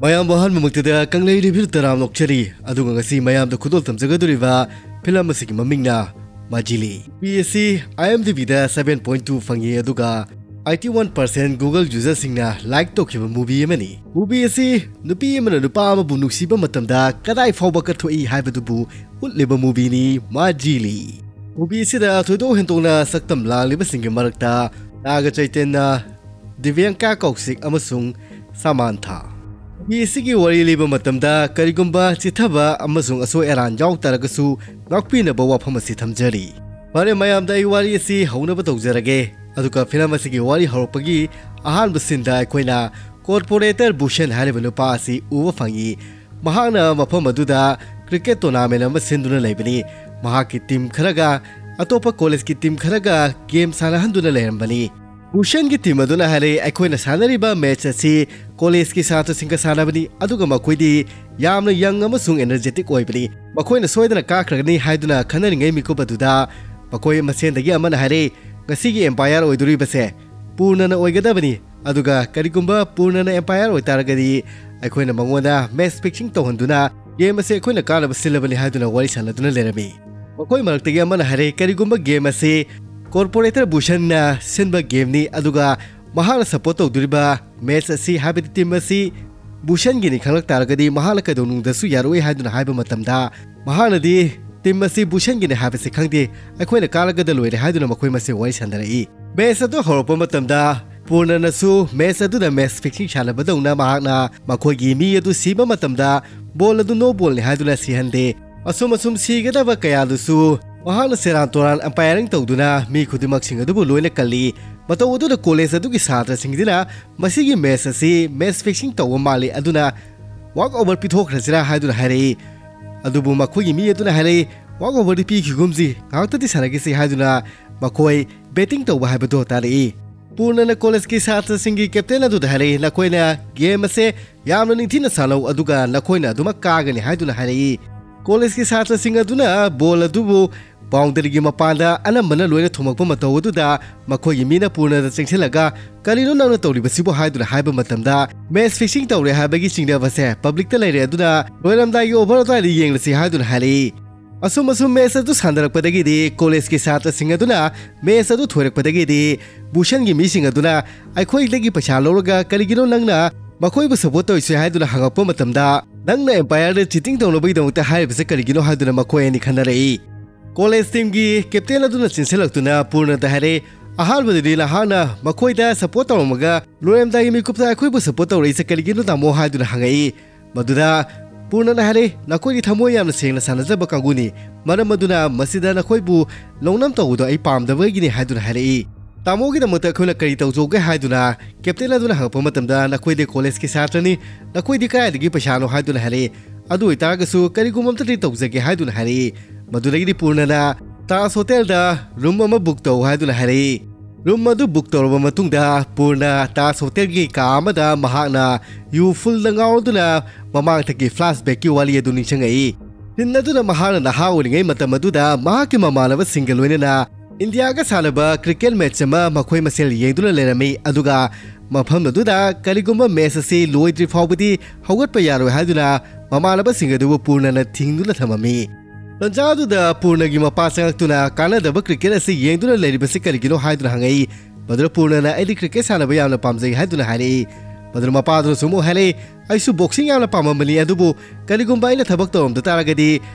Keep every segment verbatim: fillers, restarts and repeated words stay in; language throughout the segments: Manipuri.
ꯃꯌꯥꯝꯕꯨ ꯑꯍꯥꯟꯕꯃꯛꯇꯗ ꯀꯪꯂꯩ ꯔꯤꯚꯤꯌꯨ ꯇꯔꯥꯝ ꯂꯧꯖꯔꯤ꯫ ꯑꯗꯨꯒ ꯉꯁꯤ ꯃꯌꯥꯝꯗ ꯈꯨꯗꯣꯜ ꯇꯝꯖꯒꯗꯧꯔꯤꯕ ꯐꯤꯂꯝ ꯑꯁꯤꯒꯤ ꯃꯃꯤꯡꯅ ꯃꯥꯖꯤꯂꯤ꯫ ꯃꯨꯚꯤ ꯑꯁꯤ IMDb ꯗ seven point two ꯐꯪꯉꯤ, ꯑꯗꯨꯒ eighty one percent Google ꯌꯨꯖꯔꯁꯤꯡꯅ ꯂꯥꯏꯛ ꯇꯧꯈꯤꯕ ꯃꯨꯚꯤ ꯑꯃꯅꯤ꯫ ꯃꯨꯚꯤ ꯑꯁꯤ ꯅꯨꯄꯤ ꯑꯃꯅ ꯅꯨꯄꯥ ꯑꯃꯕꯨ ꯅꯨꯡꯁꯤꯕ ꯃꯇꯝꯗ ꯀꯗꯥꯏ ꯐꯥꯎꯕ ꯀꯠꯊꯣꯛꯏ ꯍꯥꯏꯕꯗꯨꯕꯨ ꯎꯠꯂꯤꯕ ꯃꯨꯚꯤꯅꯤ ꯃꯥꯖꯤꯂꯤ꯫ ꯃꯨꯚꯤ ꯑꯁꯤꯗ ꯊꯣꯏꯗꯣꯛ ꯍꯦꯟꯗꯣꯛꯅ ꯁꯛꯇꯝ ꯂꯥꯡꯂꯤꯕꯁꯤꯡꯒꯤ ꯃꯔꯛꯇ ꯅꯥꯒ ꯆꯩꯇꯟꯅ, ꯗꯤꯕ꯭ꯌꯥꯡꯀꯥ ꯀꯧꯁꯤꯛ ꯑꯃꯁꯨꯡ ꯁꯃꯥꯟꯊꯥ꯫ ꯃꯨꯚꯤ ꯑꯁꯤꯒꯤ ꯋꯥꯔꯤ ꯂꯤꯕ ꯃꯇꯝꯗ ꯀꯔꯤꯒꯨꯝꯕ ꯆꯤꯠꯊꯕ ꯑꯃꯁꯨꯡ ꯑꯁꯣꯏ ꯑꯔꯥꯟ ꯌꯥꯎ ꯇꯥꯔꯒꯁꯨ ꯉꯥꯛꯄꯤꯅꯕ ꯋꯥꯐꯝ ꯑꯁꯤ ꯊꯝꯖꯔꯤ꯫ ꯐꯔꯦ, ꯃꯌꯥꯝꯗ ꯑꯩ ꯋꯥꯔꯤ ꯑꯁꯤ ꯍꯧꯅꯕ ꯇꯧꯖꯔꯒꯦ꯫ ꯑꯗꯨꯒ ꯐꯤꯂꯝ ꯑꯁꯤꯒꯤ ꯋꯥꯔꯤ ꯍꯧꯔꯛꯄꯒꯤ ꯑꯍꯥꯟꯕ ꯁꯤꯟꯗ ꯑꯩꯈꯣꯏꯅ ꯀꯣꯔꯄꯣꯔꯦꯇꯔ ꯕꯨꯁꯟ ꯍꯥꯏꯔꯤꯕ ꯅꯨꯄꯥ ꯑꯁꯤ ꯎꯕ ꯐꯪꯉꯤ꯫ ꯃꯍꯥꯛꯅ ꯃꯐꯝ ꯑꯗꯨꯗ ꯀ꯭ꯔꯤꯀꯦꯠ ꯇꯣꯔꯅꯥꯃꯦꯟ ꯑꯃ ꯁꯤꯟꯗꯨꯅ ꯂꯩꯕꯅꯤ꯫ ꯃꯍꯥꯛꯀꯤ ꯇꯤꯝ ꯈꯔꯒ ꯑꯇꯣꯞꯄ ꯀꯣꯂꯦꯖꯀꯤ ꯇꯤꯝ ꯈꯔꯒ ꯒꯦꯝ ꯁꯥꯟꯅꯍꯟꯗꯨꯅ ꯂꯩꯔꯝꯕꯅꯤ꯫ ꯕꯨꯁꯟꯒꯤ ꯇꯤꯝ ꯑꯗꯨꯅ ꯍꯥꯏꯔꯛꯏ, "ꯑꯩꯈꯣꯏꯅ ꯁꯥꯟꯅꯔꯤꯕ ꯃꯦꯆ ꯑꯁꯤ ꯀꯣꯂꯦꯖꯀꯤ ꯁꯥꯇ꯭ꯔꯁꯤꯡꯒ ꯁꯥꯟꯅꯕꯅꯤ, ꯑꯗꯨꯒ ꯃꯈꯣꯏꯗꯤ ꯌꯥꯝꯅ ꯌꯪ ꯑꯃꯁꯨꯡ ꯑꯦꯅꯔꯖꯦꯇꯤꯛ ꯑꯣꯏꯕꯅꯤ꯫ ꯃꯈꯣꯏꯅ ꯁꯣꯏꯗꯅ ꯀꯥꯈ꯭ꯔꯒꯅꯤ" ꯍꯥꯏꯗꯨꯅ ꯈꯟꯅꯔꯤꯉꯩ ꯃꯤꯀꯨꯞ ꯑꯗꯨꯗ ꯃꯈꯣꯏ ꯃꯁꯦꯟꯗꯒꯤ ꯑꯃꯅ ꯍꯥꯏꯔꯛꯏ, "ꯉꯁꯤꯒꯤ ꯑꯦꯝꯄꯥꯌꯔ ꯑꯣꯏꯗꯣꯔꯤꯕꯁꯦ ꯄꯨꯔꯅꯅ ꯑꯣꯏꯒꯗꯕꯅꯤ꯫ ꯑꯗꯨꯒ ꯀꯔꯤꯒꯨꯝꯕ ꯄꯨꯔꯅꯅ ꯑꯦꯝꯄꯥꯌꯔ ꯑꯣꯏꯇꯥꯔꯒꯗꯤ ꯑꯩꯈꯣꯏꯅ ꯃꯉꯣꯟꯗ ꯃꯦꯆ ꯐꯤꯛꯁꯤꯡ ꯇꯧꯍꯟꯗꯨꯅ ꯒꯦꯝ ꯑꯁꯤ ꯑꯩꯈꯣꯏꯅ ꯀꯥꯅꯕ ꯁꯤꯜꯂꯕꯅꯤ" ꯍꯥꯏꯗꯨꯅ ꯋꯥꯔꯤ ꯁꯥꯟꯅꯗꯨꯅ ꯂꯩꯔꯝꯃꯤ꯫ ꯃꯈꯣꯏ ꯃꯔꯛꯇꯒꯤ ꯑꯃꯅ ꯍꯥꯏꯔꯛꯏ, "ꯀꯔꯤꯒꯨꯝꯕ ꯒꯦꯝ ꯑꯁꯤ ꯀꯣꯔꯄꯣꯔꯦꯇꯔ ꯕꯨꯁꯟꯅ ꯁꯤꯟꯕ ꯒꯦꯝꯅꯤ, ꯑꯗꯨꯒ ꯃꯍꯥꯛꯅ ꯁꯄꯣꯔꯠ ꯇꯧꯗꯣꯔꯤꯕ ꯃꯦꯆ ꯑꯁꯤ, ꯍꯥꯏꯕꯗꯤ ꯇꯤꯝ ꯑꯁꯤ ꯕꯨꯁꯟꯒꯤꯅꯤ ꯈꯪꯂꯛ ꯇꯥꯔꯒꯗꯤ ꯃꯍꯥꯛꯅ ꯀꯩꯗꯧꯅꯨꯡꯗꯁꯨ ꯌꯥꯔꯣꯏ" ꯍꯥꯏꯗꯨꯅ ꯍꯥꯏꯕ ꯃꯇꯝꯗ, ꯃꯍꯥꯛꯅꯗꯤ, "ꯇꯤꯝ ꯑꯁꯤ ꯕꯨꯁꯟꯒꯤꯅꯤ ꯍꯥꯏꯕꯁꯤ ꯈꯪꯗꯦ, ꯑꯩꯈꯣꯏꯅ ꯀꯥꯔꯒꯗ ꯂꯣꯏꯔꯦ" ꯍꯥꯏꯗꯨꯅ ꯃꯈꯣꯏ ꯃꯁꯦꯜ ꯋꯥꯔꯤ ꯁꯥꯟꯅꯔꯛꯏ꯫ ꯃꯦꯆ ꯑꯗꯨ ꯍꯧꯔꯛꯄ ꯃꯇꯝꯗ ꯄꯨꯔꯅꯅꯁꯨ ꯃꯦꯆ ꯑꯗꯨꯗ ꯃꯦꯆ ꯐꯤꯛꯁꯤꯡ ꯁꯥꯟꯅꯕꯗꯧꯅ ꯃꯍꯥꯛꯅ ꯃꯈꯣꯏꯒꯤ ꯃꯤ ꯑꯗꯨ ꯁꯤꯕ ꯃꯇꯝꯗ ꯕꯣꯜ ꯑꯗꯨ ꯅꯣ ꯕꯣꯜꯅꯤ ꯍꯥꯏꯗꯨꯅ ꯁꯤꯍꯟꯗꯦ꯫ ꯑꯁꯨꯝ ꯑꯁꯨꯝ ꯁꯤꯒꯗꯕ ꯀꯌꯥꯗꯨꯁꯨ ꯃꯍꯥꯛꯅ ꯁꯦꯔꯥꯟ ꯇꯨꯔꯥꯟ ꯑꯝꯄꯥꯌꯔꯤꯡ ꯇꯧꯗꯨꯅ ꯃꯤ ꯈꯨꯗꯤꯡꯃꯛꯁꯤꯡ ꯑꯗꯨꯕꯨ ꯂꯣꯏꯅ ꯀꯜꯂꯤ꯫ ꯃꯇꯧ ꯑꯗꯨꯗ ꯀꯣꯂꯦꯖ ꯑꯗꯨꯒꯤ ꯁꯥꯇ꯭ꯔꯁꯤꯡꯁꯤꯅ ꯃꯁꯤꯒꯤ ꯃꯦꯆ ꯑꯁꯤ ꯃꯦꯆ ꯐꯤꯛꯁꯤꯡ ꯇꯧꯕ ꯃꯥꯜꯂꯤ, ꯑꯗꯨꯅ ꯋꯥꯛ ꯑꯣꯚꯔ ꯄꯤꯊꯣꯛꯈ꯭ꯔꯁꯤꯔꯥ ꯍꯥꯏꯗꯨꯅ ꯍꯥꯏꯔꯛꯏ꯫ ꯑꯗꯨꯕꯨ ꯃꯈꯣꯏꯒꯤ ꯃꯤ ꯑꯗꯨꯅ ꯍꯥꯏꯔꯛꯏ, "ꯋꯥꯛ ꯑꯣꯚꯔꯗꯤ ꯄꯤꯈꯤꯒꯨꯝꯁꯤ, ꯉꯥꯏꯍꯥꯛꯇꯗꯤ ꯁꯥꯟꯅꯈꯤꯁꯤ" ꯍꯥꯏꯗꯨꯅ ꯃꯈꯣꯏ ꯕꯦꯇꯤꯡ ꯇꯧꯕ ꯍꯥꯏꯕꯗꯨ ꯇꯥꯔꯛꯏ꯫ ꯄꯨꯔꯅꯅ ꯀꯣꯂꯦꯖꯀꯤ ꯁꯥꯇ꯭ꯔꯁꯤꯡꯒꯤ ꯀꯦꯞꯇꯦꯟ ꯑꯗꯨꯗ ꯍꯥꯏꯔꯛꯏ, "ꯅꯈꯣꯏꯅ ꯒꯦꯝ ꯑꯁꯦ ꯌꯥꯝꯅ ꯅꯤꯡꯊꯤꯅ ꯁꯥꯟꯅꯧ, ꯑꯗꯨꯒ ꯅꯈꯣꯏꯅ ꯑꯗꯨꯃꯛ ꯀꯥꯒꯅꯤ" ꯍꯥꯏꯗꯨꯅ ꯍꯥꯏꯔꯛꯏ꯫ ꯀꯣꯂꯦꯖꯀꯤ ꯁꯥꯇ꯭ꯔꯁꯤꯡ ꯑꯗꯨꯅ ꯕꯣꯜ ꯑꯗꯨꯕꯨ ꯕꯥꯎꯟꯗꯔꯤꯒꯤ ꯃꯄꯥꯟꯗ ꯑꯅꯝꯕꯅ ꯂꯣꯏꯅ ꯊꯣꯝꯃꯛꯄ ꯃꯇꯧ ꯑꯗꯨꯗ ꯃꯈꯣꯏꯒꯤ ꯃꯤꯅ ꯄꯨꯔꯅꯗ ꯆꯪꯁꯤꯜꯂꯒ "ꯀꯔꯤꯅꯣ ꯅꯪꯅ ꯇꯧꯔꯤꯕꯁꯤꯕꯨ?" ꯍꯥꯏꯗꯨꯅ ꯍꯥꯏꯕ ꯃꯇꯝꯗ, "ꯃꯦꯆ ꯐꯤꯛꯁꯤꯡ ꯇꯧꯔꯦ ꯍꯥꯏꯕꯒꯤ ꯆꯤꯡꯅꯕꯁꯦ ꯄꯕ꯭ꯂꯤꯛꯇ ꯂꯩꯔꯦ, ꯑꯗꯨꯅ ꯂꯣꯏꯔꯝꯗꯥꯏꯒꯤ ꯑꯣꯚꯔ ꯑꯗꯨꯋꯥꯏꯗ ꯌꯦꯡꯂꯁꯤ" ꯍꯥꯏꯗꯨꯅ ꯍꯥꯏꯔꯛꯏ꯫ ꯑꯁꯨꯝ ꯑꯁꯨꯝ ꯃꯦꯆ ꯑꯗꯨ ꯁꯥꯟꯅꯔꯛꯄꯗꯒꯤꯗꯤ ꯀꯣꯂꯦꯖꯀꯤ ꯁꯥꯇ꯭ꯔꯁꯤꯡ ꯑꯗꯨꯅ ꯃꯦꯆ ꯑꯗꯨ ꯊꯣꯏꯔꯛꯄꯗꯒꯤꯗꯤ ꯕꯨꯁꯟꯒꯤ ꯃꯤꯁꯤꯡ ꯑꯗꯨꯅ ꯑꯩꯈꯣꯏꯗꯒꯤ ꯄꯩꯁꯥ ꯂꯧꯔꯒ "ꯀꯔꯤꯒꯤꯅꯣ ꯅꯪꯅ ꯃꯈꯣꯏꯕꯨ ꯁꯄꯣꯔꯠ ꯇꯧꯔꯤꯁꯦ?" ꯍꯥꯏꯗꯨꯅ ꯍꯪꯉꯛꯄ ꯃꯇꯝꯗ, "ꯅꯪꯅ ꯑꯝꯄꯥꯌꯔꯗ ꯆꯤꯇꯤꯡ ꯇꯧꯅꯕꯒꯤꯗꯃꯛꯇ ꯍꯥꯏꯔꯤꯕꯁꯦ ꯀꯔꯤꯒꯤꯅꯣ?" ꯍꯥꯏꯗꯨꯅ ꯃꯈꯣꯏ ꯑꯅꯤ ꯈꯟꯅꯔꯛꯏ꯫ ꯀꯣꯂꯦꯖ ꯇꯤꯝꯒꯤ ꯀꯦꯞꯇꯦꯟ ꯑꯗꯨꯅ ꯆꯦꯟꯁꯤꯜꯂꯛꯇꯨꯅ ꯄꯨꯔꯅꯗ ꯍꯥꯏꯔꯦ, "ꯑꯍꯥꯟꯕꯗꯗꯤ ꯅꯍꯥꯛꯅ ꯃꯈꯣꯏꯗ ꯁꯄꯣꯔꯠ ꯇꯧꯔꯝꯃꯒ ꯂꯣꯏꯔꯝꯗꯥꯏꯒꯤ ꯃꯤꯀꯨꯞꯇ ꯑꯩꯈꯣꯏꯕꯨ ꯁꯄꯣꯔꯠ ꯇꯧꯔꯛꯏꯁꯦ ꯀꯔꯤꯒꯤꯅꯣ, ꯇꯥꯃꯣ?" ꯍꯥꯏꯗꯨꯅ ꯍꯪꯉꯛꯏ꯫ ꯃꯗꯨꯗ ꯄꯨꯔꯅꯅ ꯍꯥꯏꯔꯛꯏ, "ꯅꯈꯣꯏꯗꯤ ꯊꯃꯣꯏ ꯌꯥꯝꯅ ꯁꯦꯡꯅ ꯁꯥꯟꯅꯖꯕ ꯀꯥꯡꯕꯨꯅꯤ, ꯃꯔꯝ ꯑꯗꯨꯅ ꯃꯁꯤꯗ ꯅꯈꯣꯏꯕꯨ ꯂꯧꯅꯝ ꯇꯧꯕꯗꯣ ꯑꯩ ꯄꯥꯝꯗꯕꯒꯤꯅꯤ" ꯍꯥꯏꯗꯨꯅ ꯍꯥꯏꯔꯛꯏ꯫ "ꯇꯥꯃꯣꯒꯤꯗꯃꯛꯇ ꯑꯩꯈꯣꯏꯅ ꯀꯔꯤ ꯇꯧꯖꯧꯒꯦ?" ꯍꯥꯏꯗꯨꯅ ꯀꯦꯞꯇꯦꯟ ꯑꯗꯨꯅ ꯍꯪꯉꯛꯄ ꯃꯇꯝꯗ, "ꯅꯈꯣꯏꯗꯤ ꯀꯣꯂꯦꯖꯀꯤ ꯁꯥꯇ꯭ꯔꯅꯤ, ꯅꯈꯣꯏꯗꯤ ꯀꯗꯥꯏꯗꯒꯤ ꯄꯩꯁꯥꯅꯣ?" ꯍꯥꯏꯗꯨꯅ ꯍꯥꯏꯔꯛꯏ꯫ "ꯑꯗꯨ ꯑꯣꯏꯇꯥꯔꯒꯁꯨ ꯀꯔꯤꯒꯨꯝꯕ ꯑꯝꯇꯗꯤ ꯇꯧꯖꯒꯦ" ꯍꯥꯏꯗꯨꯅ ꯍꯥꯏꯔꯛꯏ꯫ ꯃꯗꯨꯗꯒꯤꯗꯤ ꯄꯨꯔꯅꯅ ꯇꯥꯖ ꯍꯣꯇꯦꯜꯗ ꯔꯨꯝ ꯑꯃ ꯕꯨꯛ ꯇꯧ ꯍꯥꯏꯗꯨꯅ ꯍꯥꯏꯔꯛꯏ꯫ ꯔꯨꯝ ꯑꯗꯨ ꯕꯨꯛ ꯇꯧꯔꯕ ꯃꯇꯨꯡꯗ ꯄꯨꯔꯅ ꯇꯥꯖ ꯍꯣꯇꯦꯜꯒꯤ ꯀꯥ ꯑꯃꯗ ꯃꯍꯥꯛꯅ ꯌꯨ ꯐꯨꯜꯗ ꯉꯥꯎꯗꯨꯅ ꯃꯃꯥꯡꯊꯛꯀꯤ ꯐ꯭ꯂꯥꯁꯕꯦꯛꯀꯤ ꯋꯥꯔꯤ ꯑꯗꯨ ꯅꯤꯡꯁꯤꯡꯉꯛꯏ꯫ ꯁꯤꯟ ꯑꯗꯨꯅ ꯃꯍꯥꯛꯅ ꯅꯍꯥ ꯑꯣꯏꯔꯤꯉꯩ ꯃꯇꯝ ꯑꯗꯨꯗ ꯃꯍꯥꯛꯀꯤ ꯃꯃꯥꯟꯅꯕꯁꯤꯡꯒ ꯂꯣꯏꯅꯅ ꯏꯟꯗꯤꯌꯥꯒ ꯁꯥꯟꯅꯕ ꯀ꯭ꯔꯤꯀꯦꯠ ꯃꯦꯆ ꯑꯃ ꯃꯈꯣꯏ ꯃꯁꯦꯜ ꯌꯦꯡꯗꯨꯅ ꯂꯩꯔꯝꯃꯤ, ꯑꯗꯨꯒ ꯃꯐꯝ ꯑꯗꯨꯗ ꯀꯔꯤꯒꯨꯝꯕ ꯃꯦꯆ ꯑꯁꯤ ꯂꯣꯏꯗ꯭ꯔꯤ ꯐꯥꯎꯕꯗꯤ ꯍꯧꯒꯠꯄ ꯌꯥꯔꯣꯏ ꯍꯥꯏꯗꯨꯅ ꯃꯃꯥꯟꯅꯕꯁꯤꯡ ꯑꯗꯨꯕꯨ ꯄꯨꯔꯅꯅ ꯊꯤꯡꯗꯨꯅ ꯊꯝꯃꯝꯃꯤ꯫ ꯇꯟꯖꯥ ꯑꯗꯨꯗ ꯄꯨꯔꯅꯒꯤ ꯃꯄꯥ ꯆꯪꯂꯛꯇꯨꯅ ꯀꯥꯟꯅꯗꯕ ꯀ꯭ꯔꯤꯀꯦꯠ ꯑꯁꯤ ꯌꯦꯡꯗꯨꯅ ꯂꯩꯔꯤꯕꯁꯤ ꯀꯔꯤꯒꯤꯅꯣ ꯍꯥꯏꯗꯨꯅ ꯍꯪꯉꯛꯏ꯫ ꯃꯗꯨꯗ ꯄꯨꯔꯅꯅ "ꯑꯩꯗꯤ ꯀ꯭ꯔꯤꯀꯦꯠ ꯁꯥꯟꯅꯕ ꯌꯥꯝꯅ ꯄꯥꯝꯖꯩ" ꯍꯥꯏꯗꯨꯅ ꯍꯥꯏꯔꯛꯏ꯫ ꯃꯗꯨꯗ ꯃꯄꯥꯗꯨꯅꯁꯨ ꯑꯃꯨꯛ ꯍꯥꯏꯔꯛꯏ, "ꯑꯩꯁꯨ ꯕꯣꯛꯁꯤꯡ ꯌꯥꯝꯅ ꯄꯥꯝꯃꯝꯕꯅꯤ, ꯑꯗꯨꯕꯨ ꯀꯔꯤꯒꯨꯝꯕ ꯑꯩꯅ ꯊꯕꯛ ꯇꯧꯔꯝꯗ ꯇꯥꯔꯒꯗꯤ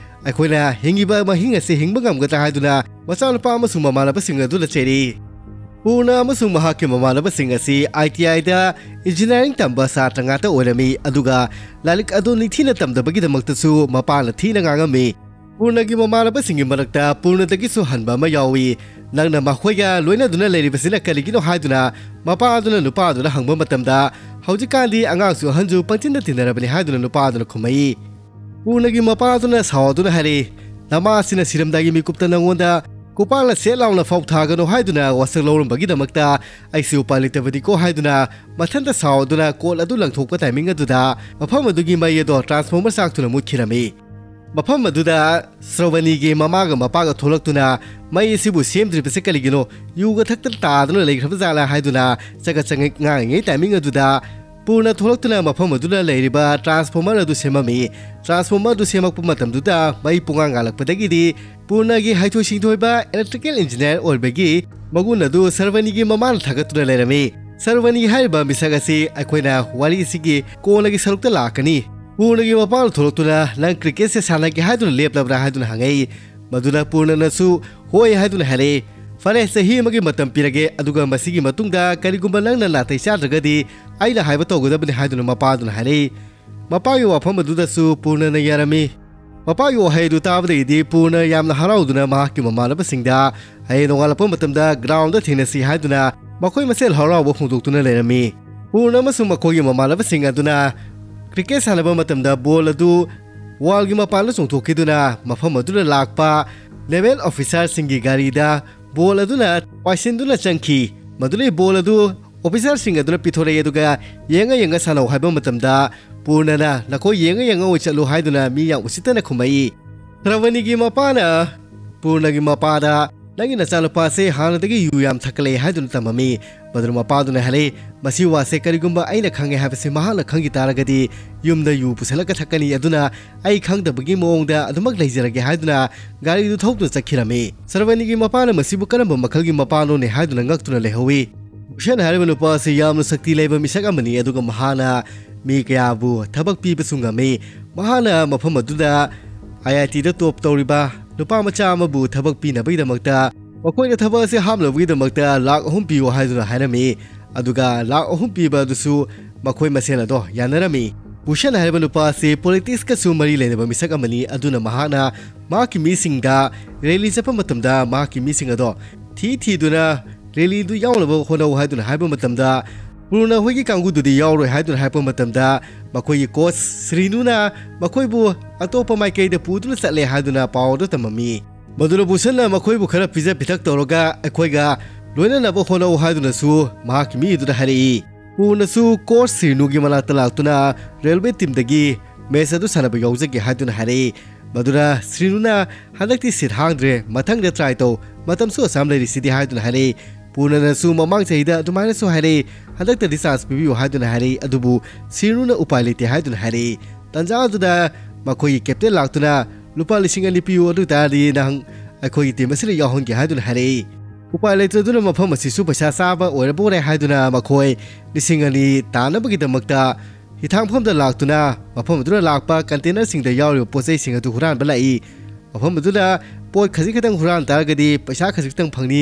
ꯑꯩꯈꯣꯏꯅ ꯍꯤꯡꯉꯤꯕ ꯃꯍꯤꯡ ꯑꯁꯤ ꯍꯤꯡꯕ ꯉꯝꯒꯗ꯭ꯔꯥ?" ꯍꯥꯏꯗꯨꯅ ꯃꯆꯥꯅꯨꯄꯥ ꯑꯃꯁꯨꯡ ꯃꯃꯥꯟꯅꯕꯁꯤꯡ ꯑꯗꯨꯗ ꯆꯩꯔꯛꯏ꯫ ꯄꯨꯔꯅ ꯑꯃꯁꯨꯡ ꯃꯍꯥꯛꯀꯤ ꯃꯃꯥꯟꯅꯕꯁꯤꯡ ꯑꯁꯤ ꯑꯥꯏ ꯇꯤ ꯑꯥꯏꯗ ꯏꯟꯖꯤꯅꯤꯌꯥꯔꯤꯡ ꯇꯝꯕ ꯁꯥꯇ꯭ꯔ ꯉꯥꯛꯇ ꯑꯣꯏꯔꯝꯃꯤ, ꯑꯗꯨꯒ ꯂꯥꯏꯔꯤꯛ ꯑꯗꯨ ꯅꯤꯡꯊꯤꯅ ꯇꯝꯗꯕꯒꯤꯗꯃꯛꯇꯁꯨ ꯃꯄꯥꯅ ꯊꯤꯅ ꯉꯥꯡꯉꯝꯃꯤ꯫ ꯄꯨꯔꯅꯒꯤ ꯃꯃꯥꯟꯅꯕꯁꯤꯡꯒꯤ ꯃꯔꯛꯇ ꯄꯨꯔꯅꯗꯒꯤꯁꯨ ꯍꯟꯕ ꯑꯃ ꯌꯥꯎꯏ꯫ "ꯅꯪꯅ ꯃꯈꯣꯏꯒ ꯂꯣꯏꯅꯗꯨꯅ ꯂꯩꯔꯤꯕꯁꯤꯅ ꯀꯔꯤꯒꯤꯅꯣ?" ꯍꯥꯏꯗꯨꯅ ꯃꯄꯥ ꯑꯗꯨꯅ ꯅꯨꯄꯥ ꯑꯗꯨꯗ ꯍꯪꯕ ꯃꯇꯝꯗ, "ꯍꯧꯖꯤꯛꯀꯥꯟꯗꯤ ꯑꯉꯥꯡꯁꯨ ꯑꯍꯟꯁꯨ ꯄꯪꯇꯤꯟꯗ ꯇꯤꯟꯅꯔꯕꯅꯤ" ꯍꯥꯏꯗꯨꯅ ꯅꯨꯄꯥ ꯑꯗꯨꯅ ꯈꯨꯝꯃꯛꯏ꯫ ꯄꯨꯔꯅꯒꯤ ꯃꯄꯥ ꯑꯗꯨꯅ ꯁꯥꯎꯗꯨꯅ ꯍꯥꯏꯔꯛꯏ, "ꯅꯃꯥꯁꯤꯅ ꯁꯤꯔꯝꯗꯥꯏꯒꯤ ꯃꯤꯀꯨꯞꯇ ꯅꯪꯉꯣꯟꯗ ꯈꯨꯄꯥꯛꯅ ꯁꯦꯠ ꯂꯥꯎꯅ ꯐꯥꯎ ꯊꯥꯒꯅꯨ ꯍꯥꯏꯗꯨꯅ ꯋꯥꯁꯛ ꯂꯧꯔꯝꯕꯒꯤꯗꯃꯛꯇ ꯑꯩꯁꯨ ꯎꯄꯥꯏ ꯂꯩꯇꯕꯅꯤꯀꯣ" ꯍꯥꯏꯗꯨꯅ ꯃꯊꯟꯇ ꯁꯥꯎꯗꯨꯅ ꯀꯣꯔꯠ ꯑꯗꯨ ꯂꯪꯊꯣꯛꯄ ꯇꯥꯏꯃꯤꯡ ꯑꯗꯨꯗ ꯃꯐꯝ ꯑꯗꯨꯒꯤ ꯃꯩ ꯑꯗꯣ ꯇ꯭ꯔꯥꯟꯁꯐꯣꯔꯃꯔ ꯆꯥꯛꯇꯨꯅ ꯃꯨꯠꯈꯤꯔꯝꯃꯤ꯫ ꯃꯐꯝ ꯑꯗꯨꯗ ꯁ꯭ꯔꯕꯅꯤꯒꯤ ꯃꯃꯥꯒ ꯃꯄꯥꯒ ꯊꯣꯛꯂꯛꯇꯨꯅ, "ꯃꯩ ꯑꯁꯤꯕꯨ ꯁꯦꯝꯗ꯭ꯔꯤꯕꯁꯦ ꯀꯔꯤꯒꯤꯅꯣ? ꯌꯨꯒ ꯊꯛꯇꯅ ꯇꯥꯗꯨꯅ ꯂꯩꯈ꯭ꯔꯕ ꯖꯥꯠꯂꯥ?" ꯍꯥꯏꯗꯨꯅ ꯆꯒꯠ ꯆꯒꯠ ꯉꯥꯡꯉꯤꯉꯩ ꯇꯥꯏꯃꯤꯡ ꯑꯗꯨꯗ ꯄꯨꯔꯅ ꯊꯣꯛꯂꯛꯇꯨꯅ ꯃꯐꯝ ꯑꯗꯨꯗ ꯂꯩꯔꯤꯕ ꯇ꯭ꯔꯥꯟꯁꯐꯣꯔꯃꯔ ꯑꯗꯨ ꯁꯦꯝꯃꯝꯃꯤ꯫ ꯇ꯭ꯔꯥꯟꯁꯐꯣꯔꯃꯔ ꯑꯗꯨ ꯁꯦꯝꯃꯛꯄ ꯃꯇꯝꯗꯨꯗ ꯃꯩ ꯄꯨꯡꯉꯥꯡ ꯉꯥꯜꯂꯛꯄꯗꯒꯤꯗꯤ ꯄꯨꯔꯅꯒꯤ ꯍꯩꯊꯣꯏ ꯁꯤꯡꯊꯣꯏꯕ ꯏꯂꯦꯛꯇ꯭ꯔꯤꯀꯦꯜ ꯏꯟꯖꯤꯅꯤꯌꯥꯔ ꯑꯣꯏꯕꯒꯤ ꯃꯒꯨꯟ ꯑꯗꯨ ꯁꯔꯕꯅꯤꯒꯤ ꯃꯃꯥꯅ ꯊꯥꯒꯠꯇꯨꯅ ꯂꯩꯔꯝꯃꯤ꯫ ꯁꯔꯕꯅꯤ ꯍꯥꯏꯔꯤꯕ ꯃꯤꯁꯛ ꯑꯁꯤ ꯑꯩꯈꯣꯏꯅ ꯋꯥꯔꯤ ꯑꯁꯤꯒꯤ ꯀꯣꯟꯅꯒꯤ ꯁꯔꯨꯛꯇ ꯂꯥꯛꯀꯅꯤ꯫ ꯄꯨꯔꯅꯒꯤ ꯃꯄꯥꯅ ꯊꯣꯛꯂꯛꯇꯨꯅ, "ꯅꯪ ꯀ꯭ꯔꯤꯀꯦꯠꯁꯦ ꯁꯥꯟꯅꯒꯦ ꯍꯥꯏꯗꯨꯅ ꯂꯦꯞꯂꯕ꯭ꯔꯥ?" ꯍꯥꯏꯗꯨꯅ ꯍꯪꯉꯛꯏ꯫ ꯃꯗꯨꯗ ꯄꯨꯔꯅꯅꯁꯨ, "ꯍꯣꯏ" ꯍꯥꯏꯗꯨꯅ ꯍꯥꯏꯔꯛꯏ꯫ "ꯐꯔꯦ, ꯆꯍꯤ ꯑꯃꯒꯤ ꯃꯇꯝ ꯄꯤꯔꯒꯦ, ꯑꯗꯨꯒ ꯃꯁꯤꯒꯤ ꯃꯇꯨꯡꯗ ꯀꯔꯤꯒꯨꯝꯕ ꯅꯪꯅ ꯅꯥꯇꯩ ꯆꯥꯗ꯭ꯔꯒꯗꯤ ꯑꯩꯅ ꯍꯥꯏꯕ ꯇꯧꯒꯗꯕꯅꯤ" ꯍꯥꯏꯗꯨꯅ ꯃꯄꯥꯗꯨꯅ ꯍꯥꯏꯔꯛꯏ꯫ ꯃꯄꯥꯒꯤ ꯋꯥꯐꯝ ꯑꯗꯨꯗꯁꯨ ꯄꯨꯔꯅꯅ ꯌꯥꯔꯝꯃꯤ꯫ ꯃꯄꯥꯒꯤ ꯋꯥꯍꯩ ꯑꯗꯨ ꯇꯥꯕꯗꯒꯤꯗꯤ ꯄꯨꯔꯅ ꯌꯥꯝꯅ ꯍꯔꯥꯎꯗꯨꯅ ꯃꯍꯥꯛꯀꯤ ꯃꯃꯥꯟꯅꯕꯁꯤꯡꯗ ꯍꯌꯦꯡ ꯅꯣꯡꯉꯥꯜꯂꯛꯄ ꯃꯇꯝꯗ ꯒ꯭ꯔꯥꯎꯟꯗ ꯊꯦꯡꯅꯁꯤ ꯍꯥꯏꯗꯨꯅ ꯃꯈꯣꯏ ꯃꯁꯦꯜ ꯍꯔꯥꯎꯕ ꯐꯣꯡꯗꯣꯛꯇꯨꯅ ꯂꯩꯔꯝꯃꯤ꯫ ꯄꯨꯔꯅ ꯑꯃꯁꯨꯡ ꯃꯈꯣꯏꯒꯤ ꯃꯃꯥꯟꯅꯕꯁꯤꯡ ꯑꯗꯨꯅ ꯀ꯭ꯔꯤꯀꯦꯠ ꯁꯥꯟꯅꯕ ꯃꯇꯝꯗ ꯕꯣꯜ ꯑꯗꯨ ꯋꯥꯜꯒꯤ ꯃꯄꯥꯟꯗ ꯆꯣꯡꯊꯣꯛꯈꯤꯗꯨꯅ ꯃꯐꯝ ꯑꯗꯨꯗ ꯂꯥꯛꯄ ꯂꯦꯚꯦꯜ ꯑꯣꯐꯤꯁꯥꯔꯁꯤꯡꯒꯤ ꯒꯥꯔꯤꯗ ꯕꯣꯜ ꯑꯗꯨꯅ ꯄꯥꯏꯁꯤꯟꯗꯨꯅ ꯆꯪꯈꯤ꯫ ꯃꯗꯨꯗꯒꯤ ꯕꯣꯜ ꯑꯗꯨ ꯑꯣꯐꯤꯁꯥꯔꯁꯤꯡ ꯑꯗꯨꯅ ꯄꯤꯊꯣꯔꯛꯏ, ꯑꯗꯨꯒ "ꯌꯦꯡꯉ ꯌꯦꯡꯉ ꯁꯥꯟꯅꯧ" ꯍꯥꯏꯕ ꯃꯇꯝꯗ ꯄꯨꯔꯅꯅ "ꯅꯈꯣꯏ ꯌꯦꯡꯉ ꯌꯦꯡꯉ ꯑꯣꯏ ꯆꯠꯂꯨ" ꯍꯥꯏꯗꯨꯅ ꯃꯤ ꯌꯥꯝ ꯎꯁꯤꯠꯇꯅ ꯈꯨꯝꯃꯛꯏ꯫ ꯁ꯭ꯔꯕꯅꯤꯒꯤ ꯃꯄꯥꯅ ꯄꯨꯔꯅꯒꯤ ꯃꯄꯥꯗ, "ꯅꯪꯒꯤ ꯅꯆꯥꯅꯨꯄꯥꯁꯦ ꯍꯥꯟꯅꯗꯒꯤ ꯌꯨ ꯌꯥꯝ ꯊꯛꯀꯠꯂꯛꯑꯦ" ꯍꯥꯏꯗꯨꯅ ꯇꯝꯃꯝꯃꯤ꯫ ꯃꯗꯨꯅ ꯃꯄꯥꯗꯨꯅ ꯍꯥꯏꯔꯛꯏ, "ꯃꯁꯤ ꯋꯥꯁꯦ ꯀꯔꯤꯒꯨꯝꯕ ꯑꯩꯅ ꯈꯪꯉꯦ ꯍꯥꯏꯕꯁꯤ ꯃꯍꯥꯛꯅ ꯈꯪꯈꯤ ꯇꯥꯔꯒꯗꯤ ꯌꯨꯝꯗ ꯌꯨ ꯄꯨꯁꯜꯂꯒ ꯊꯛꯀꯅꯤ, ꯑꯗꯨꯅ ꯑꯩ ꯈꯪꯗꯕꯒꯤ ꯃꯑꯣꯡꯗ ꯑꯗꯨꯃꯛ ꯂꯩꯖꯔꯒꯦ" ꯍꯥꯏꯗꯨꯅ ꯒꯥꯔꯤꯗꯨ ꯊꯧꯗꯨꯅ ꯆꯠꯈꯤꯔꯝꯃꯤ꯫ ꯁꯔꯕꯅꯤꯒꯤ ꯃꯄꯥꯅ ꯃꯁꯤꯕꯨ ꯀꯔꯝꯕ ꯃꯈꯜꯒꯤ ꯃꯄꯥꯅꯣꯅꯦ ꯍꯥꯏꯗꯨꯅ ꯉꯛꯇꯨꯅ ꯂꯩꯍꯧꯏ꯫ ꯕꯨꯁꯟ ꯍꯥꯏꯔꯤꯕ ꯅꯨꯄꯥ ꯑꯁꯤ ꯌꯥꯝꯅ ꯁꯛꯇꯤ ꯂꯩꯕ ꯃꯤꯁꯛ ꯑꯃꯅꯤ, ꯑꯗꯨꯒ ꯃꯍꯥꯛꯅ ꯃꯤ ꯀꯌꯥꯕꯨ ꯊꯕꯛ ꯄꯤꯕꯁꯨ ꯉꯝꯃꯤ꯫ ꯃꯍꯥꯛꯅ ꯃꯐꯝ ꯑꯗꯨꯗ ꯑꯥꯏ ꯑꯥꯏ ꯇꯤꯗ ꯇꯣꯞ ꯇꯧꯔꯤꯕ ꯅꯨꯄꯥ ꯃꯆꯥ ꯑꯃꯕꯨ ꯊꯕꯛ ꯄꯤꯅꯕꯒꯤꯗꯃꯛꯇ ꯃꯈꯣꯏꯅ ꯊꯕꯛ ꯑꯁꯤ ꯍꯥꯞꯅꯕꯒꯤꯗꯃꯛꯇ ꯂꯥꯛ ꯑꯍꯨꯝ ꯄꯤꯌꯨ ꯍꯥꯏꯗꯨꯅ ꯍꯥꯏꯔꯝꯃꯤ꯫ ꯑꯗꯨꯒ ꯂꯥꯛ ꯑꯍꯨꯝ ꯄꯤꯕ ꯑꯗꯨꯁꯨ ꯃꯈꯣꯏ ꯃꯁꯦꯜ ꯑꯗꯣ ꯌꯥꯅꯔꯝꯃꯤ꯫ ꯕꯨꯁꯟ ꯍꯥꯏꯔꯤꯕ ꯅꯨꯄꯥ ꯑꯁꯤ ꯄꯣꯂꯤꯇꯤꯛꯁꯀꯁꯨ ꯃꯔꯤ ꯂꯩꯅꯕ ꯃꯤꯁꯛ ꯑꯃꯅꯤ꯫ ꯑꯗꯨꯅ ꯃꯍꯥꯛꯅ ꯃꯍꯥꯛꯀꯤ ꯃꯤꯁꯤꯡꯗ ꯔꯦꯂꯤ ꯆꯠꯄ ꯃꯇꯝꯗ ꯃꯍꯥꯛꯀꯤ ꯃꯤꯁꯤꯡ ꯑꯗꯣ ꯊꯤ ꯊꯤꯗꯨꯅ ꯔꯦꯂꯤꯗꯨ ꯌꯥꯎꯅꯕ ꯍꯣꯠꯅꯧ ꯍꯥꯏꯗꯨꯅ ꯍꯥꯏꯕ ꯃꯇꯝꯗ, ꯄꯨꯔꯅ ꯍꯣꯏꯒꯤ ꯀꯥꯡꯕꯨꯗꯨꯗꯤ ꯌꯥꯎꯔꯣꯏ ꯍꯥꯏꯗꯨꯅ ꯍꯥꯏꯔꯛꯄ ꯃꯇꯝꯗ, ꯃꯈꯣꯏꯒꯤ ꯀꯣꯆ ꯁ꯭ꯔꯤꯅꯨꯅ ꯃꯈꯣꯏꯕꯨ ꯑꯇꯣꯞꯄ ꯃꯥꯏꯀꯩꯗ ꯄꯨꯗꯨꯅ ꯆꯠꯂꯦ ꯍꯥꯏꯗꯨꯅ ꯄꯥꯎ ꯑꯗꯨ ꯇꯝꯃꯝꯃꯤ꯫ ꯃꯗꯨꯅ ꯕꯨꯁꯟꯅ ꯃꯈꯣꯏꯕꯨ ꯈꯔ ꯄꯤꯖ ꯄꯤꯊꯛ ꯇꯧꯔꯒ ꯑꯩꯈꯣꯏꯒ ꯂꯣꯏꯅꯅꯕ ꯍꯣꯠꯅꯧ ꯍꯥꯏꯗꯨꯅꯁꯨ ꯃꯍꯥꯛꯀꯤ ꯃꯤ ꯑꯗꯨꯗ ꯍꯥꯏꯔꯛꯏ꯫ ꯄꯨꯔꯅꯁꯨ ꯀꯣꯆ ꯁ꯭ꯔꯤꯅꯨꯒꯤ ꯃꯅꯥꯛꯇ ꯂꯥꯛꯇꯨꯅ ꯔꯦꯜꯋꯦ ꯇꯤꯝꯗꯒꯤ ꯃꯦꯆ ꯑꯗꯨ ꯁꯥꯟꯅꯕ ꯌꯥꯎꯖꯒꯦ ꯍꯥꯏꯗꯨꯅ ꯍꯥꯏꯔꯛꯏ꯫ ꯃꯗꯨꯗ ꯁ꯭ꯔꯤꯅꯨꯅ, "ꯍꯟꯗꯛꯇꯤ ꯁꯤꯠ ꯍꯥꯡꯗ꯭ꯔꯦ, ꯃꯊꯪꯗ ꯇ꯭ꯔꯥꯏ ꯇꯧ, ꯃꯇꯝꯁꯨ ꯑꯁꯥꯝ ꯂꯩꯔꯤꯁꯤꯗꯤ" ꯍꯥꯏꯗꯨꯅ ꯍꯥꯏꯔꯛꯏ꯫ ꯄꯨꯔꯅꯅꯁꯨ ꯃꯃꯥꯡ ꯆꯍꯤꯗ ꯑꯗꯨꯃꯥꯏꯅꯁꯨ ꯍꯥꯏꯔꯛꯏ, "ꯍꯟꯗꯛꯇꯗꯤ ꯆꯥꯟꯁ ꯄꯤꯕꯤꯌꯨ" ꯍꯥꯏꯗꯨꯅ ꯍꯥꯏꯔꯛꯏ꯫ ꯑꯗꯨꯕꯨ ꯁ꯭ꯔꯤꯅꯨꯅ ꯎꯄꯥꯏ ꯂꯩꯇꯦ ꯍꯥꯏꯗꯨꯅ ꯍꯥꯏꯔꯛꯏ꯫ ꯇꯟꯖꯥ ꯑꯗꯨꯗ ꯃꯈꯣꯏꯒꯤ ꯀꯦꯞꯇꯦꯟ ꯂꯥꯛꯇꯨꯅ, "ꯂꯨꯄꯥ ꯂꯤꯁꯤꯡ ꯑꯅꯤ ꯄꯤꯌꯨ, ꯑꯗꯨ ꯑꯣꯏ ꯇꯥꯔꯗꯤ ꯅꯍꯪ ꯑꯩꯈꯣꯏꯒꯤ ꯇꯤꯝ ꯑꯁꯤꯗ ꯌꯥꯎꯍꯟꯒꯦ" ꯍꯥꯏꯗꯨꯅ ꯍꯥꯏꯔꯛꯏ꯫ ꯎꯄꯥꯏ ꯂꯩꯇ꯭ꯔꯗꯨꯅ ꯃꯐꯝ ꯑꯁꯤꯁꯨ ꯄꯩꯁꯥ ꯆꯥꯕ ꯑꯣꯏꯔꯕ ꯑꯣꯏꯔꯦ ꯍꯥꯏꯗꯨꯅ ꯃꯈꯣꯏ ꯂꯤꯁꯤꯡ ꯑꯅꯤ ꯇꯥꯅꯕꯒꯤꯗꯃꯛꯇ ꯍꯤꯊꯥꯡꯐꯝꯗ ꯂꯥꯛꯇꯨꯅ ꯃꯐꯝ ꯑꯗꯨꯗ ꯂꯥꯛꯄ ꯀꯟꯇꯦꯅꯔꯁꯤꯡꯗ ꯌꯥꯎꯔꯤꯕ ꯄꯣꯠ ꯆꯩꯁꯤꯡ ꯑꯗꯨ ꯍꯨꯔꯥꯟꯕ ꯂꯥꯛꯏ꯫ ꯃꯐꯝ ꯑꯗꯨꯗ ꯄꯣꯠ ꯈꯖꯤꯛ ꯈꯛꯇꯪ ꯍꯨꯔꯥꯟ ꯇꯥꯔꯒꯗꯤ ꯄꯩꯁꯥ ꯈꯖꯤꯛꯇꯪ ꯐꯪꯅꯤ,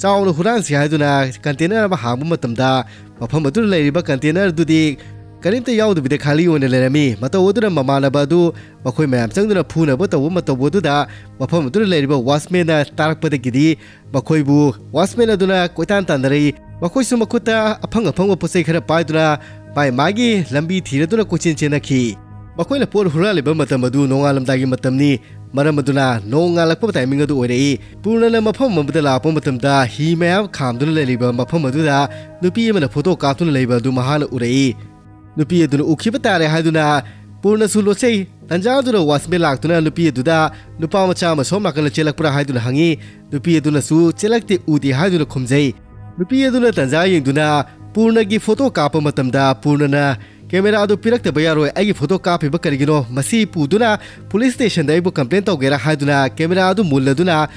ꯆꯥꯎꯅ ꯍꯨꯔꯥꯟꯁꯤ ꯍꯥꯏꯗꯨꯅ ꯀꯟꯇꯦꯅꯔ ꯑꯃ ꯍꯥꯡꯕ ꯃꯇꯝꯗ ꯃꯐꯝ ꯑꯗꯨꯗ ꯂꯩꯔꯤꯕ ꯀꯟꯇꯦꯅꯔ ꯑꯗꯨꯗꯤ ꯀꯔꯤꯝꯇ ꯌꯥꯎꯗꯕꯤꯗ ꯈꯥꯂꯤ ꯑꯣꯏꯅ ꯂꯩꯔꯝꯃꯤ꯫ ꯃꯇꯧ ꯑꯗꯨꯅ ꯃꯃꯥꯟꯅꯕ ꯑꯗꯨ ꯃꯈꯣꯏ ꯃꯌꯥꯝ ꯆꯪꯗꯨꯅ ꯐꯨꯅꯕ ꯇꯧꯕ ꯃꯇꯧ ꯑꯗꯨꯗ ꯃꯐꯝ ꯑꯗꯨꯗ ꯂꯩꯔꯤꯕ ꯋꯥꯆꯃꯦꯟꯅ ꯇꯥꯔꯛꯄꯗꯒꯤꯗꯤ ꯃꯈꯣꯏꯕꯨ ꯋꯥꯆꯃꯦꯟ ꯑꯗꯨꯅ ꯀꯣꯏꯇꯥꯟ ꯇꯥꯟꯅꯔꯛꯏ꯫ ꯃꯈꯣꯏꯁꯨ ꯃꯈꯨꯠꯇ ꯑꯐꯪ ꯑꯐꯪꯕ ꯄꯣꯠ ꯆꯩ ꯈꯔ ꯄꯥꯏꯗꯨꯅ ꯃꯥꯏ ꯃꯥꯒꯤ ꯂꯝꯕꯤ ꯊꯤꯔꯗꯨꯅ ꯀꯣꯏꯆꯦꯟ ꯆꯦꯟꯅꯈꯤ꯫ ꯃꯈꯣꯏꯅ ꯄꯣꯠ ꯍꯨꯔꯥꯜꯂꯤꯕ ꯃꯇꯝ ꯑꯗꯨ ꯅꯣꯡꯉꯥꯜꯂꯝꯗꯥꯏꯒꯤ ꯃꯇꯝꯅꯤ꯫ ꯃꯔꯝ ꯑꯗꯨꯅ ꯅꯣꯡ ꯉꯥꯜꯂꯛꯄ ꯇꯥꯏꯃꯤꯡ ꯑꯗꯨ ꯑꯣꯏꯔꯛꯏ꯫ ꯄꯨꯔꯅꯅ ꯃꯐꯝ ꯑꯃꯗ ꯂꯥꯛꯄ ꯃꯇꯝꯗ ꯍꯤ ꯃꯌꯥꯝ ꯈꯥꯝꯗꯨꯅ ꯂꯩꯔꯤꯕ ꯃꯐꯝ ꯑꯗꯨꯗ ꯅꯨꯄꯤ ꯑꯃꯅ ꯐꯣꯇꯣ ꯀꯥꯞꯇꯨꯅ ꯂꯩꯕ ꯑꯗꯨ ꯃꯍꯥꯛꯅ ꯎꯔꯛꯏ꯫ ꯅꯨꯄꯤ ꯑꯗꯨꯅ ꯎꯈꯤꯕ ꯇꯥꯔꯦ ꯍꯥꯏꯗꯨꯅ ꯄꯨꯔꯅꯁꯨ ꯂꯣꯠꯆꯩ꯫ ꯇꯟꯖꯥ ꯑꯗꯨꯗ ꯋꯥꯆꯃꯦꯟ ꯂꯥꯛꯇꯨꯅ ꯅꯨꯄꯤ ꯑꯗꯨꯗ ꯅꯨꯄꯥ ꯃꯆꯥ ꯑꯃ ꯁꯣꯝ ꯅꯥꯀꯟꯗ ꯆꯦꯜꯂꯛꯄ꯭ꯔꯥ ꯍꯥꯏꯗꯨꯅ ꯍꯪꯉꯤ꯫ ꯅꯨꯄꯤ ꯑꯗꯨꯅꯁꯨ ꯆꯦꯜꯂꯛꯇꯦ, ꯎꯗꯦ ꯍꯥꯏꯗꯨꯅ ꯈꯨꯝꯖꯩ꯫ ꯅꯨꯄꯤ ꯑꯗꯨꯅ ꯇꯟꯖꯥ ꯌꯦꯡꯗꯨꯅ ꯄꯨꯔꯅꯒꯤ ꯐꯣꯇꯣ ꯀꯥꯞꯄ ꯃꯇꯝꯗ ꯄꯨꯔꯅꯅ, "ꯀꯦꯃꯦꯔꯥ ꯑꯗꯨ ꯄꯤꯔꯛꯇꯕ ꯌꯥꯔꯣꯏ, ꯑꯩꯒꯤ ꯐꯣꯇꯣ ꯀꯥꯞꯄꯤꯕ ꯀꯔꯤꯒꯤꯅꯣ?" ꯃꯁꯤ ꯄꯨꯗꯨꯅ ꯄꯨꯂꯤꯁ ꯁ꯭ꯇꯦꯁꯟꯗ ꯑꯩꯕꯨ ꯀꯝꯄ꯭ꯂꯦꯟ ꯇꯧꯒꯦꯔꯥ ꯍꯥꯏꯗꯨꯅ ꯀꯦꯃꯦꯔꯥ ꯑꯗꯨ ꯃꯨꯜꯂꯗꯨꯅ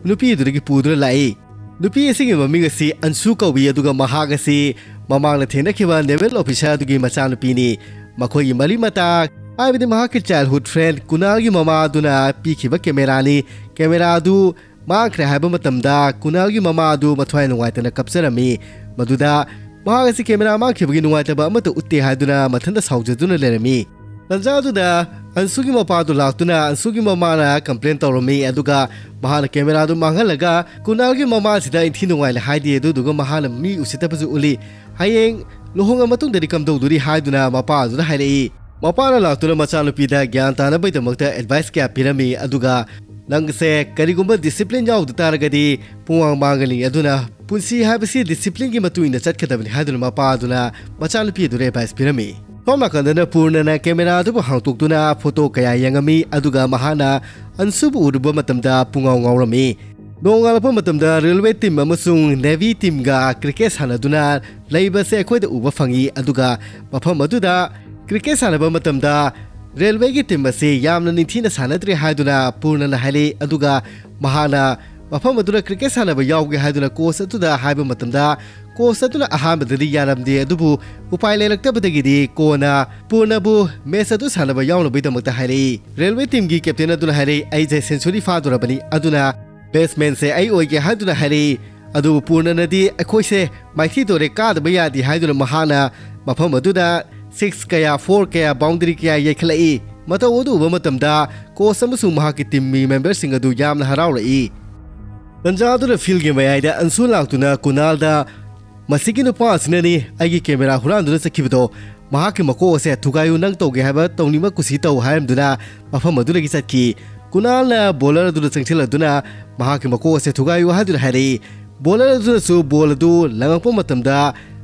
ꯅꯨꯄꯤ ꯑꯗꯨꯗꯒꯤ ꯄꯨꯗꯨꯅ ꯂꯥꯛꯏ꯫ ꯅꯨꯄꯤ ꯑꯁꯤꯒꯤ ꯃꯃꯤꯡ ꯑꯁꯤ ꯑꯟꯁꯨ ꯀꯧꯏ, ꯑꯗꯨꯒ ꯃꯍꯥꯛ ꯑꯁꯤ ꯃꯃꯥꯡꯗ ꯊꯦꯡꯅꯈꯤꯕ ꯅꯦꯚꯦꯜ ꯑꯣꯐꯤꯁꯥꯔ ꯑꯗꯨꯒꯤ ꯃꯆꯥꯅꯨꯄꯤꯅꯤ꯫ ꯃꯈꯣꯏꯒꯤ ꯃꯔꯤ ꯃꯇꯥ, ꯍꯥꯏꯕꯗꯤ ꯃꯍꯥꯛꯀꯤ ꯆꯥꯏꯜꯍꯨꯗ ꯐ꯭ꯔꯦꯟ ꯀꯨꯅꯥꯜꯒꯤ ꯃꯃꯥ ꯑꯗꯨꯅ ꯄꯤꯈꯤꯕ ꯀꯦꯃꯦꯔꯥꯅꯤ꯫ ꯀꯦꯃꯦꯔꯥ ꯑꯗꯨ ꯃꯥꯡꯈ꯭ꯔꯦ ꯍꯥꯏꯕ ꯃꯇꯝꯗ ꯀꯨꯅꯥꯜꯒꯤ ꯃꯃꯥ ꯑꯗꯨ ꯃꯊ꯭ꯋꯥꯏ ꯅꯨꯡꯉꯥꯏꯇꯅ ꯀꯞꯆꯔꯝꯃꯤ꯫ ꯃꯗꯨꯗ ꯃꯍꯥꯛ ꯑꯁꯤ ꯀꯦꯃꯦꯔꯥ ꯃꯥꯡꯈꯤꯕꯒꯤ ꯅꯨꯡꯉꯥꯏꯇꯕ ꯑꯃꯠꯇ ꯎꯠꯇꯦ ꯍꯥꯏꯗꯨꯅ ꯃꯊꯟꯇ ꯁꯥꯎꯖꯗꯨꯅ ꯂꯩꯔꯝꯃꯤ꯫ ꯇꯟꯖꯥ ꯑꯗꯨꯗ ꯑꯟꯁꯨꯒꯤ ꯃꯄꯥꯗꯨ ꯂꯥꯛꯇꯨꯅ ꯑꯟꯁꯨꯒꯤ ꯃꯃꯥꯅ ꯀꯝꯄ꯭ꯂꯦꯟ ꯇꯧꯔꯝꯃꯤ, ꯑꯗꯨꯒ ꯃꯍꯥꯛꯅ ꯀꯦꯃꯦꯔꯥꯗꯨ ꯃꯥꯡꯍꯜꯂꯒ ꯀꯨꯅꯥꯜꯒꯤ ꯃꯃꯥꯁꯤꯗ ꯏꯟꯊꯤ ꯅꯨꯡꯉꯥꯏꯅ ꯍꯥꯏꯗꯦ, ꯑꯗꯨꯗꯨꯒ ꯃꯍꯥꯛꯅ ꯃꯤ ꯎꯁꯤꯠꯇꯕꯁꯨ ꯎꯠꯂꯤ꯫ ꯍꯌꯦꯡ ꯂꯨꯍꯣꯡꯉ ꯃꯇꯨꯡꯗꯗꯤ ꯀꯝꯗꯧꯗꯣꯔꯤ ꯍꯥꯏꯗꯨꯅ ꯃꯄꯥ ꯑꯗꯨꯗ ꯍꯥꯏꯔꯛꯏ꯫ ꯃꯄꯥꯅ ꯂꯥꯛꯇꯨꯅ ꯃꯆꯥꯅꯨꯄꯤꯗ ꯒ꯭ꯌꯥꯟ ꯇꯥꯅꯕꯒꯤꯗꯃꯛꯇ ꯑꯦꯗꯚꯥꯏꯁ ꯀꯌꯥ ꯄꯤꯔꯝꯃꯤ, ꯑꯗꯨꯒ "ꯅꯪꯁꯦ ꯀꯔꯤꯒꯨꯝꯕ ꯗꯤꯁꯤꯄ꯭ꯂꯤꯟ ꯌꯥꯎꯗ ꯇꯥꯔꯒꯗꯤ ꯄꯨꯡꯃꯥꯡ ꯃꯥꯡꯒꯅꯤ, ꯑꯗꯨꯅ ꯄꯨꯟꯁꯤ ꯍꯥꯏꯕꯁꯤ ꯗꯤꯁꯤꯄ꯭ꯂꯤꯟꯒꯤ ꯃꯇꯨꯡ ꯏꯟꯅ ꯆꯠꯀꯗꯕꯅꯤ" ꯍꯥꯏꯗꯨꯅ ꯃꯄꯥ ꯑꯗꯨꯅ ꯃꯆꯥꯅꯨꯄꯤ ꯑꯗꯨꯗ ꯑꯦꯗꯚꯥꯏꯁ ꯄꯤꯔꯝꯃꯤ꯫ ꯁꯣꯝ ꯅꯥꯀꯟꯗꯅ ꯄꯨꯔꯅꯅ ꯀꯦꯃꯦꯔꯥ ꯑꯗꯨꯕꯨ ꯍꯥꯡꯇꯣꯛꯇꯨꯅ ꯐꯣꯇꯣ ꯀꯌꯥ ꯌꯦꯡꯉꯝꯃꯤ, ꯑꯗꯨꯒ ꯃꯍꯥꯛꯅ ꯑꯟꯁꯨꯕꯨ ꯎꯔꯨꯕ ꯃꯇꯝꯗ ꯄꯨꯡꯉꯥꯎ ꯉꯥꯎꯔꯝꯃꯤ꯫ ꯅꯣꯡꯉꯥꯜꯂꯛꯄ ꯃꯇꯝꯗ ꯔꯦꯜꯋꯦ ꯇꯤꯝ ꯑꯃꯁꯨꯡ ꯅꯦꯚꯤ ꯇꯤꯝꯒ ꯀ꯭ꯔꯤꯀꯦꯠ ꯁꯥꯟꯅꯗꯨꯅ ꯂꯩꯕꯁꯦ ꯑꯩꯈꯣꯏꯗ ꯎꯕ ꯐꯪꯉꯤ, ꯑꯗꯨꯒ ꯃꯐꯝ ꯑꯗꯨꯗ ꯀ꯭ꯔꯤꯀꯦꯠ ꯁꯥꯟꯅꯕ ꯃꯇꯝꯗ ꯔꯦꯜꯋꯦꯒꯤ ꯇꯤꯝ ꯑꯁꯤ ꯌꯥꯝꯅ ꯅꯤꯡꯊꯤꯅ ꯁꯥꯟꯅꯗ꯭ꯔꯦ ꯍꯥꯏꯗꯨꯅ ꯄꯨꯔꯅꯅ ꯍꯥꯏꯔꯛꯏ, ꯑꯗꯨꯒ ꯃꯍꯥꯛꯅ ꯃꯐꯝ ꯑꯗꯨꯗ ꯀ꯭ꯔꯤꯀꯦꯠ ꯁꯥꯟꯅꯕ ꯌꯥꯎꯒꯦ ꯍꯥꯏꯗꯨꯅ ꯀꯣꯆ ꯑꯗꯨꯗ ꯍꯥꯏꯕ ꯃꯇꯝꯗ ꯀꯣꯆ ꯑꯗꯨꯅ ꯑꯍꯥꯟꯕꯗꯗꯤ ꯌꯥꯔꯝꯗꯦ, ꯑꯗꯨꯕꯨ ꯎꯄꯥꯏ ꯂꯩꯔꯛꯇꯕꯗꯒꯤꯗꯤ ꯀꯣꯟꯅ ꯄꯨꯔꯅꯕꯨ ꯃꯦꯆ ꯑꯗꯨ ꯁꯥꯟꯅꯕ ꯌꯥꯎꯅꯕꯒꯤꯗꯃꯛꯇ ꯍꯥꯏꯔꯛꯏ꯫ ꯔꯦꯜꯋꯦ ꯇꯤꯝꯒꯤ ꯀꯦꯞꯇꯦꯟ ꯑꯗꯨꯅ ꯍꯥꯏꯔꯛꯏ, "ꯑꯩꯁꯦ ꯁꯦꯟꯆꯨꯔꯤ ꯐꯥꯗꯣꯔꯕꯅꯤ, ꯑꯗꯨꯅ ꯕꯦꯠꯁꯃꯦꯟꯁꯦ ꯑꯩ ꯑꯣꯏꯒꯦ" ꯍꯥꯏꯗꯨꯅ ꯍꯥꯏꯔꯛꯏ꯫ ꯑꯗꯨꯕꯨ ꯄꯨꯔꯅꯅꯗꯤ ꯑꯩꯈꯣꯏꯁꯦ ꯃꯥꯏꯊꯤꯗꯣꯔꯦ, ꯀꯥꯗꯕ ꯌꯥꯗꯦ ꯍꯥꯏꯗꯨꯅ ꯃꯍꯥꯛꯅ ꯃꯐꯝ ꯑꯗꯨꯗ ꯁꯤꯛꯁ ꯀꯌꯥ, ꯐꯣꯔ ꯀꯌꯥ, ꯕꯥꯎꯟꯗꯔꯤ ꯀꯌꯥ ꯌꯩꯈꯠꯂꯛꯏ꯫ ꯃꯇꯧ ꯑꯗꯨ ꯎꯕ ꯃꯇꯝꯗ ꯀꯣꯆ ꯑꯃꯁꯨꯡ ꯃꯍꯥꯛꯀꯤ ꯇꯤꯝ ꯃꯦꯝꯕꯔꯁꯤꯡ ꯑꯗꯨ ꯌꯥꯝꯅ ꯍꯔꯥꯎꯔꯛꯏ꯫ ꯇꯟꯖꯥ ꯑꯗꯨꯗ ꯐꯤꯜꯒꯤ ꯃꯌꯥꯏꯗ ꯑꯟꯁꯨ ꯂꯥꯛꯇꯨꯅ ꯀꯨꯅꯥꯜꯗ, "ꯃꯁꯤꯒꯤ ꯅꯨꯄꯥ ꯑꯁꯤꯅꯅꯤ ꯑꯩꯒꯤ ꯀꯦꯃꯦꯔꯥ ꯍꯨꯔꯥꯟꯗꯨꯅ ꯆꯠꯈꯤꯕꯗꯣ꯫ ꯃꯍꯥꯛꯀꯤ ꯃꯀꯣꯛ ꯑꯁꯦ ꯊꯨꯒꯥꯏꯌꯨ, ꯅꯪ ꯇꯧꯒꯦ ꯍꯥꯏꯕ ꯇꯧꯅꯤꯡꯕ ꯀꯨꯁꯤ ꯇꯧ" ꯍꯥꯏꯔꯝꯗꯨꯅ ꯃꯐꯝ ꯑꯗꯨꯗꯒꯤ ꯆꯠꯈꯤ꯫ ꯀꯨꯅꯥꯜꯅ ꯕꯣꯂꯔ ꯑꯗꯨꯗ ꯆꯪꯁꯤꯜꯂꯗꯨꯅ ꯃꯍꯥꯛꯀꯤ ꯃꯀꯣꯛ ꯑꯁꯦ ꯊꯨꯒꯥꯏꯌꯨ ꯍꯥꯏꯗꯨꯅ ꯍꯥꯏꯔꯛꯏ꯫ ꯕꯣꯂꯔ ꯑꯗꯨꯅꯁꯨ ꯕꯣꯜ ꯑꯗꯨ ꯂꯪꯉꯛꯄ ꯃꯇꯝꯗ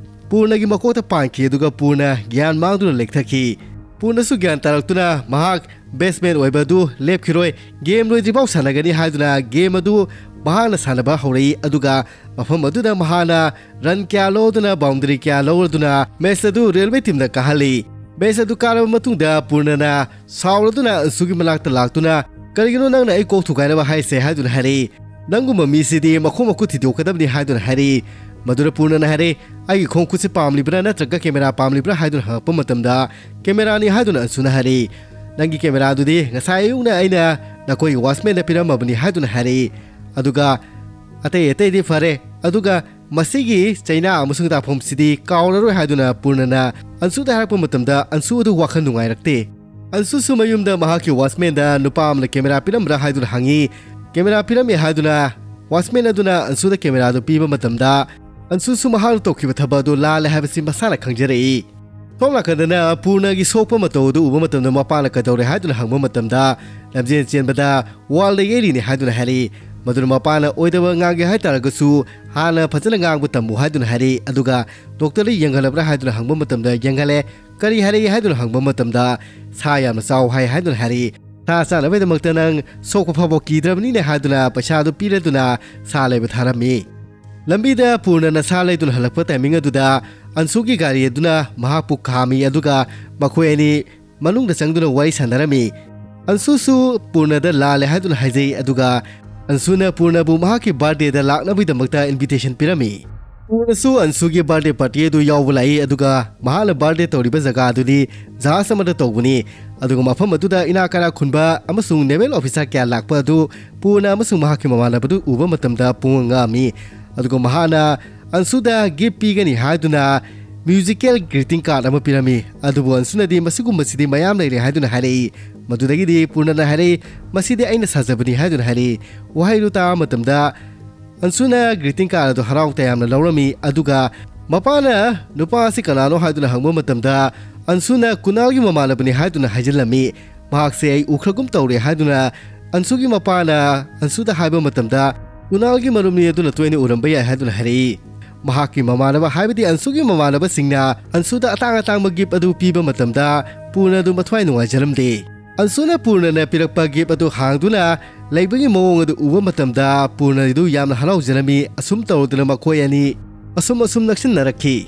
ꯄꯨꯔꯅꯒꯤ ꯃꯀꯣꯛꯇ ꯄꯥꯟꯈꯤ, ꯑꯗꯨꯒ ꯄꯨꯔꯅ ꯒ꯭ꯌꯥꯟ ꯃꯥꯡꯗꯨꯅ ꯂꯦꯛꯊꯈꯤ꯫ ꯄꯨꯔꯅꯁꯨ ꯒ꯭ꯌꯥꯟ ꯇꯥꯔꯛꯇꯨꯅ ꯃꯍꯥꯛ ꯕꯦꯠꯁꯃꯦꯟ ꯑꯣꯏꯕ ꯑꯗꯨ ꯂꯦꯞꯈꯤꯔꯣꯏ, ꯒꯦꯝ ꯂꯣꯏꯗ꯭ꯔꯤꯐꯥꯎ ꯁꯥꯟꯅꯒꯅꯤ ꯍꯥꯏꯗꯨꯅ ꯒꯦꯝ ꯑꯗꯨ ꯃꯍꯥꯛꯅ ꯁꯥꯟꯅꯕ ꯍꯧꯔꯛꯏ, ꯑꯗꯨꯒ ꯃꯐꯝ ꯑꯗꯨꯗ ꯃꯍꯥꯛꯅ ꯔꯟ ꯀꯌꯥ ꯂꯧꯗꯨꯅ ꯕꯥꯎꯟꯗꯔꯤ ꯀꯌꯥ ꯂꯧꯔꯗꯨꯅ ꯃꯦꯆ ꯑꯗꯨ ꯔꯦꯜꯋꯦ ꯇꯤꯝꯗ ꯀꯥꯍꯜꯂꯤ꯫ ꯃꯦꯆ ꯑꯗꯨ ꯀꯥꯔꯕ ꯃꯇꯨꯡꯗ ꯄꯨꯔꯅꯅ ꯁꯥꯎꯔꯗꯨꯅ ꯑꯟꯁꯨꯒꯤ ꯃꯅꯥꯛꯇ ꯂꯥꯛꯇꯨꯅ, "ꯀꯔꯤꯒꯤꯅꯣ ꯅꯪꯅ ꯑꯩ ꯀꯣꯛ ꯊꯨꯒꯥꯏꯅꯕ ꯍꯥꯏꯔꯤꯁꯦ?" ꯍꯥꯏꯗꯨꯅ ꯍꯥꯏꯔꯛꯏ꯫ "ꯅꯪꯒꯨꯝꯕ ꯃꯤꯁꯤꯗꯤ ꯃꯈꯣꯡ ꯃꯈꯨꯠ ꯊꯤꯗꯣꯛꯀꯗꯕꯅꯤ" ꯍꯥꯏꯗꯨꯅ ꯍꯥꯏꯔꯛꯏ꯫ ꯃꯗꯨꯗ ꯄꯨꯔꯅꯅ ꯍꯥꯏꯔꯛꯏ, "ꯑꯩꯒꯤ ꯈꯣꯡ ꯈꯨꯠꯁꯤ ꯄꯥꯝꯂꯤꯕ꯭ꯔꯥ ꯅꯠꯇ꯭ꯔꯒ ꯀꯦꯃꯦꯔꯥ ꯄꯥꯝꯂꯤꯕ꯭ꯔꯥ?" ꯍꯥꯏꯗꯨꯅ ꯍꯪꯉꯛꯄ ꯃꯇꯝꯗ, "ꯀꯦꯃꯦꯔꯥꯅꯤ" ꯍꯥꯏꯗꯨꯅ ꯑꯟꯁꯨꯅ ꯍꯥꯏꯔꯛꯏ꯫ "ꯅꯪꯒꯤ ꯀꯦꯃꯦꯔꯥꯗꯨꯗꯤ ꯉꯁꯥꯏ ꯑꯌꯨꯛꯅ ꯑꯩꯅ ꯅꯈꯣꯏꯒꯤ ꯋꯥꯆꯃꯦꯟꯗ ꯄꯤꯔꯝꯃꯕꯅꯤ" ꯍꯥꯏꯗꯨꯅ ꯍꯥꯏꯔꯛꯏ꯫ ꯑꯗꯨꯒ ꯑꯇꯩ ꯑꯇꯩꯗꯤ ꯐꯔꯦ, ꯑꯗꯨꯒ ꯃꯁꯤꯒꯤ ꯆꯩꯅꯥ ꯑꯃꯁꯨꯡ ꯇꯥꯐꯝꯁꯤꯗꯤ ꯀꯥꯎꯔꯔꯣꯏ ꯍꯥꯏꯗꯨꯅ ꯄꯨꯔꯅꯅ ꯑꯟꯁꯨꯗ ꯍꯥꯏꯔꯛꯄ ꯃꯇꯝꯗ ꯑꯟꯁꯨ ꯑꯗꯨ ꯋꯥꯈꯜ ꯅꯨꯡꯉꯥꯏꯔꯛꯇꯦ꯫ ꯑꯟꯁꯨꯁꯨ ꯃꯌꯨꯝꯗ ꯃꯍꯥꯛꯀꯤ ꯋꯥꯆꯃꯦꯟꯗ ꯅꯨꯄꯥ ꯑꯃꯅ ꯀꯦꯃꯦꯔꯥ ꯄꯤꯔꯝꯕ꯭ꯔꯥ ꯍꯥꯏꯗꯨꯅ ꯍꯪꯉꯤ꯫ ꯀꯦꯃꯦꯔꯥ ꯄꯤꯔꯝꯃꯦ ꯍꯥꯏꯗꯨꯅ ꯋꯥꯆꯃꯦꯟ ꯑꯗꯨꯅ ꯑꯟꯁꯨꯗ ꯀꯦꯃꯦꯔꯥꯗꯨ ꯄꯤꯕ ꯃꯇꯝꯗ ꯑꯟꯁꯨꯁꯨ ꯃꯍꯥꯛꯅ ꯇꯧꯈꯤꯕ ꯊꯕꯛ ꯑꯗꯨ ꯂꯥꯜꯂꯦ ꯍꯥꯏꯕꯁꯤ ꯃꯁꯥꯅ ꯈꯪꯖꯔꯛꯏ꯫ ꯁꯣꯝ ꯅꯥꯀꯟꯗꯅ ꯄꯨꯔꯅꯒꯤ ꯁꯣꯛꯄ ꯃꯇꯧ ꯑꯗꯨ ꯎꯕ ꯃꯇꯝꯗ ꯃꯄꯥꯅ ꯀꯩꯗꯧꯔꯦ ꯍꯥꯏꯗꯨꯅ ꯍꯪꯕ ꯃꯇꯝꯗ ꯂꯝꯖꯦꯟ ꯆꯦꯟꯕꯗ ꯋꯥꯜꯗ ꯌꯩꯔꯤꯅꯤ ꯍꯥꯏꯗꯨꯅ ꯍꯥꯏꯔꯛꯏ꯫ ꯃꯗꯨꯅ ꯃꯄꯥꯅ ꯑꯣꯏꯗꯕ ꯉꯥꯡꯒꯦ ꯍꯥꯏꯇꯥꯔꯒꯁꯨ ꯍꯥꯟꯅ ꯐꯖꯅ ꯉꯥꯡꯕ ꯇꯝꯃꯨ ꯍꯥꯏꯗꯨꯅ ꯍꯥꯏꯔꯛꯏ꯫ ꯑꯗꯨꯒ ꯗꯣꯛꯇꯔꯗ ꯌꯦꯡꯍꯜꯂꯕ꯭ꯔꯥ ꯍꯥꯏꯗꯨꯅ ꯍꯪꯕ ꯃꯇꯝꯗ ꯌꯦꯡꯍꯜꯂꯦ꯫ ꯀꯔꯤ ꯍꯥꯏꯔꯛꯏ ꯍꯥꯏꯗꯨꯅ ꯍꯪꯕ ꯃꯇꯝꯗ, "ꯁꯥ ꯌꯥꯝꯅ ꯆꯥꯎ" ꯍꯥꯏ ꯍꯥꯏꯗꯨꯅ ꯍꯥꯏꯔꯛꯏ꯫ ꯁꯥ ꯆꯥꯅꯕꯒꯤꯗꯃꯛꯇ ꯅꯪ ꯁꯣꯛꯄ ꯐꯥꯎꯕ ꯀꯤꯗ꯭ꯔꯕꯅꯤꯅꯦ ꯍꯥꯏꯗꯨꯅ ꯄꯩꯁꯥꯗꯨ ꯄꯤꯔꯗꯨꯅ ꯁꯥ ꯂꯩꯕ ꯊꯥꯔꯝꯃꯤ꯫ ꯂꯝꯕꯤꯗ ꯄꯨꯔꯅꯅ ꯁꯥ ꯂꯩꯗꯨꯅ ꯍꯜꯂꯛꯄ ꯇꯥꯏꯃꯤꯡ ꯑꯗꯨꯗ ꯑꯟꯁꯨꯒꯤ ꯒꯥꯔꯤ ꯑꯗꯨꯅ ꯃꯍꯥꯛꯄꯨ ꯈꯥꯝꯃꯤ, ꯑꯗꯨꯒ ꯃꯈꯣꯏ ꯑꯅꯤ ꯃꯅꯨꯡꯗ ꯆꯪꯗꯨꯅ ꯋꯥꯔꯤ ꯁꯥꯟꯅꯔꯝꯃꯤ꯫ ꯑꯟꯁꯨꯁꯨ ꯄꯨꯔꯅꯗ ꯂꯥꯜꯂꯦ ꯍꯥꯏꯗꯨꯅ ꯍꯥꯏꯖꯩ, ꯑꯗꯨꯒ ꯑꯟꯁꯨꯅ ꯄꯨꯔꯅꯕꯨ ꯃꯍꯥꯛꯀꯤ ꯕꯥꯔꯗꯦꯗ ꯂꯥꯛꯅꯕꯒꯤꯗꯃꯛꯇ ꯏꯟꯚꯤꯇꯦꯁꯟ ꯄꯤꯔꯝꯃꯤ꯫ ꯄꯨꯔꯅꯁꯨ ꯑꯟꯁꯨꯒꯤ ꯕꯥꯔꯗꯦ ꯄꯥꯔꯇꯤ ꯑꯗꯨ ꯌꯥꯎꯕ ꯂꯥꯛꯏ, ꯑꯗꯨꯒ ꯃꯍꯥꯛꯅ ꯕꯥꯔꯗꯦ ꯇꯧꯔꯤꯕ ꯖꯒꯥ ꯑꯗꯨꯗꯤ ꯖꯍꯥꯖ ꯑꯃꯗ ꯇꯧꯕꯅꯤ꯫ ꯑꯗꯨꯒ ꯃꯐꯝ ꯑꯗꯨꯗ ꯏꯅꯥꯛ ꯀꯥꯏꯔꯥꯛ ꯈꯨꯟꯕ ꯑꯃꯁꯨꯡ ꯅꯦꯚꯦꯜ ꯑꯣꯐꯤꯁꯥꯔ ꯀꯌꯥ ꯂꯥꯛꯄ ꯑꯗꯨ ꯄꯨꯔꯅ ꯑꯃꯁꯨꯡ ꯃꯍꯥꯛꯀꯤ ꯃꯃꯥꯟꯅꯕꯗꯨ ꯎꯕ ꯃꯇꯝꯗ ꯄꯨꯡꯉꯛ ꯉꯛꯑꯝꯃꯤ꯫ ꯑꯗꯨꯒ ꯃꯍꯥꯛꯅ ꯑꯟꯁꯨꯗ ꯒꯤꯐ ꯄꯤꯒꯅꯤ ꯍꯥꯏꯗꯨꯅ ꯃ꯭ꯌꯨꯖꯤꯀꯦꯜ ꯒ꯭ꯔꯤꯇꯤꯡ ꯀꯥꯔꯗ ꯑꯃ ꯄꯤꯔꯝꯃꯤ꯫ ꯑꯗꯨꯕꯨ ꯑꯟꯁꯨꯅꯗꯤ ꯃꯁꯤꯒꯨꯝꯕꯁꯤꯗꯤ ꯃꯌꯥꯝ ꯂꯩꯔꯦ ꯍꯥꯏꯗꯨꯅ ꯍꯥꯏꯔꯛꯏ꯫ ꯃꯗꯨꯗꯒꯤꯗꯤ ꯄꯨꯔꯅꯅ ꯍꯥꯏꯔꯛꯏ, "ꯃꯁꯤꯗꯤ ꯑꯩꯅ ꯁꯥꯖꯕꯅꯤ" ꯍꯥꯏꯗꯨꯅ ꯍꯥꯏꯔꯛꯏ꯫ ꯋꯥꯍꯩꯗꯨ ꯇꯥꯕ ꯃꯇꯝꯗ ꯑꯟꯁꯨꯅ ꯒ꯭ꯔꯤꯇꯤꯡ ꯀꯥꯔꯗ ꯑꯗꯨ ꯍꯔꯥꯎ ꯇꯌꯥꯝꯅ ꯂꯧꯔꯝꯃꯤ꯫ ꯑꯗꯨꯒ ꯃꯄꯥꯅ ꯅꯨꯄꯥ ꯑꯁꯤ ꯀꯅꯥꯅꯣ ꯍꯥꯏꯗꯨꯅ ꯍꯪꯕ ꯃꯇꯝꯗ, ꯑꯟꯁꯨꯅ ꯀꯨꯅꯥꯜꯒꯤ ꯃꯃꯥꯟꯅꯕꯅꯤ ꯍꯥꯏꯗꯨꯅ ꯍꯥꯏꯖꯤꯜꯂꯝꯃꯤ꯫ ꯃꯍꯥꯛꯁꯦ ꯑꯩ ꯎꯈ꯭ꯔꯒꯨꯝ ꯇꯧꯔꯦ ꯍꯥꯏꯗꯨꯅ ꯑꯟꯁꯨꯒꯤ ꯃꯄꯥꯅ ꯑꯟꯁꯨꯗ ꯍꯥꯏꯕ ꯃꯇꯝꯗ, ꯀꯨꯅꯥꯜꯒꯤ ꯃꯔꯨꯞꯅꯤ ꯑꯗꯨꯅ ꯇꯣꯏꯅ ꯎꯔꯝꯕ ꯌꯥꯏ ꯍꯥꯏꯗꯨꯅ ꯍꯥꯏꯔꯛꯏ꯫ ꯃꯍꯥꯛꯀꯤ ꯃꯃꯥꯟꯅꯕ, ꯍꯥꯏꯕꯗꯤ ꯑꯟꯁꯨꯒꯤ ꯃꯃꯥꯟꯅꯕꯁꯤꯡꯅ ꯑꯟꯁꯨꯗ ꯑꯇꯥꯡ ꯑꯇꯥꯡꯕ ꯒꯤꯐ ꯑꯗꯨ ꯄꯤꯕ ꯃꯇꯝꯗ, ꯄꯨꯔꯅ ꯑꯗꯨ ꯃꯊ꯭ꯋꯥꯏ ꯅꯨꯡꯉꯥꯏꯖꯔꯝꯗꯦ꯫ ꯑꯟꯁꯨꯅ ꯄꯨꯔꯅꯅ ꯄꯤꯔꯛꯄ ꯒꯤꯐ ꯑꯗꯨ ꯍꯥꯡꯗꯨꯅ ꯂꯩꯕꯒꯤ ꯃꯑꯣꯡ ꯑꯗꯨ ꯎꯕ ꯃꯇꯝꯗ, ꯄꯨꯔꯅ ꯑꯗꯨ ꯌꯥꯝꯅ ꯍꯔꯥꯎꯖꯔꯝꯃꯤ꯫ ꯑꯁꯨꯝ ꯇꯧꯔꯗꯨꯅ ꯃꯈꯣꯏ ꯑꯅꯤ ꯑꯁꯨꯝ ꯑꯁꯨꯝ ꯅꯛꯁꯤꯟꯅꯔꯛꯈꯤ꯫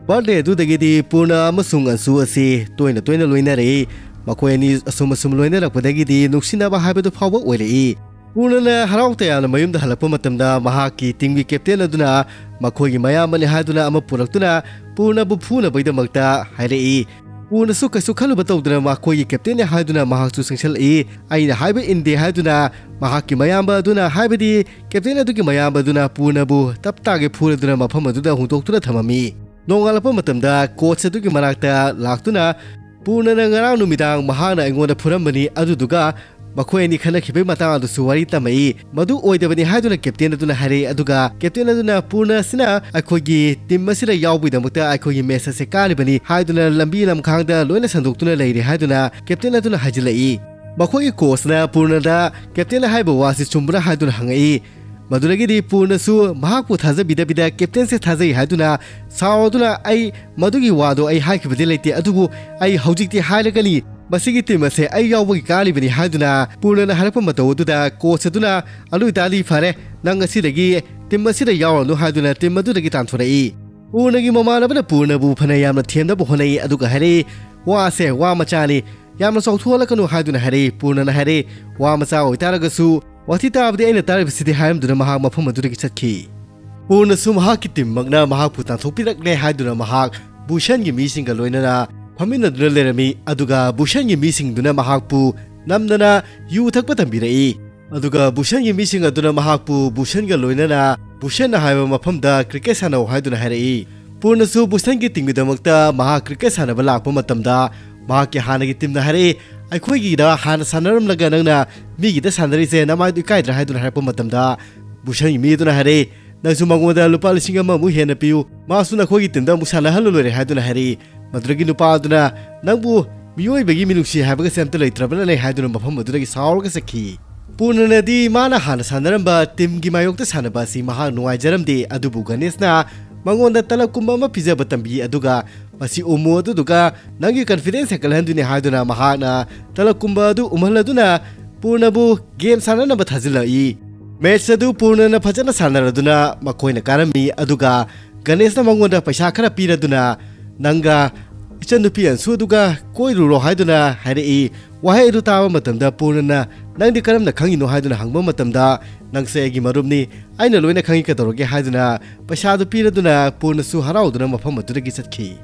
ꯕꯥꯔꯗꯦ ꯑꯗꯨꯗꯒꯤꯗꯤ ꯄꯨꯔꯅ ꯑꯃꯁꯨꯡ ꯑꯟꯁꯨ ꯑꯁꯤ ꯇꯣꯏꯅ ꯇꯣꯏꯅ ꯂꯣꯏꯅꯔꯛꯏ꯫ ꯃꯈꯣꯏ ꯑꯅꯤ ꯑꯁꯨꯝ ꯑꯁꯨꯝ ꯂꯣꯏꯅꯔꯛꯄꯗꯒꯤꯗꯤ ꯅꯨꯡꯁꯤꯅꯕ ꯍꯥꯏꯕꯗꯨ ꯐꯥꯎꯕ ꯑꯣꯏꯔꯛꯏ꯫ ꯄꯨꯔꯅꯅ ꯍꯔꯥꯎ ꯇꯌꯥꯝꯅ ꯃꯌꯨꯝꯗ ꯍꯜꯂꯛꯄ ꯃꯇꯝꯗ, ꯃꯍꯥꯛꯀꯤ ꯇꯤꯝꯒꯤ ꯀꯦꯞꯇꯦꯟ ꯑꯗꯨꯅ ꯃꯈꯣꯏꯒꯤ ꯃꯌꯥꯝꯕꯅꯤ ꯍꯥꯏꯗꯨꯅ ꯑꯃ ꯄꯨꯔꯛꯇꯨꯅ ꯄꯨꯔꯅꯕꯨ ꯐꯨꯅꯕꯒꯤꯗꯃꯛꯇ ꯍꯥꯏꯔꯛꯏ꯫ ꯄꯨꯔꯅꯁꯨ ꯀꯩꯁꯨ ꯈꯜꯂꯨꯕ ꯇꯧꯗꯅ ꯃꯈꯣꯏꯒꯤ ꯀꯦꯞꯇꯦꯟꯅꯤ ꯍꯥꯏꯗꯨꯅ ꯃꯍꯥꯛꯁꯨ ꯆꯪꯁꯤꯜꯂꯛꯏ꯫ "ꯑꯩꯅ ꯍꯥꯏꯕ ꯏꯟꯗꯦ" ꯍꯥꯏꯗꯨꯅ ꯃꯍꯥꯛꯀꯤ ꯃꯌꯥꯝꯕ ꯑꯗꯨꯅ, ꯍꯥꯏꯕꯗꯤ ꯀꯦꯞꯇꯦꯟ ꯑꯗꯨꯒꯤ ꯃꯌꯥꯝꯕ ꯑꯗꯨꯅ ꯄꯨꯔꯅꯕꯨ ꯇꯞ ꯇꯥꯒꯩ ꯐꯨꯔꯗꯨꯅ ꯃꯐꯝ ꯑꯗꯨꯗ ꯍꯨꯟꯗꯣꯛꯇꯨꯅ ꯊꯝꯃꯝꯃꯤ꯫ ꯅꯣꯡꯉꯥꯜꯂꯛꯄ ꯃꯇꯝꯗ ꯀꯣꯆ ꯑꯗꯨꯒꯤ ꯃꯅꯥꯛꯇ ꯂꯥꯛꯇꯨꯅ, "ꯄꯨꯔꯅꯅ ꯉꯔꯥꯡ ꯅꯨꯃꯤꯗꯥꯡ ꯃꯍꯥꯛꯅ ꯑꯩꯉꯣꯟꯗ ꯐꯨꯔꯝꯕꯅꯤ, ꯑꯗꯨꯗꯨꯒ ꯃꯈꯣꯏ ꯑꯅꯤ ꯈꯠꯅꯈꯤꯕꯒꯤ ꯃꯇꯥꯡ ꯑꯗꯨꯁꯨ ꯋꯥꯔꯤ ꯇꯝꯃꯛꯏ꯫ ꯃꯗꯨ ꯑꯣꯏꯗꯕꯅꯤ" ꯍꯥꯏꯗꯨꯅ ꯀꯦꯞꯇꯦꯟ ꯑꯗꯨꯅ ꯍꯥꯏꯔꯛꯏ꯫ ꯑꯗꯨꯒ ꯀꯦꯞꯇꯦꯟ ꯑꯗꯨꯅ, "ꯄꯨꯔꯅ ꯑꯁꯤꯅ ꯑꯩꯈꯣꯏꯒꯤ ꯇꯤꯝ ꯑꯁꯤꯗ ꯌꯥꯎꯕꯒꯤꯗꯃꯛꯇ ꯑꯩꯈꯣꯏꯒꯤ ꯃꯦꯆ ꯑꯁꯦ ꯀꯥꯔꯤꯕꯅꯤ" ꯍꯥꯏꯗꯨꯅ ꯂꯝꯕꯤ ꯂꯝꯈꯥꯡꯗ ꯂꯣꯏꯅ ꯁꯟꯗꯣꯛꯇꯨꯅ ꯂꯩꯔꯦ ꯍꯥꯏꯗꯨꯅ ꯀꯦꯞꯇꯦꯟ ꯑꯗꯨꯅ ꯍꯥꯏꯖꯤꯜꯂꯛꯏ꯫ ꯃꯈꯣꯏꯒꯤ ꯀꯣꯆꯅ ꯄꯨꯔꯅꯗ ꯀꯦꯞꯇꯦꯟꯅ ꯍꯥꯏꯕ ꯋꯥꯁꯤ ꯆꯨꯝꯕ꯭ꯔꯥ ꯍꯥꯏꯗꯨꯅ ꯍꯪꯉꯛꯏ꯫ ꯃꯗꯨꯗꯒꯤꯗꯤ ꯄꯨꯔꯅꯁꯨ ꯃꯍꯥꯛꯄꯨ ꯊꯥꯖꯕꯤꯗꯕꯤꯗ ꯀꯦꯞꯇꯦꯟꯁꯦ ꯊꯥꯖꯩ ꯍꯥꯏꯗꯨꯅ ꯁꯥꯎꯗꯨꯅ, "ꯑꯩ ꯃꯗꯨꯒꯤ ꯋꯥꯗꯣ ꯑꯩ ꯍꯥꯏꯈꯤꯕꯗꯤ ꯂꯩꯇꯦ, ꯑꯗꯨꯕꯨ ꯑꯩ ꯍꯧꯖꯤꯛꯇꯤ ꯍꯥꯏꯔꯒꯅꯤ, ꯃꯁꯤꯒꯤ ꯇꯤꯝ ꯑꯁꯦ ꯑꯩ ꯌꯥꯎꯕꯒꯤ ꯀꯥꯔꯤꯕꯅꯤ" ꯍꯥꯏꯗꯨꯅ ꯄꯨꯔꯅꯅ ꯍꯥꯏꯔꯛꯄ ꯃꯇꯧ ꯑꯗꯨꯗ ꯀꯣꯆ ꯑꯗꯨꯅ, "ꯑꯗꯨ ꯑꯣꯏꯇꯥꯔꯗꯤ ꯐꯔꯦ, ꯅꯪ ꯉꯁꯤꯗꯒꯤ ꯇꯤꯝ ꯑꯁꯤꯗ ꯌꯥꯎꯔꯅꯨ" ꯍꯥꯏꯗꯨꯅ ꯇꯤꯝ ꯑꯗꯨꯗꯒꯤ ꯇꯥꯟꯊꯣꯔꯛꯏ꯫ ꯄꯨꯔꯅꯒꯤ ꯃꯃꯥꯟꯅꯕꯅ ꯄꯨꯔꯅꯕꯨ ꯐꯅ ꯌꯥꯝꯅ ꯊꯦꯝꯅꯕ ꯍꯣꯠꯅꯩ, ꯑꯗꯨꯒ ꯍꯥꯏꯔꯛꯏ, "ꯋꯥꯁꯦ ꯋꯥ ꯃꯆꯥꯅꯤ, ꯌꯥꯝꯅ ꯆꯥꯎꯊꯣꯛꯍꯜꯂꯛꯀꯅꯨ" ꯍꯥꯏꯗꯨꯅ ꯍꯥꯏꯔꯛꯏ꯫ ꯄꯨꯔꯅꯅ ꯍꯥꯏꯔꯛꯏ, "ꯋꯥ ꯃꯆꯥ ꯑꯣꯏꯇꯥꯔꯒꯁꯨ ꯋꯥꯊꯤ ꯇꯥꯕꯗꯤ ꯑꯩꯅ ꯇꯥꯔꯤꯕꯁꯤꯗꯤ" ꯍꯥꯏꯔꯝꯗꯨꯅ ꯃꯍꯥꯛ ꯃꯐꯝ ꯑꯗꯨꯗꯒꯤ ꯆꯠꯈꯤ꯫ ꯄꯨꯔꯅꯁꯨ ꯃꯍꯥꯛꯀꯤ ꯇꯤꯝꯃꯛꯅ ꯃꯍꯥꯛꯄꯨ ꯇꯥꯟꯊꯣꯛꯄꯤꯔꯛꯂꯦ ꯍꯥꯏꯗꯨꯅ ꯃꯍꯥꯛ ꯕꯨꯁꯟꯒꯤ ꯃꯤꯁꯤꯡꯒ ꯂꯣꯏꯅꯅ ꯐꯝꯃꯤꯟꯅꯗꯨꯅ ꯂꯩꯔꯝꯃꯤ, ꯑꯗꯨꯒ ꯕꯨꯁꯟꯒꯤ ꯃꯤꯁꯤꯡꯗꯨꯅ ꯃꯍꯥꯛꯄꯨ ꯅꯝꯗꯅ ꯌꯨ ꯊꯛꯄ ꯇꯝꯕꯤꯔꯛꯏ꯫ ꯑꯗꯨꯒ ꯕꯨꯁꯟꯒꯤ ꯃꯤꯁꯤꯡ ꯑꯗꯨꯅ ꯃꯍꯥꯛꯄꯨ ꯕꯨꯁꯟꯒ ꯂꯣꯏꯅꯅ ꯕꯨꯁꯟꯅ ꯍꯥꯏꯕ ꯃꯐꯝꯗ ꯀ꯭ꯔꯤꯀꯦꯠ ꯁꯥꯟꯅꯧ ꯍꯥꯏꯗꯨꯅ ꯍꯥꯏꯔꯛꯏ꯫ ꯄꯨꯔꯅꯁꯨ ꯕꯨꯁꯟꯒꯤ ꯇꯤꯝꯒꯤꯗꯃꯛꯇ ꯃꯍꯥꯛ ꯀ꯭ꯔꯤꯀꯦꯠ ꯁꯥꯟꯅꯕ ꯂꯥꯛꯄ ꯃꯇꯝꯗ ꯃꯍꯥꯛꯀꯤ ꯍꯥꯟꯅꯒꯤ ꯇꯤꯝꯅ ꯍꯥꯏꯔꯛꯏ, "ꯑꯩꯈꯣꯏꯒꯤꯗ ꯍꯥꯟꯅ ꯁꯥꯟꯅꯔꯝꯂꯒ ꯅꯪꯅ ꯃꯤꯒꯤꯗ ꯁꯥꯟꯅꯔꯤꯁꯦ ꯅꯃꯥꯏꯗꯨ ꯏꯀꯥꯏꯗ꯭ꯔꯥ?" ꯍꯥꯏꯗꯨꯅ ꯍꯥꯏꯔꯛꯄ ꯃꯇꯝꯗ ꯕꯨꯁꯟꯒꯤ ꯃꯤ ꯑꯗꯨꯅ ꯍꯥꯏꯔꯛꯏ, "ꯅꯪꯁꯨ ꯃꯉꯣꯟꯗ ꯂꯨꯄꯥ ꯂꯤꯁꯤꯡ ꯑꯃꯃꯨꯛ ꯍꯦꯟꯅ ꯄꯤꯌꯨ, ꯃꯥꯁꯨ ꯅꯈꯣꯏꯒꯤ ꯇꯤꯝꯗ ꯑꯃꯨꯛ ꯁꯥꯟꯅꯍꯜꯂ ꯂꯣꯏꯔꯦ" ꯍꯥꯏꯗꯨꯅ ꯍꯥꯏꯔꯛꯏ꯫ ꯃꯗꯨꯗꯒꯤ ꯅꯨꯄꯥ ꯑꯗꯨꯅ, "ꯅꯪꯕꯨ ꯃꯤꯑꯣꯏꯕꯒꯤ ꯃꯤꯅꯨꯡꯁꯤ ꯍꯥꯏꯕꯒꯁꯦ ꯑꯝꯇ ꯂꯩꯇ꯭ꯔꯕꯅꯅꯦ" ꯍꯥꯏꯗꯨꯅ ꯃꯐꯝ ꯑꯗꯨꯗꯒꯤ ꯁꯥꯎꯔꯒ ꯆꯠꯈꯤ꯫ ꯄꯨꯔꯅꯅꯗꯤ ꯃꯥꯅ ꯍꯥꯟꯅ ꯁꯥꯟꯅꯔꯝꯕ ꯇꯤꯝꯒꯤ ꯃꯥꯌꯣꯛꯇ ꯁꯥꯟꯅꯕ ꯑꯁꯤ ꯃꯍꯥꯛ ꯅꯨꯡꯉꯥꯏꯖꯔꯝꯗꯦ, ꯑꯗꯨꯕꯨ ꯒꯅꯦꯁꯅ ꯃꯉꯣꯟꯗ ꯇꯂꯕꯀꯨꯝꯕ ꯑꯃ ꯄꯤꯖꯕ ꯇꯝꯕꯤ, ꯑꯗꯨꯒ "ꯃꯁꯤ ꯎꯝꯃꯨ, ꯑꯗꯨꯗꯨꯒ ꯅꯪꯒꯤ ꯀꯟꯐꯤꯗꯦꯟꯁ ꯍꯦꯟꯒꯠꯍꯟꯗꯣꯏꯅꯤ" ꯍꯥꯏꯗꯨꯅ ꯃꯍꯥꯛꯅ ꯇꯂꯕꯀꯨꯝꯕ ꯑꯗꯨ ꯎꯝꯍꯜꯂꯗꯨꯅ ꯄꯨꯔꯅꯕꯨ ꯒꯦꯝ ꯁꯥꯟꯅꯅꯕ ꯊꯥꯖꯤꯜꯂꯛꯏ꯫ ꯃꯦꯠꯆ ꯑꯗꯨ ꯄꯨꯔꯅꯅ ꯐꯖꯅ ꯁꯥꯟꯅꯔꯗꯨꯅ ꯃꯈꯣꯏꯅ ꯀꯥꯔꯝꯃꯤ, ꯑꯗꯨꯒ ꯒꯅꯦꯁꯅ ꯃꯉꯣꯟꯗ ꯄꯩꯁꯥ ꯈꯔ ꯄꯤꯔꯗꯨꯅ, "ꯅꯪꯒ ꯏꯆꯟꯅꯨꯄꯤ ꯑꯟꯁꯨ ꯑꯗꯨꯒ ꯀꯣꯏꯔꯨꯔꯣ" ꯍꯥꯏꯗꯨꯅ ꯍꯥꯏꯔꯛꯏ꯫ ꯋꯥꯍꯩ ꯑꯗꯨ ꯇꯥꯕ ꯃꯇꯝꯗ ꯄꯨꯔꯅꯅ, "ꯅꯪꯗꯤ ꯀꯔꯝꯅ ꯈꯪꯉꯤꯅꯣ?" ꯍꯥꯏꯗꯨꯅ ꯍꯪꯕ ꯃꯇꯝꯗ, "ꯅꯪꯁꯦ ꯑꯩꯒꯤ ꯃꯔꯨꯞꯅꯤ, ꯑꯩꯅ ꯂꯣꯏꯅ ꯈꯪꯉꯤ, ꯀꯩꯗꯧꯔꯒꯦ?" ꯍꯥꯏꯗꯨꯅ ꯄꯩꯁꯥꯗꯨ ꯄꯤꯔꯗꯨꯅ ꯄꯨꯔꯅꯁꯨ ꯍꯔꯥꯎꯗꯨꯅ ꯃꯐꯝ ꯑꯗꯨꯗꯒꯤ ꯆꯠꯈꯤ꯫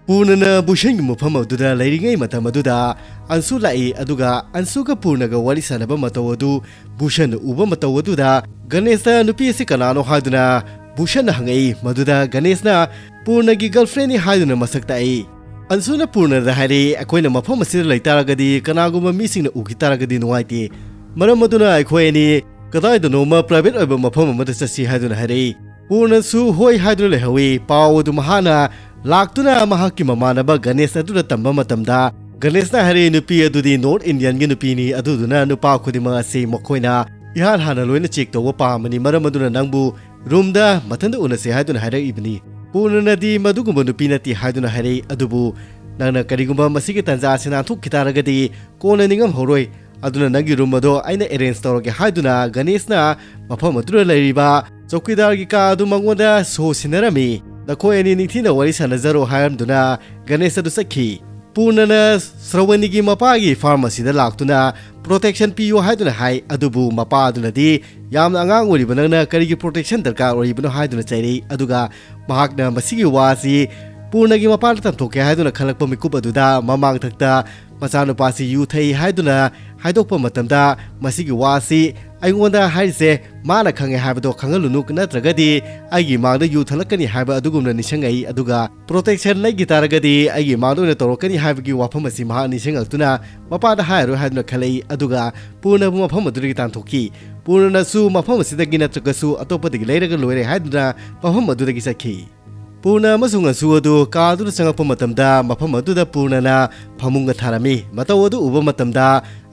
ꯄꯨꯔꯅꯅ ꯕꯨꯁꯟꯒꯤ ꯃꯐꯝ ꯑꯗꯨꯗ ꯂꯩꯔꯤꯉꯩ ꯃꯇꯝ ꯑꯗꯨꯗ ꯑꯟꯁꯨ ꯂꯥꯛꯏ, ꯑꯗꯨꯒ ꯑꯟꯁꯨꯒ ꯄꯨꯔꯅꯒ ꯋꯥꯔꯤ ꯁꯥꯟꯅꯕ ꯃꯇꯧ ꯑꯗꯨ ꯕꯨꯁꯟꯅ ꯎꯕ ꯃꯇꯧ ꯑꯗꯨꯗ ꯒꯅꯦꯁꯇ ꯅꯨꯄꯤ ꯑꯁꯤ ꯀꯅꯥꯅꯣ ꯍꯥꯏꯗꯨꯅ ꯕꯨꯁꯟꯅ ꯍꯪꯉꯛꯏ꯫ ꯃꯗꯨꯗ ꯒꯅꯦꯁꯅ ꯄꯨꯔꯅꯒꯤ ꯒꯔꯜꯐ꯭ꯔꯦꯟꯅꯤ ꯍꯥꯏꯗꯨꯅ ꯃꯁꯛ ꯇꯥꯛꯏ꯫ ꯑꯟꯁꯨꯅ ꯄꯨꯔꯅꯗ ꯍꯥꯏꯔꯛꯏ, "ꯑꯩꯈꯣꯏꯅ ꯃꯐꯝ ꯑꯁꯤꯗ ꯂꯩꯇꯥꯔꯒꯗꯤ ꯀꯅꯥꯒꯨꯝꯕ ꯃꯤꯁꯤꯡꯅ ꯎꯈꯤ ꯇꯥꯔꯒꯗꯤ ꯅꯨꯡꯉꯥꯏꯇꯦ꯫ ꯃꯔꯝ ꯑꯗꯨꯅ ꯑꯩꯈꯣꯏ ꯑꯅꯤ ꯀꯗꯥꯏꯗꯅꯣꯃ ꯄ꯭ꯔꯥꯏꯚꯦꯠ ꯑꯣꯏꯕ ꯃꯐꯝ ꯑꯃꯗ ꯆꯠꯁꯤ" ꯍꯥꯏꯗꯨꯅ ꯍꯥꯏꯔꯛꯏ꯫ ꯄꯨꯔꯅꯁꯨ ꯍꯣꯏ ꯍꯥꯏꯗꯨꯅ ꯂꯩꯍꯧꯏ꯫ ꯄꯥꯎ ꯑꯗꯨ ꯃꯍꯥꯛꯅ ꯂꯥꯛꯇꯨꯅ ꯃꯍꯥꯛꯀꯤ ꯃꯃꯥꯟꯅꯕ ꯒꯅꯦꯁ ꯑꯗꯨꯗ ꯇꯝꯕ ꯃꯇꯝꯗ, ꯒꯅꯦꯁꯅ ꯍꯥꯏꯔꯛꯏ, "ꯅꯨꯄꯤ ꯑꯗꯨꯗꯤ ꯅꯣꯔꯠ ꯏꯟꯗꯤꯌꯟꯒꯤ ꯅꯨꯄꯤꯅꯤ, ꯑꯗꯨꯗꯨꯅ ꯅꯨꯄꯥ ꯈꯨꯗꯤꯡꯃꯛ ꯑꯁꯤ ꯃꯈꯣꯏꯅ ꯏꯍꯥꯟ ꯍꯥꯟꯅ ꯂꯣꯏꯅ ꯆꯦꯛ ꯇꯧꯕ ꯄꯥꯝꯕꯅꯤ, ꯃꯔꯝ ꯑꯗꯨꯅ ꯅꯪꯕꯨ ꯔꯨꯝꯗ ꯃꯊꯟꯇ ꯎꯅꯁꯦ ꯍꯥꯏꯗꯨꯅ ꯍꯥꯏꯔꯛꯏꯕꯅꯤ꯫ ꯄꯨꯔꯅꯅꯗꯤ ꯃꯗꯨꯒꯨꯝꯕ ꯅꯨꯄꯤ ꯅꯠꯇꯦ ꯍꯥꯏꯗꯨꯅ ꯍꯥꯏꯔꯛꯏ꯫ ꯑꯗꯨꯕꯨ ꯅꯪꯅ ꯀꯔꯤꯒꯨꯝꯕ ꯃꯁꯤꯒꯤ ꯇꯥꯟꯖꯥ ꯑꯁꯤ ꯅꯥꯟꯊꯣꯛꯈꯤ ꯇꯥꯔꯒꯗꯤ ꯀꯣꯟꯅ ꯅꯤꯡꯉꯝꯍꯧꯔꯣꯏ꯫ ꯑꯗꯨꯅ ꯅꯪꯒꯤ ꯔꯨꯝ ꯑꯗꯣ ꯑꯩꯅ ꯑꯦꯔꯦꯟꯖ ꯇꯧꯔꯒꯦ ꯍꯥꯏꯗꯨꯅ ꯒꯅꯦꯁꯅ ꯃꯐꯝ ꯑꯗꯨꯗ ꯂꯩꯔꯤꯕ ꯆꯧꯀꯤꯗꯥꯔꯒꯤ ꯀꯥ ꯑꯗꯨ ꯃꯉꯣꯟꯗ ꯁꯣ ꯁꯤꯟꯅꯔꯝꯃꯤ꯫ "ꯅꯈꯣꯏ ꯑꯅꯤ ꯅꯤꯡꯊꯤꯅ ꯋꯥꯔꯤ ꯁꯥꯟꯅꯖꯔꯣ" ꯍꯥꯏꯔꯝꯗꯨꯅ ꯒꯅꯦꯁ ꯑꯗꯨ ꯆꯠꯈꯤ꯫ ꯄꯨꯔꯅꯅ ꯁ꯭ꯔꯋꯅꯤꯒꯤ ꯃꯄꯥꯒꯤ ꯐꯥꯔꯃꯥꯁꯤꯗ ꯂꯥꯛꯇꯨꯅ ꯄ꯭ꯔꯣꯇꯦꯛꯁꯟ ꯄꯤꯌꯨ ꯍꯥꯏꯗꯨꯅ ꯍꯥꯏ꯫ ꯑꯗꯨꯕꯨ ꯃꯄꯥ ꯑꯗꯨꯅꯗꯤ, "ꯌꯥꯝꯅ ꯑꯉꯥꯡ ꯑꯣꯏꯔꯤꯕ ꯅꯪꯅ ꯀꯔꯤꯒꯤ ꯄ꯭ꯔꯣꯇꯦꯛꯁꯟ ꯗꯔꯀꯥꯔ ꯑꯣꯏꯔꯤꯕꯅꯣ?" ꯍꯥꯏꯗꯨꯅ ꯆꯩꯔꯛꯏ꯫ ꯑꯗꯨꯒ ꯃꯍꯥꯛꯅ ꯃꯁꯤꯒꯤ ꯋꯥ ꯑꯁꯤ ꯄꯨꯔꯅꯒꯤ ꯃꯄꯥꯗ ꯇꯝꯊꯣꯛꯀꯦ ꯍꯥꯏꯗꯨꯅ ꯈꯜꯂꯛꯄ ꯃꯤꯀꯨꯞ ꯑꯗꯨꯗ ꯃꯃꯥꯡꯊꯛꯇ ꯃꯆꯥꯅꯨꯄꯥꯁꯤ ꯌꯨ ꯊꯛꯏ ꯍꯥꯏꯗꯨꯅ ꯍꯥꯏꯗꯣꯛꯄ ꯃꯇꯝꯗ, "ꯃꯁꯤꯒꯤ ꯋꯥ ꯑꯁꯤ ꯑꯩꯉꯣꯟꯗ ꯍꯥꯏꯔꯤꯁꯦ ꯃꯥꯅ ꯈꯪꯉꯦ ꯍꯥꯏꯕꯗꯣ ꯈꯪꯍꯜꯂꯨꯅꯨ, ꯅꯠꯇ꯭ꯔꯒꯗꯤ ꯑꯩꯒꯤ ꯏꯃꯥꯡꯗ ꯌꯨ ꯊꯛꯂꯛꯀꯅꯤ ꯍꯥꯏꯕ ꯑꯗꯨꯒꯨꯝꯅ ꯅꯤꯡꯁꯤꯡꯉꯛꯏ꯫ ꯑꯗꯨꯒ ꯄ꯭ꯔꯣꯇꯦꯛꯁꯟ ꯂꯩꯈꯤ ꯇꯥꯔꯒꯗꯤ ꯑꯩꯒꯤ ꯏꯃꯥꯡꯗ ꯑꯣꯏꯅ ꯇꯧꯔꯛꯀꯅꯤ" ꯍꯥꯏꯕꯒꯤ ꯋꯥꯐꯝ ꯑꯁꯤ ꯃꯍꯥꯛ ꯅꯤꯡꯁꯤꯡꯉꯛꯇꯨꯅ ꯃꯄꯥꯗ ꯍꯥꯏꯔꯔꯣꯏ ꯍꯥꯏꯗꯨꯅ ꯈꯜꯂꯛꯏ꯫ ꯑꯗꯨꯒ ꯄꯨꯔꯅꯕꯨ ꯃꯐꯝ ꯑꯗꯨꯗꯒꯤ ꯇꯥꯟꯊꯣꯛꯈꯤ꯫ ꯄꯨꯔꯅꯁꯨ ꯃꯐꯝ ꯑꯁꯤꯗꯒꯤ ꯅꯠꯇ꯭ꯔꯒꯁꯨ ꯑꯇꯣꯞꯄꯗꯒꯤ ꯂꯩꯔꯒ ꯂꯣꯏꯔꯦ ꯍꯥꯏꯗꯨꯅ ꯃꯐꯝ ꯑꯗꯨꯗꯒꯤ ꯆꯠꯈꯤ꯫ ꯄꯨꯔꯅ ꯑꯃꯁꯨꯡ ꯑꯟꯁꯨ ꯑꯗꯨ ꯀꯥ ꯑꯗꯨꯗ ꯆꯪꯂꯛꯄ ꯃꯇꯝꯗ, ꯃꯐꯝ ꯑꯗꯨꯗ ꯄꯨꯔꯅꯅ ꯐꯃꯨꯡꯒ ꯊꯥꯔꯝꯃꯤ꯫ ꯃꯇꯧ ꯑꯗꯨ ꯎꯕ ꯃꯇꯝꯗ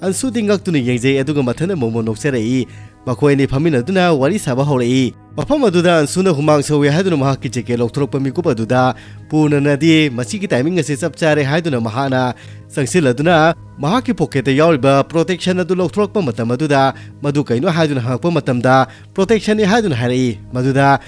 ꯑꯟꯁꯨꯗꯤ ꯉꯛꯇꯨꯅ ꯌꯦꯡꯖꯩ, ꯑꯗꯨꯒ ꯃꯊꯟꯇ ꯃꯣꯃꯣꯟ ꯅꯣꯛꯆꯔꯛꯏ꯫ ꯃꯈꯣꯏ ꯑꯅꯤ ꯐꯝꯃꯤꯟꯅꯗꯨꯅ ꯋꯥꯔꯤ ꯁꯥꯕ ꯍꯧꯔꯛꯏ꯫ ꯃꯐꯝ ꯑꯗꯨꯗ ꯑꯟꯁꯨꯅ ꯍꯨꯃꯥꯡ ꯁꯧꯏ ꯍꯥꯏꯗꯨꯅ ꯃꯍꯥꯛꯀꯤ ꯖꯦꯀꯦꯠ ꯂꯧꯊꯣꯔꯛꯄ ꯃꯤꯀꯨꯞ ꯑꯗꯨꯗ, ꯄꯨꯔꯅꯅꯗꯤ ꯃꯁꯤꯒꯤ ꯇꯥꯏꯃꯤꯡ ꯑꯁꯤ ꯆꯞ ꯆꯥꯔꯦ ꯍꯥꯏꯗꯨꯅ ꯃꯍꯥꯛꯅ ꯆꯪꯁꯤꯜꯂꯗꯨꯅ ꯃꯍꯥꯛꯀꯤ ꯄꯣꯀꯦꯠꯇ ꯌꯥꯎꯔꯤꯕ ꯄ꯭ꯔꯣꯇꯦꯛꯁꯟ ꯑꯗꯨ ꯂꯧꯊꯣꯔꯛꯄ ꯃꯇꯝ ꯑꯗꯨꯗ, ꯃꯗꯨ ꯀꯩꯅꯣ ꯍꯥꯏꯗꯨꯅ ꯍꯪꯉꯛꯄ ꯃꯇꯝꯗ, "ꯄ꯭ꯔꯣꯇꯦꯛꯁꯟꯅꯤ" ꯍꯥꯏꯗꯨꯅ ꯍꯥꯏꯔꯛꯏ꯫ ꯃꯗꯨꯗ,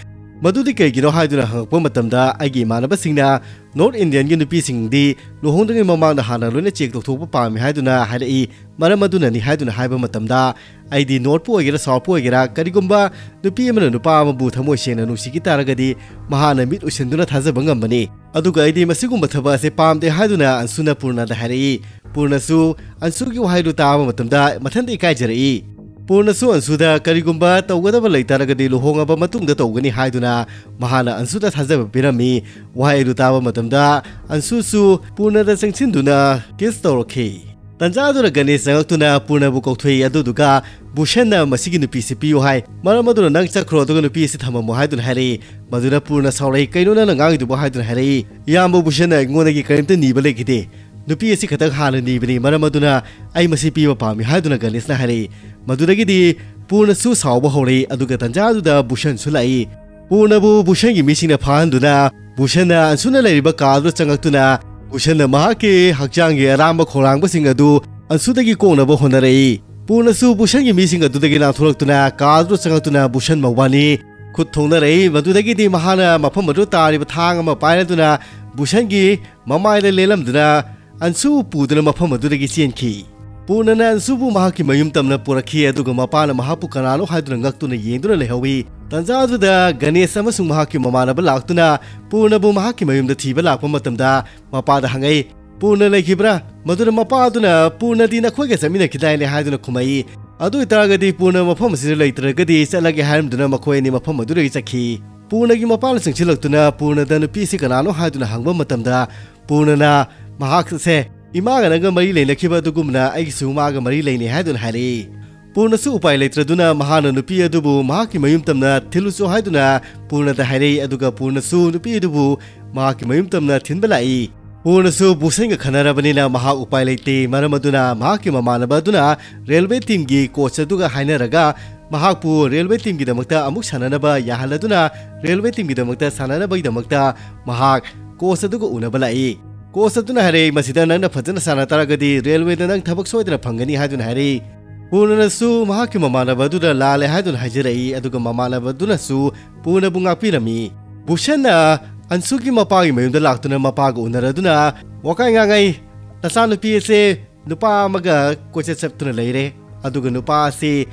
"ꯃꯗꯨꯗꯤ ꯀꯩꯒꯤꯅꯣ?" ꯍꯥꯏꯗꯨꯅ ꯍꯪꯉꯛꯄ ꯃꯇꯝꯗ, ꯑꯩꯒꯤ ꯏꯃꯥꯟꯅꯕꯁꯤꯡꯅ ꯅꯣꯔꯠ ꯏꯟꯗꯤꯌꯟꯒꯤ ꯅꯨꯄꯤꯁꯤꯡꯗꯤ ꯂꯨꯍꯣꯡꯗ꯭ꯔꯤꯉꯩ ꯃꯃꯥꯡꯗ ꯍꯥꯟꯅ ꯂꯣꯏꯅ ꯆꯦꯛ ꯇꯧꯊꯣꯛꯄ ꯄꯥꯝꯃꯤ ꯍꯥꯏꯗꯨꯅ ꯍꯥꯏꯔꯛꯏ꯫ ꯃꯔꯝ ꯑꯗꯨꯅꯅꯤ ꯍꯥꯏꯗꯨꯅ ꯍꯥꯏꯕ ꯃꯇꯝꯗ, ꯑꯩꯗꯤ ꯅꯣꯔꯠꯄꯨ ꯑꯣꯏꯒꯦꯔꯥ ꯁꯥꯎꯠꯄꯨ ꯑꯣꯏꯒꯦꯔꯥ, ꯀꯔꯤꯒꯨꯝꯕ ꯅꯨꯄꯤ ꯑꯃꯅ ꯅꯨꯄꯥ ꯑꯃꯕꯨ ꯊꯃꯣꯏ ꯁꯦꯡꯅ ꯅꯨꯡꯁꯤꯈꯤ ꯇꯥꯔꯒꯗꯤ, ꯃꯍꯥꯛꯅ ꯃꯤꯠ ꯎꯏꯁꯤꯟꯗꯨꯅ ꯊꯥꯖꯕ ꯉꯝꯕꯅꯤ꯫ ꯑꯗꯨꯒ ꯑꯩꯗꯤ ꯃꯁꯤꯒꯨꯝꯕ ꯊꯕꯛ ꯑꯁꯦ ꯄꯥꯝꯗꯦ ꯍꯥꯏꯗꯨꯅ ꯑꯟꯁꯨꯅ ꯄꯨꯔꯅꯗ ꯍꯥꯏꯔꯛꯏ꯫ ꯄꯨꯔꯅꯁꯨ ꯑꯟꯁꯨꯒꯤ ꯋꯥꯍꯩꯗꯨ ꯇꯥꯕ ꯃꯇꯝꯗ ꯃꯊꯟꯇ ꯏꯀꯥꯏꯖꯔꯛꯏ꯫ ꯄꯨꯔꯅꯁꯨ ꯑꯟꯁꯨꯗ ꯀꯔꯤꯒꯨꯝꯕ ꯇꯧꯒꯗꯕ ꯂꯩꯇꯥꯔꯒꯗꯤ ꯂꯨꯍꯣꯡꯉꯕ ꯃꯇꯨꯡꯗ ꯇꯧꯒꯅꯤ ꯍꯥꯏꯗꯨꯅ ꯃꯍꯥꯛꯅ ꯑꯟꯁꯨꯗ ꯊꯥꯖꯕ ꯄꯤꯔꯝꯃꯤ꯫ ꯋꯥꯍꯩ ꯑꯗꯨ ꯇꯥꯕ ꯃꯇꯝꯗ ꯑꯟꯁꯨꯁꯨ ꯄꯨꯔꯅꯗ ꯆꯪꯁꯤꯟꯗꯨꯅ ꯀꯤꯁ ꯇꯧꯔꯛꯈꯤ꯫ ꯇꯟꯖꯥ ꯑꯗꯨꯗ ꯒꯅꯦꯁ ꯆꯪꯂꯛꯇꯨꯅ ꯄꯨꯔꯅꯕꯨ ꯀꯧꯊꯣꯛꯏ, ꯑꯗꯨꯗꯨꯒ ꯚꯨꯁꯟꯅ ꯃꯁꯤꯒꯤ ꯅꯨꯄꯤꯁꯤ ꯄꯤꯌꯨ ꯍꯥꯏ꯫ ꯃꯔꯝ ꯑꯗꯨꯅ ꯅꯪ ꯆꯠꯈ꯭ꯔꯣ, ꯑꯗꯨꯒ ꯅꯨꯄꯤ ꯑꯁꯤ ꯊꯝꯃꯝꯃꯣ ꯍꯥꯏꯗꯨꯅ ꯍꯥꯏꯔꯛꯏ꯫ ꯃꯗꯨꯗ ꯄꯨꯔꯅ ꯁꯥꯎꯔꯛꯏ, "ꯀꯩꯅꯣ ꯅꯪꯅ ꯉꯥꯡꯉꯤꯗꯨꯕꯣ?" ꯍꯥꯏꯗꯨꯅ ꯍꯥꯏꯔꯛꯏ꯫ "ꯏꯌꯥꯝꯕ ꯚꯨꯁꯟꯅ ꯑꯩꯉꯣꯟꯗꯒꯤ ꯀꯔꯤꯝꯇ ꯅꯤꯕ ꯂꯩꯈꯤꯗꯦ꯫ ꯅꯨꯄꯤ ꯑꯁꯤ ꯈꯛꯇꯪ ꯍꯥꯟꯅ ꯅꯤꯕꯅꯤ, ꯃꯔꯝ ꯑꯗꯨꯅ ꯑꯩ ꯃꯁꯤ ꯄꯤꯕ ꯄꯥꯝꯃꯤ" ꯍꯥꯏꯗꯨꯅ ꯒꯅꯦꯁꯅ ꯍꯥꯏꯔꯛꯏ꯫ ꯃꯗꯨꯗꯒꯤꯗꯤ ꯄꯨꯔꯅꯁꯨ ꯁꯥꯎꯕ ꯍꯧꯔꯛꯏ, ꯑꯗꯨꯒ ꯇꯟꯖꯥꯗꯨꯗ ꯕꯨꯁꯟꯁꯨ ꯂꯥꯛꯏ꯫ ꯄꯨꯔꯅꯕꯨ ꯕꯨꯁꯟꯒꯤ ꯃꯤꯁꯤꯡꯅ ꯐꯥꯍꯟꯗꯨꯅ ꯕꯨꯁꯟꯅ ꯑꯟꯁꯨꯅ ꯂꯩꯔꯤꯕ ꯀꯥꯗꯨꯗ ꯆꯪꯉꯛꯇꯨꯅ ꯕꯨꯁꯟꯅ ꯃꯍꯥꯛꯀꯤ ꯍꯛꯆꯥꯡꯒꯤ ꯑꯔꯥꯝꯕ ꯈꯧꯔꯥꯡꯕꯁꯤꯡ ꯑꯗꯨ ꯑꯟꯁꯨꯗꯒꯤ ꯀꯣꯛꯅꯕ ꯍꯣꯠꯅꯔꯛꯏ꯫ ꯄꯨꯔꯅꯁꯨ ꯕꯨꯁꯟꯒꯤ ꯃꯤꯁꯤꯡ ꯑꯗꯨꯗꯒꯤ ꯅꯥꯟꯊꯣꯔꯛꯇꯨꯅ ꯀꯥꯗꯨꯗ ꯆꯪꯉꯛꯇꯨꯅ ꯕꯨꯁꯟ ꯃꯧꯕꯥꯅꯤ ꯈꯨꯠ ꯊꯣꯡꯅꯔꯛꯏ꯫ ꯃꯗꯨꯗꯒꯤꯗꯤ ꯃꯍꯥꯛꯅ ꯃꯐꯝ ꯑꯗꯨꯗ ꯇꯥꯔꯤꯕ ꯊꯥꯡ ꯑꯃ ꯄꯥꯏꯔꯗꯨꯅ ꯕꯨꯁꯟꯒꯤ ꯃꯃꯥꯏꯗ ꯂꯦꯜꯂꯝꯗꯨꯅ ꯑꯟꯁꯨ ꯄꯨꯗꯨꯅ ꯃꯐꯝ ꯑꯗꯨꯗꯒꯤ ꯆꯦꯟꯈꯤ꯫ ꯄꯨꯔꯅꯅ ꯑꯟꯁꯨꯕꯨ ꯃꯍꯥꯛꯀꯤ ꯃꯌꯨꯝ ꯇꯝꯅ ꯄꯨꯔꯛꯈꯤ, ꯑꯗꯨꯒ ꯃꯄꯥꯅ ꯃꯍꯥꯛꯄꯨ ꯀꯅꯥꯅꯣ ꯍꯥꯏꯗꯨꯅ ꯉꯛꯇꯨꯅ ꯌꯦꯡꯗꯨꯅ ꯂꯩꯍꯧꯏ꯫ ꯇꯟꯖꯥ ꯑꯗꯨꯗ ꯒꯅꯦꯁ ꯑꯃꯁꯨꯡ ꯃꯍꯥꯛꯀꯤ ꯃꯃꯥꯟꯅꯕ ꯂꯥꯛꯇꯨꯅ ꯄꯨꯔꯅꯕꯨ ꯃꯍꯥꯛꯀꯤ ꯃꯌꯨꯝꯗ ꯊꯤꯕ ꯂꯥꯛꯄ ꯃꯇꯝꯗ ꯃꯄꯥꯗ ꯍꯪꯉꯛꯏ, "ꯄꯨꯔꯅ ꯂꯩꯈꯤꯕ꯭ꯔꯥ?" ꯃꯗꯨꯗ ꯃꯄꯥ ꯑꯗꯨꯅ, "ꯄꯨꯔꯅꯗꯤ ꯅꯈꯣꯏꯒ ꯆꯠꯃꯤꯟꯅꯈꯤꯗꯥꯏꯅꯦ?" ꯍꯥꯏꯗꯨꯅ ꯈꯨꯝꯃꯛꯏ꯫ ꯑꯗꯨ ꯑꯣꯏꯇꯥꯔꯒꯗꯤ ꯄꯨꯔꯅ ꯃꯐꯝ ꯑꯁꯤꯗ ꯂꯩꯇ꯭ꯔꯒꯗꯤ ꯆꯠꯂꯒꯦ ꯍꯥꯏꯔꯝꯗꯨꯅ ꯃꯈꯣꯏ ꯑꯅꯤ ꯃꯐꯝ ꯑꯗꯨꯗꯒꯤ ꯆꯠꯈꯤ꯫ ꯄꯨꯔꯅꯒꯤ ꯃꯄꯥꯅ ꯆꯪꯁꯤꯜꯂꯛꯇꯨꯅ ꯄꯨꯔꯅꯗ ꯅꯨꯄꯤ ꯑꯁꯤ ꯀꯅꯥꯅꯣ ꯍꯥꯏꯗꯨꯅ ꯍꯪꯕ ꯃꯇꯝꯗ ꯄꯨꯔꯅꯅ ꯃꯍꯥꯛꯁꯦ ꯏꯃꯥꯒ ꯅꯪꯒ ꯃꯔꯤ ꯂꯩꯅꯈꯤꯕ ꯑꯗꯨꯒꯨꯝꯅ ꯑꯩꯒꯤꯁꯨ ꯃꯥꯒ ꯃꯔꯤ ꯂꯩꯅꯩ ꯍꯥꯏꯗꯨꯅ ꯍꯥꯏꯔꯛꯏ꯫ ꯄꯨꯔꯅꯁꯨ ꯎꯄꯥꯏ ꯂꯩꯇ꯭ꯔꯗꯨꯅ ꯃꯍꯥꯛꯅ ꯅꯨꯄꯤ ꯑꯗꯨꯕꯨ ꯃꯍꯥꯛꯀꯤ ꯃꯌꯨꯝ ꯇꯝꯅ ꯊꯤꯜꯂꯨꯆꯣ ꯍꯥꯏꯗꯨꯅ ꯄꯨꯔꯅꯗ ꯍꯥꯏꯔꯛꯏ, ꯑꯗꯨꯒ ꯄꯨꯔꯅꯁꯨ ꯅꯨꯄꯤ ꯑꯗꯨꯕꯨ ꯃꯍꯥꯛꯀꯤ ꯃꯌꯨꯝ ꯇꯝꯅ ꯊꯤꯟꯕ ꯂꯥꯛꯏ꯫ ꯄꯨꯔꯅꯁꯨ ꯕꯨꯁꯟꯒ ꯈꯟꯅꯔꯕꯅꯤꯅ ꯃꯍꯥꯛ ꯎꯄꯥꯏ ꯂꯩꯇꯦ, ꯃꯔꯝ ꯑꯗꯨꯅ ꯃꯍꯥꯛꯀꯤ ꯃꯃꯥꯟꯅꯕ ꯑꯗꯨꯅ ꯔꯦꯜꯋꯦ ꯇꯤꯝꯒꯤ ꯀꯣꯆ ꯑꯗꯨꯒ ꯍꯥꯏꯅꯔꯒ ꯃꯍꯥꯛꯄꯨ ꯔꯦꯜꯋꯦ ꯇꯤꯝꯒꯤꯗꯃꯛꯇ ꯑꯃꯨꯛ ꯁꯥꯟꯅꯅꯕ ꯌꯥꯍꯜꯂꯗꯨꯅ ꯔꯦꯜꯋꯦ ꯇꯤꯝꯒꯤꯗꯃꯛꯇ ꯁꯥꯟꯅꯅꯕꯒꯤꯗꯃꯛꯇ ꯃꯍꯥꯛ ꯀꯣꯆ ꯑꯗꯨꯒ ꯎꯅꯕ ꯂꯥꯛꯏ꯫ ꯀꯣꯆ ꯑꯗꯨꯅ ꯍꯥꯏꯔꯛꯏ, "ꯃꯁꯤꯗ ꯅꯪꯅ ꯐꯖꯅ ꯁꯥꯟꯅ ꯇꯥꯔꯒꯗꯤ ꯔꯦꯜꯋꯦꯗ ꯅꯪ ꯊꯕꯛ ꯁꯣꯏꯗꯅ ꯐꯪꯒꯅꯤ" ꯍꯥꯏꯗꯨꯅ ꯍꯥꯏꯔꯛꯏ꯫ ꯄꯨꯔꯅꯅꯁꯨ ꯃꯍꯥꯛꯀꯤ ꯃꯃꯥꯟꯅꯕ ꯑꯗꯨꯗ ꯂꯥꯜꯂꯦ ꯍꯥꯏꯗꯨꯅ ꯍꯥꯏꯖꯔꯛꯏ, ꯑꯗꯨꯒ ꯃꯃꯥꯟꯅꯕ ꯑꯗꯨꯅꯁꯨ ꯄꯨꯔꯅꯕꯨ ꯉꯥꯛꯄꯤꯔꯝꯃꯤ꯫ ꯕꯨꯁꯟꯅ ꯑꯟꯁꯨꯒꯤ ꯃꯄꯥꯒꯤ ꯃꯌꯨꯝꯗ ꯂꯥꯛꯇꯨꯅ ꯃꯄꯥꯒ ꯎꯅꯔꯗꯨꯅ ꯋꯥꯀꯥꯏ ꯉꯥꯡꯉꯩ, "ꯅꯆꯥꯅꯨꯄꯤ ꯑꯁꯦ ꯅꯨꯄꯥ ꯑꯃꯒ ꯀꯣꯏꯆꯠ ꯆꯠꯇꯨꯅ ꯂꯩꯔꯦ, ꯑꯗꯨꯒ ꯅꯨꯄꯥ ꯑꯁꯤ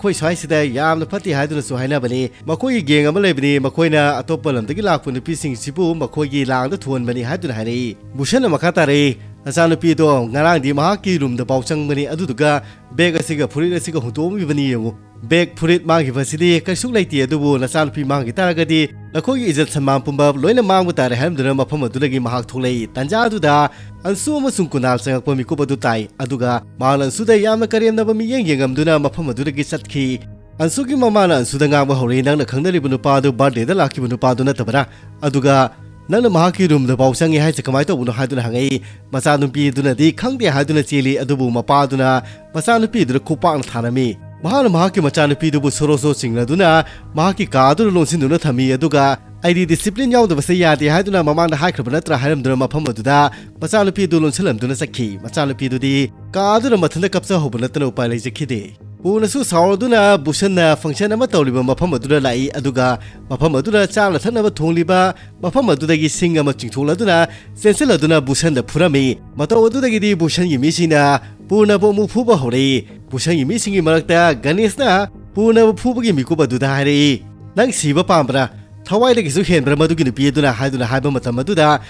ꯑꯩꯈꯣꯏ ꯁ꯭ꯋꯥꯏꯁꯤꯗ ꯌꯥꯝꯅ ꯐꯠꯇꯦ ꯍꯥꯏꯗꯨꯅꯁꯨ ꯍꯥꯏꯅꯕꯅꯤ꯫ ꯃꯈꯣꯏꯒꯤ ꯒꯦꯡ ꯑꯃ ꯂꯩꯕꯅꯤ, ꯃꯈꯣꯏꯅ ꯑꯇꯣꯞꯄ ꯂꯝꯗꯒꯤ ꯂꯥꯛꯄ ꯅꯨꯄꯤꯁꯤꯡꯁꯤꯕꯨ ꯃꯈꯣꯏꯒꯤ ꯂꯥꯡꯗ ꯊꯨꯍꯟꯕꯅꯤ" ꯍꯥꯏꯗꯨꯅ ꯍꯥꯏꯔꯛꯏ꯫ ꯕꯨꯁꯟꯅ ꯃꯈꯥ ꯇꯥꯔꯛꯏ, "ꯅꯆꯥꯅꯨꯄꯤꯗꯣ ꯉꯔꯥꯡꯗꯤ ꯃꯍꯥꯛꯀꯤ ꯔꯨꯝꯗ ꯐꯥꯎ ꯆꯪꯕꯅꯤ, ꯑꯗꯨꯗꯨꯒ ꯕꯦꯒ ꯑꯁꯤꯒ ꯐꯨꯔꯤꯠ ꯑꯁꯤꯒ ꯍꯨꯟꯗꯣꯛꯑꯝꯃꯤꯕꯅꯤ ꯌꯦꯡꯉꯨ꯫ ꯕꯦꯒ ꯐꯨꯔꯤꯠ ꯃꯥꯡꯈꯤꯕꯁꯤꯗꯤ ꯀꯩꯁꯨ ꯂꯩꯇꯦ, ꯑꯗꯨꯕꯨ ꯅꯆꯥꯅꯨꯄꯤ ꯃꯥꯡꯈꯤ ꯇꯥꯔꯒꯗꯤ ꯅꯈꯣꯏꯒꯤ ꯏꯖꯠ ꯁꯟꯃꯥꯟ ꯄꯨꯝꯕ ꯂꯣꯏꯅ ꯃꯥꯡꯕ ꯇꯥꯔꯦ" ꯍꯥꯏꯔꯝꯗꯨꯅ ꯃꯐꯝ ꯑꯗꯨꯗꯒꯤ ꯃꯍꯥꯛ ꯊꯣꯛꯂꯛꯏ꯫ ꯇꯟꯖꯥ ꯑꯗꯨꯗ ꯑꯟꯁꯨ ꯑꯃꯁꯨꯡ ꯀꯨꯅꯥꯜ ꯆꯪꯉꯛꯄ ꯃꯤꯀꯨꯞ ꯑꯗꯨ ꯇꯥꯏ, ꯑꯗꯨꯒ ꯃꯍꯥꯛꯅ ꯑꯟꯁꯨꯗ ꯌꯥꯝꯅ ꯀꯔꯦꯝꯅꯕ ꯃꯤꯠꯌꯦꯡ ꯌꯦꯡꯉꯝꯗꯨꯅ ꯃꯐꯝ ꯑꯗꯨꯗꯒꯤ ꯆꯠꯈꯤ꯫ ꯑꯟꯁꯨꯒꯤ ꯃꯃꯥꯅ ꯑꯟꯁꯨꯗ ꯉꯥꯡꯕ ꯍꯧꯔꯛꯏ, "ꯅꯪꯅ ꯈꯪꯅꯔꯤꯕ ꯅꯨꯄꯥ ꯑꯗꯨ ꯕꯥꯔꯗꯦꯗ ꯂꯥꯛꯈꯤꯕ ꯅꯨꯄꯥꯗꯨ ꯅꯠꯇꯕꯔꯥ? ꯑꯗꯨꯒ "ꯅꯪꯅ ꯃꯍꯥꯛꯀꯤ ꯔꯨꯝꯗ ꯐꯥꯎ ꯆꯪꯉꯦ ꯍꯥꯏꯁꯦ ꯀꯃꯥꯏꯅ ꯇꯧꯕꯅꯣ?" ꯍꯥꯏꯗꯨꯅ ꯍꯪꯉꯛꯏ꯫ ꯃꯆꯥꯅꯨꯄꯤꯗꯨꯅꯗꯤ ꯈꯪꯗꯦ ꯍꯥꯏꯗꯨꯅ ꯆꯦꯜꯂꯤ, ꯑꯗꯨꯕꯨ ꯃꯄꯥꯗꯨꯅ ꯃꯆꯥꯅꯨꯄꯤꯗꯨꯗ ꯈꯨꯄꯥꯛꯅ ꯊꯥꯔꯝꯃꯤ꯫ ꯃꯍꯥꯛꯅ ꯃꯍꯥꯛꯀꯤ ꯃꯆꯥꯅꯨꯄꯤꯗꯨꯕꯨ ꯁꯣꯔꯣ ꯁꯣꯔꯣ ꯆꯤꯡꯅꯗꯨꯅ ꯃꯍꯥꯛꯀꯤ ꯀꯥ ꯑꯗꯨꯗ ꯂꯣꯟꯁꯤꯟꯗꯨꯅ ꯊꯝꯃꯤ, ꯑꯗꯨꯒ "ꯑꯩꯗꯤ ꯗꯤꯁꯤꯄ꯭ꯂꯤꯟ ꯌꯥꯎꯗꯕꯁꯦ ꯌꯥꯗꯦ ꯍꯥꯏꯗꯨꯅ ꯃꯃꯥꯡꯗ ꯍꯥꯏꯈ꯭ꯔꯕ ꯅꯠꯇ꯭ꯔꯥ?" ꯍꯥꯏꯔꯝꯗꯨꯅ ꯃꯐꯝ ꯑꯗꯨꯗ ꯃꯆꯥꯅꯨꯄꯤꯗꯨ ꯂꯣꯟꯁꯤꯜꯂꯝꯗꯨꯅ ꯆꯠꯈꯤ꯫ ꯃꯆꯥꯅꯨꯄꯤꯗꯨꯗꯤ ꯀꯥ ꯑꯗꯨꯗ ꯃꯊꯟꯇ ꯀꯞꯆꯍꯧꯕ ꯅꯠꯇꯅ ꯎꯄꯥꯏ ꯂꯩꯖꯈꯤꯗꯦ꯫ ꯄꯨꯅꯁꯨ ꯁꯥꯎꯔꯗꯨꯅ ꯕꯨꯁꯟꯅ ꯐꯪꯁꯟ ꯑꯃ ꯇꯧꯔꯤꯕ ꯃꯐꯝ ꯑꯗꯨꯗ ꯂꯥꯛꯏ, ꯑꯗꯨꯒ ꯃꯐꯝ ꯑꯗꯨꯗ ꯆꯥꯅ ꯊꯛꯅꯕ ꯊꯣꯡꯂꯤꯕ ꯃꯐꯝ ꯑꯗꯨꯗꯒꯤ ꯁꯤꯡ ꯑꯃ ꯆꯤꯡꯊꯣꯛꯂꯗꯨꯅ ꯆꯦꯟꯁꯤꯜꯂꯗꯨꯅ ꯕꯨꯁꯟꯗ ꯐꯨꯔꯝꯃꯤ꯫ ꯃꯇꯧ ꯑꯗꯨꯗꯒꯤꯗꯤ ꯕꯨꯁꯟꯒꯤ ꯃꯤꯁꯤꯡꯅ ꯄꯨꯅꯕꯨ ꯑꯃꯨꯛ ꯐꯨꯕ ꯍꯧꯔꯛꯏ꯫ ꯕꯨꯁꯟꯒꯤ ꯃꯤꯁꯤꯡꯒꯤ ꯃꯔꯛꯇ ꯒꯅꯦꯁꯅ ꯄꯨꯅꯕ ꯐꯨꯕꯒꯤ ꯃꯤꯀꯨꯞ ꯑꯗꯨꯗ ꯍꯥꯏꯔꯛꯏ, "ꯅꯪ ꯁꯤꯕ ꯄꯥꯝꯕ꯭ꯔꯥ? ꯊꯋꯥꯏꯗꯒꯤꯁꯨ ꯍꯦꯟꯕ꯭ꯔꯥ ꯃꯗꯨꯒꯤ ꯅꯨꯄꯤ ꯑꯗꯨꯅ?" ꯍꯥꯏꯗꯨꯅ ꯍꯥꯏꯕ ꯃꯇꯝ ꯑꯗꯨꯗ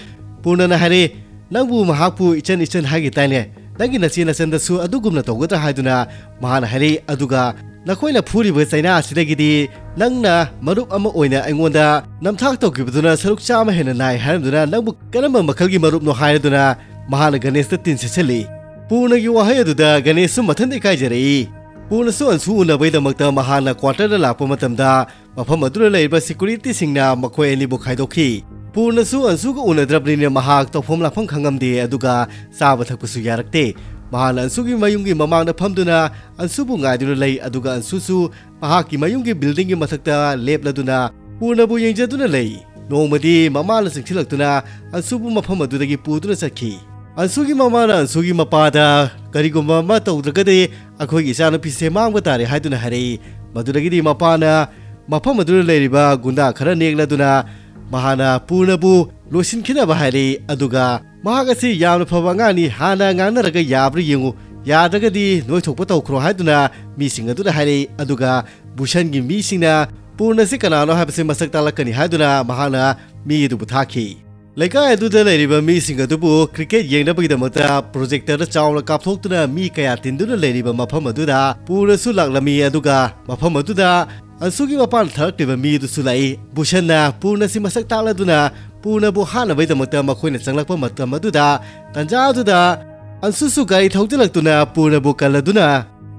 ꯄꯨꯅꯅ ꯍꯥꯏꯔꯛꯏ, "ꯅꯪꯕꯨ ꯃꯍꯥꯛꯄꯨ ꯏꯆꯟ ꯏꯆꯟ ꯍꯥꯏꯒꯦ ꯇꯥꯏꯅꯦ꯫ ꯅꯪꯒꯤ ꯅꯆꯦ ꯅꯆꯟꯗꯁꯨ ꯑꯗꯨꯒꯨꯝꯅ ꯇꯧꯒꯗ꯭ꯔꯥ?" ꯍꯥꯏꯗꯨꯅ ꯃꯍꯥꯛꯅ ꯍꯥꯏꯔꯛꯏ꯫ ꯑꯗꯨꯒ "ꯅꯈꯣꯏꯅ ꯐꯨꯔꯤꯕ ꯆꯩꯅꯥ ꯑꯁꯤꯗꯒꯤꯗꯤ ꯅꯪꯅ ꯃꯔꯨꯞ ꯑꯃ ꯑꯣꯏꯅ ꯑꯩꯉꯣꯟꯗ ꯅꯝꯊꯥꯛ ꯇꯧꯈꯤꯕꯗꯨꯅ ꯁꯔꯨꯛ ꯆꯥꯝꯃ ꯍꯦꯟꯅ ꯅꯥꯏ ꯍꯥꯏꯔꯝꯗꯨꯅ ꯅꯪꯕꯨ ꯀꯔꯝꯕ ꯃꯈꯜꯒꯤ ꯃꯔꯨꯞꯅꯣ?" ꯍꯥꯏꯔꯗꯨꯅ ꯃꯍꯥꯛꯅ ꯒꯅꯦꯁꯇ ꯇꯤꯟ ꯁꯤꯠꯆꯜꯂꯤ꯫ ꯄꯨꯅꯒꯤ ꯋꯥꯍꯩ ꯑꯗꯨꯗ ꯒꯅꯦꯁꯁꯨ ꯃꯊꯟꯇ ꯏꯀꯥꯏꯖꯔꯛꯏ꯫ ꯄꯨꯅꯁꯨ ꯑꯟꯁꯨ ꯎꯅꯕꯒꯤꯗꯃꯛꯇ ꯃꯍꯥꯛꯅ ꯀ꯭ꯋꯥꯇꯔꯗ ꯂꯥꯛꯄ ꯃꯇꯝꯗ ꯃꯐꯝ ꯑꯗꯨꯗ ꯂꯩꯔꯤꯕ ꯁꯦꯀ꯭ꯌꯨꯔꯤꯇꯤꯁꯤꯡꯅ ꯃꯈꯣꯏ ꯑꯅꯤꯕꯨ ꯈꯥꯏꯗꯣꯛꯈꯤ꯫ ꯄꯨꯅꯁꯨ ꯑꯟꯁꯨꯒ ꯎꯅꯗ꯭ꯔꯕꯅꯤꯅ ꯃꯍꯥꯛ ꯇꯧꯐꯝ ꯂꯥꯛꯐꯝ ꯈꯪꯉꯝꯗꯦ, ꯑꯗꯨꯒ ꯆꯥꯕ ꯊꯛꯄꯁꯨ ꯌꯥꯔꯛꯇꯦ꯫ ꯃꯍꯥꯛꯅ ꯑꯟꯁꯨꯒꯤ ꯃꯌꯨꯝꯒꯤ ꯃꯃꯥꯡꯗ ꯐꯝꯗꯨꯅ ꯑꯟꯁꯨꯕꯨ ꯉꯥꯏꯗꯨꯅ ꯂꯩ, ꯑꯗꯨꯒ ꯑꯟꯁꯨꯁꯨ ꯃꯍꯥꯛꯀꯤ ꯃꯌꯨꯝꯒꯤ ꯕꯤꯜꯗꯤꯡꯒꯤ ꯃꯊꯛꯇ ꯂꯦꯞꯂꯗꯨꯅ ꯄꯨꯅꯕꯨ ꯌꯦꯡꯖꯗꯨꯅ ꯂꯩ꯫ ꯅꯣꯡꯃꯗꯤ ꯃꯃꯥꯅ ꯆꯪꯁꯤꯜꯂꯛꯇꯨꯅ ꯑꯟꯁꯨꯕꯨ ꯃꯐꯝ ꯑꯗꯨꯗꯒꯤ ꯄꯨꯗꯨꯅ ꯆꯠꯈꯤ꯫ ꯑꯟꯁꯨꯒꯤ ꯃꯃꯥꯅ ꯑꯟꯁꯨꯒꯤ ꯃꯄꯥꯗ "ꯀꯔꯤꯒꯨꯝꯕ ꯑꯃ ꯇꯧꯗ꯭ꯔꯒꯗꯤ ꯑꯩꯈꯣꯏꯒꯤ ꯏꯆꯥꯅꯨꯄꯤꯁꯦ ꯃꯥꯡꯕ ꯇꯥꯔꯦ" ꯍꯥꯏꯗꯨꯅ ꯍꯥꯏꯔꯛꯏ꯫ ꯃꯗꯨꯗꯒꯤꯗꯤ ꯃꯄꯥꯅ ꯃꯐꯝ ꯑꯗꯨꯗ ꯂꯩꯔꯤꯕ ꯒꯨꯟꯗꯥ ꯈꯔ ꯅꯦꯛꯂꯗꯨꯅ ꯃꯍꯥꯛꯅ ꯄꯨꯅꯕꯨ ꯂꯣꯏꯁꯤꯟꯈꯤꯅꯕ ꯍꯥꯏꯔꯛꯏ, ꯑꯗꯨꯒ "ꯃꯍꯥꯛ ꯑꯁꯤ ꯌꯥꯝꯅ ꯐꯕ ꯑꯉꯥꯡꯅꯤ, ꯍꯥꯟꯅ ꯉꯥꯡꯅꯔꯒ ꯌꯥꯕ꯭ꯔꯥ ꯌꯦꯡꯉꯨ, ꯌꯥꯗ꯭ꯔꯒꯗꯤ ꯅꯣꯏꯊꯣꯛꯄ ꯇꯧꯈ꯭ꯔꯣ" ꯍꯥꯏꯗꯨꯅ ꯃꯤꯁꯤꯡ ꯑꯗꯨꯗ ꯍꯥꯏꯔꯛꯏ꯫ ꯑꯗꯨꯒ ꯕꯨꯁꯟꯒꯤ ꯃꯤꯁꯤꯡꯅ ꯄꯨꯔꯅ ꯑꯁꯤ ꯀꯅꯥꯅꯣ ꯍꯥꯏꯕꯁꯤ ꯃꯁꯛ ꯇꯥꯛꯂꯛꯀꯅꯤ ꯍꯥꯏꯗꯨꯅ ꯃꯍꯥꯛꯅ ꯃꯤ ꯑꯗꯨꯕꯨ ꯊꯥꯈꯤ꯫ ꯂꯩꯀꯥꯏ ꯑꯗꯨꯗ ꯂꯩꯔꯤꯕ ꯃꯤꯁꯤꯡ ꯑꯗꯨꯕꯨ ꯀ꯭ꯔꯤꯀꯦꯠ ꯌꯦꯡꯅꯕꯒꯤꯗꯃꯛꯇ ꯄ꯭ꯔꯣꯖꯦꯛꯇꯔꯗ ꯆꯥꯎꯅ ꯀꯥꯞꯊꯣꯛꯇꯨꯅ ꯃꯤ ꯀꯌꯥ ꯇꯤꯟꯗꯨꯅ ꯂꯩꯔꯤꯕ ꯃꯐꯝ ꯑꯗꯨꯗ ꯄꯨꯔꯅꯁꯨ ꯂꯥꯛꯂꯝꯃꯤ, ꯑꯗꯨꯒ ꯃꯐꯝ ꯑꯗꯨꯗ ꯑꯟꯁꯨꯒꯤ ꯃꯄꯥꯟ ꯊꯥꯔꯛꯂꯤꯕ ꯃꯤ ꯑꯗꯨꯁꯨ ꯂꯥꯛꯏ꯫ ꯕꯨꯁꯟꯅ ꯄꯨꯔꯅꯁꯤ ꯃꯁꯛ ꯇꯥꯛꯂꯗꯨꯅ ꯄꯨꯔꯅꯕꯨ ꯍꯥꯠꯅꯕꯒꯤꯗꯃꯛꯇ ꯃꯈꯣꯏꯅ ꯆꯪꯂꯛꯄ ꯃꯇꯝ ꯑꯗꯨꯗ, ꯇꯟꯖꯥ ꯑꯗꯨꯗ ꯑꯟꯁꯨꯁꯨ ꯒꯥꯔꯤ ꯊꯧꯖꯤꯜꯂꯛꯇꯨꯅ ꯄꯨꯔꯅꯕꯨ ꯀꯜꯂꯗꯨꯅ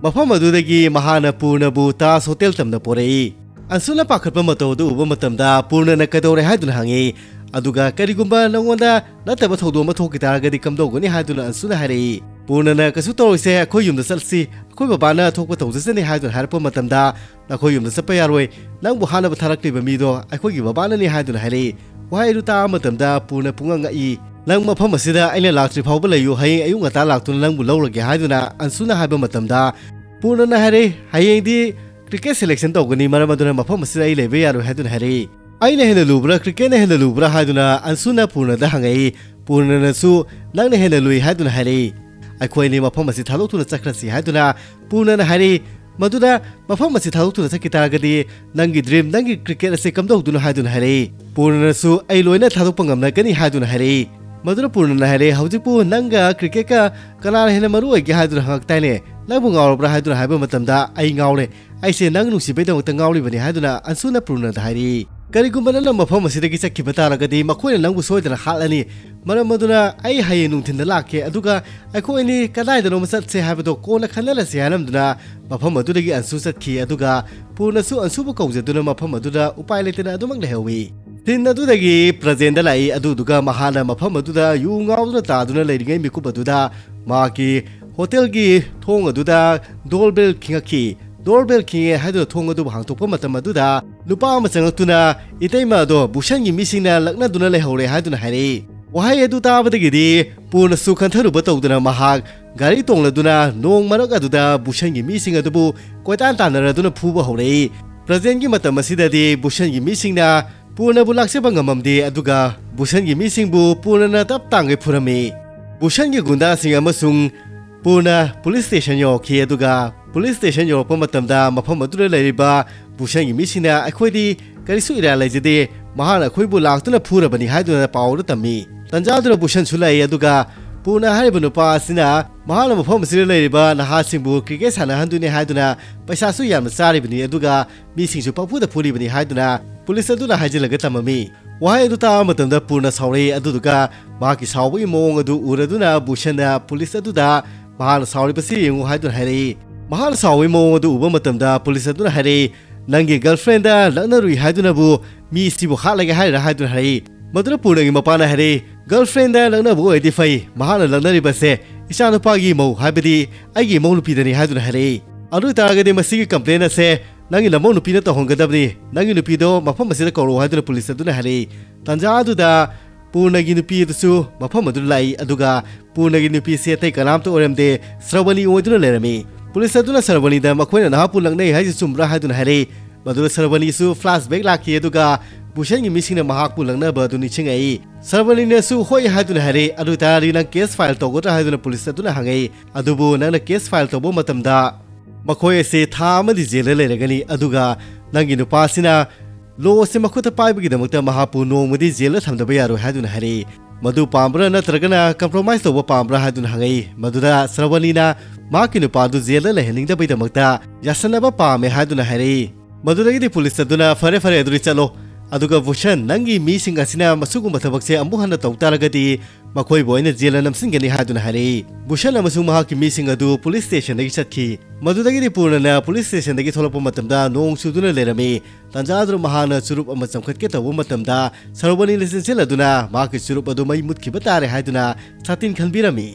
ꯃꯐꯝ ꯑꯗꯨꯗꯒꯤ ꯃꯍꯥꯛꯅ ꯄꯨꯔꯅꯕꯨ ꯇꯥꯖ ꯍꯣꯇꯦꯜ ꯇꯝꯅ ꯄꯣꯔꯛꯏ꯫ ꯑꯟꯁꯨꯅ ꯄꯥꯈꯠꯄ ꯃꯇꯧ ꯑꯗꯨ ꯎꯕ ꯃꯇꯝꯗ ꯄꯨꯔꯅꯅ "ꯀꯩꯗꯧꯔꯦ?" ꯍꯥꯏꯗꯨꯅ ꯍꯪꯉꯤ꯫ ꯑꯗꯨꯒ ꯀꯔꯤꯒꯨꯝꯕ ꯅꯉꯣꯟꯗ ꯅꯠꯇꯕ ꯊꯧꯗꯣꯛ ꯑꯃ ꯊꯣꯛꯈꯤ ꯇꯥꯔꯒꯗꯤ ꯀꯝꯗꯧꯒꯅꯤ ꯍꯥꯏꯗꯨꯅ ꯑꯟꯁꯨꯅ ꯍꯥꯏꯔꯛꯏ꯫ ꯄꯨꯔꯅꯅ ꯀꯩꯁꯨ ꯇꯧꯔꯣꯏꯁꯦ, ꯑꯩꯈꯣꯏ ꯌꯨꯝꯗ ꯆꯠꯁꯤ, ꯑꯩꯈꯣꯏ ꯕꯕꯥꯅ ꯊꯣꯛꯄ ꯇꯧꯖꯁꯅꯤ ꯍꯥꯏꯗꯨꯅ ꯍꯥꯏꯔꯛꯄ ꯃꯇꯝꯗ, ꯅꯈꯣꯏ ꯌꯨꯝꯗ ꯆꯠꯄ ꯌꯥꯔꯣꯏ, ꯅꯪꯕꯨ ꯍꯥꯠꯅꯕ ꯊꯥꯔꯛꯂꯤꯕ ꯃꯤꯗꯣ ꯑꯩꯈꯣꯏꯒꯤ ꯕꯕꯥꯅꯅꯤ ꯍꯥꯏꯗꯨꯅ ꯍꯥꯏꯔꯛꯏ꯫ ꯋꯥꯍꯩ ꯑꯗꯨ ꯇꯥꯕ ꯃꯇꯝꯗ ꯄꯨꯔꯅ ꯄꯨꯡꯉꯛ ꯉꯛꯏ꯫ ꯅꯪ ꯃꯐꯝ ꯑꯁꯤꯗ ꯑꯩꯅ ꯂꯥꯛꯇ꯭ꯔꯤ ꯐꯥꯎꯕ ꯂꯩꯌꯨ, ꯍꯌꯦꯡ ꯑꯌꯨꯛ ꯉꯟꯇꯥ ꯂꯥꯛꯇꯨꯅ ꯅꯪꯕꯨ ꯂꯧꯔꯒꯦ ꯍꯥꯏꯗꯨꯅ ꯑꯟꯁꯨꯅ ꯍꯥꯏꯕ ꯃꯇꯝꯗ, ꯄꯨꯔꯅꯅ ꯍꯥꯏꯔꯛꯏ, ꯍꯌꯦꯡꯗꯤ cricket selection ꯇꯧꯒꯅꯤ, ꯃꯔꯝ ꯑꯗꯨꯅ ꯃꯐꯝ ꯑꯁꯤꯗ ꯑꯩ ꯂꯩꯕ ꯌꯥꯔꯣꯏ ꯍꯥꯏꯗꯨꯅ ꯍꯥꯏꯔꯛꯏ꯫ ꯑꯩꯅ ꯍꯦꯟꯅ ꯂꯨꯕ꯭ꯔꯥ, cricketꯅ ꯍꯦꯟꯅ ꯂꯨꯕ꯭ꯔꯥ ꯍꯥꯏꯗꯨꯅ ꯑꯟꯁꯨꯅ ꯄꯨꯔꯅꯗ ꯍꯪꯉꯛꯏ꯫ ꯄꯨꯔꯅꯅꯁꯨ ꯅꯪꯅ ꯍꯦꯟꯅ ꯂꯨꯏ ꯍꯥꯏꯗꯨꯅ ꯍꯥꯏꯔꯛꯏ꯫ ꯑꯩꯈꯣꯏ ꯑꯅꯤ ꯃꯐꯝ ꯑꯁꯤ ꯊꯥꯗꯣꯛꯇꯨꯅ ꯆꯠꯈ꯭ꯔꯁꯤ ꯍꯥꯏꯗꯨꯅ ꯄꯨꯔꯅꯅ ꯍꯥꯏꯔꯛꯏ꯫ ꯃꯗꯨꯗ ꯃꯐꯝ ꯑꯁꯤ ꯊꯥꯗꯣꯛꯇꯨꯅ ꯆꯠꯈꯤ ꯇꯥꯔꯒꯗꯤ ꯅꯪꯒꯤ dream, ꯅꯪꯒꯤ cricket ꯑꯁꯤ ꯀꯝꯗꯧꯗꯨꯅꯣ ꯍꯥꯏꯗꯨꯅ ꯍꯥꯏꯔꯛꯏ꯫ ꯄꯨꯔꯅꯅꯁꯨ ꯑꯩ ꯂꯣꯏꯅ ꯊꯥꯗꯣꯛꯄ ꯉꯝꯂꯒꯅꯤ ꯍꯥꯏꯗꯨꯅ ꯍꯥꯏꯔꯛꯏ꯫ ꯃꯗꯨꯗ ꯄꯨꯔꯅꯅ ꯍꯥꯏꯔꯛꯏ, ꯍꯧꯖꯤꯛꯄꯨ ꯅꯪꯒ cricketꯀ ꯀꯅꯥꯅ ꯍꯦꯟꯅ ꯃꯔꯨ ꯑꯣꯏꯒꯦ ꯍꯥꯏꯗꯨꯅ ꯍꯪꯉꯛꯇꯥꯏꯅꯦ? ꯅꯪꯕꯨ ꯉꯥꯎꯔꯕ꯭ꯔꯥ ꯍꯥꯏꯗꯨꯅ ꯍꯥꯏꯕ ꯃꯇꯝꯗ, ꯑꯩ ꯉꯥꯎꯔꯦ, ꯑꯩꯁꯦ ꯅꯪ ꯅꯨꯡꯁꯤꯕꯩꯗꯃꯛꯇ ꯉꯥꯎꯔꯤꯕꯅꯤ ꯍꯥꯏꯗꯨꯅ ꯑꯟꯁꯨꯅ ꯄꯨꯔꯅꯗ ꯍꯥꯏꯔꯛꯏ꯫ ꯀꯔꯤꯒꯨꯝꯕ ꯅꯪꯅ ꯃꯐꯝ ꯑꯁꯤꯗꯒꯤ ꯆꯠꯈꯤꯕ ꯇꯥꯔꯒꯗꯤ ꯃꯈꯣꯏꯅ ꯅꯪꯕꯨ ꯁꯣꯏꯗꯅ ꯍꯥꯠꯂꯅꯤ꯫ ꯃꯔꯝ ꯑꯗꯨꯅ ꯑꯩ ꯍꯌꯦꯡ ꯅꯨꯡꯊꯤꯟꯗ ꯂꯥꯛꯀꯦ, ꯑꯗꯨꯒ ꯑꯩꯈꯣꯏ ꯑꯅꯤ ꯀꯗꯥꯏꯗꯅꯣꯃ ꯆꯠꯁꯦ ꯍꯥꯏꯕꯗꯣ ꯀꯣꯟꯅ ꯈꯟꯅꯔꯁꯤ ꯍꯥꯏꯔꯝꯗꯨꯅ ꯃꯐꯝ ꯑꯗꯨꯗꯒꯤ ꯑꯟꯁꯨ ꯆꯠꯈꯤ꯫ ꯑꯗꯨꯒ ꯄꯨꯔꯅꯁꯨ ꯑꯟꯁꯨꯕꯨ ꯀꯧꯖꯗꯨꯅ ꯃꯐꯝ ꯑꯗꯨꯗ ꯎꯄꯥꯏ ꯂꯩꯇꯅ ꯑꯗꯨꯃꯛ ꯂꯩꯍꯧꯏ꯫ Scene ꯑꯗꯨꯗꯒꯤ ꯄ꯭ꯔꯖꯦꯟꯗ ꯂꯥꯛꯏ꯫ ꯑꯗꯨꯗꯨꯒ ꯃꯍꯥꯛꯅ ꯃꯐꯝ ꯑꯗꯨꯗ ꯌꯨ ꯉꯥꯎꯗꯨꯅ ꯇꯥꯗꯨꯅ ꯂꯩꯔꯤꯉꯩ ꯃꯤꯀꯨꯞ ꯑꯗꯨꯗ ꯃꯍꯥꯛꯀꯤ ꯍꯣꯇꯦꯜꯒꯤ ꯊꯣꯡ ꯑꯗꯨꯗ doorbell ꯈꯤꯡꯉꯛꯈꯤ꯫ Doorbell ꯈꯤꯡꯉꯦ ꯍꯥꯏꯗꯨꯅ ꯊꯣꯡ ꯑꯗꯨꯕꯨ ꯍꯥꯡꯗꯣꯛꯄ ꯃꯇꯝ ꯑꯗꯨꯗ ꯅꯨꯄꯥ ꯑꯃ ꯆꯪꯂꯛꯇꯨꯅ ꯏꯇꯩꯃ ꯑꯗꯣ ꯕꯨꯁꯟꯒꯤ ꯃꯤꯁꯤꯡꯅ ꯂꯛꯅꯗꯨꯅ ꯂꯩꯍꯧꯔꯦ ꯍꯥꯏꯗꯨꯅ ꯍꯥꯏꯔꯛꯏ꯫ ꯋꯥꯍꯩ ꯑꯗꯨ ꯇꯥꯕꯗꯒꯤꯗꯤ ꯄꯨꯔꯅꯁꯨ ꯈꯟꯊꯔꯨꯕ ꯇꯧꯗꯅ ꯃꯍꯥꯛ ꯒꯥꯔꯤ ꯇꯣꯡꯂꯗꯨꯅ ꯅꯣꯡ ꯃꯔꯛ ꯑꯗꯨꯗ ꯕꯨꯁꯟꯒꯤ ꯃꯤꯁꯤꯡ ꯑꯗꯨꯕꯨ ꯀꯣꯏꯇꯥꯟ ꯇꯥꯟꯅꯔꯗꯨꯅ ꯐꯨꯕ ꯍꯧꯔꯛꯏ꯫ ꯄ꯭ꯔꯖꯦꯟꯒꯤ ꯃꯇꯝ ꯑꯁꯤꯗꯗꯤ ꯕꯨꯁꯟꯒꯤ ꯃꯤꯁꯤꯡꯅ ꯄꯨꯔꯅꯕꯨ ꯂꯥꯛꯆꯕ ꯉꯝꯃꯝꯗꯦ, ꯑꯗꯨꯒ ꯕꯨꯁꯟꯒꯤ ꯃꯤꯁꯤꯡꯕꯨ ꯄꯨꯔꯅꯅ ꯇꯞ ꯇꯥꯡꯒꯩ ꯐꯨꯔꯝꯃꯤ꯫ ꯕꯨꯁꯟꯒꯤ ꯒꯨꯟꯗꯥꯁꯤꯡ ꯑꯃꯁꯨꯡ ꯄꯨꯔꯅ ꯄꯨꯂꯤꯁ ꯁ꯭ꯇꯦꯁꯟ ꯌꯧꯔꯛꯈꯤ, ꯑꯗꯨꯒ ꯄꯨꯂꯤꯁ ꯁ꯭ꯇꯦꯁꯟ ꯌꯧꯔꯛꯄ ꯃꯇꯝꯗ ꯃꯐꯝ ꯑꯗꯨꯗ ꯂꯩꯔꯤꯕ ꯕꯨꯁꯟꯒꯤ ꯃꯤꯁꯤꯡꯅ, "ꯑꯩꯈꯣꯏꯗꯤ ꯀꯔꯤꯁꯨ ꯏꯔꯥꯜ ꯂꯩꯖꯗꯦ, ꯃꯍꯥꯛꯅ ꯑꯩꯈꯣꯏꯕꯨ ꯂꯥꯛꯇꯨꯅ ꯐꯨꯔꯕꯅꯤ" ꯍꯥꯏꯗꯨꯅ ꯄꯥꯎ ꯑꯗꯨ ꯇꯝꯃꯤ꯫ ꯇꯟꯖꯥ ꯑꯗꯨꯅ ꯕꯨꯁꯟꯁꯨ ꯂꯥꯛꯏ, ꯑꯗꯨꯒ ꯄꯨꯔꯅ ꯍꯥꯏꯔꯤꯕ ꯅꯨꯄꯥ ꯑꯁꯤꯅ ꯃꯍꯥꯛꯅ ꯃꯐꯝ ꯑꯁꯤꯗ ꯂꯩꯔꯤꯕ ꯅꯍꯥꯁꯤꯡꯕꯨ cricket ꯁꯥꯟꯅꯍꯟꯗꯣꯏꯅꯤ ꯍꯥꯏꯗꯨꯅ ꯄꯩꯁꯥꯁꯨ ꯌꯥꯝꯅ ꯆꯥꯔꯤꯕꯅꯤ, ꯑꯗꯨꯒ ꯃꯤꯁꯤꯡꯁꯨ ꯄꯪꯐꯨꯗ ꯐꯨꯔꯤꯕꯅꯤ ꯍꯥꯏꯗꯨꯅ ꯄꯨꯂꯤꯁ ꯑꯗꯨꯅ ꯍꯥꯏꯖꯤꯜꯂꯒ ꯇꯝꯃꯝꯃꯤ꯫ ꯋꯥꯍꯩ ꯑꯗꯨ ꯇꯥꯕ ꯃꯇꯝꯗ ꯄꯨꯔꯅ ꯁꯥꯎꯔꯛꯏ, ꯑꯗꯨꯗꯨꯒ ꯃꯍꯥꯛꯀꯤ ꯁꯥꯎꯕꯒꯤ ꯃꯑꯣꯡ ꯑꯗꯨ ꯎꯔꯗꯨꯅ ꯕꯨꯁꯟꯅ ꯄꯨꯂꯤꯁ ꯑꯗꯨꯗ ꯃꯍꯥꯛꯅ ꯁꯥꯎꯔꯤꯕꯁꯤ ꯌꯦꯡꯉꯨ ꯍꯥꯏꯗꯨꯅ ꯍꯥꯏꯔꯛꯏ꯫ ꯃꯍꯥꯛꯅ ꯁꯥꯎꯕꯒꯤ ꯃꯑꯣꯡ ꯑꯗꯨ ꯎꯕ ꯃꯇꯝꯗ ꯄꯨꯂꯤꯁ ꯑꯗꯨꯅ ꯍꯥꯏꯔꯛꯏ, "ꯅꯪꯒꯤ girlfriendꯗ ꯂꯛꯅꯔꯨꯏ ꯍꯥꯏꯗꯨꯅꯕꯨ ꯃꯤ ꯁꯤꯕꯨ ꯍꯥꯠꯂꯒꯦ ꯍꯥꯏꯔꯤꯔꯥ?" ꯍꯥꯏꯗꯨꯅ ꯍꯥꯏꯔꯛꯏ꯫ ꯃꯗꯨꯗ ꯄꯨꯔꯅꯒꯤ ꯃꯄꯥꯅ ꯍꯥꯏꯔꯛꯏ, "Girlfriendꯗ ꯂꯛꯅꯕ ꯑꯣꯏꯔꯗꯤ ꯐꯩ, ꯃꯍꯥꯛꯅ ꯂꯛꯅꯔꯤꯕꯁꯦ ꯏꯆꯥꯅꯨꯄꯥꯒꯤ ꯃꯧ, ꯍꯥꯏꯕꯗꯤ ꯑꯩꯒꯤ ꯏꯃꯧ ꯅꯨꯄꯤꯗꯅꯤ" ꯍꯥꯏꯗꯨꯅ ꯍꯥꯏꯔꯛꯏ꯫ "ꯑꯗꯨ ꯑꯣꯏꯇꯥꯔꯒꯗꯤ ꯃꯁꯤꯒꯤ complaint ꯑꯁꯦ ꯅꯪꯒꯤ ꯅꯃꯧ ꯅꯨꯄꯤꯅ ꯇꯧꯍꯟꯒꯗꯕꯅꯤ, ꯅꯪꯒꯤ ꯅꯨꯄꯤꯗꯣ ꯃꯐꯝ ꯑꯁꯤꯗ ꯀꯧꯔꯛꯑꯣ" ꯍꯥꯏꯗꯨꯅ ꯄꯨꯂꯤꯁ ꯑꯗꯨꯅ ꯍꯥꯏꯔꯛꯏ꯫ ꯇꯥꯟꯖꯥ ꯑꯗꯨꯗ ꯄꯨꯔꯅꯒꯤ ꯅꯨꯄꯤ ꯑꯗꯨꯁꯨ ꯃꯐꯝ ꯑꯗꯨꯗ ꯂꯥꯛꯏ, ꯑꯗꯨꯒ ꯄꯨꯔꯅꯒꯤ ꯅꯨꯄꯤꯁꯤ ꯑꯇꯩ ꯀꯅꯥꯝꯇ ꯑꯣꯏꯔꯝꯗꯦ, ꯁ꯭ꯔꯕꯅꯤ ꯑꯣꯏꯗꯨꯅ ꯂꯩꯔꯝꯃꯤ꯫ ꯄꯨꯂꯤꯁ ꯑꯗꯨꯅ ꯁ꯭ꯔꯕꯅꯤꯗ ꯃꯈꯣꯏꯅ ꯅꯍꯥꯛꯄꯨ ꯂꯛꯅꯩ ꯍꯥꯏꯁꯤ ꯆꯨꯝꯕ꯭ꯔꯥ ꯍꯥꯏꯗꯨꯅ ꯍꯥꯏꯔꯛꯏ꯫ ꯃꯗꯨꯗ ꯁ꯭ꯔꯕꯅꯤꯁꯨ flashback ꯂꯥꯛꯈꯤ, ꯑꯗꯨꯒ ꯚꯨꯁꯟꯒꯤ ꯃꯤꯁꯤꯡꯅ ꯃꯍꯥꯛꯄꯨ ꯂꯛꯅꯕ ꯑꯗꯨ ꯅꯤꯡꯁꯤꯡꯉꯛꯏ꯫ ꯁ꯭ꯔꯕꯅꯤꯅꯁꯨ ꯍꯣꯏ ꯍꯥꯏꯗꯨꯅ ꯍꯥꯏꯔꯛꯏ꯫ "ꯑꯗꯨ ꯑꯣꯏꯇꯥꯔꯗꯤ ꯅꯪ case file ꯇꯧꯒꯗ꯭ꯔꯥ?" ꯍꯥꯏꯗꯨꯅ ꯄꯨꯂꯤꯁ ꯑꯗꯨꯅ ꯍꯪꯉꯛꯏ꯫ "ꯑꯗꯨꯕꯨ ꯅꯪꯅ case file ꯇꯧꯕ ꯃꯇꯝꯗ ꯃꯈꯣꯏ ꯑꯁꯤ ꯊꯥ ꯑꯃꯗꯤ ꯖꯦꯜꯗ ꯂꯩꯔꯒꯅꯤ, ꯑꯗꯨꯒ ꯅꯪꯒꯤ ꯅꯨꯄꯥꯁꯤꯅ law ꯑꯁꯤ ꯃꯈꯨꯠꯇ ꯄꯥꯏꯕꯒꯤꯗꯃꯛꯇ ꯃꯍꯥꯛꯄꯨ ꯅꯣꯡꯃꯗꯤ ꯖꯦꯜꯗ ꯊꯝꯗꯕ ꯌꯥꯔꯣꯏ" ꯍꯥꯏꯗꯨꯅ ꯍꯥꯏꯔꯛꯏ꯫ "ꯃꯗꯨ ꯄꯥꯝꯕ꯭ꯔꯥ ꯅꯠꯇ꯭ꯔꯒꯅ compromise ꯇꯧꯕ ꯄꯥꯝꯕ꯭ꯔꯥ?" ꯍꯥꯏꯗꯨꯅ ꯍꯪꯉꯛꯏ꯫ ꯃꯗꯨꯗ ꯁ꯭ꯔꯕꯅꯤꯅ ꯃꯍꯥꯛꯀꯤ ꯅꯨꯄꯥꯗꯨ ꯖꯦꯜꯗ ꯂꯩꯍꯟꯅꯤꯡꯗꯕꯒꯤꯗꯃꯛꯇ ꯌꯥꯁꯟꯅꯕ ꯄꯥꯝꯃꯦ ꯍꯥꯏꯗꯨꯅ ꯍꯥꯏꯔꯛꯏ꯫ ꯃꯗꯨꯗꯒꯤꯗꯤ ꯄꯨꯂꯤꯁ ꯑꯗꯨꯅ, "ꯐꯔꯦ, ꯐꯔꯦ, ꯑꯗꯨꯗꯤ ꯆꯠꯂꯣ, ꯑꯗꯨꯒ ꯚꯨꯁꯟ, ꯅꯪꯒꯤ ꯃꯤꯁꯤꯡ ꯑꯁꯤꯅ ꯃꯁꯤꯒꯨꯝꯕ ꯊꯕꯛꯁꯦ ꯑꯃꯨꯛ ꯍꯟꯅ ꯇꯧ ꯇꯥꯔꯒꯗꯤ ꯃꯈꯣꯏꯕꯨ ꯑꯩꯅ ꯖꯦꯜꯗ ꯅꯝꯁꯤꯟꯒꯅꯤ" ꯍꯥꯏꯗꯨꯅ ꯍꯥꯏꯔꯛꯏ꯫ ꯚꯨꯁꯟ ꯑꯃꯁꯨꯡ ꯃꯍꯥꯛꯀꯤ ꯃꯤꯁꯤꯡ ꯑꯗꯨ ꯄꯨꯂꯤꯁ ꯁ꯭ꯇꯦꯁꯟꯗꯒꯤ ꯆꯠꯈꯤ꯫ ꯃꯗꯨꯗꯒꯤꯗꯤ ꯄꯨꯔꯅꯅ ꯄꯨꯂꯤꯁ ꯁ꯭ꯇꯦꯁꯟꯗꯒꯤ ꯊꯣꯛꯂꯛꯄ ꯃꯇꯝꯗ ꯅꯣꯡ ꯆꯨꯗꯨꯅ ꯂꯩꯔꯝꯃꯤ꯫ ꯇꯥꯟꯖꯥ ꯑꯗꯨꯗ ꯃꯍꯥꯛꯅ ꯆꯨꯔꯨꯞ ꯑꯃ ꯆꯪꯈꯠꯀꯦ ꯇꯧꯕ ꯃꯇꯝꯗ ꯁꯔꯣꯕꯅꯤꯅ ꯆꯦꯟꯁꯤꯜꯂꯗꯨꯅ ꯃꯍꯥꯛꯀꯤ ꯆꯨꯔꯨꯞ ꯑꯗꯨ ꯃꯩ ꯃꯨꯠꯈꯤꯕ ꯇꯥꯔꯦ ꯍꯥꯏꯗꯨꯅ ꯁꯥꯇꯤꯟ ꯈꯟꯕꯤꯔꯝꯃꯤ꯫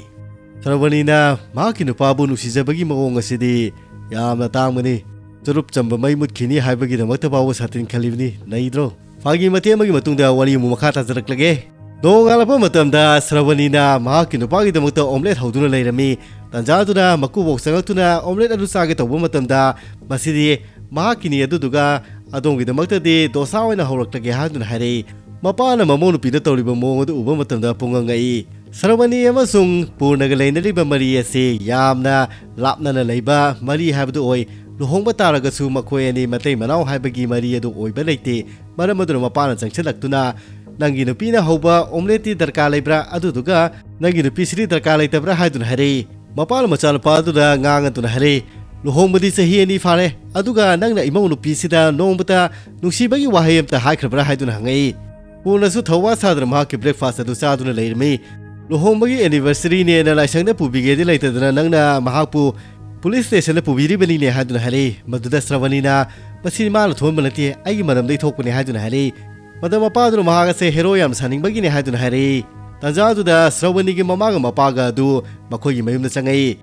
ꯁꯔꯣꯕꯅꯤꯅ ꯃꯍꯥꯛꯀꯤ ꯅꯨꯄꯥꯕꯨ ꯅꯨꯡꯁꯤꯖꯕꯒꯤ ꯃꯑꯣꯡ ꯑꯁꯤꯗꯤ ꯌꯥꯝꯅ ꯇꯥꯡꯕꯅꯤ꯫ ꯆꯨꯔꯨꯞ ꯆꯝꯕ ꯃꯩ ꯃꯨꯠꯈꯤꯅꯤ ꯍꯥꯏꯕꯒꯤꯗꯃꯛꯇ ꯐꯥꯎꯕ ꯁꯥꯇꯤꯟ ꯈꯜꯂꯤꯕꯅꯤ꯫ ꯅꯩꯗ꯭ꯔꯣ? ꯐꯥꯒꯤ ꯃꯇꯦꯛ ꯑꯃꯒꯤ ꯃꯇꯨꯡꯗ ꯋꯥꯔꯤ ꯑꯃꯨꯛ ꯃꯈꯥ ꯇꯥꯖꯔꯛꯂꯒꯦ꯫ ꯅꯣꯡꯉꯥꯜꯂꯛꯄ ꯃꯇꯝꯗ ꯁ꯭ꯔꯕꯅꯤꯅ ꯃꯍꯥꯛꯀꯤ ꯅꯨꯄꯥꯒꯤꯗꯃꯛꯇ omelette ꯍꯧꯗꯨꯅ ꯂꯩꯔꯝꯃꯤ꯫ ꯇꯥꯟꯖꯥꯗꯨꯅ ꯃꯀꯨꯕꯣꯛ ꯆꯪꯂꯛꯇꯨꯅ omelette ꯑꯗꯨ ꯆꯥꯒꯦ ꯇꯧꯕ ꯃꯇꯝꯗ ꯃꯁꯤꯗꯤ ꯃꯍꯥꯛꯀꯤꯅꯤ, ꯑꯗꯨꯗꯨꯒ ꯑꯗꯣꯝꯒꯤꯗꯃꯛꯇꯗꯤ ꯗꯣꯁꯥ ꯑꯣꯏꯅ ꯍꯧꯔꯛꯂꯒꯦ ꯍꯥꯏꯗꯨꯅ ꯍꯥꯏꯔꯛꯏ꯫ ꯃꯄꯥꯅ ꯃꯃꯧ ꯅꯨꯄꯤꯗ ꯇꯧꯔꯤꯕ ꯃꯑꯣꯡ ꯑꯗꯨ ꯎꯕ ꯃꯇꯝꯗ ꯄꯨꯡꯉꯛ ꯉꯛꯏ꯫ ꯁ꯭ꯔꯕꯅꯤ ꯑꯃꯁꯨꯡ ꯄꯨꯔꯅꯒ ꯂꯩꯅꯔꯤꯕ ꯃꯔꯤ ꯑꯁꯤ ꯌꯥꯝꯅ ꯂꯥꯞꯅꯅ ꯂꯩꯕ ꯃꯔꯤ ꯍꯥꯏꯕꯗꯨ ꯑꯣꯏ꯫ ꯂꯨꯍꯣꯡꯕ ꯇꯥꯔꯒꯁꯨ ꯃꯈꯣꯏ ꯑꯅꯤ ꯃꯇꯩ ꯃꯅꯥꯎ ꯍꯥꯏꯕꯒꯤ ꯃꯔꯤ ꯑꯗꯨ ꯑꯣꯏꯕ ꯂꯩꯇꯦ꯫ ꯃꯔꯝ ꯑꯗꯨꯅ ꯃꯄꯥꯅ ꯆꯪꯁꯤꯜꯂꯛꯇꯨꯅ, "ꯅꯪꯒꯤ ꯅꯨꯄꯤꯅ ꯍꯧꯕ omeletteꯇꯤ ꯗꯔꯀꯥꯔ ꯂꯩꯕ꯭ꯔꯥ? ꯑꯗꯨꯗꯨꯒ ꯅꯪꯒꯤ ꯅꯨꯄꯤꯁꯤꯗꯤ ꯗꯔꯀꯥꯔ ꯂꯩꯇꯕ꯭ꯔꯥ?" ꯍꯥꯏꯗꯨꯅ ꯍꯥꯏꯔꯛꯏ꯫ ꯃꯄꯥꯅ ꯃꯆꯥꯅꯨꯄꯥ ꯑꯗꯨꯗ ꯉꯥꯡꯉꯗꯨꯅ ꯍꯥꯏꯔꯛꯏ, "ꯂꯨꯍꯣꯡꯕꯗꯤ ꯆꯍꯤ ꯑꯅꯤ ꯐꯥꯔꯦ, ꯑꯗꯨꯒ ꯅꯪꯅ ꯏꯃꯧ ꯅꯨꯄꯤꯁꯤꯗ ꯅꯣꯡꯃꯇ ꯅꯨꯡꯁꯤꯕꯒꯤ ꯋꯥꯍꯩ ꯑꯃꯇ ꯍꯥꯏꯈ꯭ꯔꯕ꯭ꯔꯥ?" ꯍꯥꯏꯗꯨꯅ ꯍꯪꯉꯛꯏ꯫ ꯄꯨꯔꯅꯁꯨ ꯊꯧꯋꯥ ꯁꯥꯗꯅ ꯃꯍꯥꯛꯀꯤ breakfast ꯑꯗꯨ ꯆꯥꯗꯨꯅ ꯂꯩꯔꯝꯃꯤ꯫ "ꯂꯨꯍꯣꯡꯕꯒꯤ anniversaryꯅꯦꯅ ꯂꯥꯏꯁꯪꯗ ꯄꯨꯕꯤꯒꯦꯗꯤ ꯂꯩꯇꯗꯅ ꯅꯪꯅ ꯃꯍꯥꯛꯄꯨ ꯄꯨꯂꯤꯁ ꯁ꯭ꯇꯦꯁꯟꯗ ꯄꯨꯕꯤꯔꯤꯕꯅꯤꯅꯦ" ꯍꯥꯏꯗꯨꯅ ꯍꯥꯏꯔꯛꯏ꯫ ꯃꯗꯨꯗ ꯁ꯭ꯔꯕꯅꯤꯅ, "ꯃꯁꯤ ꯃꯥꯅ ꯊꯣꯛꯍꯟꯕ ꯅꯠꯇꯦ, ꯑꯩꯒꯤ ꯃꯔꯝꯗꯒꯤ ꯊꯣꯛꯄꯅꯤ" ꯍꯥꯏꯗꯨꯅ ꯍꯥꯏꯔꯛꯏ꯫ ꯃꯗꯨ ꯃꯄꯥꯗꯨꯅ ꯃꯍꯥꯛ ꯑꯁꯦ ꯍꯦꯔꯣ ꯌꯥꯝ ꯁꯥꯅꯤꯡꯕꯒꯤꯅꯤ ꯍꯥꯏꯗꯨꯅ ꯍꯥꯏꯔꯛꯏ꯫ ꯇꯥꯟꯖꯥ ꯑꯗꯨꯗ ꯁ꯭ꯔꯕꯅꯤꯒꯤ ꯃꯃꯥꯒ ꯃꯄꯥꯒ ꯑꯗꯨ ꯃꯈꯣꯏꯒꯤ ꯃꯌꯨꯝꯗ ꯆꯪꯉꯛꯏ꯫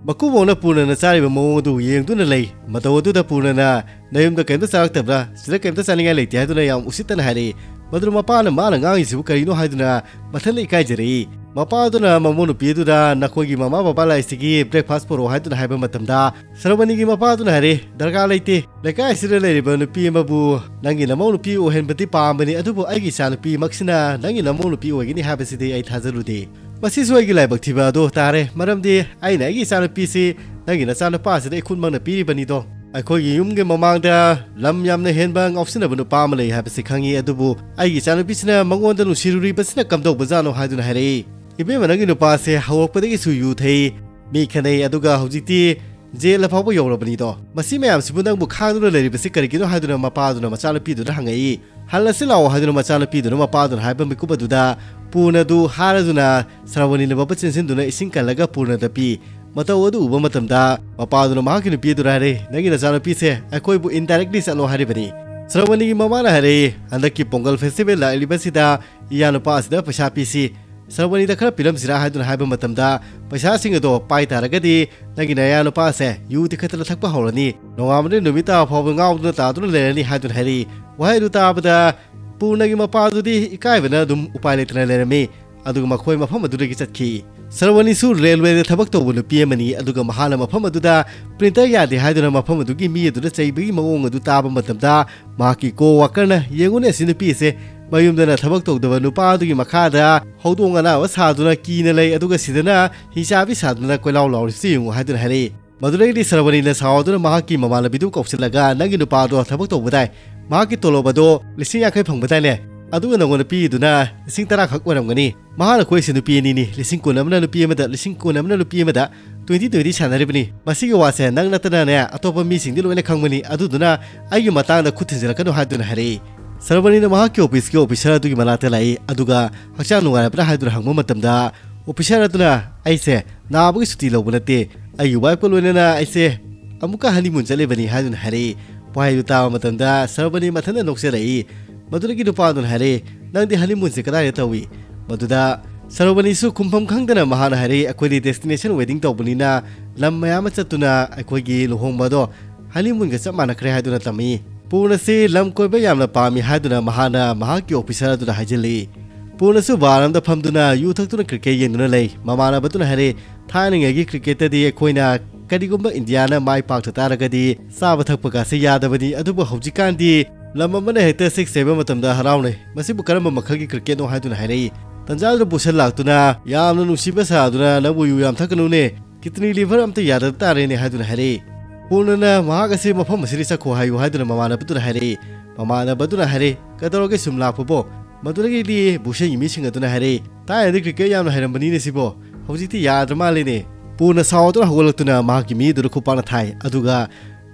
ꯃꯀꯨꯕꯣꯛꯅ ꯄꯨꯔꯅꯅ ꯆꯥꯔꯤꯕ ꯃꯑꯣꯡ ꯑꯗꯨ ꯌꯦꯡꯗꯨꯅ ꯂꯩ꯫ ꯃꯇꯧ ꯑꯗꯨꯗ ꯄꯨꯔꯅꯅ "ꯅꯌꯨꯝꯗ ꯀꯩꯝꯇ ꯆꯥꯔꯛꯇꯕ꯭ꯔꯥ? ꯁꯤꯗ ꯀꯩꯝꯇ ꯆꯥꯅꯤꯡꯉꯥꯏ ꯂꯩꯇꯦ" ꯍꯥꯏꯗꯨꯅ ꯌꯥꯝ ꯎꯁꯤꯠꯇꯅ ꯍꯥꯏꯔꯛꯏ꯫ ꯃꯗꯨꯗ ꯃꯄꯥꯅ "ꯃꯥꯅ ꯉꯥꯡꯉꯤꯁꯤꯕꯨ ꯀꯔꯤꯅꯣ?" ꯍꯥꯏꯗꯨꯅ ꯃꯊꯟꯇ ꯏꯀꯥꯏꯖꯔꯛꯏ꯫ ꯃꯄꯥꯗꯨꯅ ꯃꯃꯧ ꯅꯨꯄꯤ ꯑꯗꯨꯗ "ꯅꯈꯣꯏꯒꯤ ꯃꯃꯥ ꯕꯕꯥ ꯂꯥꯏꯁꯤꯒꯤ ꯕ꯭ꯔꯦꯛꯐꯥꯁ ꯄꯨꯔꯛꯑꯣ" ꯍꯥꯏꯗꯨꯅ ꯍꯥꯏꯕ ꯃꯇꯝꯗ, ꯁ꯭ꯔꯕꯅꯤꯒꯤ ꯃꯄꯥꯗꯨꯅ ꯍꯥꯏꯔꯦ, "ꯗꯔꯀꯥꯔ ꯂꯩꯇꯦ꯫ ꯂꯩꯀꯥꯏꯁꯤꯗ ꯂꯩꯔꯤꯕ ꯅꯨꯄꯤ ꯑꯃꯕꯨ ꯅꯪꯒꯤ ꯅꯃꯧ ꯅꯨꯄꯤ ꯑꯣꯏꯍꯟꯕꯗꯤ ꯄꯥꯝꯕꯅꯤ, ꯑꯗꯨꯕꯨ ꯑꯩꯒꯤ ꯏꯆꯥꯅꯨꯄꯤꯃꯛꯁꯤꯅ ꯅꯪꯒꯤ ꯅꯃꯧ ꯅꯨꯄꯤ ꯑꯣꯏꯒꯅꯤ ꯍꯥꯏꯕꯁꯤꯗꯤ ꯑꯩ ꯊꯥꯖꯔꯨꯗꯦ꯫ ꯃꯁꯤꯁꯨ ꯑꯩꯒꯤ ꯂꯥꯏꯕꯛ ꯊꯤꯕ ꯑꯗꯨ ꯇꯥꯔꯦ, ꯃꯔꯝꯗꯤ ꯑꯩꯅ ꯑꯩꯒꯤ ꯏꯆꯥꯅꯨꯄꯤꯁꯤ ꯅꯪꯒꯤ ꯅꯆꯥꯅꯨꯄꯥꯁꯤꯗ ꯏꯈꯨꯠꯃꯛꯅ ꯄꯤꯔꯤꯕꯅꯤꯗꯣ꯫ ꯑꯩꯈꯣꯏꯒꯤ ꯌꯨꯝꯒꯤ ꯃꯃꯥꯡꯗ ꯂꯝ ꯌꯥꯝꯅ ꯍꯦꯟꯕ ꯉꯥꯎꯁꯤꯟꯅꯕ ꯅꯨꯄꯥ ꯑꯃ ꯂꯩ ꯍꯥꯏꯕꯁꯤ ꯈꯪꯉꯤ, ꯑꯗꯨꯕꯨ ꯑꯩꯒꯤ ꯏꯆꯥꯅꯨꯄꯤꯁꯤꯅ ꯃꯉꯣꯟꯗ ꯅꯨꯡꯁꯤꯔꯨꯔꯤꯕꯁꯤꯅ ꯀꯝꯗꯧꯕꯖꯥꯠꯅꯣ?" ꯍꯥꯏꯗꯨꯅ ꯍꯥꯏꯔꯛꯏ꯫ "ꯏꯕꯦꯝꯃ, ꯅꯪꯒꯤ ꯅꯨꯄꯥꯁꯦ ꯍꯧꯔꯛꯄꯗꯒꯤꯁꯨ ꯌꯨ ꯊꯛꯏ, ꯃꯤ ꯈꯠꯅꯩ, ꯑꯗꯨꯒ ꯍꯧꯖꯤꯛꯇꯤ ꯖꯦꯜꯗ ꯐꯥꯎꯕ ꯌꯧꯔꯕꯅꯤꯗꯣ꯫ ꯃꯁꯤ ꯃꯌꯥꯝꯁꯤꯕꯨ ꯅꯪꯕꯨ ꯈꯥꯡꯗꯨꯅ ꯂꯩꯔꯤꯕꯁꯤ ꯀꯔꯤꯒꯤꯅꯣ?" ꯍꯥꯏꯗꯨꯅ ꯃꯄꯥꯗꯨꯅ ꯃꯆꯥꯅꯨꯄꯤꯗꯨꯗ ꯍꯪꯉꯛꯏ꯫ "ꯍꯜꯂꯁꯤ ꯂꯥꯛꯑꯣ" ꯍꯥꯏꯗꯨꯅ ꯃꯆꯥꯅꯨꯄꯤꯗꯨꯅ ꯃꯄꯥꯗꯨꯅ ꯍꯥꯏꯕ ꯃꯤꯀꯨꯞ ꯑꯗꯨꯗ ꯄꯨꯔꯅ ꯑꯗꯨ ꯍꯥꯏꯔꯗꯨꯅ ꯁ꯭ꯔꯕꯅꯤꯅ ꯃꯄꯨ ꯆꯦꯟꯁꯤꯟꯗꯨꯅ ꯏꯁꯤꯡ ꯀꯜꯂꯒ ꯄꯨꯔꯅꯗ ꯄꯤ꯫ ꯃꯇꯧ ꯑꯗꯨ ꯎꯕ ꯃꯇꯝꯗ ꯃꯄꯥꯗꯨꯅ ꯃꯍꯥꯛꯀꯤ ꯅꯨꯄꯤ ꯑꯗꯨꯗ ꯍꯥꯏꯔꯦ, "ꯅꯪꯒꯤ ꯅꯆꯥꯅꯨꯄꯤꯁꯦ ꯑꯩꯈꯣꯏꯕꯨ indirectly ꯆꯠꯂꯣ ꯍꯥꯏꯔꯤꯕꯅꯤ꯫" ꯁ꯭ꯔꯕꯅꯤꯒꯤ ꯃꯃꯥꯅ ꯍꯥꯏꯔꯛꯏ, "ꯍꯟꯗꯛꯀꯤ ꯄꯣꯡꯒꯜ ꯐꯦꯁꯇꯤꯚꯦꯜ ꯂꯥꯛꯂꯤꯕꯁꯤꯗ ꯏꯌꯥ ꯅꯨꯄꯥ ꯑꯁꯤꯗ ꯄꯩꯁꯥ ꯄꯤꯁꯤ, ꯁ꯭ꯔꯕꯅꯤꯗ ꯈꯔ ꯄꯤꯔꯝꯁꯤꯔꯥ?" ꯍꯥꯏꯗꯨꯅ ꯍꯥꯏꯕ ꯃꯇꯝꯗ, "ꯄꯩꯁꯥꯁꯤꯡ ꯑꯗꯣ ꯄꯥꯏ ꯇꯥꯔꯒꯗꯤ ꯅꯪꯒꯤ ꯅꯌꯥ ꯅꯨꯄꯥ ꯑꯁꯦ ꯌꯨ ꯇꯤꯈꯠꯇꯅ ꯊꯛꯄ ꯍꯧꯔꯅꯤ, ꯅꯣꯡꯉꯥꯟꯕꯗꯒꯤ ꯅꯨꯃꯤꯠ ꯇꯥꯕ ꯐꯥꯎꯕ ꯉꯥꯎꯗꯨꯅ ꯇꯥꯗꯨꯅ ꯂꯩꯔꯅꯤ" ꯍꯥꯏꯗꯨꯅ ꯍꯥꯏꯔꯛꯏ꯫ ꯋꯥꯍꯩ ꯑꯗꯨ ꯇꯥꯕꯗ ꯄꯨꯔꯅꯒꯤ ꯃꯄꯥꯗꯨꯗꯤ ꯏꯀꯥꯏꯕꯅ ꯑꯗꯨꯝ ꯎꯄꯥꯏ ꯂꯩꯇꯅ ꯂꯩꯔꯝꯃꯤ꯫ ꯑꯗꯨꯒ ꯃꯈꯣꯏ ꯃꯐꯝ ꯑꯗꯨꯗꯒꯤ ꯆꯠꯈꯤ꯫ ꯁ꯭ꯔꯕꯅꯤꯁꯨ ꯔꯦꯜꯋꯦꯗ ꯊꯕꯛ ꯇꯧꯕ ꯅꯨꯄꯤ ꯑꯃꯅꯤ, ꯑꯗꯨꯒ ꯃꯍꯥꯛꯅ ꯃꯐꯝ ꯑꯗꯨꯗ ꯄ꯭ꯔꯤꯟꯇꯔ ꯌꯥꯗꯦ ꯍꯥꯏꯗꯨꯅ ꯃꯐꯝ ꯑꯗꯨꯒꯤ ꯃꯤ ꯑꯗꯨꯅ ꯆꯩꯕꯒꯤ ꯃꯑꯣꯡ ꯑꯗꯨ ꯇꯥꯕ ꯃꯇꯝꯗ, ꯃꯍꯥꯛꯀꯤ ꯀꯣ ꯋꯥꯀꯔꯅ, "ꯌꯦꯡꯉꯨꯅꯦ, ꯑꯁꯤ ꯅꯨꯄꯤ ꯑꯁꯦ ꯃꯌꯨꯝꯗꯅ ꯊꯕꯛ ꯇꯧꯗꯕ ꯅꯨꯄꯥ ꯑꯗꯨꯒꯤ ꯃꯈꯥꯗ ꯍꯧꯗꯣꯡ ꯑꯅꯥꯕ ꯁꯥꯗꯨꯅ ꯀꯤꯅ ꯂꯩ, ꯑꯗꯨꯒ ꯁꯤꯗꯅ ꯍꯤꯡꯆꯥꯕꯤ ꯁꯥꯗꯨꯅ ꯀꯣꯏꯂꯥꯎ ꯂꯥꯎꯔꯤꯁꯤ ꯌꯦꯡꯉꯨ" ꯍꯥꯏꯗꯨꯅ ꯍꯥꯏꯔꯛꯏ꯫ ꯃꯗꯨꯗꯒꯤꯗꯤ ꯁ꯭ꯔꯕꯅꯤꯅ ꯁꯥꯎꯗꯨꯅ ꯃꯍꯥꯛꯀꯤ ꯃꯃꯥꯟꯅꯕꯤꯗꯨ ꯀꯧꯁꯤꯜꯂꯒ, "ꯅꯪꯒꯤ ꯅꯨꯄꯥꯗꯣ ꯊꯕꯛ ꯇꯧꯕꯗꯥꯏ? ꯃꯍꯥꯛꯀꯤ ꯇꯣꯂꯣꯞ ꯑꯗꯣ ꯂꯤꯁꯤꯡ ꯌꯥꯡꯈꯩ ꯐꯪꯕꯗꯥꯏꯅꯦ? ꯑꯗꯨꯒ ꯅꯉꯣꯟꯗ ꯄꯤꯔꯤꯗꯨꯅ ꯂꯤꯁꯤꯡ ꯇꯔꯥ ꯈꯛ ꯑꯣꯏꯔꯝꯒꯅꯤ꯫ ꯃꯍꯥꯛꯅ ꯀꯣꯏꯁꯦ ꯅꯨꯄꯤ ꯑꯅꯤꯅꯤ, ꯂꯤꯁꯤꯡ ꯀꯨꯟ ꯑꯃꯅ ꯅꯨꯄꯤ ꯑꯃꯗ, ꯂꯤꯁꯤꯡ ꯀꯨꯟ ꯑꯃꯅ ꯅꯨꯄꯤ ꯑꯃꯗ, twenty twenty ꯁꯥꯟꯅꯔꯤꯕꯅꯤ꯫ ꯃꯁꯤꯒꯤ ꯋꯥꯁꯦ ꯅꯪ ꯅꯠꯇꯅꯅꯦ ꯑꯇꯣꯞꯄ ꯃꯤꯁꯤꯡꯗꯤ ꯂꯣꯏꯅ ꯈꯪꯕꯅꯤ, ꯑꯗꯨꯗꯨꯅ ꯑꯩꯒꯤ ꯃꯇꯥꯡꯗ ꯈꯨꯠ ꯊꯤꯟꯖꯤꯜꯂꯛꯀꯅꯨ" ꯍꯥꯏꯗꯨꯅ ꯍꯥꯏꯔꯛꯏ꯫ ꯁ꯭ꯔꯕꯅꯤꯅ ꯃꯍꯥꯛꯀꯤ ꯑꯣꯐꯤꯁꯀꯤ ꯑꯣꯐꯤꯁꯔ ꯑꯗꯨꯒꯤ ꯃꯅꯥꯛꯇ ꯂꯥꯛꯏ, ꯑꯗꯨꯒ "ꯍꯛꯆꯥꯡ ꯅꯨꯡꯉꯥꯏꯔꯕ꯭ꯔꯥ?" ꯍꯥꯏꯗꯨꯅ ꯍꯪꯕ ꯃꯇꯝꯗ, ꯑꯣꯐꯤꯁꯔ ꯑꯗꯨꯅ, "ꯑꯩꯁꯦ ꯅꯥꯕꯒꯤ ꯁꯨꯇꯤ ꯂꯧꯕ ꯅꯠꯇꯦ, ꯑꯩꯒꯤ ꯋꯥꯏꯐꯀ ꯂꯣꯏꯅꯅ ꯑꯩꯁꯦ ꯑꯃꯨꯛꯀ ꯍꯅꯤꯃꯨꯟ ꯆꯠꯂꯤꯕꯅꯤ" ꯍꯥꯏꯗꯨꯅ ꯍꯥꯏꯔꯛꯏ꯫ ꯋꯥꯍꯩꯗꯨ ꯇꯥꯕ ꯃꯇꯝꯗ ꯁ꯭ꯔꯕꯅꯤ ꯃꯊꯟꯇ ꯅꯣꯛꯆꯔꯛꯏ꯫ ꯃꯗꯨꯗꯒꯤ ꯅꯨꯄꯥꯗꯨꯅ ꯍꯥꯏꯔꯦ, "ꯅꯪꯗꯤ ꯍꯅꯤꯃꯨꯟꯁꯦ ꯀꯗꯥꯏꯗ ꯇꯧꯏ?" ꯃꯗꯨꯗ ꯁꯔꯣꯕꯅꯤꯁꯨ ꯈꯨꯝꯐꯝ ꯈꯪꯗꯅ ꯃꯍꯥꯛꯅ ꯍꯥꯏꯔꯦ, "ꯑꯩꯈꯣꯏꯗꯤ destination wedding ꯇꯧꯕꯅꯤꯅ ꯂꯝ ꯃꯌꯥꯝ ꯑꯃ ꯆꯠꯇꯨꯅ ꯑꯩꯈꯣꯏꯒꯤ ꯂꯨꯍꯣꯡꯕꯗꯣ ꯍꯅꯤꯃꯨꯟꯒ ꯆꯞ ꯃꯥꯟꯅꯈ꯭ꯔꯦ" ꯍꯥꯏꯗꯨꯅ ꯇꯝꯃꯤ꯫ ꯄꯨꯔꯅꯁꯤ ꯂꯝ ꯀꯣꯏꯕ ꯌꯥꯝꯅ ꯄꯥꯝꯃꯤ ꯍꯥꯏꯗꯨꯅ ꯃꯍꯥꯛꯅ ꯃꯍꯥꯛꯀꯤ officer ꯑꯗꯨꯗ ꯍꯥꯏꯖꯤꯜꯂꯤ꯫ ꯄꯨꯔꯅꯁꯨ bar ꯑꯃꯗ ꯐꯝꯗꯨꯅ ꯌꯨ ꯊꯛꯇꯨꯅ cricket ꯌꯦꯡꯗꯨꯅ ꯂꯩ꯫ ꯃꯃꯥꯟꯅꯕꯗꯨꯅ ꯍꯥꯏꯔꯦ, "ꯊꯥꯏꯅꯉꯩꯒꯤ cricketꯇꯗꯤ ꯑꯩꯈꯣꯏꯅ ꯀꯔꯤꯒꯨꯝꯕ ꯏꯟꯗꯤꯌꯥꯅ ꯃꯥꯏ ꯄꯥꯛꯇ ꯇꯥꯔꯒꯗꯤ ꯆꯥꯕ ꯊꯛꯄꯒꯁꯦ ꯌꯥꯗꯕꯅꯤ, ꯑꯗꯨꯕꯨ ꯍꯧꯖꯤꯛꯀꯥꯟꯗꯤ ꯂꯝ ꯑꯃꯅ ꯍꯦꯛꯇ six ꯁꯦꯝꯕ ꯃꯇꯝꯗ ꯍꯔꯥꯎꯅꯩ꯫ ꯃꯁꯤꯕꯨ ꯀꯔꯝꯕ ꯃꯈꯜꯒꯤ cricketꯅꯣ?" ꯍꯥꯏꯗꯨꯅ ꯍꯥꯏꯔꯛꯏ꯫ ꯇꯟꯖꯥꯗꯨꯗ ꯕꯨꯁꯟ ꯂꯥꯛꯇꯨꯅ, "ꯌꯥꯝꯅ ꯅꯨꯡꯁꯤꯕ ꯁꯥꯗꯨꯅ ꯅꯪꯕꯨ ꯌꯨ ꯌꯥꯝ ꯊꯛꯀꯅꯨꯅꯦ, kidney liver ꯑꯝꯇ ꯌꯥꯗꯕ ꯇꯥꯔꯦꯅꯦ" ꯍꯥꯏꯗꯨꯅ ꯍꯥꯏꯔꯛꯏ꯫ ꯄꯨꯔꯅꯅ ꯃꯍꯥꯛ ꯑꯁꯤ ꯃꯐꯝ ꯑꯁꯤꯗ ꯆꯠꯈꯣ ꯍꯥꯏꯌꯨ ꯍꯥꯏꯗꯨꯅ ꯃꯃꯥꯟꯅꯕꯗꯨꯅ ꯍꯥꯏꯔꯛꯏ꯫ ꯃꯃꯥꯟꯅꯕꯗꯨꯅ ꯍꯥꯏꯔꯛꯏ, "ꯀꯩꯗꯧꯔꯒꯦ ꯁꯨꯝ ꯂꯥꯛꯄꯕꯣ?" ꯃꯗꯨꯗꯒꯤꯗꯤ ꯕꯨꯁꯟꯒꯤ ꯃꯤꯁꯤꯡ ꯑꯗꯨꯅ ꯍꯥꯏꯔꯛꯏ, "ꯊꯥꯏꯅꯗꯤ cricket ꯌꯥꯝꯅ ꯍꯩꯔꯝꯕꯅꯤꯅꯦ ꯁꯤꯕꯣ, ꯍꯧꯖꯤꯛꯇꯤ ꯌꯥꯗ꯭ꯔ ꯃꯥꯜꯂꯦꯅꯦ"꯫ ꯄꯨꯔꯅ ꯁꯥꯎꯗꯨꯅ ꯍꯧꯒꯠꯂꯛꯇꯨꯅ ꯃꯍꯥꯛꯀꯤ ꯃꯤ ꯑꯗꯨꯗ ꯈꯨꯄꯥꯛꯅ ꯊꯥꯏ꯫ ꯑꯗꯨꯒ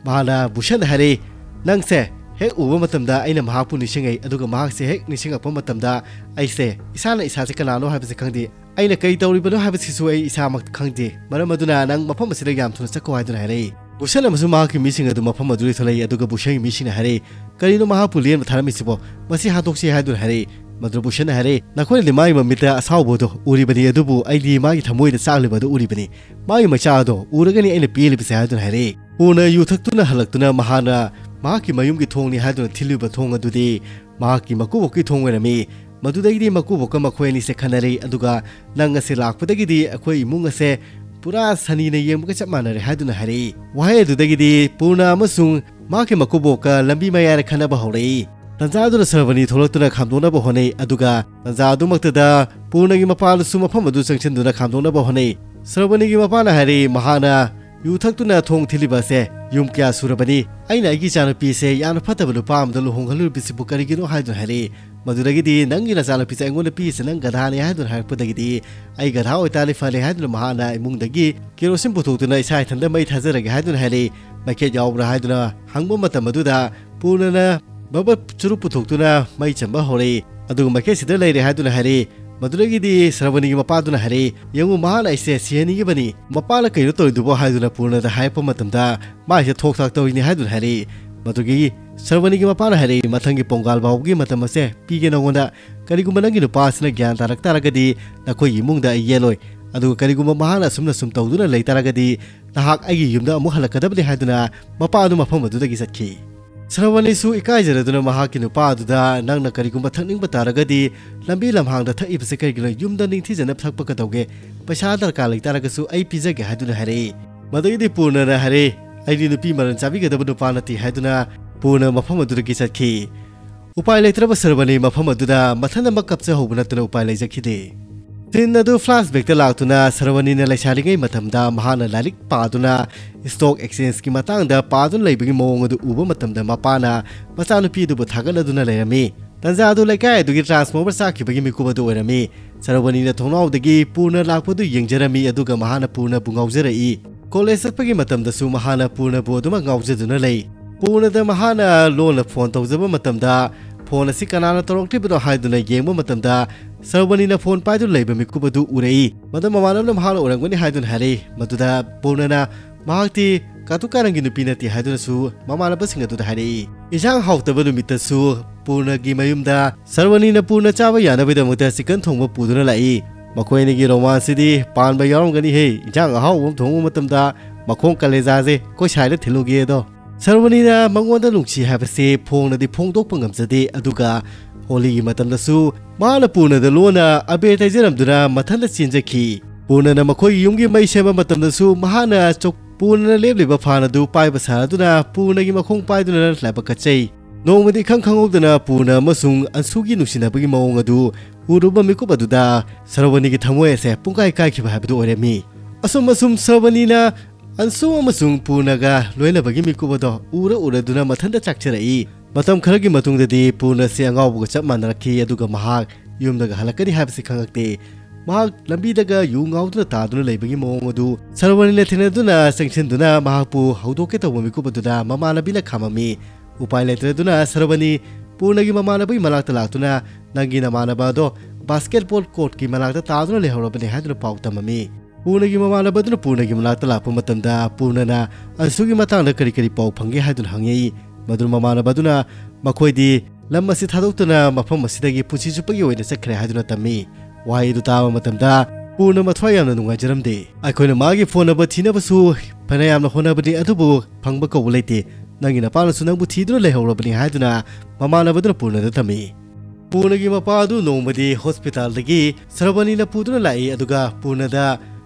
ꯃꯍꯥꯛꯅ ꯕꯨꯁꯟꯗ ꯍꯥꯏꯔꯛꯏ, "ꯅꯪꯁꯦ ꯍꯦꯛ ꯎꯕ ꯃꯇꯝꯗ ꯑꯩꯅ ꯃꯍꯥꯛꯄꯨ ꯅꯤꯡꯁꯤꯡꯉꯛꯏ, ꯑꯗꯨꯒ ꯃꯍꯥꯛꯁꯦ ꯍꯦꯛ ꯅꯤꯡꯁꯤꯡꯉꯛꯄ ꯃꯇꯝꯗ ꯑꯩꯁꯦ ꯏꯁꯥꯅ ꯏꯁꯥꯁꯦ ꯀꯅꯥꯅꯣ ꯍꯥꯏꯕꯁꯦ ꯈꯪꯗꯦ, ꯑꯩꯅ ꯀꯔꯤ ꯇꯧꯔꯤꯕꯅꯣ ꯍꯥꯏꯕꯁꯤꯁꯨ ꯑꯩ ꯏꯁꯥꯃꯛ ꯈꯪꯗꯦ꯫ ꯃꯔꯝ ꯑꯗꯨꯅ ꯅꯪ ꯃꯐꯝ ꯑꯁꯤꯗ ꯌꯥꯝ ꯊꯨꯅ ꯆꯠꯈꯣ" ꯍꯥꯏꯗꯨꯅ ꯍꯥꯏꯔꯛꯏ꯫ ꯕꯨꯁꯟ ꯑꯃꯁꯨꯡ ꯃꯍꯥꯛꯀꯤ ꯃꯤꯁꯤꯡ ꯑꯗꯨ ꯃꯐꯝ ꯑꯗꯨꯗ ꯊꯣꯛꯂꯛꯏ, ꯑꯗꯨꯒ ꯕꯨꯁꯟꯒꯤ ꯃꯤꯁꯤꯡꯅ ꯍꯥꯏꯔꯛꯏ, "ꯀꯔꯤꯅꯣ ꯃꯍꯥꯛꯄꯨ ꯂꯦꯟꯕ ꯊꯥꯔꯝꯃꯤꯁꯤꯕꯣ? ꯃꯁꯤ ꯍꯥꯠꯇꯣꯛꯁꯤ" ꯍꯥꯏꯗꯨꯅ ꯍꯥꯏꯔꯛꯏ꯫ ꯃꯗꯨꯗ ꯕꯨꯁꯟꯅ ꯍꯥꯏꯔꯛꯏ, "ꯅꯈꯣꯏꯅꯗꯤ ꯃꯥꯒꯤ ꯃꯃꯤꯠꯇ ꯑꯁꯥꯎꯕꯗꯣ ꯎꯔꯤꯕꯅꯤ, ꯑꯗꯨꯕꯨ ꯑꯩꯗꯤ ꯃꯥꯒꯤ ꯊꯃꯣꯏꯗ ꯆꯥꯛꯂꯤꯕ ꯑꯗꯨ ꯎꯔꯤꯕꯅꯤ꯫ ꯃꯥꯒꯤ ꯃꯩꯆꯥꯛ ꯑꯗꯣ ꯎꯔꯒꯅꯤ ꯑꯩꯅ ꯄꯦꯜꯂꯤꯕꯁꯦ" ꯍꯥꯏꯗꯨꯅ ꯍꯥꯏꯔꯛꯏ꯫ ꯄꯨꯔꯅ ꯌꯨ ꯊꯛꯇꯨꯅ ꯍꯜꯂꯛꯇꯨꯅ ꯃꯍꯥꯛꯅ ꯃꯍꯥꯛꯀꯤ ꯃꯌꯨꯝꯒꯤ ꯊꯣꯡꯅꯤ ꯍꯥꯏꯗꯨꯅ ꯊꯤꯜꯂꯤꯕ ꯊꯣꯡ ꯑꯗꯨꯗꯤ ꯃꯍꯥꯛꯀꯤ ꯃꯀꯨꯕꯣꯛꯀꯤ ꯊꯣꯡ ꯑꯣꯏꯔꯝꯃꯤ꯫ ꯃꯗꯨꯗꯒꯤꯗꯤ ꯃꯀꯨꯕꯣꯛꯀ ꯃꯈꯣꯏ ꯑꯅꯤꯁꯦ ꯈꯟꯅꯔꯦ, ꯑꯗꯨꯒ "ꯅꯪ ꯑꯁꯦ ꯂꯥꯛꯄꯗꯒꯤꯗꯤ ꯑꯩꯈꯣꯏ ꯏꯃꯨꯡ ꯑꯁꯦ ꯄꯨꯔꯥ ꯁꯅꯤꯅ ꯌꯦꯡꯕꯒ ꯆꯞ ꯃꯥꯟꯅꯔꯦ" ꯍꯥꯏꯗꯨꯅ ꯍꯥꯏꯔꯛꯏ꯫ ꯋꯥꯍꯩ ꯑꯗꯨꯗꯒꯤꯗꯤ ꯄꯨꯔꯅ ꯑꯃꯁꯨꯡ ꯃꯍꯥꯛꯀꯤ ꯃꯀꯨꯕꯣꯛꯀ ꯂꯝꯕꯤ ꯃꯌꯥꯏꯗ ꯈꯟꯅꯕ ꯍꯧꯔꯛꯏ꯫ ꯇꯟꯖꯥ ꯑꯗꯨꯗ ꯁꯔꯕꯅꯤ ꯊꯣꯛꯂꯛꯇꯨꯅ ꯈꯥꯝꯗꯣꯛꯅꯕ ꯍꯣꯠꯅꯩ, ꯑꯗꯨꯒ ꯇꯟꯖꯥ ꯑꯗꯨꯃꯛꯇꯗ ꯄꯨꯔꯅꯒꯤ ꯃꯄꯥꯗꯨꯁꯨ ꯃꯐꯝ ꯑꯗꯨ ꯆꯪꯁꯤꯟꯗꯨꯅ ꯈꯥꯝꯗꯣꯛꯅꯕ ꯍꯣꯠꯅꯩ꯫ ꯁꯔꯕꯅꯤꯒꯤ ꯃꯄꯥꯅ ꯍꯥꯏꯔꯛꯏ, ꯃꯍꯥꯛꯅ ꯌꯨ ꯊꯛꯇꯨꯅ ꯊꯣꯡ ꯊꯤꯜꯂꯤꯕ ꯑꯁꯦ ꯌꯨꯝ ꯀꯌꯥ ꯁꯨꯔꯕꯅꯤ? ꯑꯩꯅ ꯑꯩꯒꯤ ꯏꯆꯥꯅꯨꯄꯤꯁꯦ ꯌꯥꯝꯅ ꯐꯠꯇꯕ ꯅꯨꯄꯥ ꯑꯃꯗ ꯂꯨꯍꯣꯡꯍꯜꯂꯨꯔꯤꯕꯁꯤꯕꯨ ꯀꯔꯤꯒꯤꯅꯣ ꯍꯥꯏꯗꯨꯅ ꯍꯥꯏꯔꯛꯏ꯫ ꯃꯗꯨꯗꯒꯤꯗꯤ "ꯅꯪꯒꯤ ꯅꯆꯥꯅꯨꯄꯤꯁꯦ ꯑꯩꯉꯣꯟꯗ ꯄꯤꯔꯤꯁꯦ ꯅꯪ ꯒꯙꯥꯅꯦ" ꯍꯥꯏꯗꯨꯅ ꯍꯥꯏꯔꯛꯄꯗꯒꯤꯗꯤ "ꯑꯩ ꯒꯙꯥ ꯑꯣꯏꯇꯥꯔꯗꯤ ꯐꯔꯦ" ꯍꯥꯏꯗꯨꯅ ꯃꯍꯥꯛꯅ ꯏꯃꯨꯡꯗꯒꯤ ꯀꯦꯔꯣꯁꯤꯟ ꯄꯨꯊꯣꯛꯇꯨꯅ "ꯏꯁꯥ ꯏꯊꯟꯇ ꯃꯩ ꯊꯥꯖꯔꯒꯦ" ꯍꯥꯏꯗꯨꯅ ꯍꯥꯏꯔꯛꯏ꯫ "ꯃꯩꯈꯦꯠ ꯌꯥꯎꯕ꯭ꯔꯥ?" ꯍꯥꯏꯗꯨꯅ ꯍꯪꯕ ꯃꯇꯝ ꯑꯗꯨꯗ ꯄꯨꯔꯅꯅ ꯕꯕ ꯆꯨꯔꯨꯞ ꯄꯨꯊꯣꯛꯇꯨꯅ ꯃꯩ ꯆꯟꯕ ꯍꯧꯔꯛꯏ꯫ ꯑꯗꯨꯒ "ꯃꯩꯈꯦꯠꯁꯤꯗ ꯂꯩꯔꯦ" ꯍꯥꯏꯗꯨꯅ ꯍꯥꯏꯔꯛꯏ꯫ ꯃꯗꯨꯗꯒꯤꯗꯤ ꯁꯔꯕꯅꯤꯒꯤ ꯃꯄꯥꯗꯨꯅ ꯍꯥꯏꯔꯛꯏ, "ꯌꯦꯡꯉꯨ, ꯃꯍꯥꯛꯅ ꯑꯩꯁꯦ ꯁꯤꯍꯟꯅꯤꯡꯉꯤꯕꯅꯤ꯫ ꯃꯄꯥꯅ ꯀꯩꯅꯣ ꯇꯧꯔꯤꯗꯨꯕꯣ?" ꯍꯥꯏꯗꯨꯅ ꯄꯨꯔꯅꯗ ꯍꯥꯏꯔꯛꯄ ꯃꯇꯝꯗ ꯃꯥꯏꯁꯦ ꯊꯣꯛ ꯊꯥꯛ ꯇꯧꯔꯤꯅꯤ ꯍꯥꯏꯗꯨꯅ ꯍꯥꯏꯔꯛꯏ꯫ ꯃꯗꯨꯒꯤ ꯁꯔꯕꯅꯤꯒꯤ ꯃꯄꯥꯅ ꯍꯥꯏꯔꯛꯏ, "ꯃꯊꯪꯒꯤ ꯄꯣꯡꯒꯥꯜ ꯐꯥꯎꯕꯒꯤ ꯃꯇꯝ ꯑꯁꯦ ꯄꯤꯒꯦ ꯅꯉꯣꯟꯗ꯫ ꯀꯔꯤꯒꯨꯝꯕ ꯅꯪꯒꯤ ꯅꯨꯄꯥ ꯑꯁꯤꯅ ꯒ꯭ꯌꯥꯟ ꯇꯥꯔꯛ ꯇꯥꯔꯒꯗꯤ ꯅꯈꯣꯏꯒꯤ ꯏꯃꯨꯡꯗ ꯑꯩ ꯌꯦꯠꯂꯣꯏ꯫ ꯑꯗꯨꯒ ꯀꯔꯤꯒꯨꯝꯕ ꯃꯍꯥꯛꯅ ꯑꯁꯨꯝꯅ ꯁꯨꯝ ꯇꯧꯗꯨꯅ ꯂꯩ ꯇꯥꯔꯒꯗꯤ ꯅꯍꯥꯛ ꯑꯩꯒꯤ ꯌꯨꯝꯗ ꯑꯃꯨꯛ ꯍꯜꯂꯛꯀꯗꯕꯅꯤ" ꯍꯥꯏꯗꯨꯅ ꯃꯄꯥ ꯑꯗꯨ ꯃꯐꯝ ꯑꯗꯨꯗꯒꯤ ꯆꯠꯈꯤ꯫ ꯁꯔꯕꯅꯤꯁꯨ ꯏꯀꯥꯏꯖꯔꯗꯨꯅ ꯃꯍꯥꯛꯀꯤ ꯅꯨꯄꯥ ꯑꯗꯨꯗ, "ꯅꯪꯅ ꯀꯔꯤꯒꯨꯝꯕ ꯊꯛꯅꯤꯡꯕ ꯇꯥꯔꯒꯗꯤ ꯂꯝꯕꯤ ꯂꯝꯍꯥꯡꯗ ꯊꯛꯏꯕꯁꯦ ꯀꯔꯤꯒꯤꯅꯣ? ꯌꯨꯝꯗ ꯅꯤꯡꯊꯤꯖꯅ ꯊꯛꯄ ꯀꯩꯗꯧꯒꯦ? ꯄꯩꯁꯥ ꯗꯔꯀꯥꯔ ꯂꯩꯇꯥꯔꯒꯁꯨ ꯑꯩ ꯄꯤꯖꯒꯦ" ꯍꯥꯏꯗꯨꯅ ꯍꯥꯏꯔꯛꯏ꯫ ꯃꯗꯨꯒꯤꯗꯤ ꯄꯨꯔꯅꯅ ꯍꯥꯏꯔꯛꯏ, "ꯑꯩꯗꯤ ꯅꯨꯄꯤ ꯃꯔꯟ ꯆꯥꯕꯤꯒꯗꯕ ꯅꯨꯄꯥ ꯅꯠꯇꯦ" ꯍꯥꯏꯗꯨꯅ ꯄꯨꯔꯅ ꯃꯐꯝ ꯑꯗꯨꯗꯒꯤ ꯆꯠꯈꯤ꯫ ꯎꯄꯥꯏ ꯂꯩꯇ꯭ꯔꯕ ꯁꯔꯕꯅꯤ ꯃꯐꯝ ꯑꯗꯨꯗ ꯃꯊꯟꯇꯃꯛ ꯀꯞꯆꯍꯧꯕ ꯅꯠꯇꯅ ꯎꯄꯥꯏ ꯂꯩꯖꯈꯤꯗꯦ꯫ ꯁꯤꯟ ꯑꯗꯨ flashbackꯇ ꯂꯥꯛꯇꯨꯅ ꯁꯔꯕꯅꯤꯅ ꯂꯩꯁꯥꯔꯤꯉꯩ ꯃꯇꯝꯗ ꯃꯍꯥꯛꯅ ꯂꯥꯏꯔꯤꯛ ꯄꯥꯗꯨꯅ stock exchangeꯀꯤ ꯃꯇꯥꯡꯗ ꯄꯥꯗꯨꯅ ꯂꯩꯕꯒꯤ ꯃꯑꯣꯡ ꯑꯗꯨ ꯎꯕ ꯃꯇꯝꯗ ꯃꯄꯥꯅ ꯃꯆꯥꯅꯨꯄꯤ ꯑꯗꯨꯕꯨ ꯊꯥꯒꯠꯅꯗꯨꯅ ꯂꯩꯔꯝꯃꯤ꯫ ꯇꯟꯖꯥ ꯑꯗꯨ ꯂꯩꯀꯥꯏ ꯑꯗꯨꯒꯤ transformer ꯆꯥꯛꯈꯤꯕꯒꯤ ꯃꯤꯀꯨꯞ ꯑꯗꯨ ꯑꯣꯏꯔꯝꯃꯤ꯫ ꯁꯔꯕꯅꯤꯅ ꯊꯣꯡꯅꯥꯎꯗꯒꯤ ꯄꯨꯔꯅ ꯂꯥꯛꯄꯗꯨ ꯌꯦꯡꯖꯔꯝꯃꯤ, ꯑꯗꯨꯒ ꯃꯍꯥꯛꯅ ꯄꯨꯔꯅꯕꯨ ꯉꯥꯎꯖꯔꯛꯏ꯫ ꯀꯣꯂꯦꯖ ꯆꯠꯄꯒꯤ ꯃꯇꯝꯗꯁꯨ ꯃꯍꯥꯛꯅ ꯄꯨꯔꯅꯕꯨ ꯑꯗꯨꯃꯛ ꯉꯥꯎꯖꯗꯨꯅ ꯂꯩ꯫ ꯄꯨꯔꯅꯗ ꯃꯍꯥꯛꯅ ꯂꯣꯟꯅ ꯐꯣꯟ ꯇꯧꯖꯕ ꯃꯇꯝꯗ, "ꯐꯣꯟ ꯑꯁꯤ ꯀꯅꯥꯅ ꯇꯧꯔꯛꯂꯤꯕꯅꯣ?" ꯍꯥꯏꯗꯨꯅ ꯌꯦꯡꯕ ꯃꯇꯝꯗ, ꯁꯔꯕꯅꯤꯅ ꯐꯣꯟ ꯄꯥꯏꯗꯨꯅ ꯂꯩꯕ ꯃꯤꯀꯨꯞ ꯑꯗꯨ ꯎꯔꯛꯏ꯫ ꯃꯗꯨ ꯃꯃꯥꯟꯅꯕꯅ ꯃꯍꯥꯛꯅ ꯑꯣꯏꯔꯝꯒꯅꯤ ꯍꯥꯏꯗꯨꯅ ꯍꯥꯏꯔꯛꯏ꯫ ꯃꯗꯨꯗ ꯄꯨꯔꯅꯅ ꯃꯍꯥꯛꯇꯤ ꯀꯥꯇꯨ ꯀꯥꯔꯟꯒꯤ ꯅꯨꯄꯤ ꯅꯠꯇꯦ ꯍꯥꯏꯗꯨꯅꯁꯨ ꯃꯃꯥꯟꯅꯕꯁꯤꯡ ꯑꯗꯨꯗ ꯍꯥꯏꯔꯛꯏ꯫ ꯏꯟꯁꯥꯡ ꯍꯥꯎꯇꯕ ꯅꯨꯃꯤꯠꯇꯁꯨ ꯄꯨꯔꯅꯒꯤ ꯃꯌꯨꯝꯗ ꯁꯔꯕꯅꯤꯅ ꯄꯨꯔꯅ ꯆꯥꯕ ꯌꯥꯅꯕꯒꯤꯗꯃꯛꯇ ꯆꯤꯀꯟ ꯊꯣꯡꯕ ꯄꯨꯗꯨꯅ ꯂꯥꯛꯏ꯫ ꯃꯈꯣꯏ ꯑꯅꯤꯒꯤ ꯔꯣꯃꯥꯟꯁꯁꯤꯗꯤ ꯄꯥꯟꯕ ꯌꯥꯎꯔꯝꯒꯅꯤꯍꯦ꯫ ꯏꯟꯁꯥꯡ ꯑꯍꯥꯎꯕ ꯑꯃ ꯊꯣꯡꯕ ꯃꯇꯝꯗ ꯃꯈꯣꯡ ꯀꯂꯦꯖꯥꯁꯦ ꯑꯩꯈꯣꯏ ꯁꯥꯏꯗ ꯊꯤꯜꯂꯨꯒꯦꯗꯣ꯫ ꯁꯔꯕꯅꯤꯅ ꯃꯉꯣꯟꯗ ꯅꯨꯡꯁꯤ ꯍꯥꯏꯕꯁꯦ ꯐꯣꯡꯅꯗꯤ ꯐꯣꯡꯗꯣꯛꯄ ꯉꯝꯖꯗꯦ, ꯑꯗꯨꯒ ꯍꯣꯂꯤꯒꯤ ꯃꯇꯝꯗꯁꯨ ꯃꯍꯥꯛꯅ ꯄꯨꯔꯅꯗ ꯂꯣꯟꯅ ꯑꯕꯦꯔ ꯇꯩꯖꯔꯝꯗꯨꯅ ꯃꯊꯟꯇ ꯆꯦꯟꯖꯈꯤ꯫ ꯄꯨꯔꯅꯅ ꯃꯈꯣꯏꯒꯤ ꯌꯨꯝꯒꯤ ꯃꯩ ꯁꯦꯝꯕ ꯃꯇꯝꯗꯁꯨ ꯃꯍꯥꯛꯅ ꯆꯧ-, ꯄꯨꯔꯅꯅ ꯂꯦꯞꯂꯤꯕ ꯐꯥꯟ ꯑꯗꯨ ꯄꯥꯏꯕ ꯁꯥꯗꯨꯅ ꯄꯨꯔꯅꯒꯤ ꯃꯈꯣꯡ ꯄꯥꯏꯗꯨꯅ ꯂꯥꯏꯕꯛ ꯀꯠꯆꯩ꯫ ꯅꯣꯡꯃꯗꯤ ꯏꯈꯪ ꯈꯪꯍꯧꯗꯅ ꯄꯨꯔꯅ ꯑꯃꯁꯨꯡ ꯑꯟꯁꯨꯒꯤ ꯅꯨꯡꯁꯤꯅꯕꯒꯤ ꯃꯑꯣꯡ ꯑꯗꯨ ꯎꯔꯨꯕ ꯃꯤꯀꯨꯞ ꯑꯗꯨꯗ ꯁꯔꯕꯅꯤꯒꯤ ꯊꯃꯣꯏ ꯑꯁꯦ ꯄꯨꯡꯀꯥꯏ ꯀꯥꯏꯈꯤꯕ ꯍꯥꯏꯕꯗꯨ ꯑꯣꯏꯔꯝꯃꯤ꯫ ꯑꯁꯨꯝ ꯑꯁꯨꯝ ꯁꯔꯕꯅꯤꯅ ꯑꯟꯁꯨ ꯑꯃꯁꯨꯡ ꯄꯨꯔꯅꯒ ꯂꯣꯏꯅꯕꯒꯤ ꯃꯤꯀꯨꯞ ꯑꯗꯣ ꯎꯔ ꯎꯔꯗꯨꯅ ꯃꯊꯟꯇ ꯆꯥꯛꯆꯔꯛꯏ꯫ ꯃꯇꯝ ꯈꯔꯒꯤ ꯃꯇꯨꯡꯗꯗꯤ ꯄꯨꯔꯅꯁꯤ ꯑꯉꯥꯎꯕꯒ ꯆꯞ ꯃꯥꯟꯅꯔꯛꯈꯤ, ꯑꯗꯨꯒ ꯃꯍꯥꯛ ꯌꯨꯝꯗꯒ ꯍꯜꯂꯛꯀꯅꯤ ꯍꯥꯏꯕꯁꯤ ꯈꯪꯂꯛꯇꯦ꯫ ꯃꯍꯥꯛ ꯂꯝꯕꯤꯗꯒ ꯌꯨ ꯉꯥꯎꯗꯨꯅ ꯇꯥꯗꯨꯅ ꯂꯩꯕꯒꯤ ꯃꯑꯣꯡ ꯑꯗꯨ ꯁꯔꯕꯅꯤꯅ ꯊꯦꯡꯅꯗꯨꯅ ꯆꯪꯁꯤꯟꯗꯨꯅ ꯃꯍꯥꯛꯄꯨ ꯍꯧꯗꯣꯛꯀꯦ ꯇꯧꯕ ꯃꯤꯀꯨꯞ ꯑꯗꯨꯗ ꯃꯃꯥꯟꯅꯕꯤꯅ ꯈꯥꯝꯃꯝꯃꯤ꯫ ꯎꯄꯥꯏ ꯂꯩꯇ꯭ꯔꯗꯨꯅ ꯁꯔꯕꯅꯤ ꯄꯨꯔꯅꯒꯤ ꯃꯃꯥꯟꯅꯕꯒꯤ ꯃꯅꯥꯛꯇ ꯂꯥꯛꯇꯨꯅ, "ꯅꯪꯒꯤ ꯅꯃꯥꯟꯅꯕ ꯑꯗꯣ basketball courtꯀꯤ ꯃꯅꯥꯛꯇ ꯇꯥꯗꯨꯅ ꯂꯩꯍꯧꯔꯕꯅꯤ" ꯍꯥꯏꯗꯨꯅ ꯄꯥꯎ ꯇꯝꯃꯝꯃꯤ꯫ ꯄꯨꯔꯅꯒꯤ ꯃꯃꯥꯟꯅꯕꯗꯨꯅ ꯄꯨꯔꯅꯒꯤ ꯃꯅꯥꯛꯇ ꯂꯥꯛꯄ ꯃꯇꯝꯗ ꯄꯨꯔꯅꯅ ꯑꯟꯁꯨꯒꯤ ꯃꯇꯥꯡꯗ ꯀꯔꯤ ꯀꯔꯤ ꯄꯥꯎ ꯐꯪꯒꯦ ꯍꯥꯏꯗꯨꯅ ꯍꯪꯉꯛꯏ꯫ ꯃꯗꯨꯅ ꯃꯃꯥꯟꯅꯕ ꯑꯗꯨꯅ ꯃꯈꯣꯏꯗꯤ ꯂꯝ ꯑꯁꯤ ꯊꯥꯗꯣꯛꯇꯨꯅ ꯃꯐꯝ ꯑꯁꯤꯗꯒꯤ ꯄꯨꯟꯁꯤ ꯆꯨꯞꯄꯒꯤ ꯑꯣꯏꯅ ꯆꯠꯈ꯭ꯔꯦ ꯍꯥꯏꯗꯨꯅ ꯇꯝꯃꯤ꯫ ꯋꯥꯍꯩ ꯑꯗꯨ ꯇꯥꯕ ꯃꯇꯝꯗ ꯄꯨꯔꯅ ꯃꯊ꯭ꯋꯥꯏ ꯌꯥꯝꯅ ꯅꯨꯡꯉꯥꯏꯖꯔꯝꯗꯦ꯫ ꯑꯩꯈꯣꯏꯅ ꯃꯥꯒꯤ ꯐꯣꯟ ꯅꯝꯕꯔ ꯊꯤꯅꯕꯁꯨ ꯐꯅ ꯌꯥꯝꯅ ꯍꯣꯠꯅꯕꯅꯤ, ꯑꯗꯨꯕꯨ ꯐꯪꯕ ꯀꯧꯕ ꯂꯩꯇꯦ꯫ ꯅꯪꯒꯤ ꯅꯄꯥꯅꯁꯨ ꯅꯪꯕꯨ ꯊꯤꯗꯨꯅ ꯂꯩꯍꯧꯔꯕꯅꯤ ꯍꯥꯏꯗꯨꯅ ꯃꯃꯥꯟꯅꯕꯗꯨꯅ ꯄꯨꯔꯅꯗ ꯇꯝꯃꯤ꯫ ꯄꯨꯔꯅꯒꯤ ꯃꯄꯥ ꯑꯗꯨ ꯅꯣꯡꯃꯗꯤ ꯍꯣꯁꯄꯤꯇꯥꯜꯗꯒꯤ ꯁꯔꯕꯅꯤꯅ ꯄꯨꯗꯨꯅ ꯂꯥꯛꯏ, ꯑꯗꯨꯒ ꯄꯨꯔꯅꯗ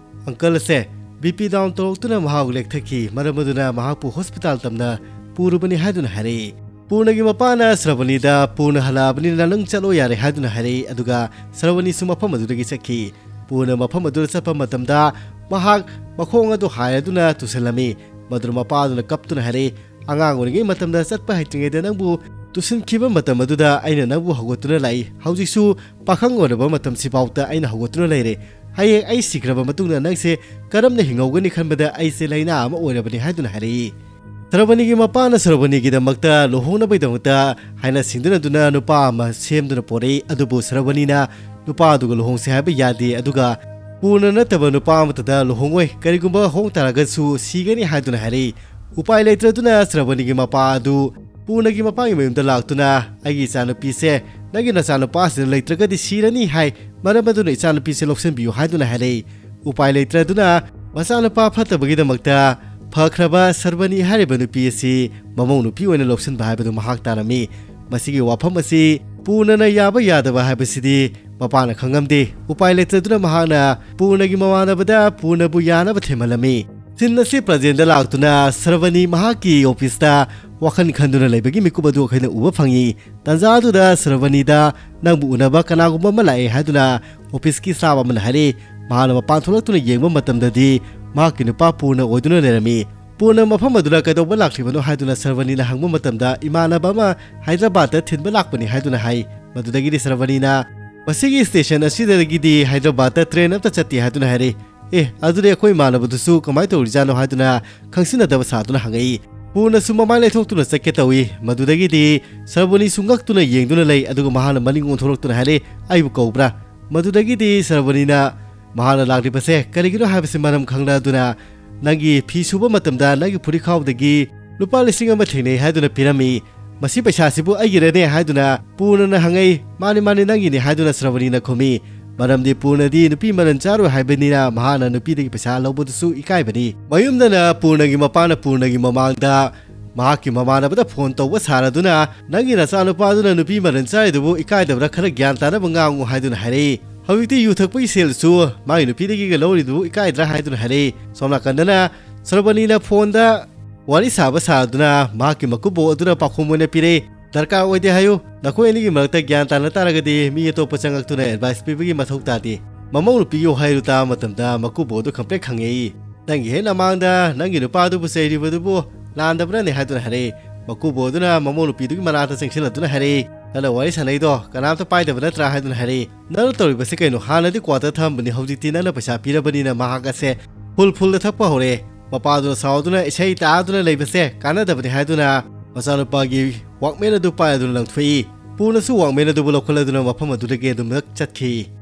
ꯑꯪꯀꯜ ꯑꯁꯦ ꯕꯤ ꯄꯤ ꯗꯥꯎꯟ ꯇꯧꯔꯛꯇꯨꯅ ꯃꯍꯥꯛ ꯂꯦꯛꯊꯈꯤ, ꯃꯔꯝ ꯑꯗꯨꯅ ꯃꯍꯥꯛꯄꯨ ꯍꯣꯁꯄꯤꯇꯥꯜ ꯇꯝꯅ ꯄꯨꯔꯨꯕꯅꯤ ꯍꯥꯏꯗꯨꯅ ꯍꯥꯏꯔꯛꯏ꯫ ꯄꯨꯔꯅꯒꯤ ꯃꯄꯥꯅ ꯁꯔꯕꯅꯤꯗ ꯄꯨꯔꯅ ꯍꯜꯂꯛꯑꯕꯅꯤꯅ ꯅꯪ ꯆꯠꯂꯣ ꯌꯥꯔꯦ ꯍꯥꯏꯗꯨꯅ ꯍꯥꯏꯔꯛꯏ, ꯑꯗꯨꯒ ꯁꯔꯕꯅꯤꯁꯨ ꯃꯐꯝ ꯑꯗꯨꯗꯒꯤ ꯆꯠꯈꯤ꯫ ꯄꯨꯔꯅ ꯃꯐꯝ ꯑꯗꯨꯗ ꯆꯠꯄ ꯃꯇꯝꯗ ꯃꯍꯥꯛ ꯃꯈꯣꯡ ꯑꯗꯨ ꯍꯥꯏꯔꯗꯨꯅ ꯇꯨꯁꯤꯜꯂꯝꯃꯤ꯫ ꯃꯗꯨꯅ ꯃꯄꯥ ꯑꯗꯨꯅ ꯀꯞꯇꯨꯅ ꯍꯥꯏꯔꯛꯏ, "ꯑꯉꯥꯡ ꯑꯣꯏꯔꯤꯉꯩ ꯃꯇꯝꯗ ꯆꯠꯄ ꯍꯩꯇ꯭ꯔꯤꯉꯩꯗ ꯅꯪꯕꯨ ꯇꯨꯁꯤꯟꯈꯤꯕ ꯃꯇꯝ ꯑꯗꯨꯗ ꯑꯩꯅ ꯅꯪꯕꯨ ꯍꯧꯒꯠꯇꯨꯅ ꯂꯥꯛꯏ꯫ ꯍꯧꯖꯤꯛꯁꯨ ꯄꯥꯈꯪ ꯑꯣꯏꯔꯕ ꯃꯇꯝꯁꯤꯐꯥꯎꯗ ꯑꯩꯅ ꯍꯧꯒꯠꯇꯨꯅ ꯂꯩꯔꯦ꯫ ꯍꯌꯦꯡ ꯑꯩ ꯁꯤꯈ꯭ꯔꯕ ꯃꯇꯨꯡꯗ ꯅꯪꯁꯦ ꯀꯔꯝꯅ ꯍꯤꯡꯍꯧꯒꯅꯤ ꯈꯟꯕꯗ ꯑꯩꯁꯦ ꯂꯥꯏꯅꯥ ꯑꯃ ꯑꯣꯏꯔꯕꯅꯤ" ꯍꯥꯏꯗꯨꯅ ꯍꯥꯏꯔꯛꯏ꯫ ꯁꯔꯕꯅꯤꯒꯤ ꯃꯄꯥꯅ ꯁꯔꯕꯅꯤꯒꯤꯗꯃꯛꯇ ꯂꯨꯍꯣꯡꯅꯕꯒꯤꯗꯃꯛꯇ ꯍꯥꯏꯅ ꯁꯤꯡꯗꯨꯅꯗꯨꯅ ꯅꯨꯄꯥ ꯑꯃ ꯁꯦꯝꯗꯨꯅ ꯄꯣꯔꯛꯏ, ꯑꯗꯨꯕꯨ ꯁꯔꯕꯅꯤꯅ ꯅꯨꯄꯥ ꯑꯗꯨꯒ ꯂꯨꯍꯣꯡꯁꯤ ꯍꯥꯏꯕ ꯌꯥꯗꯦ, ꯑꯗꯨꯒ ꯄꯨꯔꯅ ꯅꯠꯇꯕ ꯅꯨꯄꯥ ꯑꯃꯠꯇꯗ ꯂꯨꯍꯣꯡꯉꯣꯏ, ꯀꯔꯤꯒꯨꯝꯕ ꯍꯣꯡ ꯇꯥꯔꯒꯁꯨ ꯁꯤꯒꯅꯤ ꯍꯥꯏꯗꯨꯅ ꯍꯥꯏꯔꯛꯏ꯫ ꯎꯄꯥꯏ ꯂꯩꯇ꯭ꯔꯗꯨꯅ ꯁꯔꯕꯅꯤꯒꯤ ꯃꯄꯥ ꯑꯗꯨ ꯄꯨꯔꯅꯒꯤ ꯃꯄꯥꯒꯤ ꯃꯌꯨꯝꯗ ꯂꯥꯛꯇꯨꯅ, "ꯑꯩꯒꯤ ꯏꯆꯥꯅꯨꯄꯤꯁꯦ ꯅꯪꯒꯤ ꯅꯆꯥꯅꯨꯄꯥꯁꯤꯗ ꯂꯩꯇ꯭ꯔꯒꯗꯤ ꯁꯤꯔꯅꯤ ꯍꯥꯏ, ꯃꯔꯝ ꯑꯗꯨꯅ ꯏꯆꯥꯅꯨꯄꯤꯁꯦ ꯂꯧꯁꯤꯟꯕꯤꯌꯨ" ꯍꯥꯏꯗꯨꯅ ꯍꯥꯏꯔꯛꯏ꯫ ꯎꯄꯥꯏ ꯂꯩꯇ꯭ꯔꯗꯨꯅ ꯃꯆꯥꯅꯨꯄꯥ ꯐꯠꯇꯕꯒꯤꯗꯃꯛꯇ ꯐꯈ꯭ꯔꯕ ꯁꯔꯕꯅꯤ ꯍꯥꯏꯔꯤꯕ ꯅꯨꯄꯤ ꯑꯁꯤ ꯃꯃꯧ ꯅꯨꯄꯤ ꯑꯣꯏꯅ ꯂꯧꯁꯤꯟꯕ ꯍꯥꯏꯕꯗꯨ ꯃꯍꯥꯛ ꯇꯥꯔꯝꯃꯤ꯫ ꯃꯁꯤꯒꯤ ꯋꯥꯐꯝ ꯑꯁꯤ ꯄꯨꯔꯅꯅ ꯌꯥꯕ ꯌꯥꯗꯕ ꯍꯥꯏꯕꯁꯤꯗꯤ ꯃꯄꯥꯅ ꯈꯪꯉꯝꯗꯦ꯫ ꯎꯄꯥꯏ ꯂꯩꯇꯗꯨꯅ ꯃꯍꯥꯛꯅ ꯄꯨꯔꯅꯒꯤ ꯃꯃꯥꯟꯅꯕꯗ ꯄꯨꯔꯅꯕꯨ ꯌꯥꯅꯕ ꯊꯦꯝꯍꯜꯂꯝꯃꯤ꯫ ꯁꯤꯟ ꯑꯁꯤ ꯄ꯭ꯔꯖꯦꯟꯗ ꯂꯥꯛꯇꯨꯅ ꯁꯔꯕꯅꯤ ꯃꯍꯥꯛꯀꯤ ꯑꯣꯐꯤꯁꯇ ꯋꯥꯈꯜ ꯈꯟꯗꯨꯅ ꯂꯩꯕꯒꯤ ꯃꯤꯀꯨꯞ ꯑꯗꯨ ꯑꯩꯈꯣꯏꯅ ꯎꯕ ꯐꯪꯉꯤ꯫ ꯇꯥꯟꯖꯥ ꯑꯗꯨꯗ ꯁꯔꯕꯅꯤꯗ ꯅꯪꯕꯨ ꯎꯅꯕ ꯀꯅꯥꯒꯨꯝꯕ ꯑꯃ ꯂꯥꯛꯑꯦ ꯍꯥꯏꯗꯨꯅ ꯑꯣꯐꯤꯁꯀꯤ ꯁ꯭ꯇꯥꯐ ꯑꯃꯅ ꯍꯥꯏꯔꯛꯏ꯫ ꯃꯍꯥꯛꯅ ꯃꯄꯥꯟ ꯊꯣꯛꯂꯛꯇꯨꯅ ꯌꯦꯡꯕ ꯃꯇꯝꯗꯗꯤ ꯃꯍꯥꯛꯀꯤ ꯅꯨꯄꯥ ꯄꯨꯔꯅ ꯑꯣꯏꯗꯨꯅ ꯂꯩꯔꯝꯃꯤ꯫ ꯄꯨꯔꯅ ꯃꯐꯝ ꯑꯗꯨꯗ ꯀꯩꯗꯧꯕ ꯂꯥꯛꯂꯤꯕꯅꯣ ꯍꯥꯏꯗꯨꯅ ꯁꯔꯕꯅꯤꯅ ꯍꯪꯕ ꯃꯇꯝꯗ ꯏꯃꯥꯟꯅꯕ ꯑꯃ ꯍꯥꯏꯗ꯭ꯔꯕꯥꯗꯇ ꯊꯤꯟꯕ ꯂꯥꯛꯄꯅꯤ ꯍꯥꯏꯗꯨꯅ ꯍꯥꯏ꯫ ꯃꯗꯨꯗꯒꯤꯗꯤ ꯁꯔꯕꯅꯤꯅ ꯃꯁꯤꯒꯤ ꯁ꯭ꯇꯦꯁꯟ ꯑꯁꯤꯗꯒꯤꯗꯤ ꯍꯥꯏꯗ꯭ꯔꯕꯥꯗꯇ ꯇ꯭ꯔꯦꯟ ꯑꯃꯠꯇ ꯆꯠꯇꯦ ꯍꯥꯏꯗꯨꯅ ꯍꯥꯏꯔꯛꯏ꯫ "ꯑꯦ, ꯑꯗꯨꯗꯤ ꯑꯩꯈꯣꯏ ꯏꯃꯥꯟꯅꯕꯗꯨꯁꯨ ꯀꯃꯥꯏꯅ ꯇꯧꯔꯤꯖꯥꯠꯅꯣ?" ꯍꯥꯏꯗꯨꯅ ꯈꯪꯁꯤꯟꯅꯗꯕ ꯁꯥꯗꯨꯅ ꯍꯪꯉꯛꯏ꯫ ꯄꯨꯔꯅꯁꯨ ꯃꯃꯥꯏ ꯂꯩꯊꯣꯛꯇꯨꯅ ꯆꯠꯀꯦ ꯇꯧꯏ꯫ ꯃꯗꯨꯗꯒꯤꯗꯤ ꯁꯔꯕꯅꯤꯁꯨ ꯉꯛꯇꯨꯅ ꯌꯦꯡꯗꯨꯅ ꯂꯩ, ꯑꯗꯨꯒ ꯃꯍꯥꯛꯅ ꯃꯅꯤꯡ ꯑꯣꯟꯊꯣꯔꯛꯇꯨꯅ ꯍꯥꯏꯔꯛꯏ, "ꯑꯩꯕꯨ ꯀꯧꯕ꯭ꯔꯥ?" ꯃꯗꯨꯗꯒꯤꯗꯤ ꯁꯔꯕꯅꯤꯅ ꯃꯍꯥꯛꯅ ꯂꯥꯛꯂꯤꯕꯁꯦ ꯀꯔꯤꯒꯤꯅꯣ ꯍꯥꯏꯕꯁꯤ ꯃꯔꯝ ꯈꯪꯂꯗꯨꯅ, "ꯅꯪꯒꯤ ꯐꯤ ꯁꯨꯕ ꯃꯇꯝꯗ ꯅꯪꯒꯤ ꯐꯨꯔꯤꯠꯈꯥꯎꯗꯒꯤ ꯂꯨꯄꯥ ꯂꯤꯁꯤꯡ ꯑꯃ ꯊꯦꯡꯅꯩ ꯍꯥꯏꯗꯨꯅ ꯄꯤꯔꯝꯃꯤ꯫ "ꯃꯁꯤ ꯄꯩꯁꯥꯁꯤꯕꯨ ꯑꯩꯒꯤꯔꯅꯦ?" ꯍꯥꯏꯗꯨꯅ ꯄꯨꯔꯅꯅ ꯍꯪꯉꯛꯏ꯫ "ꯃꯥꯅꯤ, ꯃꯥꯅꯤ, ꯅꯪꯒꯤꯅꯤ" ꯍꯥꯏꯗꯨꯅ ꯁ꯭ꯔꯕꯅꯤꯅ ꯈꯨꯝꯃꯤ꯫ ꯃꯔꯝꯗꯤ ꯄꯨꯔꯅꯗꯤ ꯅꯨꯄꯤ ꯃꯔꯟ ꯆꯥꯔꯣꯏ ꯍꯥꯏꯕꯅꯤꯅ ꯃꯍꯥꯛꯅ ꯅꯨꯄꯤꯗꯒꯤ ꯄꯩꯁꯥ ꯂꯧꯕꯗꯨꯁꯨ ꯏꯀꯥꯏꯕꯅꯤ꯫ ꯃꯌꯨꯝꯗꯅ ꯄꯨꯔꯅꯒꯤ ꯃꯄꯥꯅ ꯄꯨꯔꯅꯒꯤ ꯃꯃꯥꯡꯗ ꯃꯍꯥꯛꯀꯤ ꯃꯃꯥꯟꯅꯕꯗ ꯐꯣꯟ ꯇꯧꯕ ꯁꯥꯔꯗꯨꯅ, "ꯅꯪꯒꯤ ꯅꯆꯥꯅꯨꯄꯥꯗꯨꯅ ꯅꯨꯄꯤ ꯃꯔꯟ ꯆꯥꯔꯤꯗꯨꯕꯨ ꯏꯀꯥꯏꯗꯕ꯭ꯔꯥ? ꯈꯔ ꯒ꯭ꯌꯥꯟ ꯇꯥꯅꯕ ꯉꯥꯡꯉꯨ" ꯍꯥꯏꯗꯨꯅ ꯍꯥꯏꯔꯛꯏ꯫ ꯍꯧꯖꯤꯛꯇꯤ ꯌꯨ ꯊꯛꯄꯒꯤ ꯁꯦꯜꯁꯨ ꯃꯥꯒꯤ ꯅꯨꯄꯤꯗꯒꯤꯒ ꯂꯧꯔꯤꯗꯨꯕꯨ ꯏꯀꯥꯏꯗ꯭ꯔꯥ ꯍꯥꯏꯗꯨꯅ ꯍꯥꯏꯔꯛꯏ꯫ ꯁꯣꯝ ꯅꯥꯀꯟꯗꯅ ꯁ꯭ꯔꯕꯅꯤꯅ ꯐꯣꯟꯗ ꯋꯥꯔꯤ ꯁꯥꯕ ꯁꯥꯗꯨꯅ ꯃꯍꯥꯛꯀꯤ ꯃꯀꯨꯕꯣꯛ ꯑꯗꯨꯅ ꯄꯥꯎꯈꯨꯝ ꯑꯣꯏꯅ ꯄꯤꯔꯛꯏ꯫ "ꯗꯔꯀꯥꯔ ꯑꯣꯏꯗꯦ ꯍꯥꯏꯌꯨ꯫ ꯅꯈꯣꯏ ꯑꯅꯤꯒꯤ ꯃꯔꯛꯇ ꯒ꯭ꯌꯥꯟ ꯇꯥꯅ ꯇꯥꯔꯒꯗꯤ ꯃꯤ ꯑꯇꯣꯞꯄ ꯆꯪꯉꯛꯇꯨꯅ ꯑꯦꯗꯚꯥꯏꯁ ꯄꯤꯕꯒꯤ ꯃꯊꯧ ꯇꯥꯗꯦ"꯫ ꯃꯃꯧ ꯅꯨꯄꯤꯒꯤ ꯋꯥꯍꯩꯗꯨ ꯇꯥꯕ ꯃꯇꯝꯗ ꯃꯀꯨꯕꯣꯛ ꯑꯗꯨ ꯈꯪꯄ꯭ꯔꯦꯛ ꯈꯪꯉꯛꯏ꯫ "ꯅꯪꯒꯤ ꯍꯦꯛ ꯃꯃꯥꯡꯗ ꯅꯪꯒꯤ ꯅꯨꯄꯥꯗꯨꯕꯨ ꯆꯩꯔꯤꯕꯗꯨꯕꯨ ꯂꯥꯟꯗꯕ꯭ꯔꯅꯦ?" ꯍꯥꯏꯗꯨꯅ ꯍꯥꯏꯔꯛꯏ꯫ ꯃꯀꯨꯕꯣꯛ ꯑꯗꯨꯅ ꯃꯃꯧ ꯅꯨꯄꯤꯗꯨꯒꯤ ꯃꯅꯥꯛꯇ ꯆꯪꯁꯤꯜꯂꯗꯨꯅ ꯍꯥꯏꯔꯛꯏ, "ꯅꯪꯅ ꯋꯥꯔꯤ ꯁꯥꯟꯅꯩꯗꯣ ꯀꯅꯥꯝꯇ ꯄꯥꯏꯗꯕ ꯅꯠꯇ꯭ꯔꯥ?" ꯍꯥꯏꯗꯨꯅ ꯍꯥꯏꯔꯛꯏ꯫ "ꯅꯪꯅ ꯇꯧꯔꯤꯕꯁꯤ ꯀꯩꯅꯣ? ꯍꯥꯟꯅꯗꯤ ꯀ꯭ꯋꯥꯇꯔ ꯊꯝꯕꯅꯤ, ꯍꯧꯖꯤꯛꯇꯤ ꯅꯪꯅ ꯄꯩꯁꯥ ꯄꯤꯔꯕꯅꯤꯅ ꯃꯍꯥꯛ ꯑꯁꯦ ꯐꯨꯜ ꯐꯨꯜꯗ ꯊꯛꯄ ꯍꯧꯔꯦ꯫ ꯃꯄꯥꯗꯨꯅ ꯁꯥꯎꯗꯨꯅ ꯏꯁꯩ ꯇꯥꯗꯨꯅ ꯂꯩꯕꯁꯦ ꯀꯥꯟꯅꯗꯕꯅꯤ" ꯍꯥꯏꯗꯨꯅ ꯃꯆꯥꯅꯨꯄꯥꯒꯤ ꯋꯥꯛꯃꯦꯟ ꯑꯗꯨ ꯄꯥꯏꯗꯨꯅ ꯂꯪꯊꯣꯛꯏ꯫ ꯄꯨꯔꯅꯁꯨ ꯋꯥꯛꯃꯦꯟ ꯑꯗꯨꯕꯨ ꯂꯧꯈꯠꯂꯗꯨꯅ ꯃꯐꯝ ꯑꯗꯨꯗꯒꯤ ꯑꯗꯨꯃꯛ ꯆꯠꯈꯤ꯫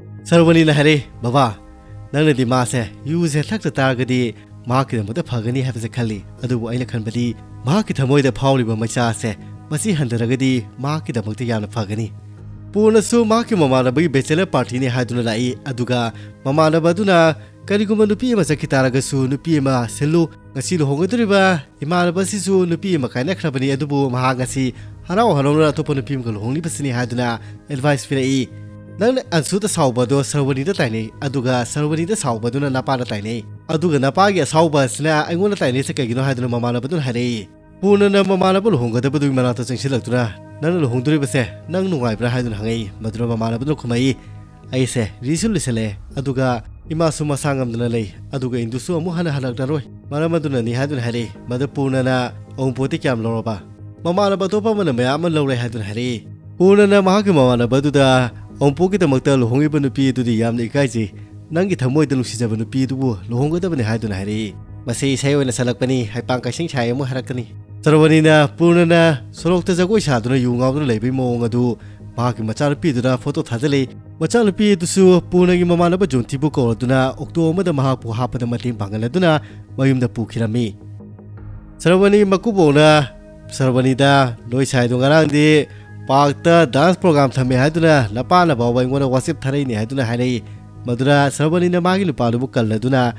ꯁꯔꯕꯅꯤꯅ ꯍꯥꯏꯔꯦ, "ꯕꯕꯥ, ꯅꯪꯅꯗꯤ ꯃꯥꯁꯦ ꯌꯨꯁꯦ ꯊꯛꯇ ꯇꯥꯔꯒꯗꯤ ꯃꯍꯥꯛꯀꯤꯗꯃꯛꯇ ꯐꯒꯅꯤ ꯍꯥꯏꯕꯁꯦ ꯈꯜꯂꯤ, ꯑꯗꯨꯕꯨ ꯑꯩꯅ ꯈꯟꯕꯗꯤ ꯃꯍꯥꯛꯀꯤ ꯊꯃꯣꯏꯗ ꯐꯥꯎꯔꯤꯕ ꯃꯩꯆꯥꯁꯦ ꯃꯁꯤ ꯍꯟꯊꯔꯒꯗꯤ ꯃꯍꯥꯛꯀꯤꯗꯃꯛꯇ ꯌꯥꯝꯅ ꯐꯒꯅꯤ"꯫ ꯄꯨꯔꯅꯁꯨ ꯃꯍꯥꯛꯀꯤ ꯃꯃꯥꯟꯅꯕꯒꯤ ꯕꯦꯆꯦꯂꯔ ꯄꯥꯔꯇꯤꯅꯤ ꯍꯥꯏꯗꯨꯅ ꯂꯥꯛꯏ, ꯑꯗꯨꯒ ꯃꯃꯥꯟꯅꯕ ꯑꯗꯨꯅ, "ꯀꯔꯤꯒꯨꯝꯕ ꯅꯨꯄꯤ ꯑꯃ ꯆꯠꯈꯤ ꯇꯥꯔꯒꯁꯨ ꯅꯨꯄꯤ ꯑꯃ ꯁꯤꯜꯂꯨ꯫ ꯉꯁꯤ ꯂꯨꯍꯣꯡꯒꯗꯧꯔꯤꯕ ꯏꯃꯥꯟꯅꯕꯁꯤꯁꯨ ꯅꯨꯄꯤ ꯑꯃ ꯀꯥꯏꯅꯈ꯭ꯔꯕꯅꯤ, ꯑꯗꯨꯕꯨ ꯃꯍꯥꯛ ꯉꯁꯤ ꯍꯔꯥꯎ ꯍꯔꯥꯎꯅ ꯑꯇꯣꯞꯄ ꯅꯨꯄꯤ ꯑꯃꯒ ꯂꯨꯍꯣꯡꯂꯤꯕꯁꯤꯅꯤ" ꯍꯥꯏꯗꯨꯅ ꯑꯦꯗꯚꯥꯏꯁ ꯄꯤꯔꯛꯏ꯫ ꯅꯪꯅ ꯑꯟꯁꯨꯗ ꯁꯥꯎꯕ ꯑꯗꯣ ꯁꯔꯋꯅꯤꯗ ꯇꯥꯏꯅꯩ, ꯑꯗꯨꯒ ꯁꯔꯋꯅꯤꯗ ꯁꯥꯎꯕꯗꯨꯅ ꯅꯄꯥꯗ ꯇꯥꯏꯅꯩ, ꯑꯗꯨꯒ ꯅꯄꯥꯒꯤ ꯑꯁꯥꯎꯕ ꯑꯁꯤꯅ ꯑꯩꯉꯣꯟꯗ ꯇꯥꯏꯅꯩꯁꯦ ꯀꯩꯒꯤꯅꯣ ꯍꯥꯏꯗꯨꯅ ꯃꯃꯥꯟꯅꯕꯗꯨꯅ ꯍꯥꯏꯔꯛꯏ꯫ ꯄꯨꯔꯅꯅ ꯃꯃꯥꯟꯅꯕ ꯂꯨꯍꯣꯡꯒꯗꯕꯗꯨꯒꯤ ꯃꯅꯥꯛꯇ ꯆꯪꯁꯤꯜꯂꯛꯇꯨꯅ, "ꯅꯪꯅ ꯂꯨꯍꯣꯡꯗꯣꯔꯤꯕꯁꯦ ꯅꯪ ꯅꯨꯡꯉꯥꯏꯕ꯭ꯔꯥ?" ꯍꯥꯏꯗꯨꯅ ꯍꯪꯉꯛꯏ꯫ ꯃꯗꯨꯗ ꯃꯃꯥꯟꯅꯕꯗꯨꯅ ꯈꯨꯝꯃꯛꯏ, "ꯑꯩꯁꯦ ꯔꯤꯁꯨ ꯂꯤꯁꯜꯂꯛꯑꯦ, ꯑꯗꯨꯒ ꯏꯃꯥꯁꯨ ꯃꯁꯥ ꯉꯝꯗꯅ ꯂꯩ, ꯑꯗꯨꯒ ꯏꯟꯗꯨꯁꯨ ꯑꯃꯨꯛ ꯍꯟꯅ ꯍꯜꯂꯛꯂꯔꯣꯏ, ꯃꯔꯝ ꯑꯗꯨꯅꯅꯤ" ꯍꯥꯏꯗꯨꯅ ꯍꯥꯏꯔꯛꯏ꯫ ꯃꯗꯨ ꯄꯨꯔꯅꯅ ꯑꯋꯨꯟꯄꯣꯠꯇꯤ ꯀꯌꯥꯝ ꯂꯧꯔꯕ? "ꯃꯃꯥꯟꯅꯕ ꯑꯇꯣꯞꯄ ꯑꯃꯅ ꯃꯌꯥꯝ ꯑꯃ ꯂꯧꯔꯦ" ꯍꯥꯏꯗꯨꯅ ꯍꯥꯏꯔꯛꯏ꯫ ꯄꯨꯔꯅꯅ ꯃꯍꯥꯛꯀꯤ ꯃꯃꯥꯟꯅꯕ ꯑꯗꯨꯗ, "ꯑꯋꯨꯟꯄꯣꯠꯀꯤꯗꯃꯛꯇ ꯂꯨꯍꯣꯡꯉꯤꯕ ꯅꯨꯄꯤ ꯑꯗꯨꯗꯤ ꯌꯥꯝꯅ ꯏꯀꯥꯏꯖꯩ, ꯅꯪꯒꯤ ꯊꯃꯣꯏꯗ ꯅꯨꯡꯁꯤꯖꯕ ꯅꯨꯄꯤ ꯑꯗꯨꯕꯨ ꯂꯨꯍꯣꯡꯒꯗꯕꯅꯤ" ꯍꯥꯏꯗꯨꯅ ꯍꯥꯏꯔꯛꯏ꯫ "ꯃꯁꯤ ꯏꯁꯩ ꯑꯣꯏꯅ ꯁꯜꯂꯛꯄꯅꯤ, ꯍꯩꯄꯥꯡ ꯀꯩꯁꯤꯡ ꯁꯥꯏ" ꯑꯃꯨꯛ ꯍꯥꯏꯔꯛꯀꯅꯤ꯫ ꯁꯔꯋꯅꯤꯅ ꯄꯨꯔꯅꯅ ꯁꯣꯔꯣꯛꯇ ꯖꯒꯣꯏ ꯁꯥꯗꯨꯅ ꯌꯨ ꯉꯥꯎꯗꯨꯅ ꯂꯩꯕꯒꯤ ꯃꯑꯣꯡ ꯑꯗꯨ ꯃꯍꯥꯛꯀꯤ ꯃꯆꯥꯅꯨꯄꯤꯗꯨꯅ ꯐꯣꯇꯣ ꯊꯥꯖꯤꯜꯂꯤ꯫ ꯃꯆꯥꯅꯨꯄꯤ ꯑꯗꯨꯁꯨ ꯄꯨꯔꯅꯒꯤ ꯃꯃꯥꯟꯅꯕ ꯖꯣꯟꯊꯤꯕꯨ ꯀꯧꯔꯗꯨꯅ ꯑꯣꯛꯇꯣ ꯑꯃꯗ ꯃꯍꯥꯛꯄꯨ ꯍꯥꯞꯄꯗ ꯃꯇꯦꯡ ꯄꯥꯡꯍꯜꯂꯗꯨꯅ ꯃꯌꯨꯝꯗ ꯄꯨꯈꯤꯔꯝꯃꯤ꯫ ꯁꯔꯕꯅꯤ ꯃꯀꯨꯕꯣꯛꯅ ꯁꯔꯕꯅꯤꯗ, "ꯅꯣꯏ ꯁꯥꯏꯗꯣ ꯉꯔꯥꯡꯗꯤ ꯄꯥꯔꯛꯇ ꯗꯥꯟꯁ ꯄ꯭ꯔꯣꯒ꯭ꯔꯥꯝ ꯊꯝꯃꯦ ꯍꯥꯏꯗꯨꯅ ꯅꯄꯥꯅ ꯐꯥꯎꯕ ꯑꯩꯉꯣꯟꯗ ꯋꯥꯆꯦꯞ ꯊꯥꯔꯛꯏꯅꯦ" ꯍꯥꯏꯗꯨꯅ ꯍꯥꯏꯔꯛꯏ꯫ ꯃꯗꯨꯗ ꯁꯔꯕꯅꯤꯅ ꯃꯥꯒꯤ ꯅꯨꯄꯥꯗꯨꯕꯨ ꯀꯜꯂꯗꯨꯅ,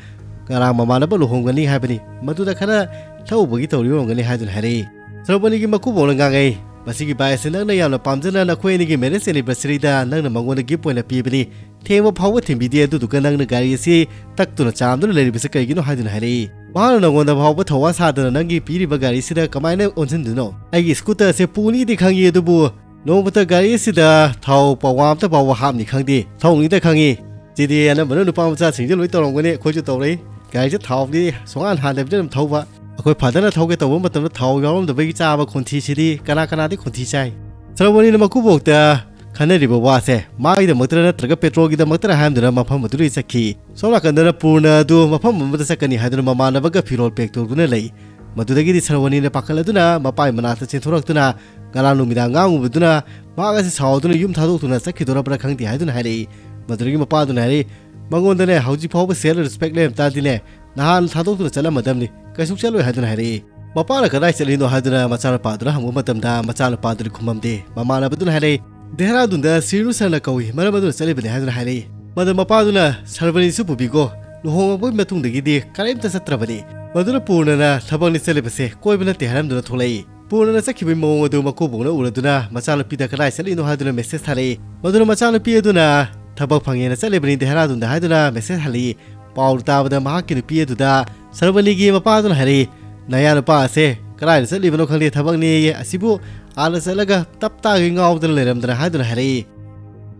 "ꯉꯔꯥꯡ ꯃꯃꯥꯟꯅꯕ ꯂꯨꯍꯣꯡꯒꯅꯤ ꯍꯥꯏꯕꯅꯤ, ꯃꯗꯨꯗ ꯈꯔ ꯊꯛꯎꯕꯒꯤ ꯇꯧꯔꯤ ꯑꯣꯏꯔꯝꯒꯅꯤ" ꯍꯥꯏꯗꯨꯅ ꯍꯥꯏꯔꯛꯏ꯫ ꯁꯔꯕꯅꯤꯒꯤ ꯃꯀꯨꯕꯣꯛꯅ ꯉꯥꯡꯉꯛꯏ, "ꯃꯁꯤꯒꯤ ꯕꯥꯏ ꯑꯁꯤ ꯅꯪꯅ ꯌꯥꯝꯅ ꯄꯥꯝꯖꯅ ꯅꯈꯣꯏ ꯑꯅꯤꯒꯤ ꯃꯦꯔꯦꯖ ꯑꯦꯅꯤꯚꯔꯁꯔꯤꯗ ꯅꯪꯅ ꯃꯉꯣꯟꯗ ꯒꯤꯐ ꯑꯣꯏꯅ ꯄꯤꯕꯅꯤ, ꯊꯦꯡꯕ ꯐꯥꯎꯕ ꯊꯤꯟꯕꯤꯗꯦ, ꯑꯗꯨꯗꯨꯒ ꯅꯪꯅ ꯒꯥꯔꯤ ꯑꯁꯤ ꯇꯛꯇꯨꯅ ꯆꯥꯝꯗꯨꯅ ꯂꯩꯔꯤꯕꯁꯤ ꯀꯩꯒꯤꯅꯣ?" ꯍꯥꯏꯗꯨꯅ ꯍꯥꯏꯔꯛꯏ꯫ "ꯃꯍꯥꯛꯅ ꯅꯉꯣꯟꯗ ꯐꯥꯎꯕ ꯊꯧꯋꯥ ꯁꯥꯗꯅ ꯅꯪꯒꯤ ꯄꯤꯔꯤꯕ ꯒꯥꯔꯤꯁꯤꯗ ꯀꯃꯥꯏꯅ ꯑꯣꯟꯁꯤꯟꯗꯣꯏꯅꯣ? ꯑꯩꯒꯤ ꯁ꯭ꯀꯨꯇꯔ ꯑꯁꯦ ꯄꯨꯅꯤꯗꯤ ꯈꯪꯉꯤ, ꯑꯗꯨꯕꯨ ꯅꯣꯡꯃꯇ ꯒꯥꯔꯤ ꯑꯁꯤꯗ ꯊꯥꯎ ꯄꯋꯥ ꯑꯃꯇ ꯐꯥꯎꯕ ꯍꯥꯞꯅꯤ ꯈꯪꯗꯦ, ꯊꯧꯅꯤꯗ ꯈꯪꯉꯤ꯫ ꯁꯤꯗꯤ ꯑꯅꯝꯕꯅ ꯅꯨꯄꯥ ꯃꯆꯥꯁꯤꯡꯁꯦ ꯂꯣꯏ ꯇꯧꯔꯝꯒꯅꯤ, ꯑꯩꯈꯣꯏꯁꯨ ꯇꯧꯔꯛꯏ꯫ ꯒꯥꯔꯤꯁꯦ ꯊꯥꯎꯗꯤ ꯁꯨꯡꯍꯥꯟ ꯍꯥꯟꯗꯕꯤꯗ ꯑꯗꯨꯝ ꯊꯧꯕ꯫ ꯑꯩꯈꯣꯏ ꯐꯥꯗꯔꯅ ꯊꯧꯒꯦ ꯇꯧꯕ ꯃꯇꯝꯗ ꯊꯥꯎ ꯌꯥꯎꯔꯝꯗꯕꯒꯤ ꯆꯥꯕ ꯈꯣꯟꯊꯤꯁꯤꯗꯤ ꯀꯅꯥ ꯀꯅꯥꯗꯤ ꯈꯣꯟꯊꯤ ꯆꯥꯏ?" ꯁꯔꯕꯅꯤꯅ ꯃꯀꯨꯕꯣꯛꯇ ꯈꯟꯅꯔꯤꯕ ꯋꯥꯁꯦ ꯃꯥꯒꯤꯗꯃꯛꯇꯔ ꯅꯠꯇ꯭ꯔꯒ ꯄꯦꯇ꯭ꯔꯣꯜꯒꯤꯗꯃꯛꯇꯔ ꯍꯥꯏꯔꯝꯗꯨꯅ ꯃꯐꯝ ꯑꯗꯨꯗ ꯆꯠꯈꯤ꯫ ꯁꯣꯝ ꯅꯥꯀꯟꯗꯅ ꯄꯨꯔꯅ ꯑꯗꯨ ꯃꯐꯝ ꯑꯃꯗ ꯆꯠꯀꯅꯤ ꯍꯥꯏꯗꯨꯅ ꯃꯃꯥꯟꯅꯕꯒ ꯐꯤꯔꯣꯜ ꯄꯦꯛ ꯇꯧꯗꯨꯅ ꯂꯩ꯫ ꯃꯗꯨꯗꯒꯤꯗꯤ ꯁꯔꯕꯅꯤꯅ ꯄꯥꯈꯠꯂꯗꯨꯅ ꯃꯄꯥꯒꯤ ꯃꯅꯥꯛꯇ ꯆꯦꯟꯊꯣꯔꯛꯇꯨꯅ, "ꯉꯔꯥꯡ ꯅꯨꯃꯤꯗꯥꯡ ꯉꯥꯡꯉꯨꯕꯗꯨꯅ ꯃꯍꯥꯛ ꯑꯁꯤ ꯁꯥꯎꯗꯨꯅ ꯌꯨꯝ ꯊꯥꯗꯣꯛꯇꯨꯅ ꯆꯠꯈꯤꯗꯣꯔꯕ꯭ꯔꯥ ꯈꯪꯗꯦ" ꯍꯥꯏꯗꯨꯅ ꯍꯥꯏꯔꯛꯏ꯫ ꯃꯗꯨꯗꯒꯤ ꯃꯄꯥꯗꯨꯅ ꯍꯥꯏꯔꯛꯏ, "ꯃꯉꯣꯟꯗꯅꯦ ꯍꯧꯖꯤꯛ ꯐꯥꯎꯕ ꯁꯦꯜ ꯔꯦꯁꯄꯦꯛ ꯂꯩꯔꯝ ꯇꯥꯔꯗꯤꯅꯦ ꯅꯍꯥꯟ ꯊꯥꯗꯣꯛꯇꯨꯅ ꯆꯠꯂꯝꯃꯗꯕꯅꯤ, ꯀꯩꯁꯨ ꯆꯠꯂꯣꯏ" ꯍꯥꯏꯗꯨꯅ ꯍꯥꯏꯔꯛꯏ꯫ ꯃꯄꯥꯅ ꯀꯗꯥꯏ ꯆꯠꯂꯤꯅꯣ ꯍꯥꯏꯗꯨꯅ ꯃꯆꯥꯅꯨꯄꯥꯗꯨꯅ ꯍꯪꯕ ꯃꯇꯝꯗ ꯃꯆꯥꯅꯨꯄꯥꯗꯨꯅ ꯈꯨꯝꯃꯝꯗꯦ꯫ ꯃꯃꯥꯟꯅꯕꯗꯨꯅ ꯍꯥꯏꯔꯛꯏ, "ꯗꯦꯍꯔꯥꯗꯨꯟꯗ ꯁ꯭ꯔꯤꯅꯨ ꯁꯔꯅ ꯀꯧꯏ, ꯃꯔꯝ ꯑꯗꯨꯅ ꯆꯠꯂꯤꯕꯅꯤ" ꯍꯥꯏꯗꯨꯅ ꯍꯥꯏꯔꯛꯏ꯫ ꯃꯗꯨ ꯃꯄꯥꯗꯨꯅ, "ꯁꯔꯕꯅꯤꯁꯨ ꯄꯨꯕꯤꯒꯣ, ꯂꯨꯍꯣꯡꯂꯕ ꯃꯇꯨꯡꯗꯒꯤꯗꯤ ꯀꯔꯤꯝꯇ ꯆꯠꯇ꯭ꯔꯕꯅꯤ"꯫ ꯃꯗꯨꯅ ꯄꯨꯔꯅꯅ ꯊꯕꯛꯅꯤ ꯆꯠꯂꯤꯕꯁꯦ, ꯀꯣꯏꯕ ꯅꯠꯇꯦ ꯍꯥꯏꯔꯝꯗꯨꯅ ꯊꯣꯛꯂꯛꯏ꯫ ꯄꯨꯔꯅꯅ ꯆꯠꯈꯤꯕꯒꯤ ꯃꯑꯣꯡ ꯑꯗꯨ ꯃꯀꯨꯕꯣꯛꯅ ꯎꯔꯗꯨꯅ ꯃꯆꯥꯅꯨꯄꯤꯗ ꯀꯗꯥꯏ ꯆꯠꯂꯤꯅꯣ ꯍꯥꯏꯗꯨꯅ ꯃꯦꯁꯦꯖ ꯊꯥꯔꯛꯏ꯫ ꯃꯗꯨꯅ ꯃꯆꯥꯅꯨꯄꯤ ꯑꯗꯨꯅ ꯊꯕꯛ ꯐꯪꯉꯦꯅ ꯆꯠꯂꯤꯕꯅꯤ ꯗꯦꯍꯔꯥꯗꯨꯟꯗ ꯍꯥꯏꯗꯨꯅ ꯃꯦꯁꯦꯖ ꯍꯜꯂꯛꯏ꯫ ꯄꯥꯎ ꯇꯥꯕꯗ ꯃꯍꯥꯛꯀꯤ ꯅꯨꯄꯤ ꯑꯗꯨꯗ ꯁꯔꯕꯅꯤꯒꯤ ꯃꯄꯥꯗꯨꯅ ꯍꯥꯏꯔꯛꯏ, "ꯅꯌꯥ ꯅꯨꯄꯥ ꯑꯁꯦ ꯀꯗꯥꯏꯗ ꯆꯠꯂꯤꯕꯅꯣ ꯈꯪꯗꯦ, ꯊꯕꯛꯅꯦꯌꯦ, ꯑꯁꯤꯕꯨ ꯑꯥꯗ ꯆꯠꯂꯒ ꯇꯞ ꯇꯥꯒꯩ ꯉꯥꯎꯗꯅ ꯂꯩꯔꯝꯗꯅ" ꯍꯥꯏꯗꯨꯅ ꯍꯥꯏꯔꯛꯏ꯫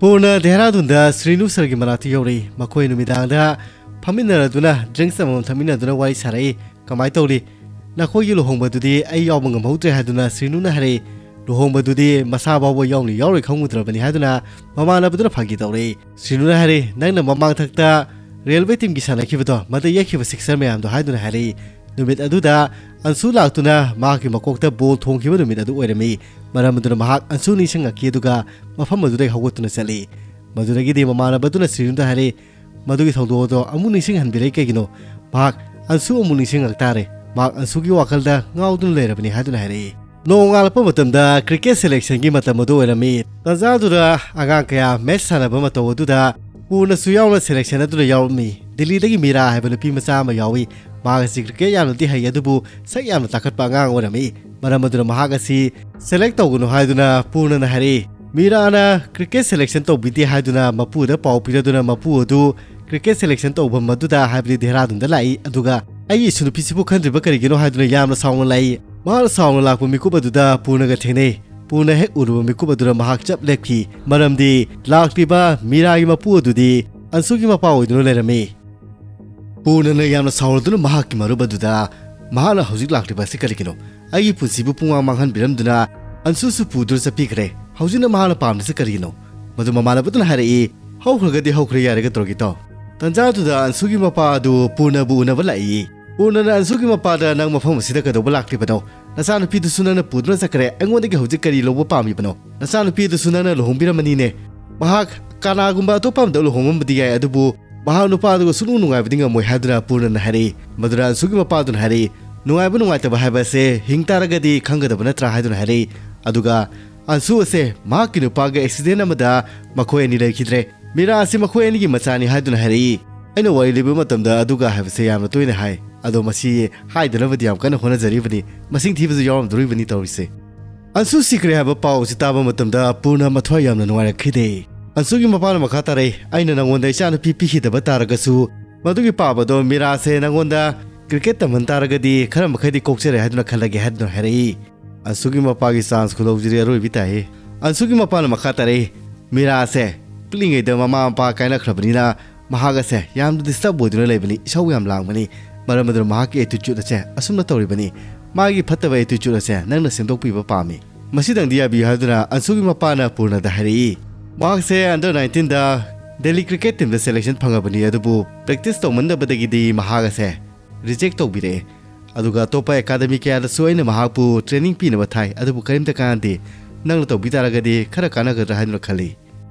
ꯄꯨꯔꯅ ꯗꯦꯍꯔꯥꯗꯨꯟꯗ ꯁ꯭ꯔꯤꯅꯨ ꯁꯔꯒꯤ ꯃꯅꯥꯛꯇ ꯌꯧꯔꯛꯏ꯫ ꯃꯈꯣꯏ ꯅꯨꯃꯤꯗꯥꯡꯗ ꯐꯝꯃꯤꯟꯅꯔꯗꯨꯅ ꯗ꯭ꯔꯤꯡꯛꯁ ꯑꯃꯃꯝ ꯊꯛꯃꯤꯟꯅꯗꯨꯅ ꯋꯥꯔꯤ ꯁꯥꯔꯛꯏ꯫ "ꯀꯃꯥꯏ ꯇꯧꯔꯤ? ꯅꯈꯣꯏꯒꯤ ꯂꯨꯍꯣꯡꯕꯗꯨꯗꯤ ꯑꯩ ꯌꯥꯎꯕ ꯉꯝꯍꯧꯗ꯭ꯔꯦ" ꯍꯥꯏꯗꯨꯅ ꯁ꯭ꯔꯤꯅꯨꯅ ꯍꯥꯏꯔꯛꯏ꯫ "ꯂꯨꯍꯣꯡꯕꯗꯨꯗꯤ ꯃꯁꯥ ꯐꯥꯎꯕ ꯌꯥꯎꯅꯤ ꯌꯥꯎꯔꯣꯏ ꯈꯪꯉꯨꯗ꯭ꯔꯕꯅꯤ" ꯍꯥꯏꯗꯨꯅ ꯃꯃꯥꯟꯅꯕꯗꯨꯅ ꯐꯥꯒꯤ ꯇꯧꯔꯛꯏ꯫ ꯁ꯭ꯔꯤꯅꯨꯅ ꯍꯥꯏꯔꯛꯏ, "ꯅꯪꯅ ꯃꯃꯥꯡꯊꯛꯇ ꯔꯦꯜꯋꯦ ꯇꯤꯝꯒꯤ ꯁꯥꯟꯅꯈꯤꯕꯗꯣ, ꯃꯗ ꯌꯩꯈꯤꯕ ꯁꯤꯛꯁꯔ ꯃꯌꯥꯝꯗꯣ" ꯍꯥꯏꯗꯨꯅ ꯍꯥꯏꯔꯛꯏ꯫ ꯅꯨꯃꯤꯠ ꯑꯗꯨꯗ ꯑꯟꯁꯨ ꯂꯥꯛꯇꯨꯅ ꯃꯍꯥꯛꯀꯤ ꯃꯀꯣꯛꯇ ꯕꯣꯜ ꯊꯣꯡꯈꯤꯕ ꯅꯨꯃꯤꯠ ꯑꯗꯨ ꯑꯣꯏꯔꯝꯃꯤ꯫ ꯃꯔꯝ ꯑꯗꯨꯅ ꯃꯍꯥꯛ ꯑꯟꯁꯨ ꯅꯤꯡꯁꯤꯡꯉꯛꯈꯤ, ꯑꯗꯨꯒ ꯃꯐꯝ ꯑꯗꯨꯗꯒꯤ ꯍꯧꯒꯠꯇꯨꯅ ꯆꯠꯂꯤ꯫ ꯃꯗꯨꯗꯒꯤꯗꯤ ꯃꯃꯥꯟꯅꯕꯗꯨꯅ ꯁ꯭ꯔꯤꯅꯨꯗ ꯍꯥꯏꯔꯛꯏ, "ꯃꯗꯨꯒꯤ ꯊꯧꯗꯣꯛ ꯑꯗꯣ ꯑꯃꯨꯛ ꯅꯤꯡꯁꯤꯡꯍꯟꯕꯤꯔꯛꯏ ꯀꯩꯒꯤꯅꯣ? ꯃꯍꯥꯛ ꯑꯟꯁꯨ ꯑꯃꯨꯛ ꯅꯤꯡꯁꯤꯡꯉꯛ ꯇꯥꯔꯦ"꯫ ꯃꯍꯥꯛ ꯑꯟꯁꯨꯒꯤ ꯋꯥꯈꯜꯗ ꯉꯥꯎꯗꯨꯅ ꯂꯩꯔꯕꯅꯤ ꯍꯥꯏꯗꯨꯅ ꯍꯥꯏꯔꯛꯏ꯫ ꯅꯣꯡꯉꯥꯜꯂꯛꯄ ꯃꯇꯝꯗ cricket selection ꯒꯤ ꯃꯇꯝ ꯑꯗꯨ ꯑꯣꯏꯔꯝꯃꯤ꯫ ꯇꯥꯟꯖꯥꯗꯨꯗ ꯑꯉꯥꯡ ꯀꯌꯥ match ꯁꯥꯟꯅꯕ ꯃꯇꯧ ꯑꯗꯨꯗ ꯄꯨꯔꯅꯁꯨ ꯌꯥꯎꯅ selection ꯑꯗꯨꯗ ꯌꯥꯎꯔꯝꯃꯤ꯫ ꯗꯤꯜꯂꯤꯗꯒꯤ ꯃꯤꯔꯥ ꯍꯥꯏꯕ ꯅꯨꯄꯤ ꯃꯆꯥ ꯑꯃ ꯌꯥꯎꯏ꯫ ꯃꯍꯥꯛ ꯑꯁꯤ cricket ꯌꯥꯝꯅꯗꯤ ꯍꯩ, ꯑꯗꯨꯕꯨ ꯁꯛ ꯌꯥꯝꯅ ꯇꯥꯈꯠꯄ ꯑꯉꯥꯡ ꯑꯣꯏꯔꯝꯃꯤ꯫ ꯃꯔꯝ ꯑꯗꯨꯅ ꯃꯍꯥꯛ ꯑꯁꯤ select ꯇꯧꯒꯅꯨ ꯍꯥꯏꯗꯨꯅ ꯄꯨꯔꯅꯅ ꯍꯥꯏꯔꯛꯏ꯫ ꯃꯤꯔꯥꯅ cricket selection ꯇꯧꯕꯤꯗꯦ ꯍꯥꯏꯗꯨꯅ ꯃꯄꯨꯗ ꯄꯥꯎ ꯄꯤꯔꯗꯨꯅ ꯃꯄꯨ ꯑꯗꯨ cricket selection ꯇꯧꯐꯝ ꯑꯗꯨꯗ, ꯍꯥꯏꯕꯗꯤ ꯗꯦꯍꯔꯥꯗꯨꯟꯗ ꯂꯥꯛꯏ꯫ ꯑꯗꯨꯒ "ꯑꯩꯒꯤ ꯏꯁꯨ ꯅꯨꯄꯤꯁꯤꯕꯨ ꯈꯟꯗ꯭ꯔꯤꯕ ꯀꯔꯤꯒꯤꯅꯣ?" ꯍꯥꯏꯗꯨꯅ ꯌꯥꯝꯅ ꯁꯥꯎꯅ ꯂꯥꯛꯏ꯫ ꯃꯍꯥꯛꯅ ꯁꯥꯎꯅ ꯂꯥꯛꯄ ꯃꯤꯀꯨꯞ ꯑꯗꯨꯗ ꯄꯨꯔꯅꯒ ꯊꯦꯡꯅꯩ꯫ ꯄꯨꯔꯅ ꯍꯦꯛ ꯎꯔꯨꯕ ꯃꯤꯀꯨꯞ ꯑꯗꯨꯗ ꯃꯍꯥꯛ ꯆꯞ ꯂꯦꯞꯈꯤ, ꯃꯔꯝꯗꯤ ꯂꯥꯛꯂꯤꯕ ꯃꯤꯔꯥꯒꯤ ꯃꯄꯨ ꯑꯗꯨꯗꯤ ꯑꯟꯁꯨꯒꯤ ꯃꯄꯥ ꯑꯣꯏꯗꯨꯅ ꯂꯩꯔꯝꯃꯤ꯫ ꯄꯨꯔꯅꯅ ꯌꯥꯝꯅ ꯁꯥꯎꯔꯗꯨꯅ ꯃꯍꯥꯛꯀꯤ ꯃꯔꯨꯞ ꯑꯗꯨꯗ, "ꯃꯍꯥꯛꯅ ꯍꯧꯖꯤꯛ ꯂꯥꯛꯂꯤꯕ ꯑꯁꯤ ꯀꯔꯤꯒꯤꯅꯣ? ꯑꯩꯒꯤ ꯄꯨꯟꯁꯤꯕꯨ ꯄꯨꯡꯃꯥꯡ ꯃꯥꯡꯍꯟꯕꯤꯔꯝꯗꯨꯅ ꯑꯟꯁꯨꯁꯨ ꯄꯨꯗꯨꯅ ꯆꯠꯄꯤꯈ꯭ꯔꯦ꯫ ꯍꯧꯖꯤꯛꯅ ꯃꯍꯥꯛꯅ ꯄꯥꯝꯂꯤꯁꯤ ꯀꯔꯤꯒꯤꯅꯣ?" ꯃꯗꯨ ꯃꯃꯥꯟꯅꯕꯗꯨꯅ ꯍꯥꯏꯔꯛꯏ, "ꯍꯧꯈ꯭ꯔꯒꯗꯤ ꯍꯧꯈ꯭ꯔꯦ, ꯌꯥꯔꯦ, ꯀꯩꯗꯧꯔꯒꯦ ꯇꯥꯎ?" ꯇꯟꯖꯥꯗꯨꯗ ꯑꯟꯁꯨꯒꯤ ꯃꯄꯥ ꯑꯗꯨ ꯄꯨꯔꯅꯕꯨ ꯎꯅꯕ ꯂꯥꯛꯏ꯫ ꯄꯨꯔꯅꯅ ꯑꯟꯁꯨꯒꯤ ꯃꯄꯥꯗ, "ꯅꯪ ꯃꯐꯝ ꯑꯁꯤꯗ ꯀꯩꯗꯧꯕ ꯂꯥꯛꯂꯤꯕꯅꯣ? ꯅꯆꯥꯅꯨꯄꯤꯗꯨꯁꯨ ꯅꯪꯅ ꯄꯨꯗꯨꯅ ꯆꯠꯈ꯭ꯔꯦ, ꯑꯩꯉꯣꯟꯗꯒꯤ ꯍꯧꯖꯤꯛ ꯀꯔꯤ ꯂꯧꯕ ꯄꯥꯝꯃꯤꯕꯅꯣ? ꯅꯆꯥꯅꯨꯄꯤꯗꯨꯁꯨ ꯅꯪꯅ ꯂꯨꯍꯣꯡꯕꯤꯔꯝꯃꯅꯤꯅꯦ꯫ ꯃꯍꯥꯛ ꯀꯅꯥꯒꯨꯝꯕ ꯑꯇꯣꯞꯄ ꯑꯃꯗ ꯂꯨꯍꯣꯡꯂꯝꯕꯗꯤ ꯌꯥꯏ, ꯑꯗꯨꯕꯨ ꯃꯍꯥꯛ ꯅꯨꯄꯥ ꯑꯗꯨꯒ ꯁꯨꯡꯅꯨꯡ ꯅꯨꯡꯉꯥꯏꯕꯗꯤ ꯉꯝꯃꯣꯏ" ꯍꯥꯏꯗꯨꯅ ꯄꯨꯔꯅꯅ ꯍꯥꯏꯔꯛꯏ꯫ ꯃꯗꯨꯗ ꯑꯟꯁꯨꯒꯤ ꯃꯄꯥꯗꯨꯅ ꯍꯥꯏꯔꯛꯏ, "ꯅꯨꯡꯉꯥꯏꯕ ꯅꯨꯡꯉꯥꯏꯇꯕ ꯍꯥꯏꯕ ꯑꯁꯦ ꯍꯤꯡ ꯇꯥꯔꯒꯗꯤ ꯈꯪꯒꯗꯕ ꯅꯠꯇ꯭ꯔꯥ?" ꯍꯥꯏꯗꯨꯅ ꯍꯥꯏꯔꯛꯏ꯫ ꯑꯗꯨꯒ ꯑꯟꯁꯨ ꯑꯁꯦ ꯃꯍꯥꯛꯀꯤ ꯅꯨꯄꯥꯒ accident ꯑꯃꯗ ꯃꯈꯣꯏ ꯑꯅꯤ ꯂꯩꯈꯤꯗ꯭ꯔꯦ꯫ ꯃꯤꯔꯥ ꯑꯁꯤ ꯃꯈꯣꯏ ꯑꯅꯤꯒꯤ ꯃꯆꯥꯅꯤ ꯍꯥꯏꯗꯨꯅ ꯍꯥꯏꯔꯛꯏ꯫ ꯑꯩꯅ ꯋꯥꯔꯤ ꯂꯤꯕ ꯃꯇꯝꯗ "ꯑꯗꯨꯒ" ꯍꯥꯏꯕꯁꯦ ꯌꯥꯝꯅ ꯇꯣꯏꯅ ꯍꯥꯏ, ꯑꯗꯣ ꯃꯁꯤ ꯍꯥꯏꯗꯅꯕꯗꯤ ꯌꯥꯝ ꯀꯟꯅ ꯍꯣꯠꯅꯖꯔꯤꯕꯅꯤ꯫ ꯃꯁꯤꯡ ꯊꯤꯕꯁꯨ ꯌꯥꯎꯔꯝꯗꯣꯔꯤꯕꯅꯤ ꯇꯧꯔꯤꯁꯦ꯫ ꯑꯟꯁꯨ ꯁꯤꯈ꯭ꯔꯦ ꯍꯥꯏꯕ ꯄꯥꯎ ꯑꯁꯤ ꯇꯥꯕ ꯃꯇꯝꯗ ꯄꯨꯔꯅ ꯃꯊ꯭ꯋꯥꯏ ꯌꯥꯝꯅ ꯅꯨꯡꯉꯥꯏꯔꯛꯈꯤꯗꯦ꯫ ꯑꯟꯁꯨꯒꯤ ꯃꯄꯥꯅ ꯃꯈꯥ ꯇꯥꯔꯛꯏ, "ꯑꯩꯅ ꯅꯉꯣꯟꯗ ꯏꯆꯥꯅꯨꯄꯤ ꯄꯤꯈꯤꯗꯕ ꯇꯥꯔꯒꯁꯨ, ꯃꯗꯨꯒꯤ ꯄꯥꯕꯗꯣ ꯃꯤꯔꯥꯁꯦ ꯅꯉꯣꯟꯗ cricket ꯇꯝꯍꯟ ꯇꯥꯔꯒꯗꯤ ꯈꯔ ꯃꯈꯩꯗꯤ ꯀꯣꯛꯆꯔꯦ ꯍꯥꯏꯗꯨꯅ ꯈꯜꯂꯒꯦ" ꯍꯥꯏꯗꯨꯅ ꯍꯥꯏꯔꯛꯏ꯫ ꯑꯟꯁꯨꯒꯤ ꯃꯄꯥꯒꯤ chance ꯈꯨꯂꯧꯁꯤꯗꯤ ꯑꯔꯣꯏꯕꯤ ꯇꯥꯏꯍꯦ꯫ ꯑꯟꯁꯨꯒꯤ ꯃꯄꯥꯅ ꯃꯈꯥ ꯇꯥꯔꯛꯏ, "ꯃꯤꯔꯥꯁꯦ ꯄꯤꯛꯂꯤꯉꯩꯗ ꯃꯃꯥ ꯃꯄꯥ ꯀꯥꯏꯅꯈ꯭ꯔꯕꯅꯤꯅ ꯃꯍꯥꯛ ꯑꯁꯦ ꯌꯥꯝꯅ disturb ꯑꯣꯏꯗꯨꯅ ꯂꯩꯕꯅꯤ, ꯏꯁꯧ ꯌꯥꯝ ꯂꯥꯡꯕꯅꯤ꯫ ꯃꯔꯝ ꯑꯗꯨꯅ ꯃꯍꯥꯛꯀꯤ attitude ꯑꯁꯦ ꯑꯁꯨꯝꯅ ꯇꯧꯔꯤꯕꯅꯤ꯫ ꯃꯥꯒꯤ ꯐꯠꯇꯕ attitude ꯑꯁꯦ ꯅꯪꯅ ꯁꯦꯝꯗꯣꯛꯄꯤꯕ ꯄꯥꯝꯃꯤ꯫ ꯃꯁꯤꯗꯪꯗꯤ ꯌꯥꯕꯤꯌꯨ" ꯍꯥꯏꯗꯨꯅ ꯑꯟꯁꯨꯒꯤ ꯃꯄꯥꯅ ꯄꯨꯔꯅꯗ ꯍꯥꯏꯔꯛꯏ꯫ ꯃꯍꯥꯛꯁꯦ under nineteen ꯗ Delhi cricket team ꯗ selection ꯐꯪꯉꯕꯅꯤ, ꯑꯗꯨꯕꯨ practice ꯇꯧꯃꯟꯗꯕꯗꯒꯤꯗꯤ ꯃꯍꯥꯛ ꯑꯁꯦ reject ꯇꯧꯕꯤꯔꯛꯑꯦ꯫ ꯑꯗꯨꯒ ꯑꯇꯣꯞꯄ academy ꯀꯌꯥꯗꯁꯨ ꯑꯩꯅ ꯃꯍꯥꯛꯄꯨ training ꯄꯤꯅꯕ ꯊꯥꯏ, ꯑꯗꯨꯕꯨ ꯀꯔꯤꯝꯇ ꯀꯥꯟꯅꯗꯦ꯫ ꯅꯪꯅ ꯇꯧꯕꯤ ꯇꯥꯔꯒꯗꯤ ꯈꯔ ꯀꯥꯟꯅꯒꯗ꯭ꯔꯥ ꯍꯥꯏꯗꯨꯅ ꯈꯜꯂꯤ꯫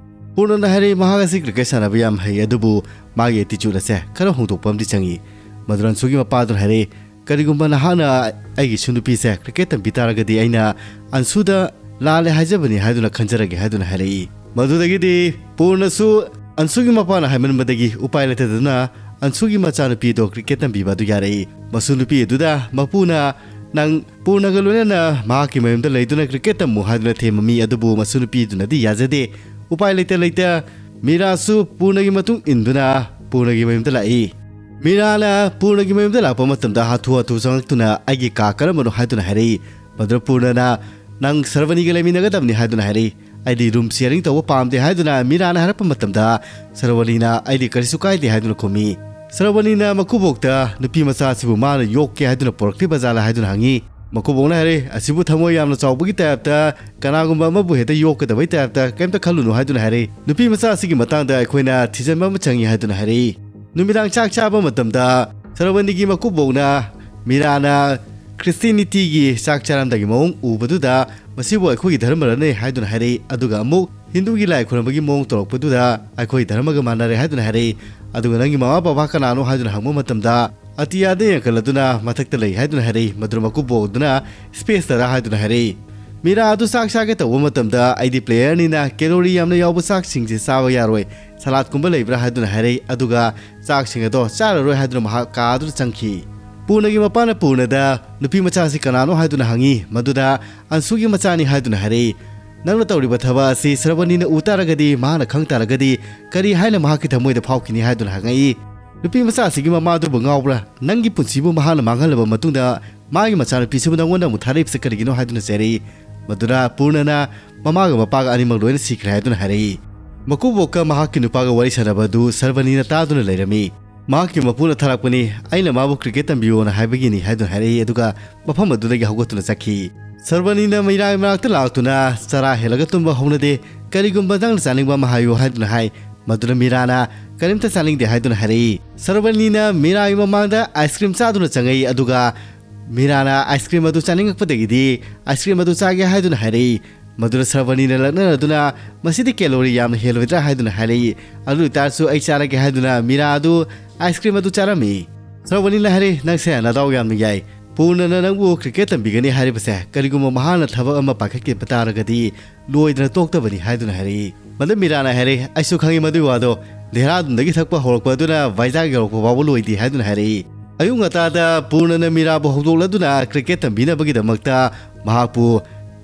ꯄꯨꯔꯅꯅ ꯍꯥꯏꯔꯛꯏ, ꯃꯍꯥꯛ ꯑꯁꯤ cricket ꯁꯥꯟꯅꯕ ꯌꯥꯝ ꯍꯩ, ꯑꯗꯨꯕꯨ ꯃꯥꯒꯤ attitude ꯑꯁꯦ ꯈꯔ ꯍꯣꯡꯗꯣꯛꯄ ꯑꯃꯗꯤ ꯆꯪꯏ꯫ ꯃꯗꯨ ꯑꯟꯁꯨꯒꯤ ꯃꯄꯥꯗꯨꯅ ꯍꯥꯏꯔꯛꯏ, "ꯀꯔꯤꯒꯨꯝꯕ ꯅꯍꯥꯛꯅ ꯑꯩꯒꯤꯁꯨ ꯅꯨꯄꯤꯁꯦ ꯀ꯭ꯔꯤꯀꯦꯠ ꯇꯝꯕꯤ ꯇꯥꯔꯒꯗꯤ ꯑꯩꯅ ꯑꯟꯁꯨꯗ ꯂꯥꯜꯂꯦ ꯍꯥꯏꯖꯕꯅꯤ" ꯍꯥꯏꯗꯨꯅ ꯈꯟꯖꯔꯒꯦ ꯍꯥꯏꯗꯨꯅ ꯍꯥꯏꯔꯛꯏ꯫ ꯃꯗꯨꯗꯒꯤꯗꯤ ꯄꯨꯔꯅꯁꯨ ꯑꯟꯁꯨꯒꯤ ꯃꯄꯥꯅ ꯍꯥꯏꯃꯟꯕꯗꯒꯤ ꯎꯄꯥꯏ ꯂꯩꯇꯗꯨꯅ ꯑꯟꯁꯨꯒꯤ ꯃꯆꯥꯅꯨꯄꯤ ꯑꯗꯣ ꯀ꯭ꯔꯤꯀꯦꯠ ꯇꯝꯕꯤꯕ ꯑꯗꯨ ꯌꯥꯔꯛꯏ꯫ ꯃꯁꯨ ꯅꯨꯄꯤ ꯑꯗꯨꯗ ꯃꯄꯨꯅ "ꯅꯪ ꯄꯨꯔꯅꯒ ꯂꯣꯏꯅꯅ ꯃꯍꯥꯛꯀꯤ ꯃꯌꯨꯝꯗ ꯂꯩꯗꯨꯅ ꯀ꯭ꯔꯤꯀꯦꯠ ꯇꯝꯃꯨ" ꯍꯥꯏꯗꯨꯅ ꯊꯦꯝꯃꯝꯃꯤ, ꯑꯗꯨꯕꯨ ꯃꯁꯨ ꯅꯨꯄꯤꯗꯨꯅꯗꯤ ꯌꯥꯖꯗꯦ꯫ ꯎꯄꯥꯏ ꯂꯩꯇ ꯂꯩꯇ ꯃꯤꯔꯥꯁꯨ ꯄꯨꯔꯅꯒꯤ ꯃꯇꯨꯡ ꯏꯟꯗꯨꯅ ꯄꯨꯔꯅꯒꯤ ꯃꯌꯨꯝꯗ ꯂꯥꯛꯏ꯫ ꯃꯤꯔꯥꯅ ꯄꯨꯔꯅꯒꯤ ꯃꯌꯨꯝꯗ ꯂꯥꯛꯄ ꯃꯇꯝꯗ ꯍꯥꯊꯨ ꯍꯥꯊꯨ ꯆꯪꯂꯛꯇꯨꯅ "ꯑꯩꯒꯤ ꯀꯥ ꯀꯔꯝꯕꯅꯣ?" ꯍꯥꯏꯗꯨꯅ ꯍꯥꯏꯔꯛꯏ꯫ ꯃꯗꯨꯗ ꯄꯨꯔꯅꯅ "ꯅꯪ ꯁꯔꯕꯅꯤꯒ ꯂꯩꯃꯤꯟꯅꯒꯗꯕꯅꯤ" ꯍꯥꯏꯗꯨꯅ ꯍꯥꯏꯔꯛꯏ꯫ "ꯑꯩꯗꯤ ꯔꯨꯝ ꯁꯤꯌꯔꯤꯡ ꯇꯧꯕ ꯄꯥꯝꯗꯦ" ꯍꯥꯏꯗꯨꯅ ꯃꯤꯔꯥꯅ ꯍꯥꯏꯔꯛꯄ ꯃꯇꯝꯗ, ꯁꯔꯕꯅꯤꯅ "ꯑꯩꯗꯤ ꯀꯔꯤꯁꯨ ꯀꯥꯏꯗꯦ" ꯍꯥꯏꯗꯨꯅ ꯈꯨꯝꯃꯤ꯫ ꯁꯔꯕꯅꯤꯅ ꯃꯀꯨꯕꯣꯛꯇ ꯅꯨꯄꯤ ꯃꯆꯥ ꯑꯁꯤꯕꯨ ꯃꯥꯅ ꯌꯣꯛꯀꯦ ꯍꯥꯏꯗꯨꯅ ꯄꯨꯔꯛꯂꯤꯕ ꯖꯥꯠꯂꯥ ꯍꯥꯏꯗꯨꯅ ꯍꯪꯉꯤ꯫ ꯃꯀꯨꯕꯣꯛꯅ ꯍꯥꯏꯔꯦ, "ꯑꯁꯤꯕꯨ ꯊꯃꯣꯏ ꯌꯥꯝꯅ ꯆꯥꯎꯕꯒꯤ ꯇꯥꯏꯞꯇ ꯀꯅꯥꯒꯨꯝꯕ ꯑꯃꯕꯨ ꯍꯦꯛꯇ ꯌꯣꯛꯀꯗꯕꯩ ꯇꯥꯏꯞꯇ ꯀꯩꯝꯇ ꯈꯜꯂꯨꯅꯨ" ꯍꯥꯏꯗꯨꯅ ꯍꯥꯏꯔꯛꯏ꯫ "ꯅꯨꯄꯤ ꯃꯆꯥ ꯑꯁꯤꯒꯤ ꯃꯇꯥꯡꯗ ꯑꯩꯈꯣꯏꯅ ꯊꯤꯖꯤꯟꯕ ꯑꯃ ꯆꯪꯉꯤ" ꯍꯥꯏꯗꯨꯅ ꯍꯥꯏꯔꯛꯏ꯫ ꯅꯨꯃꯤꯗꯥꯡ ꯆꯥꯛ ꯆꯥꯕ ꯃꯇꯝꯗ ꯁꯔꯕꯅꯤꯒꯤ ꯃꯀꯨꯕꯣꯛꯅ ꯃꯤꯔꯥꯅ ꯈ꯭ꯔꯤꯁꯇꯤꯅꯤꯇꯤꯒꯤ ꯆꯥꯛ ꯆꯥꯔꯝꯗꯥꯏꯒꯤ ꯃꯑꯣꯡ ꯎꯕꯗꯨꯗ "ꯃꯁꯤꯕꯨ ꯑꯩꯈꯣꯏꯒꯤ ꯙꯔꯃꯔꯅꯦ" ꯍꯥꯏꯗꯨꯅ ꯍꯥꯏꯔꯛꯏ꯫ ꯑꯗꯨꯒ ꯑꯃꯨꯛ ꯍꯤꯟꯗꯨꯒꯤ ꯂꯥꯏ ꯈꯨꯔꯨꯝꯕꯒꯤ ꯃꯑꯣꯡ ꯇꯧꯔꯛꯄꯗꯨꯗ "ꯑꯩꯈꯣꯏ ꯙꯔꯃꯒ ꯃꯥꯟꯅꯔꯦ" ꯍꯥꯏꯗꯨꯅ ꯍꯥꯏꯔꯛꯏ꯫ ꯑꯗꯨꯒ "ꯅꯪꯒꯤ ꯃꯃꯥ ꯕꯕꯥ ꯀꯅꯥꯅꯣ?" ꯍꯥꯏꯗꯨꯅ ꯍꯪꯕ ꯃꯇꯝꯗ, "ꯑꯇꯤꯌꯥꯗ ꯌꯦꯡꯈꯠꯂꯗꯨꯅ ꯃꯊꯛꯇ ꯂꯩ" ꯍꯥꯏꯗꯨꯅ ꯍꯥꯏꯔꯛꯏ꯫ ꯃꯗꯨꯗ ꯃꯀꯨꯕꯣꯛ ꯑꯗꯨꯅ "ꯁ꯭ꯄꯦꯁꯇꯔ" ꯍꯥꯏꯗꯨꯅ ꯍꯥꯏꯔꯛꯏ꯫ ꯃꯤꯔꯥ ꯑꯗꯨ ꯆꯥꯛ ꯆꯥꯒꯦ ꯇꯧꯕ ꯃꯇꯝꯗ, "ꯑꯩꯗꯤ ꯄ꯭ꯂꯦꯌꯔꯅꯤꯅ ꯀꯦꯂꯣꯔꯤ ꯌꯥꯝꯅ ꯌꯥꯎꯕ ꯆꯥꯛꯁꯤꯡꯁꯦ ꯆꯥꯕ ꯌꯥꯔꯣꯏ, ꯁꯂꯥꯗꯀꯨꯝꯕ ꯂꯩꯕ꯭ꯔꯥ?" ꯍꯥꯏꯗꯨꯅ ꯍꯥꯏꯔꯛꯏ꯫ ꯑꯗꯨꯒ ꯆꯥꯛꯁꯤꯡ ꯑꯗꯣ ꯆꯥꯔꯔꯣꯏ ꯍꯥꯏꯗꯨꯅ ꯃꯍꯥꯛ ꯀꯥ ꯑꯗꯨꯗ ꯆꯪꯈꯤ꯫ ꯄꯨꯔꯅꯒꯤ ꯃꯄꯥꯅ ꯄꯨꯔꯅꯗ ꯅꯨꯄꯤ ꯃꯆꯥꯁꯤ ꯀꯅꯥꯅꯣ ꯍꯥꯏꯗꯨꯅ ꯍꯪꯉꯤ꯫ ꯃꯗꯨꯗ "ꯑꯟꯁꯨꯒꯤ ꯃꯆꯥꯅꯤ" ꯍꯥꯏꯗꯨꯅ ꯍꯥꯏꯔꯛꯏ꯫ "ꯅꯪꯅ ꯇꯧꯔꯤꯕ ꯊꯕꯛ ꯑꯁꯤ ꯁ꯭ꯔꯕꯅꯤꯅ ꯎ ꯇꯥꯔꯒꯗꯤ, ꯃꯍꯥꯛꯅ ꯈꯪ ꯇꯥꯔꯒꯗꯤ ꯀꯔꯤ ꯍꯥꯏꯅ ꯃꯍꯥꯛꯀꯤ ꯊꯃꯣꯏꯗ ꯐꯥꯎꯈꯤꯅꯤ?" ꯍꯥꯏꯗꯨꯅ ꯍꯪꯉꯛꯏ꯫ "ꯅꯨꯄꯤ ꯃꯆꯥ ꯑꯁꯤꯒꯤ ꯃꯃꯥꯗꯨꯕꯨ ꯉꯥꯎꯕ꯭ꯔꯥ? ꯅꯪꯒꯤ ꯄꯨꯟꯁꯤꯕꯨ ꯃꯍꯥꯛꯅ ꯃꯥꯡꯍꯜꯂꯕ ꯃꯇꯨꯡꯗ ꯃꯥꯒꯤ ꯃꯆꯥꯅꯨꯄꯤꯁꯤꯕꯨ ꯅꯪꯉꯣꯟꯗ ꯑꯃꯨꯛ ꯊꯥꯔꯛꯏꯕꯁꯤ ꯀꯔꯤꯒꯤꯅꯣ?" ꯍꯥꯏꯗꯨꯅ ꯆꯩꯔꯛꯏ꯫ ꯃꯗꯨꯗ ꯄꯨꯔꯅꯅ "ꯃꯃꯥꯒ ꯃꯄꯥꯒ ꯑꯅꯤꯃꯛ ꯂꯣꯏꯅ ꯁꯤꯈ꯭ꯔꯦ" ꯍꯥꯏꯗꯨꯅ ꯍꯥꯏꯔꯛꯏ꯫ ꯃꯀꯨꯕꯣꯛꯀ ꯃꯍꯥꯛꯀꯤ ꯅꯨꯄꯥꯒ ꯋꯥꯔꯤ ꯁꯥꯟꯅꯕ ꯑꯗꯨ ꯁ꯭ꯔꯕꯅꯤꯅ ꯇꯥꯗꯨꯅ ꯂꯩꯔꯝꯃꯤ꯫ "ꯃꯍꯥꯛꯀꯤ ꯃꯄꯨꯅ ꯊꯥꯔꯛꯄꯅꯤ, ꯑꯩꯅ ꯃꯥꯕꯨ ꯀ꯭ꯔꯤꯀꯦꯠ ꯇꯝꯕꯤꯌꯣꯅ ꯍꯥꯏꯕꯒꯤꯅꯤ" ꯍꯥꯏꯗꯨꯅ ꯍꯥꯏꯔꯛꯏ, ꯑꯗꯨꯒ ꯃꯐꯝ ꯑꯗꯨꯗꯒꯤ ꯍꯧꯒꯠꯇꯨꯅ ꯆꯠꯈꯤ꯫ ꯁ꯭ꯔꯕꯅꯤꯅ ꯃꯤꯔꯥꯒꯤ ꯃꯅꯥꯛꯇ ꯂꯥꯛꯇꯨꯅ "ꯆꯔꯥ ꯍꯦꯜꯂꯒ ꯇꯨꯝꯕ ꯍꯧꯅꯗꯦ, ꯀꯔꯤꯒꯨꯝꯕ ꯅꯪꯅ ꯆꯥꯅꯤꯡꯕ ꯑꯃ ꯍꯥꯏꯌꯨ" ꯍꯥꯏꯗꯨꯅ ꯍꯥꯏ꯫ ꯃꯗꯨꯗ ꯃꯤꯔꯥꯅ "ꯀꯔꯤꯝꯇ ꯆꯥꯅꯤꯡꯗꯦ" ꯍꯥꯏꯗꯨꯅ ꯍꯥꯏꯔꯛꯏ꯫ ꯁ꯭ꯔꯕꯅꯤꯅ ꯃꯤꯔꯥꯒꯤ ꯃꯃꯥꯡꯗ ꯑꯥꯏꯁ ꯀ꯭ꯔꯤꯝ ꯆꯥꯗꯨꯅ ꯆꯪꯉꯛꯏ, ꯑꯗꯨꯒ ꯃꯤꯔꯥꯅ ꯑꯥꯏꯁ ꯀ꯭ꯔꯤꯝ ꯑꯗꯨ ꯆꯥꯅꯤꯡꯉꯛꯄꯗꯒꯤꯗꯤ ꯑꯥꯏꯁ ꯀ꯭ꯔꯤꯝ ꯑꯗꯨ ꯆꯥꯒꯦ ꯍꯥꯏꯗꯨꯅ ꯍꯥꯏꯔꯛꯏ꯫ ꯃꯗꯨꯗ ꯁ꯭ꯔꯕꯅꯤꯅ ꯂꯛꯅꯔꯗꯨꯅ "ꯃꯁꯤꯗꯤ ꯀꯦꯂꯣꯔꯤ ꯌꯥꯝꯅ ꯍꯦꯜꯂꯣꯏꯗ꯭ꯔꯥ?" ꯍꯥꯏꯗꯨꯅ ꯍꯥꯏꯔꯛꯏ꯫ "ꯑꯗꯨ ꯑꯣꯏꯇꯥꯔꯁꯨ ꯑꯩ ꯆꯥꯔꯒꯦ" ꯍꯥꯏꯗꯨꯅ ꯃꯤꯔꯥ ꯑꯗꯨ ꯑꯥꯏꯁ ꯀ꯭ꯔꯤꯝ ꯑꯗꯨ ꯆꯥꯔꯝꯃꯤ꯫ ꯁ꯭ꯔꯕꯅꯤꯅ ꯍꯥꯏꯔꯦ, "ꯅꯪꯁꯦ ꯅꯗꯥꯎ ꯌꯥꯝꯅ ꯌꯥꯏ꯫ ꯄꯨꯔꯅꯅ ꯅꯪꯕꯨ ꯀ꯭ꯔꯤꯀꯦꯠ ꯇꯝꯕꯤꯒꯅꯤ ꯍꯥꯏꯔꯤꯕꯁꯦ ꯀꯔꯤꯒꯨꯝꯕ ꯃꯍꯥꯛꯅ ꯊꯕꯛ ꯑꯃ ꯄꯥꯏꯈꯠꯈꯤꯕ ꯇꯥꯔꯒꯗꯤ ꯂꯣꯏꯗꯅ ꯇꯣꯛꯇꯕꯅꯤ" ꯍꯥꯏꯗꯨꯅ ꯍꯥꯏꯔꯛꯏ꯫ ꯃꯗꯨ ꯃꯤꯔꯥꯅ ꯍꯥꯏꯔꯛꯏ, "ꯑꯩꯁꯨ ꯈꯪꯉꯤ ꯃꯗꯨꯒꯤ ꯋꯥꯗꯣ꯫ ꯗꯦꯍꯔꯥꯗꯨꯟꯗꯒꯤ ꯊꯛꯄ ꯍꯧꯔꯛꯄ ꯑꯗꯨꯅ ꯚꯥꯏꯖꯥꯒ ꯌꯧꯔꯛꯄ ꯐꯥꯎꯕ ꯂꯣꯏꯗꯦ" ꯍꯥꯏꯗꯨꯅ ꯍꯥꯏꯔꯛꯏ꯫ ꯑꯌꯨꯛ ꯉꯟꯇꯥꯗ ꯄꯨꯔꯅꯅ ꯃꯤꯔꯥꯕꯨ ꯍꯧꯗꯣꯛꯂꯗꯨꯅ ꯀ꯭ꯔꯤꯀꯦꯠ ꯇꯝꯕꯤꯅꯕꯒꯤꯗꯃꯛꯇ ꯃꯍꯥꯛꯄꯨ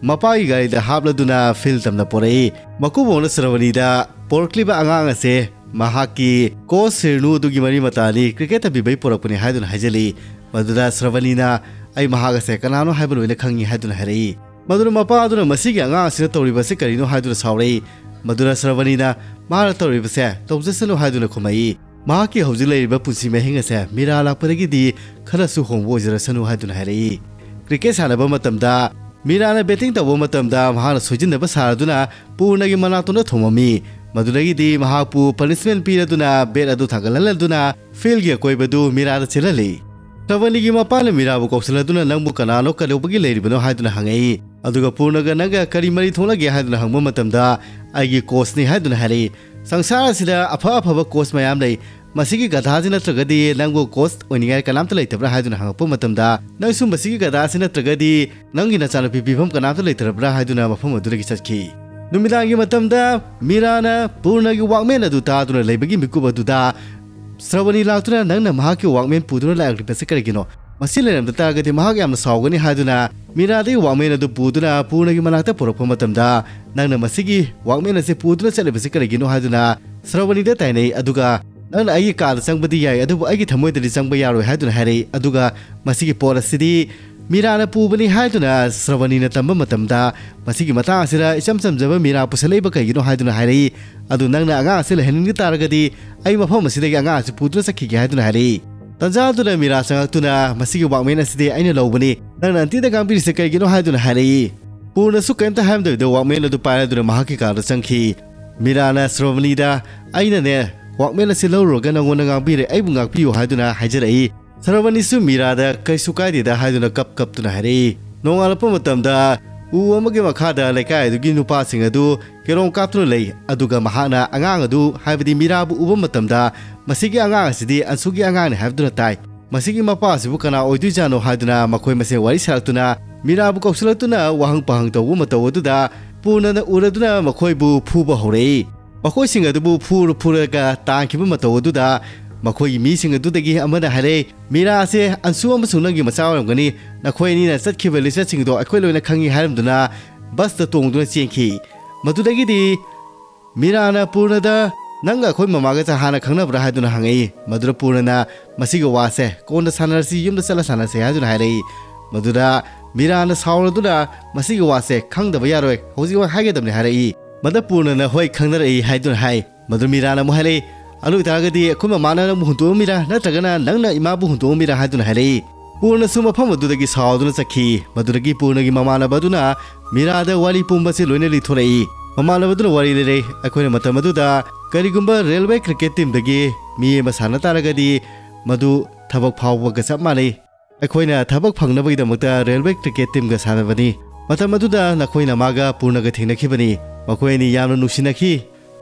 ꯃꯄꯥꯒꯤ ꯒꯥꯔꯤꯗ ꯍꯥꯞꯂꯗꯨꯅ ꯐꯤꯜ ꯇꯝꯅ ꯄꯣꯔꯛꯏ꯫ ꯃꯀꯨꯕꯣꯛꯅ ꯁ꯭ꯔꯕꯅꯤꯗ ꯄꯣꯔꯛꯂꯤꯕ ꯑꯉꯥꯡ ꯑꯁꯦ ꯃꯍꯥꯛꯀꯤ ꯀꯣꯆ ꯁꯤꯔꯅꯨ ꯑꯗꯨꯒꯤ ꯃꯔꯤ ꯃꯇꯥꯅꯤ, ꯀ꯭ꯔꯤꯀꯦꯠ ꯇꯝꯕꯤꯕꯩ ꯄꯣꯔꯛꯄꯅꯤ ꯍꯥꯏꯗꯨꯅ ꯍꯥꯏꯖꯜꯂꯤ꯫ ꯃꯗꯨꯗ ꯁ꯭ꯔꯕꯅꯤꯅ, "ꯑꯩ ꯃꯍꯥꯛ ꯑꯁꯦ ꯀꯅꯥꯅꯣ ꯍꯥꯏꯕ ꯂꯣꯏꯅ ꯈꯪꯉꯤ" ꯍꯥꯏꯗꯨꯅ ꯍꯥꯏꯔꯛꯏ꯫ ꯃꯗꯨꯅ ꯃꯄꯥ ꯑꯗꯨꯅ ꯃꯁꯤꯒꯤ ꯑꯉꯥꯡ ꯑꯁꯤꯅ ꯇꯧꯔꯤꯕꯁꯤ ꯀꯔꯤꯅꯣ ꯍꯥꯏꯗꯨꯅ ꯁꯥꯎꯔꯛꯏ꯫ ꯃꯗꯨꯅ ꯁ꯭ꯔꯕꯅꯤꯅ, "ꯃꯥꯅ ꯇꯧꯔꯤꯕꯁꯦ ꯇꯧꯖꯁꯅꯨ" ꯍꯥꯏꯗꯨꯅ ꯈꯨꯝꯃꯛꯏ꯫ ꯃꯍꯥꯛꯀꯤ ꯍꯧꯖꯤꯛ ꯂꯩꯔꯤꯕ ꯄꯨꯟꯁꯤ ꯃꯍꯤꯡ ꯑꯁꯦ ꯃꯤꯔꯥ ꯂꯥꯛꯄꯗꯒꯤꯗꯤ ꯈꯔꯁꯨ ꯍꯣꯡꯕ ꯑꯣꯏꯖꯔꯁꯅꯨ ꯍꯥꯏꯗꯨꯅ ꯍꯥꯏꯔꯛꯏ꯫ ꯀ꯭ꯔꯤꯀꯦꯠ ꯁꯥꯟꯅꯕ ꯃꯇꯝꯗ ꯃꯤꯔꯥꯅ ꯕꯦꯇꯤꯡ ꯇꯧꯕ ꯃꯇꯝꯗ ꯃꯍꯥꯛꯅ ꯁꯣꯏꯖꯤꯟꯅꯕ ꯁꯥꯔꯗꯨꯅ ꯄꯨꯔꯅꯒꯤ ꯃꯅꯥꯛꯇꯨꯅ ꯊꯣꯝꯃꯝꯃꯤ꯫ ꯃꯗꯨꯗꯒꯤꯗꯤ ꯃꯍꯥꯛꯄꯨ ꯄꯅꯤꯁꯃꯦꯟ ꯄꯤꯔꯗꯨꯅ ꯕꯦꯠ ꯑꯗꯨ ꯊꯥꯡꯒꯠꯍꯜꯂꯗꯨꯅ ꯐꯤꯜꯒꯤ ꯑꯀꯣꯏꯕꯗꯨ ꯃꯤꯔꯥꯗ ꯆꯦꯜꯍꯜꯂꯤ꯫ ꯁ꯭ꯔꯕꯅꯤꯒꯤ ꯃꯄꯥꯅ ꯃꯤꯔꯥꯕꯨ ꯀꯧꯁꯤꯜꯂꯗꯨꯅ, "ꯅꯪꯕꯨ ꯀꯅꯥꯅꯣ, ꯀꯩꯗꯧꯕꯒꯤ ꯂꯩꯔꯤꯕꯅꯣ?" ꯍꯥꯏꯗꯨꯅ ꯍꯪꯉꯛꯏ꯫ ꯑꯗꯨꯒ ꯄꯨꯔꯅꯒ, "ꯅꯪꯒ ꯀꯔꯤ ꯃꯔꯤ ꯊꯣꯛꯅꯒꯦ?" ꯍꯥꯏꯗꯨꯅ ꯍꯪꯕ ꯃꯇꯝꯗ, "ꯑꯩꯒꯤ ꯀꯣꯆꯅꯤ" ꯍꯥꯏꯗꯨꯅ ꯍꯥꯏꯔꯛꯏ꯫ "ꯁꯪꯁꯥꯔ ꯑꯁꯤꯗ ꯑꯐ ꯑꯐꯕ ꯀꯣꯆ ꯃꯌꯥꯝ ꯂꯩ, ꯃꯁꯤꯒꯤ ꯒꯙꯥꯁꯤ ꯅꯠꯇ꯭ꯔꯒꯗꯤ ꯅꯪꯕꯨ ꯀꯣꯆ ꯑꯣꯏꯅꯤꯡꯉꯥꯏ ꯀꯅꯥꯝꯇ ꯂꯩꯇꯕ꯭ꯔꯥ?" ꯍꯥꯏꯗꯨꯅ ꯍꯪꯉꯛꯄ ꯃꯇꯝꯗ, "ꯅꯪꯁꯨ ꯃꯁꯤꯒꯤ ꯒꯙꯥꯁꯤ ꯅꯠꯇ꯭ꯔꯒꯗꯤ ꯅꯪꯒꯤ ꯅꯆꯥꯅꯨꯄꯤ ꯄꯤꯐꯝ ꯀꯅꯥꯝꯇ ꯂꯩꯇ꯭ꯔꯕ꯭ꯔꯥ?" ꯍꯥꯏꯗꯨꯅ ꯃꯐꯝ ꯑꯗꯨꯗꯒꯤ ꯆꯠꯈꯤ꯫ ꯅꯨꯃꯤꯗꯥꯡꯒꯤ ꯃꯇꯝꯗ ꯃꯤꯔꯥꯅ ꯄꯨꯔꯅꯒꯤ ꯋꯥꯛꯃꯦꯟ ꯑꯗꯨ ꯇꯥꯗꯨꯅ ꯂꯩꯕꯒꯤ ꯃꯤꯀꯨꯞ ꯑꯗꯨꯗ ꯁ꯭ꯔꯕꯅꯤ ꯂꯥꯛꯇꯨꯅ, "ꯅꯪꯅ ꯃꯍꯥꯛꯀꯤ ꯋꯥꯛꯃꯦꯟ ꯄꯨꯗꯨꯅ ꯂꯥꯛꯂꯤꯕꯁꯤ ꯀꯔꯤꯒꯤꯅꯣ? ꯃꯁꯤ ꯂꯩꯔꯝꯗ ꯇꯥꯔꯒꯗꯤ ꯃꯍꯥꯛ ꯌꯥꯝꯅ ꯁꯥꯎꯒꯅꯤ" ꯍꯥꯏꯗꯨꯅ ꯃꯤꯔꯥꯗꯒꯤ ꯋꯥꯛꯃꯦꯟ ꯑꯗꯨ ꯄꯨꯗꯨꯅ ꯄꯨꯔꯅꯒꯤ ꯃꯅꯥꯛꯇ ꯄꯨꯔꯛꯄ ꯃꯇꯝꯗ, "ꯅꯪꯅ ꯃꯁꯤꯒꯤ ꯋꯥꯛꯃꯦꯟ ꯑꯁꯤ ꯄꯨꯗꯨꯅ ꯆꯠꯂꯤꯕꯁꯤ ꯀꯔꯤꯒꯤꯅꯣ?" ꯍꯥꯏꯗꯨꯅ ꯁ꯭ꯔꯕꯅꯤꯗ ꯇꯥꯏꯅꯩ꯫ ꯑꯗꯨꯒ, "ꯅꯪꯅ ꯑꯩꯒꯤ ꯀꯥꯗ ꯆꯪꯕꯗꯤ ꯌꯥꯏ, ꯑꯗꯨꯕꯨ ꯑꯩꯒꯤ ꯊꯃꯣꯏꯗꯗꯤ ꯆꯪꯕ ꯌꯥꯔꯣꯏ" ꯍꯥꯏꯗꯨꯅ ꯍꯥꯏꯔꯛꯏ꯫ ꯑꯗꯨꯒ ꯃꯁꯤꯒꯤ ꯄꯣꯠ ꯑꯁꯤꯗꯤ ꯃꯤꯔꯥꯅ ꯄꯨꯕꯅꯤ ꯍꯥꯏꯗꯨꯅ ꯁ꯭ꯔꯕꯅꯤꯅ ꯇꯝꯕ ꯃꯇꯝꯗ, ꯃꯁꯤꯒꯤ ꯃꯇꯥꯡ ꯑꯁꯤꯗ ꯏꯆꯝ ꯆꯝꯖꯕ ꯃꯤꯔꯥ ꯄꯨꯁꯜꯂꯛꯏꯕ ꯀꯩꯒꯤꯅꯣ ꯍꯥꯏꯗꯨꯅ ꯍꯥꯏꯔꯛꯏ꯫ "ꯑꯗꯨ ꯅꯪꯅ ꯑꯉꯥꯡ ꯑꯁꯤ ꯂꯩꯍꯟꯅꯤꯡꯕ ꯇꯥꯔꯒꯗꯤ ꯑꯩ ꯃꯐꯝ ꯑꯁꯤꯗꯒꯤ ꯑꯉꯥꯡ ꯑꯁꯤ ꯄꯨꯗꯨꯅ ꯆꯠꯈꯤꯒꯦ" ꯍꯥꯏꯗꯨꯅ ꯍꯥꯏꯔꯛꯏ꯫ ꯇꯟꯖꯥꯗꯨꯅ ꯃꯤꯔꯥ ꯆꯪꯉꯛꯇꯨꯅ, "ꯃꯁꯤꯒꯤ ꯋꯥꯛꯃꯦꯟ ꯑꯁꯤꯗꯤ ꯑꯩꯅ ꯂꯧꯕꯅꯤ, ꯅꯪꯅ ꯑꯟꯇꯤꯗ ꯉꯥꯡꯕꯤꯔꯤꯁꯦ ꯀꯩꯒꯤꯅꯣ?" ꯍꯥꯏꯗꯨꯅ ꯍꯥꯏꯔꯛꯏ꯫ ꯄꯨꯔꯅꯁꯨ ꯀꯔꯤꯝꯇ ꯍꯥꯏꯔꯝꯗꯕꯤꯗ ꯋꯥꯛꯃꯦꯟ ꯑꯗꯨ ꯄꯥꯏꯔꯗꯨꯅ ꯃꯍꯥꯛꯀꯤ ꯀꯥꯗ ꯆꯪꯈꯤ꯫ ꯃꯤꯔꯥꯅ ꯁ꯭ꯔꯕꯅꯤꯗ, "ꯑꯩꯅꯅꯦ, ꯋꯥꯛꯃꯦꯟ ꯑꯁꯤ ꯂꯧꯔꯨꯔꯒ ꯅꯪꯉꯣꯟꯗ ꯉꯥꯡꯕꯤꯔꯦ, ꯑꯩꯕꯨ ꯉꯥꯛꯄꯤꯌꯨ" ꯍꯥꯏꯗꯨꯅ ꯍꯥꯏꯖꯔꯛꯏ꯫ ꯁ꯭ꯔꯕꯅꯤꯁꯨ ꯃꯤꯔꯥꯗ ꯀꯩꯁꯨ ꯀꯥꯏꯗꯦꯗ ꯍꯥꯏꯗꯨꯅ ꯀꯞ ꯀꯞꯇꯨꯅ ꯍꯥꯏꯔꯛꯏ꯫ ꯅꯣꯡꯉꯥꯜꯂꯛꯄ ꯃꯇꯝꯗ ꯎ ꯑꯃꯒꯤ ꯃꯈꯥꯗ ꯂꯩꯀꯥꯏ ꯑꯗꯨꯒꯤ ꯅꯨꯄꯥꯁꯤꯡ ꯑꯗꯨ ꯀꯦꯔꯣꯝ ꯀꯥꯞꯇꯨꯅ ꯂꯩ꯫ ꯑꯗꯨꯒ ꯃꯍꯥꯛꯅ ꯑꯉꯥꯡ ꯑꯗꯨ, ꯍꯥꯏꯕꯗꯤ ꯃꯤꯔꯥꯕꯨ ꯎꯕ ꯃꯇꯝꯗ, "ꯃꯁꯤꯒꯤ ꯑꯉꯥꯡ ꯑꯁꯤꯗꯤ ꯑꯟꯁꯨꯒꯤ ꯑꯉꯥꯡꯅꯤ" ꯍꯥꯏꯕꯗꯨꯅ ꯇꯥꯏ꯫ "ꯃꯁꯤꯒꯤ ꯃꯄꯥꯁꯤꯕꯨ ꯀꯅꯥ ꯑꯣꯏꯗꯣꯏꯖꯥꯠꯅꯣ?" ꯍꯥꯏꯗꯨꯅ ꯃꯈꯣꯏ ꯃꯁꯦꯟ ꯋꯥꯔꯤ ꯁꯥꯔꯛꯇꯨꯅ ꯃꯤꯔꯥꯕꯨ ꯀꯧꯁꯤꯜꯂꯛꯇꯨꯅ ꯋꯥꯍꯪ ꯄꯥꯍꯪ ꯇꯧꯕ ꯃꯇꯧ ꯑꯗꯨꯗ ꯄꯨꯔꯅꯅ ꯎꯔꯗꯨꯅ ꯃꯈꯣꯏꯕꯨ ꯐꯨꯕ ꯍꯧꯔꯛꯏ꯫ ꯃꯈꯣꯏꯁꯤꯡ ꯑꯗꯨꯕꯨ ꯐꯨꯔ ꯐꯨꯔꯒ ꯇꯥꯟꯈꯤꯕ ꯃꯇꯧ ꯑꯗꯨꯗ ꯃꯈꯣꯏꯒꯤ ꯃꯤꯁꯤꯡ ꯑꯗꯨꯗꯒꯤ ꯑꯃꯅ ꯍꯥꯏꯔꯛꯏ, "ꯃꯤꯔꯥ ꯑꯁꯦ ꯑꯟꯁꯨ ꯑꯃꯁꯨꯡ ꯅꯪꯒꯤ ꯃꯆꯥ ꯑꯣꯏꯔꯝꯒꯅꯤ꯫ ꯅꯈꯣꯏ ꯑꯅꯤꯅ ꯆꯠꯈꯤꯕ ꯂꯤꯆꯠꯁꯤꯡꯗꯣ ꯑꯩꯈꯣꯏ ꯂꯣꯏꯅ ꯈꯪꯉꯤ" ꯍꯥꯏꯔꯝꯗꯨꯅ ꯕꯁꯇ ꯇꯣꯡꯗꯨꯅ ꯆꯦꯟꯈꯤ꯫ ꯃꯗꯨꯗꯒꯤꯗꯤ ꯃꯤꯔꯥꯅ ꯄꯨꯔꯅꯗ, "ꯅꯪꯒ ꯑꯩꯈꯣꯏ ꯃꯃꯥꯒꯁꯦ ꯍꯥꯟꯅ ꯈꯪꯅꯕ꯭ꯔꯥ?" ꯍꯥꯏꯗꯨꯅ ꯍꯪꯉꯛꯏ꯫ ꯃꯗꯨꯗ ꯄꯨꯔꯅꯅ, "ꯃꯁꯤꯒꯤ ꯋꯥꯁꯦ ꯀꯣꯟꯅ ꯁꯥꯟꯅꯔꯁꯤ, ꯌꯨꯝꯗ ꯆꯠꯂ ꯁꯥꯟꯅꯔꯁꯤ" ꯍꯥꯏꯗꯨꯅ ꯍꯥꯏꯔꯛꯏ꯫ ꯃꯗꯨꯗ ꯃꯤꯔꯥꯅ ꯁꯥꯎꯔꯗꯨꯅ, "ꯃꯁꯤꯒꯤ ꯋꯥꯁꯦ ꯈꯪꯗꯕ ꯌꯥꯔꯣꯏ, ꯍꯧꯖꯤꯛꯃꯛ ꯍꯥꯏꯒꯗꯕꯅꯤ" ꯍꯥꯏꯔꯛꯏ꯫ ꯃꯗ ꯄꯨꯔꯅꯅ, "ꯍꯣꯏ, ꯈꯪꯅꯔꯛꯏ" ꯍꯥꯏꯗꯨꯅ ꯍꯥꯏ꯫ ꯃꯗꯨ ꯃꯤꯔꯥꯅ ꯑꯃꯨꯛ ꯍꯥꯏꯔꯛꯏ, "ꯑꯗꯨ ꯑꯣꯏꯇꯥꯔꯒꯗꯤ ꯑꯩꯈꯣꯏ ꯃꯃꯥꯅ ꯅꯪꯕꯨ ꯍꯨꯟꯗꯣꯛꯑꯝꯃꯤꯔꯥ ꯅꯠꯇ꯭ꯔꯒꯅ ꯅꯪꯅ ꯏꯃꯥꯕꯨ ꯍꯨꯟꯗꯣꯛꯑꯝꯃꯤꯔꯥ?" ꯍꯥꯏꯗꯨꯅ ꯍꯥꯏꯔꯛꯏ꯫ ꯄꯨꯔꯅꯁꯨ ꯃꯐꯝ ꯑꯗꯨꯗꯒꯤ ꯁꯥꯎꯗꯨꯅ ꯆꯠꯈꯤ꯫ ꯃꯗꯨꯗꯒꯤ ꯄꯨꯔꯅꯒꯤ ꯃꯃꯥꯟꯅꯕ ꯑꯗꯨꯅ ꯃꯤꯔꯥꯗ ꯋꯥꯔꯤ ꯄꯨꯝꯕꯁꯤ ꯂꯣꯏꯅ ꯂꯤꯊꯣꯔꯛꯏ꯫ ꯃꯃꯥꯟꯅꯕ ꯑꯗꯨꯅ ꯋꯥꯔꯤ ꯂꯤꯔꯦ, "ꯑꯩꯈꯣꯏꯅ ꯃꯇꯝ ꯑꯗꯨꯗ ꯀꯔꯤꯒꯨꯝꯕ ꯔꯦꯜꯋꯦ ꯀ꯭ꯔꯤꯀꯦꯠ ꯇꯤꯝꯗꯒꯤ ꯃꯤ ꯑꯃ ꯁꯥꯟꯅ ꯇꯥꯔꯒꯗꯤ ꯃꯗꯨ ꯊꯕꯛ ꯐꯥꯎꯕꯒ ꯆꯞ ꯃꯥꯟꯅꯩ꯫ ꯑꯩꯈꯣꯏꯅ ꯊꯕꯛ ꯐꯪꯅꯕꯒꯤꯗꯃꯛꯇ ꯔꯦꯜꯋꯦ ꯀ꯭ꯔꯤꯀꯦꯠ ꯇꯤꯝꯒ ꯁꯥꯟꯅꯕꯅꯤ꯫ ꯃꯇꯝ ꯑꯗꯨꯗ ꯅꯈꯣꯏꯅ ꯃꯥꯒ ꯄꯨꯔꯅꯒ ꯊꯦꯡꯅꯈꯤꯕꯅꯤ꯫ ꯃꯈꯣꯏ ꯑꯅꯤ ꯌꯥꯝꯅ ꯅꯨꯡꯁꯤꯅꯈꯤ꯫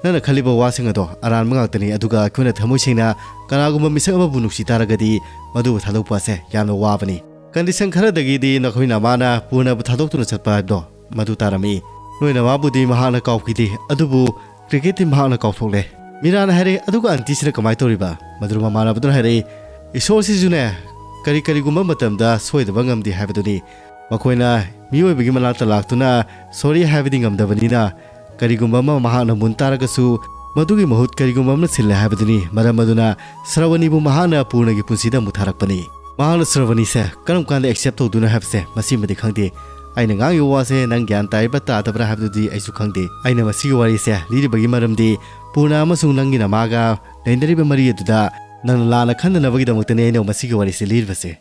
ꯅꯪꯅ ꯈꯜꯂꯤꯕ ꯋꯥꯁꯤꯡ ꯑꯗꯣ ꯑꯔꯥꯟꯕ ꯉꯥꯛꯇꯅꯤ, ꯑꯗꯨꯒ ꯑꯩꯈꯣꯏꯅ ꯊꯃꯣꯏ ꯁꯦꯡꯅ ꯀꯅꯥꯒꯨꯝꯕ ꯃꯤꯁꯛ ꯑꯃꯕꯨ ꯅꯨꯡꯁꯤ ꯇꯥꯔꯒꯗꯤ ꯃꯗꯨꯕꯨ ꯊꯥꯗꯣꯛꯄ ꯑꯁꯦ ꯌꯥꯝꯅ ꯋꯥꯕꯅꯤ꯫ ꯀꯟꯗꯤꯁꯟ ꯈꯔꯗꯒꯤꯗꯤ ꯅꯈꯣꯏ ꯅꯃꯥꯅ ꯄꯨꯔꯅꯕꯨ ꯊꯥꯗꯣꯛꯇꯨꯅ ꯆꯠꯄ ꯍꯥꯏꯕꯗꯣ ꯃꯗꯨ ꯇꯥꯔꯝꯃꯤ꯫ ꯅꯣꯏ ꯅꯃꯥꯕꯨꯗꯤ ꯃꯍꯥꯛꯅ ꯀꯥꯎꯈꯤꯗꯦ, ꯑꯗꯨꯕꯨ ꯀ꯭ꯔꯤꯀꯦꯠꯇꯤ ꯃꯍꯥꯛꯅ ꯀꯥꯎꯊꯣꯛꯂꯦ꯫" ꯃꯤꯔꯥꯅ ꯍꯥꯏꯔꯦ, "ꯑꯗꯨꯒ ꯑꯟꯇꯤꯁꯤꯅ ꯀꯃꯥꯏꯅ ꯇꯧꯔꯤꯕ?" ꯃꯗꯨꯗ ꯃꯃꯥꯟꯅꯕꯗꯨꯅ ꯍꯥꯏꯔꯛꯏ, "ꯏꯁꯣꯔꯁꯤꯁꯨꯅꯦ, ꯀꯔꯤ ꯀꯔꯤꯒꯨꯝꯕ ꯃꯇꯝꯗ ꯁꯣꯏꯗꯕ ꯉꯝꯗꯦ ꯍꯥꯏꯕꯗꯨꯅꯤ꯫ ꯃꯈꯣꯏꯅ ꯃꯤꯑꯣꯏꯕꯒꯤ ꯃꯅꯥꯛꯇ ꯂꯥꯛꯇꯨꯅ ꯁꯣꯔꯤ ꯍꯥꯏꯕꯗꯤ ꯉꯝꯗꯕꯅꯤꯅ, ꯀꯔꯤꯒꯨꯝꯕ ꯑꯃ ꯃꯍꯥꯛꯅ ꯃꯨꯟ ꯇꯥꯔꯒꯁꯨ ꯃꯗꯨꯒꯤ ꯃꯍꯨꯠ ꯀꯔꯤꯒꯨꯝꯕ ꯑꯃꯅ ꯁꯤꯜꯂꯦ ꯍꯥꯏꯕꯗꯨꯅꯤ꯫ ꯃꯔꯝ ꯑꯗꯨꯅ ꯁ꯭ꯔꯕꯅꯤꯕꯨ ꯃꯍꯥꯛꯅ ꯄꯨꯔꯅꯒꯤ ꯄꯨꯟꯁꯤꯗ ꯑꯃꯨꯛ ꯊꯥꯔꯛꯄꯅꯤ꯫ ꯃꯍꯥꯛꯅ ꯁ꯭ꯔꯕꯅꯤꯁꯦ ꯀꯔꯝ ꯀꯥꯟꯗ ꯑꯦꯛꯁꯦꯞ ꯇꯧꯗꯣꯏꯅꯣ ꯍꯥꯏꯕꯁꯦ ꯃꯁꯤꯃꯗꯤ ꯈꯪꯗꯦ꯫ ꯑꯩꯅ ꯉꯥꯡꯉꯤꯕ ꯋꯥꯁꯦ ꯅꯪ ꯒ꯭ꯌꯥꯟ ꯇꯥꯔꯤꯕ꯭ꯔꯥ ꯇꯥꯗꯕ꯭ꯔꯥ ꯍꯥꯏꯕꯗꯨꯗꯤ ꯑꯩꯁꯨ ꯈꯪꯗꯦ꯫ ꯑꯩꯅ ꯃꯁꯤꯒꯤ ꯋꯥꯔꯤꯁꯦ ꯂꯤꯔꯤꯕꯒꯤ ꯃꯔꯝꯗꯤ ꯄꯨꯔꯅ ꯑꯃꯁꯨꯡ ꯅꯪꯒꯤ ꯅꯃꯥꯒ ꯂꯩꯅꯔꯤꯕ ꯃꯔꯤ ꯑꯗꯨꯗ ꯅꯪꯅ ꯂꯥꯟꯅ ꯈꯟꯗꯅꯕꯒꯤꯗꯃꯛꯇꯅꯤ ꯑꯩꯅ ꯃꯁꯤꯒꯤ ꯋꯥꯔꯤꯁꯦ ꯂꯤꯔꯤꯕꯁꯦ꯫"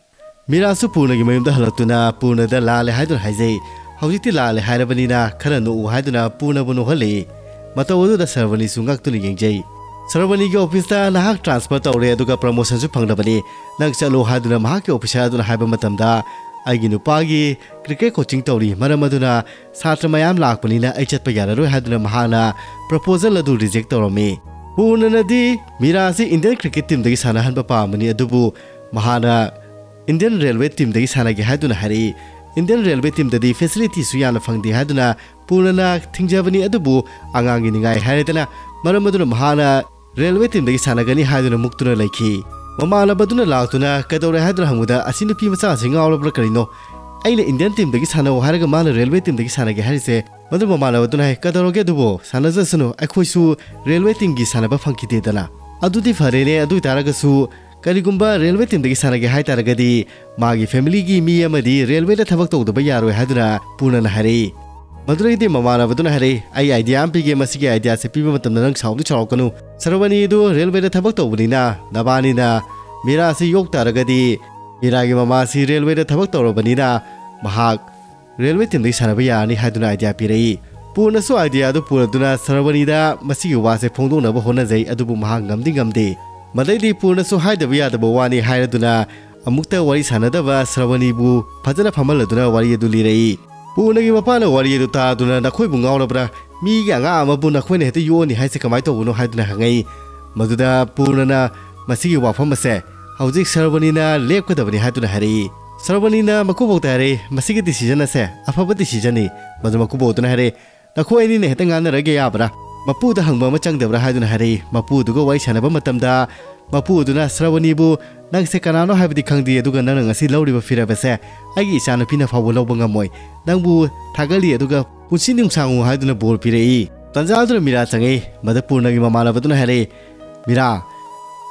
ꯃꯤꯔꯥꯁꯨ ꯄꯨꯔꯅꯒꯤ ꯃꯌꯨꯝꯗ ꯍꯜꯂꯛꯇꯨꯅ ꯄꯨꯔꯅꯗ ꯂꯥꯜꯂꯦ ꯍꯥꯏꯗꯨꯅ ꯍꯥꯏꯖꯩ꯫ ꯍꯧꯖꯤꯛꯇꯤ ꯂꯥꯜꯂꯦ ꯍꯥꯏꯔꯕꯅꯤꯅ ꯈꯔ ꯅꯣꯛꯎ ꯍꯥꯏꯗꯨꯅ ꯄꯨꯔꯅꯕꯨ ꯅꯣꯛꯍꯜꯂꯛꯏ꯫ ꯃꯇꯧ ꯑꯗꯨꯗ ꯁꯔꯕꯅꯤꯁꯨ ꯉꯛꯇꯨꯅ ꯌꯦꯡꯖꯩ꯫ ꯁꯔꯕꯅꯤꯒꯤ ꯑꯣꯐꯤꯁꯇ ꯅꯍꯥꯛ ꯇ꯭ꯔꯥꯟꯁꯐꯔ ꯇꯧꯔꯦ, ꯑꯗꯨꯒ ꯄ꯭ꯔꯃꯣꯁꯟꯁꯨ ꯐꯪꯂꯕꯅꯤ꯫ ꯅꯪ ꯆꯠꯂꯣ ꯍꯥꯏꯗꯨꯅ ꯃꯍꯥꯛꯀꯤ ꯑꯣꯐꯤꯁꯔ ꯑꯗꯨꯅ ꯍꯥꯏꯕ ꯃꯇꯝꯗ, "ꯑꯩꯒꯤ ꯅꯨꯄꯥꯒꯤ ꯀ꯭ꯔꯤꯀꯦꯠ ꯀꯣꯆꯤꯡ ꯇꯧꯔꯤ, ꯃꯔꯝ ꯑꯗꯨꯅ ꯁꯥꯇ꯭ꯔ ꯃꯌꯥꯝ ꯂꯥꯛꯄꯅꯤꯅ ꯑꯩ ꯆꯠꯄ ꯌꯥꯔꯔꯣꯏ" ꯍꯥꯏꯗꯨꯅ ꯃꯍꯥꯛꯅ ꯄ꯭ꯔꯄꯣꯖꯜ ꯑꯗꯨ ꯔꯤꯖꯦꯛ ꯇꯧꯔꯝꯃꯤ꯫ ꯄꯨꯔꯅꯅꯗꯤ ꯃꯤꯔꯥꯁꯤ ꯏꯟꯗꯤꯌꯟ ꯀ꯭ꯔꯤꯀꯦꯠ ꯇꯤꯝꯗꯒꯤ ꯁꯥꯟꯅꯍꯟꯕ ꯄꯥꯝꯕꯅꯤ, ꯑꯗꯨꯕꯨ ꯃꯍꯥꯛꯅ Indian Railway teamꯗꯒꯤ ꯁꯥꯟꯅꯒꯦ ꯍꯥꯏꯗꯨꯅ ꯍꯥꯏꯔꯛꯏ꯫ Indian Railway teamꯗꯗꯤ facilityꯁꯨ ꯌꯥꯝꯅ ꯐꯪꯗꯦ ꯍꯥꯏꯗꯨꯅ ꯄꯨꯔꯅꯅ ꯊꯤꯡꯖꯕꯅꯤ, ꯑꯗꯨꯕꯨ ꯑꯉꯥꯡꯒꯤ ꯅꯤꯡꯉꯥꯏ ꯍꯥꯏꯔꯦꯗꯅ, ꯃꯔꯝ ꯑꯗꯨꯅ ꯃꯍꯥꯛꯅ Railway teamꯗꯒꯤ ꯁꯥꯟꯅꯒꯅꯤ ꯍꯥꯏꯗꯨꯅ ꯃꯨꯛꯇꯨꯅ ꯂꯩꯈꯤ꯫ ꯃꯃꯥꯟꯅꯕꯗꯨꯅ ꯂꯥꯛꯇꯨꯅ "ꯀꯩꯗꯧꯔꯦ?" ꯍꯥꯏꯗꯨꯅ ꯍꯪꯕꯗ, "ꯑꯁꯤ ꯅꯨꯄꯤ ꯃꯆꯥ ꯑꯁꯤ ꯉꯥꯎꯔꯕ꯭ꯔꯥ ꯀꯔꯤꯅꯣ? ꯑꯩꯅ Indian teamꯗꯒꯤ ꯁꯥꯟꯅꯧ ꯍꯥꯏꯔꯒ ꯃꯥꯅ Railway teamꯗꯒꯤ ꯁꯥꯟꯅꯒꯦ ꯍꯥꯏꯔꯤꯁꯦ?" ꯃꯗꯨ ꯃꯃꯥꯟꯅꯕꯗꯨꯅ ꯍꯥꯏ, "ꯀꯩꯗꯧꯔꯒꯦ ꯑꯗꯨꯕꯨ? ꯁꯥꯟꯅꯖꯁꯅꯨ, ꯑꯩꯈꯣꯏꯁꯨ Railway teamꯒꯤ ꯁꯥꯟꯅꯕ ꯐꯪꯈꯤꯗꯦꯗꯅ꯫ ꯑꯗꯨꯗꯤ ꯐꯔꯦꯅꯦ, ꯑꯗꯨ ꯑꯣꯏꯇꯥꯔꯒꯁꯨ ꯀꯔꯤꯒꯨꯝꯕ Railway teamꯗꯒꯤ ꯁꯥꯟꯅꯒꯦ ꯍꯥꯏ ꯇꯥꯔꯒꯗꯤ ꯃꯥꯒꯤ familyꯒꯤ ꯃꯤ ꯑꯃꯗꯤ Railwayꯗ ꯊꯕꯛ ꯇꯧꯗꯕ ꯌꯥꯔꯣꯏ" ꯍꯥꯏꯗꯨꯅ ꯄꯨꯔꯅꯅ ꯍꯥꯏꯔꯛꯏ꯫ ꯃꯗꯨꯗꯒꯤꯗꯤ ꯃꯃꯥꯟꯅꯕꯗꯨꯅ ꯍꯥꯏꯔꯛꯏ, "ꯑꯩ idea ꯑꯃ ꯄꯤꯒꯦ, ꯃꯁꯤꯒꯤ ideaꯁꯦ ꯄꯤꯕ ꯃꯇꯝꯗ ꯅꯪ ꯁꯥꯎꯗꯤ ꯁꯥꯎꯔꯛꯀꯅꯨ꯫ ꯁꯔꯕꯅꯤꯗꯨ Railwayꯗ ꯊꯕꯛ ꯇꯧꯕꯅꯤꯅ ꯅꯕꯥꯅꯤꯅ ꯃꯤꯔꯥꯁꯤ ꯌꯣꯛ ꯇꯥꯔꯒꯗꯤ ꯃꯤꯔꯥꯒꯤ ꯃꯃꯥꯁꯤ Railwayꯗ ꯊꯕꯛ ꯇꯧꯔꯕꯅꯤꯅ ꯃꯍꯥꯛ Railway teamꯗꯒꯤ ꯁꯥꯟꯅꯕ ꯌꯥꯔꯅꯤ" ꯍꯥꯏꯗꯨꯅ idea ꯄꯤꯔꯛꯏ꯫ ꯄꯨꯔꯅꯁꯨ ideaꯗꯨ ꯄꯨꯔꯗꯨꯅ ꯁꯔꯕꯅꯤꯗ ꯃꯁꯤꯒꯤ ꯋꯥꯁꯦ ꯐꯣꯡꯗꯣꯛꯅꯕ ꯍꯣꯠꯅꯖꯩ, ꯑꯗꯨꯕꯨ ꯃꯍꯥꯛ ꯉꯝꯗꯤ ꯉꯝꯗꯦ꯫ ꯃꯗꯩꯗꯤ ꯄꯨꯔꯅꯁꯨ ꯍꯥꯏꯗꯕ ꯌꯥꯗꯕ ꯋꯥꯅꯤ ꯍꯥꯏꯔꯗꯨꯅ ꯑꯃꯨꯛꯇ ꯋꯥꯔꯤ ꯁꯥꯟꯅꯗꯕ ꯁꯔꯕꯅꯤꯕꯨ ꯐꯖꯅ ꯐꯝꯍꯜꯂꯗꯨꯅ ꯋꯥꯔꯤ ꯑꯗꯨ ꯂꯤꯔꯛꯏ꯫ ꯄꯨꯔꯅꯒꯤ ꯃꯄꯥꯅ ꯋꯥꯔꯤ ꯑꯗꯨ ꯇꯥꯗꯨꯅ, "ꯅꯈꯣꯏꯕꯨ ꯉꯥꯎꯔꯕ꯭ꯔꯥ? ꯃꯤꯒꯤ ꯑꯉꯥꯡ ꯑꯃꯕꯨ ꯅꯈꯣꯏꯅ ꯍꯦꯛꯇ ꯌꯣꯛꯑꯅꯤ ꯍꯥꯏꯁꯦ ꯀꯃꯥꯏꯅ ꯇꯧꯕꯅꯣ?" ꯍꯥꯏꯗꯨꯅ ꯍꯪꯉꯛꯏ꯫ ꯃꯗꯨꯗ ꯄꯨꯔꯅꯅ ꯃꯁꯤꯒꯤ ꯋꯥꯐꯝ ꯑꯁꯦ ꯍꯧꯖꯤꯛ ꯁꯔꯕꯅꯤꯅ ꯂꯦꯞꯀꯗꯕꯅꯤ ꯍꯥꯏꯗꯨꯅ ꯍꯥꯏꯔꯛꯏ꯫ ꯁꯔꯕꯅꯤꯅ ꯃꯀꯨꯕꯣꯛꯇ ꯍꯥꯏꯔꯛꯏ, "ꯃꯁꯤꯒꯤ decision ꯑꯁꯦ ꯑꯐꯕ decisionꯅꯤ"꯫ ꯃꯗꯨ ꯃꯀꯨꯕꯣꯛꯇꯨꯅ ꯍꯥꯏꯔꯛꯏ, "ꯅꯈꯣꯏ ꯑꯅꯤꯅ ꯍꯦꯛꯇ ꯉꯥꯡꯅꯔꯒ ꯌꯥꯕ꯭ꯔꯥ? ꯃꯄꯨꯗ ꯍꯪꯕ ꯑꯃ ꯆꯪꯗꯕ꯭ꯔꯥ?" ꯍꯥꯏꯗꯨꯅ ꯍꯥꯏꯔꯛꯏ꯫ ꯃꯄꯨꯗꯨꯒ ꯋꯥꯔꯤ ꯁꯥꯟꯅꯕ ꯃꯇꯝꯗ ꯃꯄꯨ ꯑꯗꯨꯅ ꯁ꯭ꯔꯕꯅꯤꯕꯨ, "ꯅꯪꯁꯦ ꯀꯅꯥꯅꯣ ꯍꯥꯏꯕꯗꯤ ꯈꯪꯗꯦ, ꯑꯗꯨꯒ ꯅꯪꯅ ꯉꯁꯤ ꯂꯧꯔꯤꯕ ꯐꯤꯔꯦꯞ ꯑꯁꯦ ꯑꯩꯒꯤ ꯏꯆꯥꯅꯨꯄꯤꯅ ꯐꯥꯎꯕ ꯂꯧꯕ ꯉꯝꯃꯣꯏ꯫ ꯅꯪꯕꯨ ꯊꯥꯒꯠꯂꯤ, ꯑꯗꯨꯒ ꯄꯨꯟꯁꯤ ꯅꯨꯡꯁꯥꯡꯉꯨ" ꯍꯥꯏꯗꯨꯅ ꯕꯣꯔ ꯄꯤꯔꯛꯏ꯫ ꯇꯟꯖꯥ ꯑꯗꯨꯅ ꯃꯤꯔꯥ ꯆꯪꯉꯛꯏ꯫ ꯃꯗꯨ ꯄꯨꯔꯅꯒꯤ ꯃꯃꯥꯟꯅꯕꯗꯨꯅ ꯍꯥꯏꯔꯛꯏ, "ꯃꯤꯔꯥ,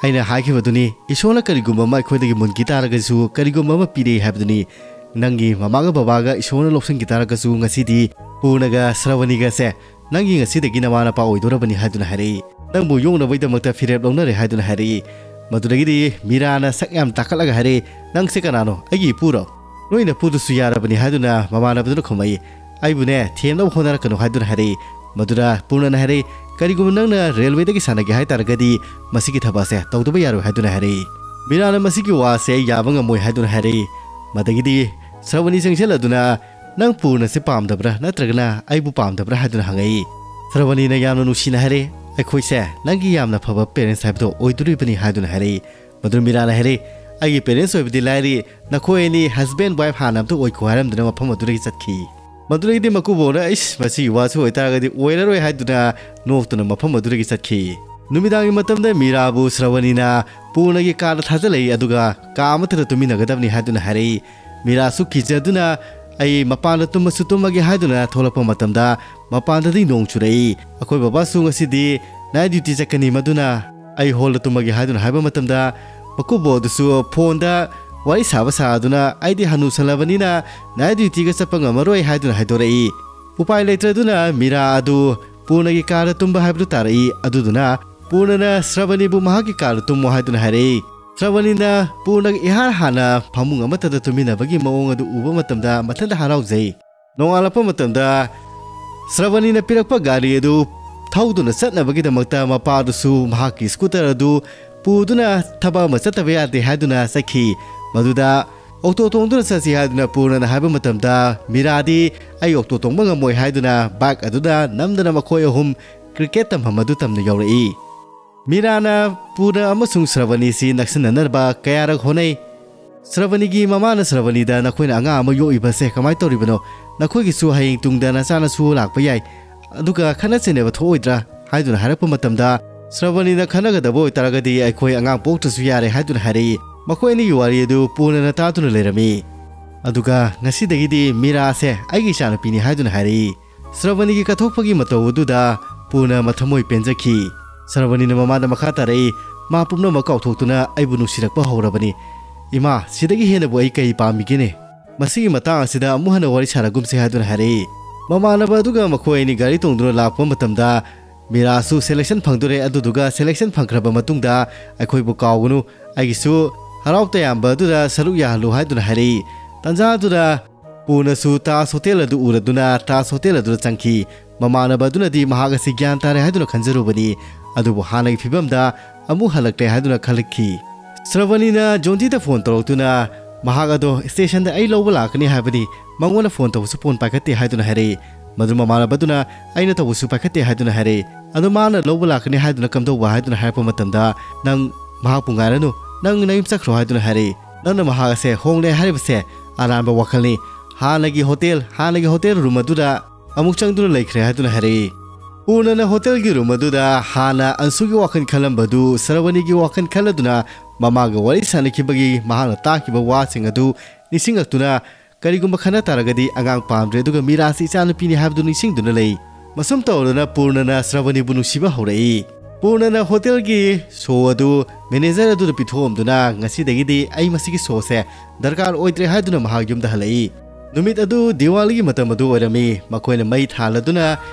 ꯑꯩꯅ ꯍꯥꯏꯈꯤꯕꯗꯨꯅꯤ, ꯏꯁꯣꯔꯅ ꯀꯔꯤꯒꯨꯝꯕ ꯑꯃ ꯑꯩꯈꯣꯏꯗꯒꯤ ꯃꯨꯟꯈꯤ ꯇꯥꯔꯒꯁꯨ, ꯀꯔꯤꯒꯨꯝꯕ ꯑꯃ ꯄꯤꯔꯛꯏ ꯍꯥꯏꯕꯗꯨꯅꯤ꯫ ꯅꯪꯒꯤ ꯃꯃꯥꯒ ꯕꯕꯥꯒ ꯏꯁꯣꯔꯅ ꯂꯧꯁꯤꯟꯈꯤ ꯇꯥꯔꯒꯁꯨ, ꯉꯁꯤꯗꯤ ꯄꯨꯔꯅꯒ ꯁ꯭ꯔꯕꯅꯤꯒꯁꯦ ꯅꯪꯒꯤ ꯉꯁꯤꯗꯒꯤ ꯅꯃꯥ ꯅꯄꯥ ꯑꯣꯏꯗꯣꯔꯕꯅꯤ" ꯍꯥꯏꯗꯨꯅ ꯍꯥꯏꯔꯛꯏ꯫ "ꯅꯪꯕꯨ ꯌꯣꯛꯅꯕꯒꯤꯗꯃꯛꯇ ꯐꯤꯔꯦꯞ ꯂꯧꯅꯔꯦ" ꯍꯥꯏꯗꯨꯅ ꯍꯥꯏꯔꯛꯏ꯫ ꯃꯗꯨꯗꯒꯤꯗꯤ ꯃꯤꯔꯥꯅ ꯁꯛ ꯌꯥꯝ ꯇꯥꯈꯠꯂꯒ ꯍꯥꯏꯔꯛꯏ, "ꯅꯪꯁꯦ ꯀꯅꯥꯅꯣ? ꯑꯩꯒꯤ ꯏꯄꯨꯔꯣ?" "ꯅꯣꯏ ꯅꯄꯨꯗꯨꯁꯨ ꯌꯥꯔꯕꯅꯤ" ꯍꯥꯏꯗꯨꯅ ꯃꯃꯥꯟꯅꯕꯗꯨꯅ ꯈꯨꯝꯃꯛꯏ꯫ "ꯑꯩꯕꯨꯅꯦ ꯊꯦꯝꯅꯕ ꯍꯣꯠꯅꯔꯛꯀꯅꯨ" ꯍꯥꯏꯗꯨꯅ ꯍꯥꯏꯔꯛꯏ꯫ ꯃꯗꯨꯗ ꯄꯨꯔꯅꯅ ꯍꯥꯏꯔꯛꯏ, "ꯀꯔꯤꯒꯨꯝꯕ ꯅꯪꯅ ꯔꯦꯜꯋꯦꯗꯒꯤ ꯁꯥꯟꯅꯒꯦ ꯍꯥꯏ ꯇꯥꯔꯒꯗꯤ ꯃꯁꯤꯒꯤ ꯊꯕꯛ ꯑꯁꯦ ꯇꯧꯗꯕ ꯌꯥꯔꯣꯏ" ꯍꯥꯏꯗꯨꯅ ꯍꯥꯏꯔꯛꯏ꯫ ꯃꯤꯔꯥꯅ ꯃꯁꯤꯒꯤ ꯋꯥ ꯑꯁꯦ ꯑꯩ ꯌꯥꯕ ꯉꯝꯃꯣꯏ ꯍꯥꯏꯗꯨꯅ ꯍꯥꯏꯔꯛꯏ꯫ ꯃꯗꯒꯤꯗꯤ ꯁ꯭ꯔꯕꯅꯤ ꯆꯪꯁꯤꯜꯂꯗꯨꯅ, "ꯅꯪ ꯄꯨꯔꯅꯁꯦ ꯄꯥꯝꯗꯕ꯭ꯔꯥ ꯅꯠꯇ꯭ꯔꯒꯅ ꯑꯩꯕꯨ ꯄꯥꯝꯗꯕ꯭ꯔꯥ?" ꯍꯥꯏꯗꯨꯅ ꯍꯪꯉꯛꯏ꯫ ꯁ꯭ꯔꯕꯅꯤꯅ ꯌꯥꯝꯅ ꯅꯨꯡꯁꯤꯅ ꯍꯥꯏꯔꯛꯏ, "ꯑꯩꯈꯣꯏꯁꯦ ꯅꯪꯒꯤ ꯌꯥꯝꯅ ꯐꯕ parents ꯍꯥꯏꯕꯗꯣ ꯑꯣꯏꯗꯣꯔꯤꯕꯅꯤ" ꯍꯥꯏꯗꯨꯅ ꯍꯥꯏꯔꯛꯏ꯫ ꯃꯗꯨ ꯃꯤꯔꯥꯅ ꯍꯥꯏꯔꯛꯏ, ꯑꯩꯒꯤ ꯄꯦꯔꯦꯟꯁ ꯑꯣꯏꯕꯗꯤ ꯂꯥꯏꯔꯤ, ꯅꯈꯣꯏ ꯑꯅꯤ ꯍꯁꯕꯦꯟ ꯋꯥꯏꯐ ꯍꯥꯟꯅ ꯑꯝꯇ ꯑꯣꯏꯈꯣ ꯍꯥꯏꯔꯝꯗꯅ ꯃꯐꯝ ꯑꯗꯨꯗꯒꯤ ꯆꯠꯈꯤ꯫ ꯃꯗꯨꯗꯒꯤꯗꯤ ꯃꯀꯨꯕꯣꯛꯅ, "ꯏꯁ, ꯃꯁꯤꯒꯤ ꯋꯥꯁꯨ ꯑꯣꯏꯇꯥꯔꯒꯗꯤ ꯑꯣꯏꯔꯔꯣꯏ" ꯍꯥꯏꯗꯨꯅ ꯅꯣꯛꯇꯨꯅ ꯃꯐꯝ ꯑꯗꯨꯗꯒꯤ ꯆꯠꯈꯤ꯫ ꯅꯨꯃꯤꯗꯥꯡꯒꯤ ꯃꯇꯝꯗ ꯃꯤꯔꯥꯕꯨ ꯁ꯭ꯔꯕꯅꯤꯅ ꯄꯨꯔꯅꯒꯤ ꯀꯥꯗ ꯊꯥꯖꯤꯜꯂꯛꯏ, ꯑꯗꯨꯒ ꯀꯥ ꯑꯃꯠꯇꯗ ꯇꯨꯝꯃꯤꯟꯅꯒꯗꯕꯅꯤ ꯍꯥꯏꯗꯨꯅ ꯍꯥꯏꯔꯛꯏ꯫ ꯃꯤꯔꯥꯁꯨ ꯀꯤꯖꯗꯨꯅ, "ꯑꯩ ꯃꯄꯥꯟꯗ ꯇꯨꯝꯃꯁꯨ ꯇꯨꯝꯃꯒꯦ" ꯍꯥꯏꯗꯨꯅ ꯊꯣꯛꯂꯛꯄ ꯃꯇꯝꯗ, ꯃꯄꯥꯟꯗꯗꯤ ꯅꯣꯡ ꯆꯨꯔꯛꯏ꯫ "ꯑꯩꯈꯣꯏ ꯕꯕꯥꯁꯨ ꯉꯁꯤꯗꯤ ꯅꯥꯏꯠ ꯗ꯭ꯌꯨꯇꯤ ꯆꯠꯀꯅꯤ, ꯃꯗꯨꯅ ꯑꯩ ꯍꯣꯜꯗ ꯇꯨꯝꯃꯒꯦ" ꯍꯥꯏꯗꯨꯅ ꯍꯥꯏꯕ ꯃꯇꯝꯗ, ꯃꯀꯨꯕꯣꯛ ꯑꯗꯨꯁꯨ ꯐꯣꯟꯗ ꯋꯥꯔꯤ ꯁꯥꯕ ꯁꯥꯗꯨꯅ, "ꯑꯩꯗꯤ ꯍꯅꯨꯁꯜꯂꯕꯅꯤꯅ ꯅꯥꯏꯠ ꯗ꯭ꯌꯨꯇꯤꯒ ꯆꯠꯄ ꯉꯝꯃꯔꯣꯏ" ꯍꯥꯏꯗꯨꯅ ꯍꯥꯏꯗꯣꯔꯛꯏ꯫ ꯎꯄꯥꯏ ꯂꯩꯇ꯭ꯔꯗꯨꯅ ꯃꯤꯔꯥ ꯑꯗꯨ ꯄꯨꯔꯅꯒꯤ ꯀꯥꯗ ꯇꯨꯝꯕ ꯍꯥꯏꯕꯗꯨ ꯇꯥꯔꯛꯏ꯫ ꯑꯗꯨꯗꯨꯅ ꯄꯨꯔꯅꯅ ꯁ꯭ꯔꯕꯅꯤꯕꯨ ꯃꯍꯥꯛꯀꯤ ꯀꯥꯗ ꯇꯨꯝꯃꯣ ꯍꯥꯏꯗꯨꯅ ꯍꯥꯏꯔꯛꯏ꯫ ꯁ꯭ꯔꯕꯅꯤꯅ ꯄꯨꯔꯅꯒ ꯏꯍꯥꯟ ꯍꯥꯟꯅ ꯐꯃꯨꯡ ꯑꯃꯠꯇꯗ ꯇꯨꯝꯃꯤꯟꯅꯕꯒꯤ ꯃꯑꯣꯡ ꯑꯗꯨ ꯎꯕ ꯃꯇꯝꯗ ꯃꯊꯟꯇ ꯍꯔꯥꯎꯖꯩ꯫ ꯅꯣꯡꯉꯥꯜꯂꯛꯄ ꯃꯇꯝꯗ ꯁ꯭ꯔꯕꯅꯤꯅ ꯄꯤꯔꯛꯄ ꯒꯥꯔꯤ ꯑꯗꯨ ꯊꯧꯗꯨꯅ ꯆꯠꯅꯕꯒꯤꯗꯃꯛꯇ ꯃꯄꯥꯗꯨꯁꯨ ꯃꯍꯥꯛꯀꯤ ꯁ꯭ꯀꯨꯇꯔ ꯑꯗꯨ ꯄꯨꯗꯨꯅ ꯊꯕꯛ ꯑꯃ ꯆꯠꯇꯕ ꯌꯥꯗꯦ ꯍꯥꯏꯗꯨꯅ ꯆꯠꯈꯤ꯫ ꯃꯗꯨꯗ ꯑꯣꯛꯇꯣ ꯇꯣꯡꯗꯨꯅ ꯆꯠꯁꯤ ꯍꯥꯏꯗꯨꯅ ꯄꯨꯔꯅꯅ ꯍꯥꯏꯕ ꯃꯇꯝꯗ, ꯃꯤꯔꯥꯗꯤ "ꯑꯩ ꯑꯣꯛꯇꯣ ꯇꯣꯡꯕ ꯉꯝꯃꯣꯏ" ꯍꯥꯏꯗꯨꯅ ꯕꯥꯏꯛ ꯑꯗꯨꯗ ꯅꯝꯗꯅ ꯃꯈꯣꯏ ꯑꯍꯨꯝ ꯀ꯭ꯔꯤꯀꯦꯠ ꯇꯝꯐꯝ ꯑꯗꯨ ꯇꯝꯅ ꯌꯧꯔꯛꯏ꯫ ꯃꯤꯔꯥꯅ ꯄꯨꯔꯅ ꯑꯃꯁꯨꯡ ꯁ꯭ꯔꯕꯅꯤꯁꯤ ꯅꯛꯁꯤꯟꯅꯅꯕ ꯀꯌꯥꯔꯛ ꯍꯣꯠꯅꯩ꯫ ꯁ꯭ꯔꯕꯅꯤꯒꯤ ꯃꯃꯥꯅ ꯁ꯭ꯔꯕꯅꯤꯗ, "ꯅꯈꯣꯏꯅ ꯑꯉꯥꯡ ꯑꯃ ꯌꯣꯛꯏꯕꯁꯦ ꯀꯃꯥꯏꯅ ꯇꯧꯔꯤꯕꯅꯣ? ꯅꯈꯣꯏꯒꯤꯁꯨ ꯍꯌꯦꯡ ꯇꯨꯡꯗ ꯅꯆꯥꯅꯁꯨ ꯂꯥꯛꯄ ꯌꯥꯏ, ꯑꯗꯨꯒ ꯈꯠꯅ ꯆꯩꯅꯕ ꯊꯣꯛꯑꯣꯏꯗ꯭ꯔꯥ?" ꯍꯥꯏꯗꯨꯅ ꯍꯥꯏꯔꯛꯄ ꯃꯇꯝꯗ, ꯁ꯭ꯔꯕꯅꯤꯅ "ꯈꯠꯅꯒꯗꯕ ꯑꯣꯏꯇꯥꯔꯒꯗꯤ ꯑꯩꯈꯣꯏ ꯑꯉꯥꯡ ꯄꯣꯛꯇ꯭ꯔꯁꯨ ꯌꯥꯔꯦ" ꯍꯥꯏꯗꯨꯅ ꯍꯥꯏꯔꯛꯏ꯫ ꯃꯈꯣꯏ ꯑꯅꯤꯒꯤ ꯋꯥꯔꯤ ꯑꯗꯨ ꯄꯨꯔꯅ ꯇꯥꯗꯨꯅ ꯂꯩꯔꯝꯃꯤ꯫ ꯑꯗꯨꯒ ꯉꯁꯤꯗꯒꯤꯗꯤ ꯃꯤꯔꯥꯁꯦ ꯑꯩꯒꯤ ꯏꯆꯥꯅꯨꯄꯤꯅꯤ ꯍꯥꯏꯗꯨꯅ ꯍꯥꯏꯔꯛꯏ꯫ ꯁ꯭ꯔꯕꯅꯤꯒꯤ ꯀꯠꯊꯣꯛꯄꯒꯤ ꯃꯇꯧ ꯑꯗꯨꯗ ꯄꯨꯔꯅ ꯃꯊꯃꯣꯏ ꯄꯦꯟꯖꯈꯤ꯫ ꯁ꯭ꯔꯕꯅꯤꯅ ꯃꯃꯥꯗ ꯃꯈꯥ ꯇꯥꯔꯛꯏ, "ꯃꯥ ꯄꯨꯝꯅꯃꯛ ꯀꯥꯎꯊꯣꯛꯇꯨꯅ ꯑꯩꯕꯨ ꯅꯨꯡꯁꯤꯔꯛꯄ ꯍꯧꯔꯕꯅꯤ꯫ ꯏꯃꯥ, ꯁꯤꯗꯒꯤ ꯍꯦꯟꯅꯕꯨ ꯑꯩ ꯀꯩ ꯄꯥꯝꯃꯤꯒꯦꯅꯦ? ꯃꯁꯤꯒꯤ ꯃꯇꯥꯡ ꯑꯁꯤꯗ ꯑꯃꯨꯛ ꯍꯟꯅ ꯋꯥꯔꯤ ꯁꯥꯟꯅꯒꯨꯝꯁꯤ" ꯍꯥꯏꯗꯨꯅ ꯍꯥꯏꯔꯛꯏ꯫ ꯃꯃꯥꯟꯅꯕ ꯑꯗꯨꯒ ꯃꯈꯣꯏ ꯑꯅꯤ ꯒꯥꯔꯤ ꯇꯣꯡꯗꯨꯅ ꯂꯥꯛꯄ ꯃꯇꯝꯗ, "ꯃꯤꯔꯥꯁꯨ ꯁꯦꯂꯦꯛꯁꯟ ꯐꯪꯗꯣꯔꯦ, ꯑꯗꯨꯗꯨꯒ ꯁꯦꯂꯦꯛꯁꯟ ꯐꯪꯈ꯭ꯔꯕ ꯃꯇꯨꯡꯗ ꯑꯩꯈꯣꯏꯕꯨ ꯀꯥꯎꯒꯅꯨ, ꯑꯩꯒꯤꯁꯨ ꯍꯔꯥꯎ ꯇꯌꯥꯝꯕ ꯑꯗꯨꯗ ꯁꯔꯨꯛ ꯌꯥꯍꯜꯂꯨ" ꯍꯥꯏꯗꯨꯅ ꯍꯥꯏꯔꯛꯏ꯫ ꯇꯟꯖꯥ ꯑꯗꯨꯗ ꯄꯨꯅꯁꯨ ꯇꯥꯖ ꯍꯣꯇꯦꯜ ꯑꯗꯨ ꯎꯔꯗꯨꯅ ꯇꯥꯖ ꯍꯣꯇꯦꯜ ꯑꯗꯨꯗ ꯆꯪꯈꯤ꯫ ꯃꯃꯥꯟꯅꯕ ꯑꯗꯨꯅꯗꯤ ꯃꯍꯥꯛ ꯑꯁꯤ ꯒ꯭ꯌꯥꯟ ꯇꯥꯔꯦ ꯍꯥꯏꯗꯨꯅ ꯈꯟꯖꯔꯨꯕꯅꯤ, ꯑꯗꯨꯕꯨ ꯍꯥꯟꯅꯒꯤ ꯐꯤꯕꯝꯗ ꯑꯃꯨꯛ ꯍꯜꯂꯛꯂꯦ ꯍꯥꯏꯗꯨꯅ ꯈꯜꯂꯛꯈꯤ꯫ ꯁ꯭ꯔꯕꯅꯤꯅ ꯖꯣꯟꯖꯤꯗ ꯐꯣꯟ ꯇꯧꯔꯛꯇꯨꯅ, ꯃꯍꯥꯛ ꯑꯗꯣ ꯁ꯭ꯇꯦꯁꯟꯗ "ꯑꯩ ꯂꯧꯕ ꯂꯥꯛꯀꯅꯤ" ꯍꯥꯏꯕꯅꯤ, ꯃꯉꯣꯟꯗ ꯐꯣꯟ ꯇꯧꯕꯁꯨ ꯐꯣꯟ ꯄꯥꯏꯈꯠꯇꯦ ꯍꯥꯏꯗꯨꯅ ꯍꯥꯏꯔꯛꯏ꯫ ꯃꯗꯨ ꯃꯃꯥꯟꯅꯕꯗꯨꯅ "ꯑꯩꯅ ꯇꯧꯕꯁꯨ ꯄꯥꯏꯈꯠꯇꯦ" ꯍꯥꯏꯗꯨꯅ ꯍꯥꯏꯔꯛꯏ꯫ ꯑꯗꯣ ꯃꯥꯅ "ꯂꯧꯕ ꯂꯥꯛꯀꯅꯤ" ꯍꯥꯏꯗꯨꯅ ꯀꯝꯗꯧꯕ ꯍꯥꯏꯗꯨꯅ ꯍꯥꯏꯔꯛꯄ ꯃꯇꯝꯗ, "ꯅꯪ ꯃꯍꯥꯛꯄꯨ ꯉꯥꯏꯔꯅꯨ, "ꯅꯪ ꯅꯌꯨꯝ ꯆꯠꯈ꯭ꯔꯣ" ꯍꯥꯏꯗꯨꯅ ꯍꯥꯏꯔꯛꯏ꯫ "ꯅꯪꯅ ꯃꯍꯥꯛ ꯑꯁꯦ ꯍꯣꯡꯂꯦ ꯍꯥꯏꯔꯤꯕꯁꯦ ꯑꯔꯥꯟꯕ ꯋꯥꯈꯜꯅꯤ꯫ ꯍꯥꯟꯅꯒꯤ ꯍꯣꯇꯦꯜ, ꯍꯥꯟꯅꯒꯤ ꯍꯣꯇꯦꯜ ꯔꯨꯝ ꯑꯗꯨꯗ ꯑꯃꯨꯛ ꯆꯪꯗꯨꯅ ꯂꯩꯈ꯭ꯔꯦ" ꯍꯥꯏꯗꯨꯅ ꯍꯥꯏꯔꯛꯏ꯫ ꯄꯨꯔꯅꯅ ꯍꯣꯇꯦꯜꯒꯤ ꯔꯨꯝ ꯑꯗꯨꯗ ꯍꯥꯟꯅ ꯑꯟꯁꯨꯒꯤ ꯋꯥꯈꯜ ꯈꯜꯂꯝꯕꯗꯨ ꯁ꯭ꯔꯕꯅꯤꯒꯤ ꯋꯥꯈꯜ ꯈꯜꯂꯗꯨꯅ ꯃꯃꯥꯒ ꯋꯥꯔꯤ ꯁꯥꯅꯈꯤꯕꯒꯤ ꯃꯍꯥꯛꯅ ꯇꯥꯈꯤꯕ ꯋꯥꯁꯤꯡ ꯑꯗꯨ ꯅꯤꯡꯁꯤꯡꯂꯛꯇꯨꯅ, "ꯀꯔꯤꯒꯨꯝꯕ ꯈꯟꯅ ꯇꯥꯔꯒꯗꯤ ꯑꯉꯥꯡ ꯄꯥꯝꯗ꯭ꯔꯦ, ꯑꯗꯨꯒ ꯃꯤꯔꯥꯁꯤ ꯏꯆꯥꯅꯨꯄꯤꯅꯤ" ꯍꯥꯏꯕꯗꯨ ꯅꯤꯡꯁꯤꯡꯗꯨꯅ ꯂꯩ꯫ ꯃꯁꯨꯝ ꯇꯧꯔꯗꯨꯅ ꯄꯨꯔꯅꯅ ꯁ꯭ꯔꯕꯅꯤꯕꯨ ꯅꯨꯡꯁꯤꯕ ꯍꯧꯔꯛꯏ꯫ ꯄꯨꯔꯅꯅ ꯍꯣꯇꯦꯜꯒꯤ ꯁꯣ ꯑꯗꯨ ꯃꯦꯅꯦꯖꯔ ꯑꯗꯨꯗ ꯄꯤꯊꯣꯛꯑꯝꯗꯨꯅ, "ꯉꯁꯤꯗꯒꯤꯗꯤ ꯑꯩ ꯃꯁꯤꯒꯤ ꯁꯣꯁꯦ ꯗꯔꯀꯥꯔ ꯑꯣꯏꯗ꯭ꯔꯦ" ꯍꯥꯏꯗꯨꯅ ꯃꯍꯥꯛ ꯌꯨꯝꯗ ꯍꯜꯂꯛꯏ꯫ ꯅꯨꯃꯤꯠ ꯑꯗꯨ ꯗꯤꯋꯥꯂꯤꯒꯤ ꯃꯇꯝ ꯑꯗꯨ ꯑꯣꯏꯔꯝꯃꯤ꯫ ꯃꯈꯣꯏꯅ ꯃꯩ ꯊꯥꯜꯂꯗꯨꯅ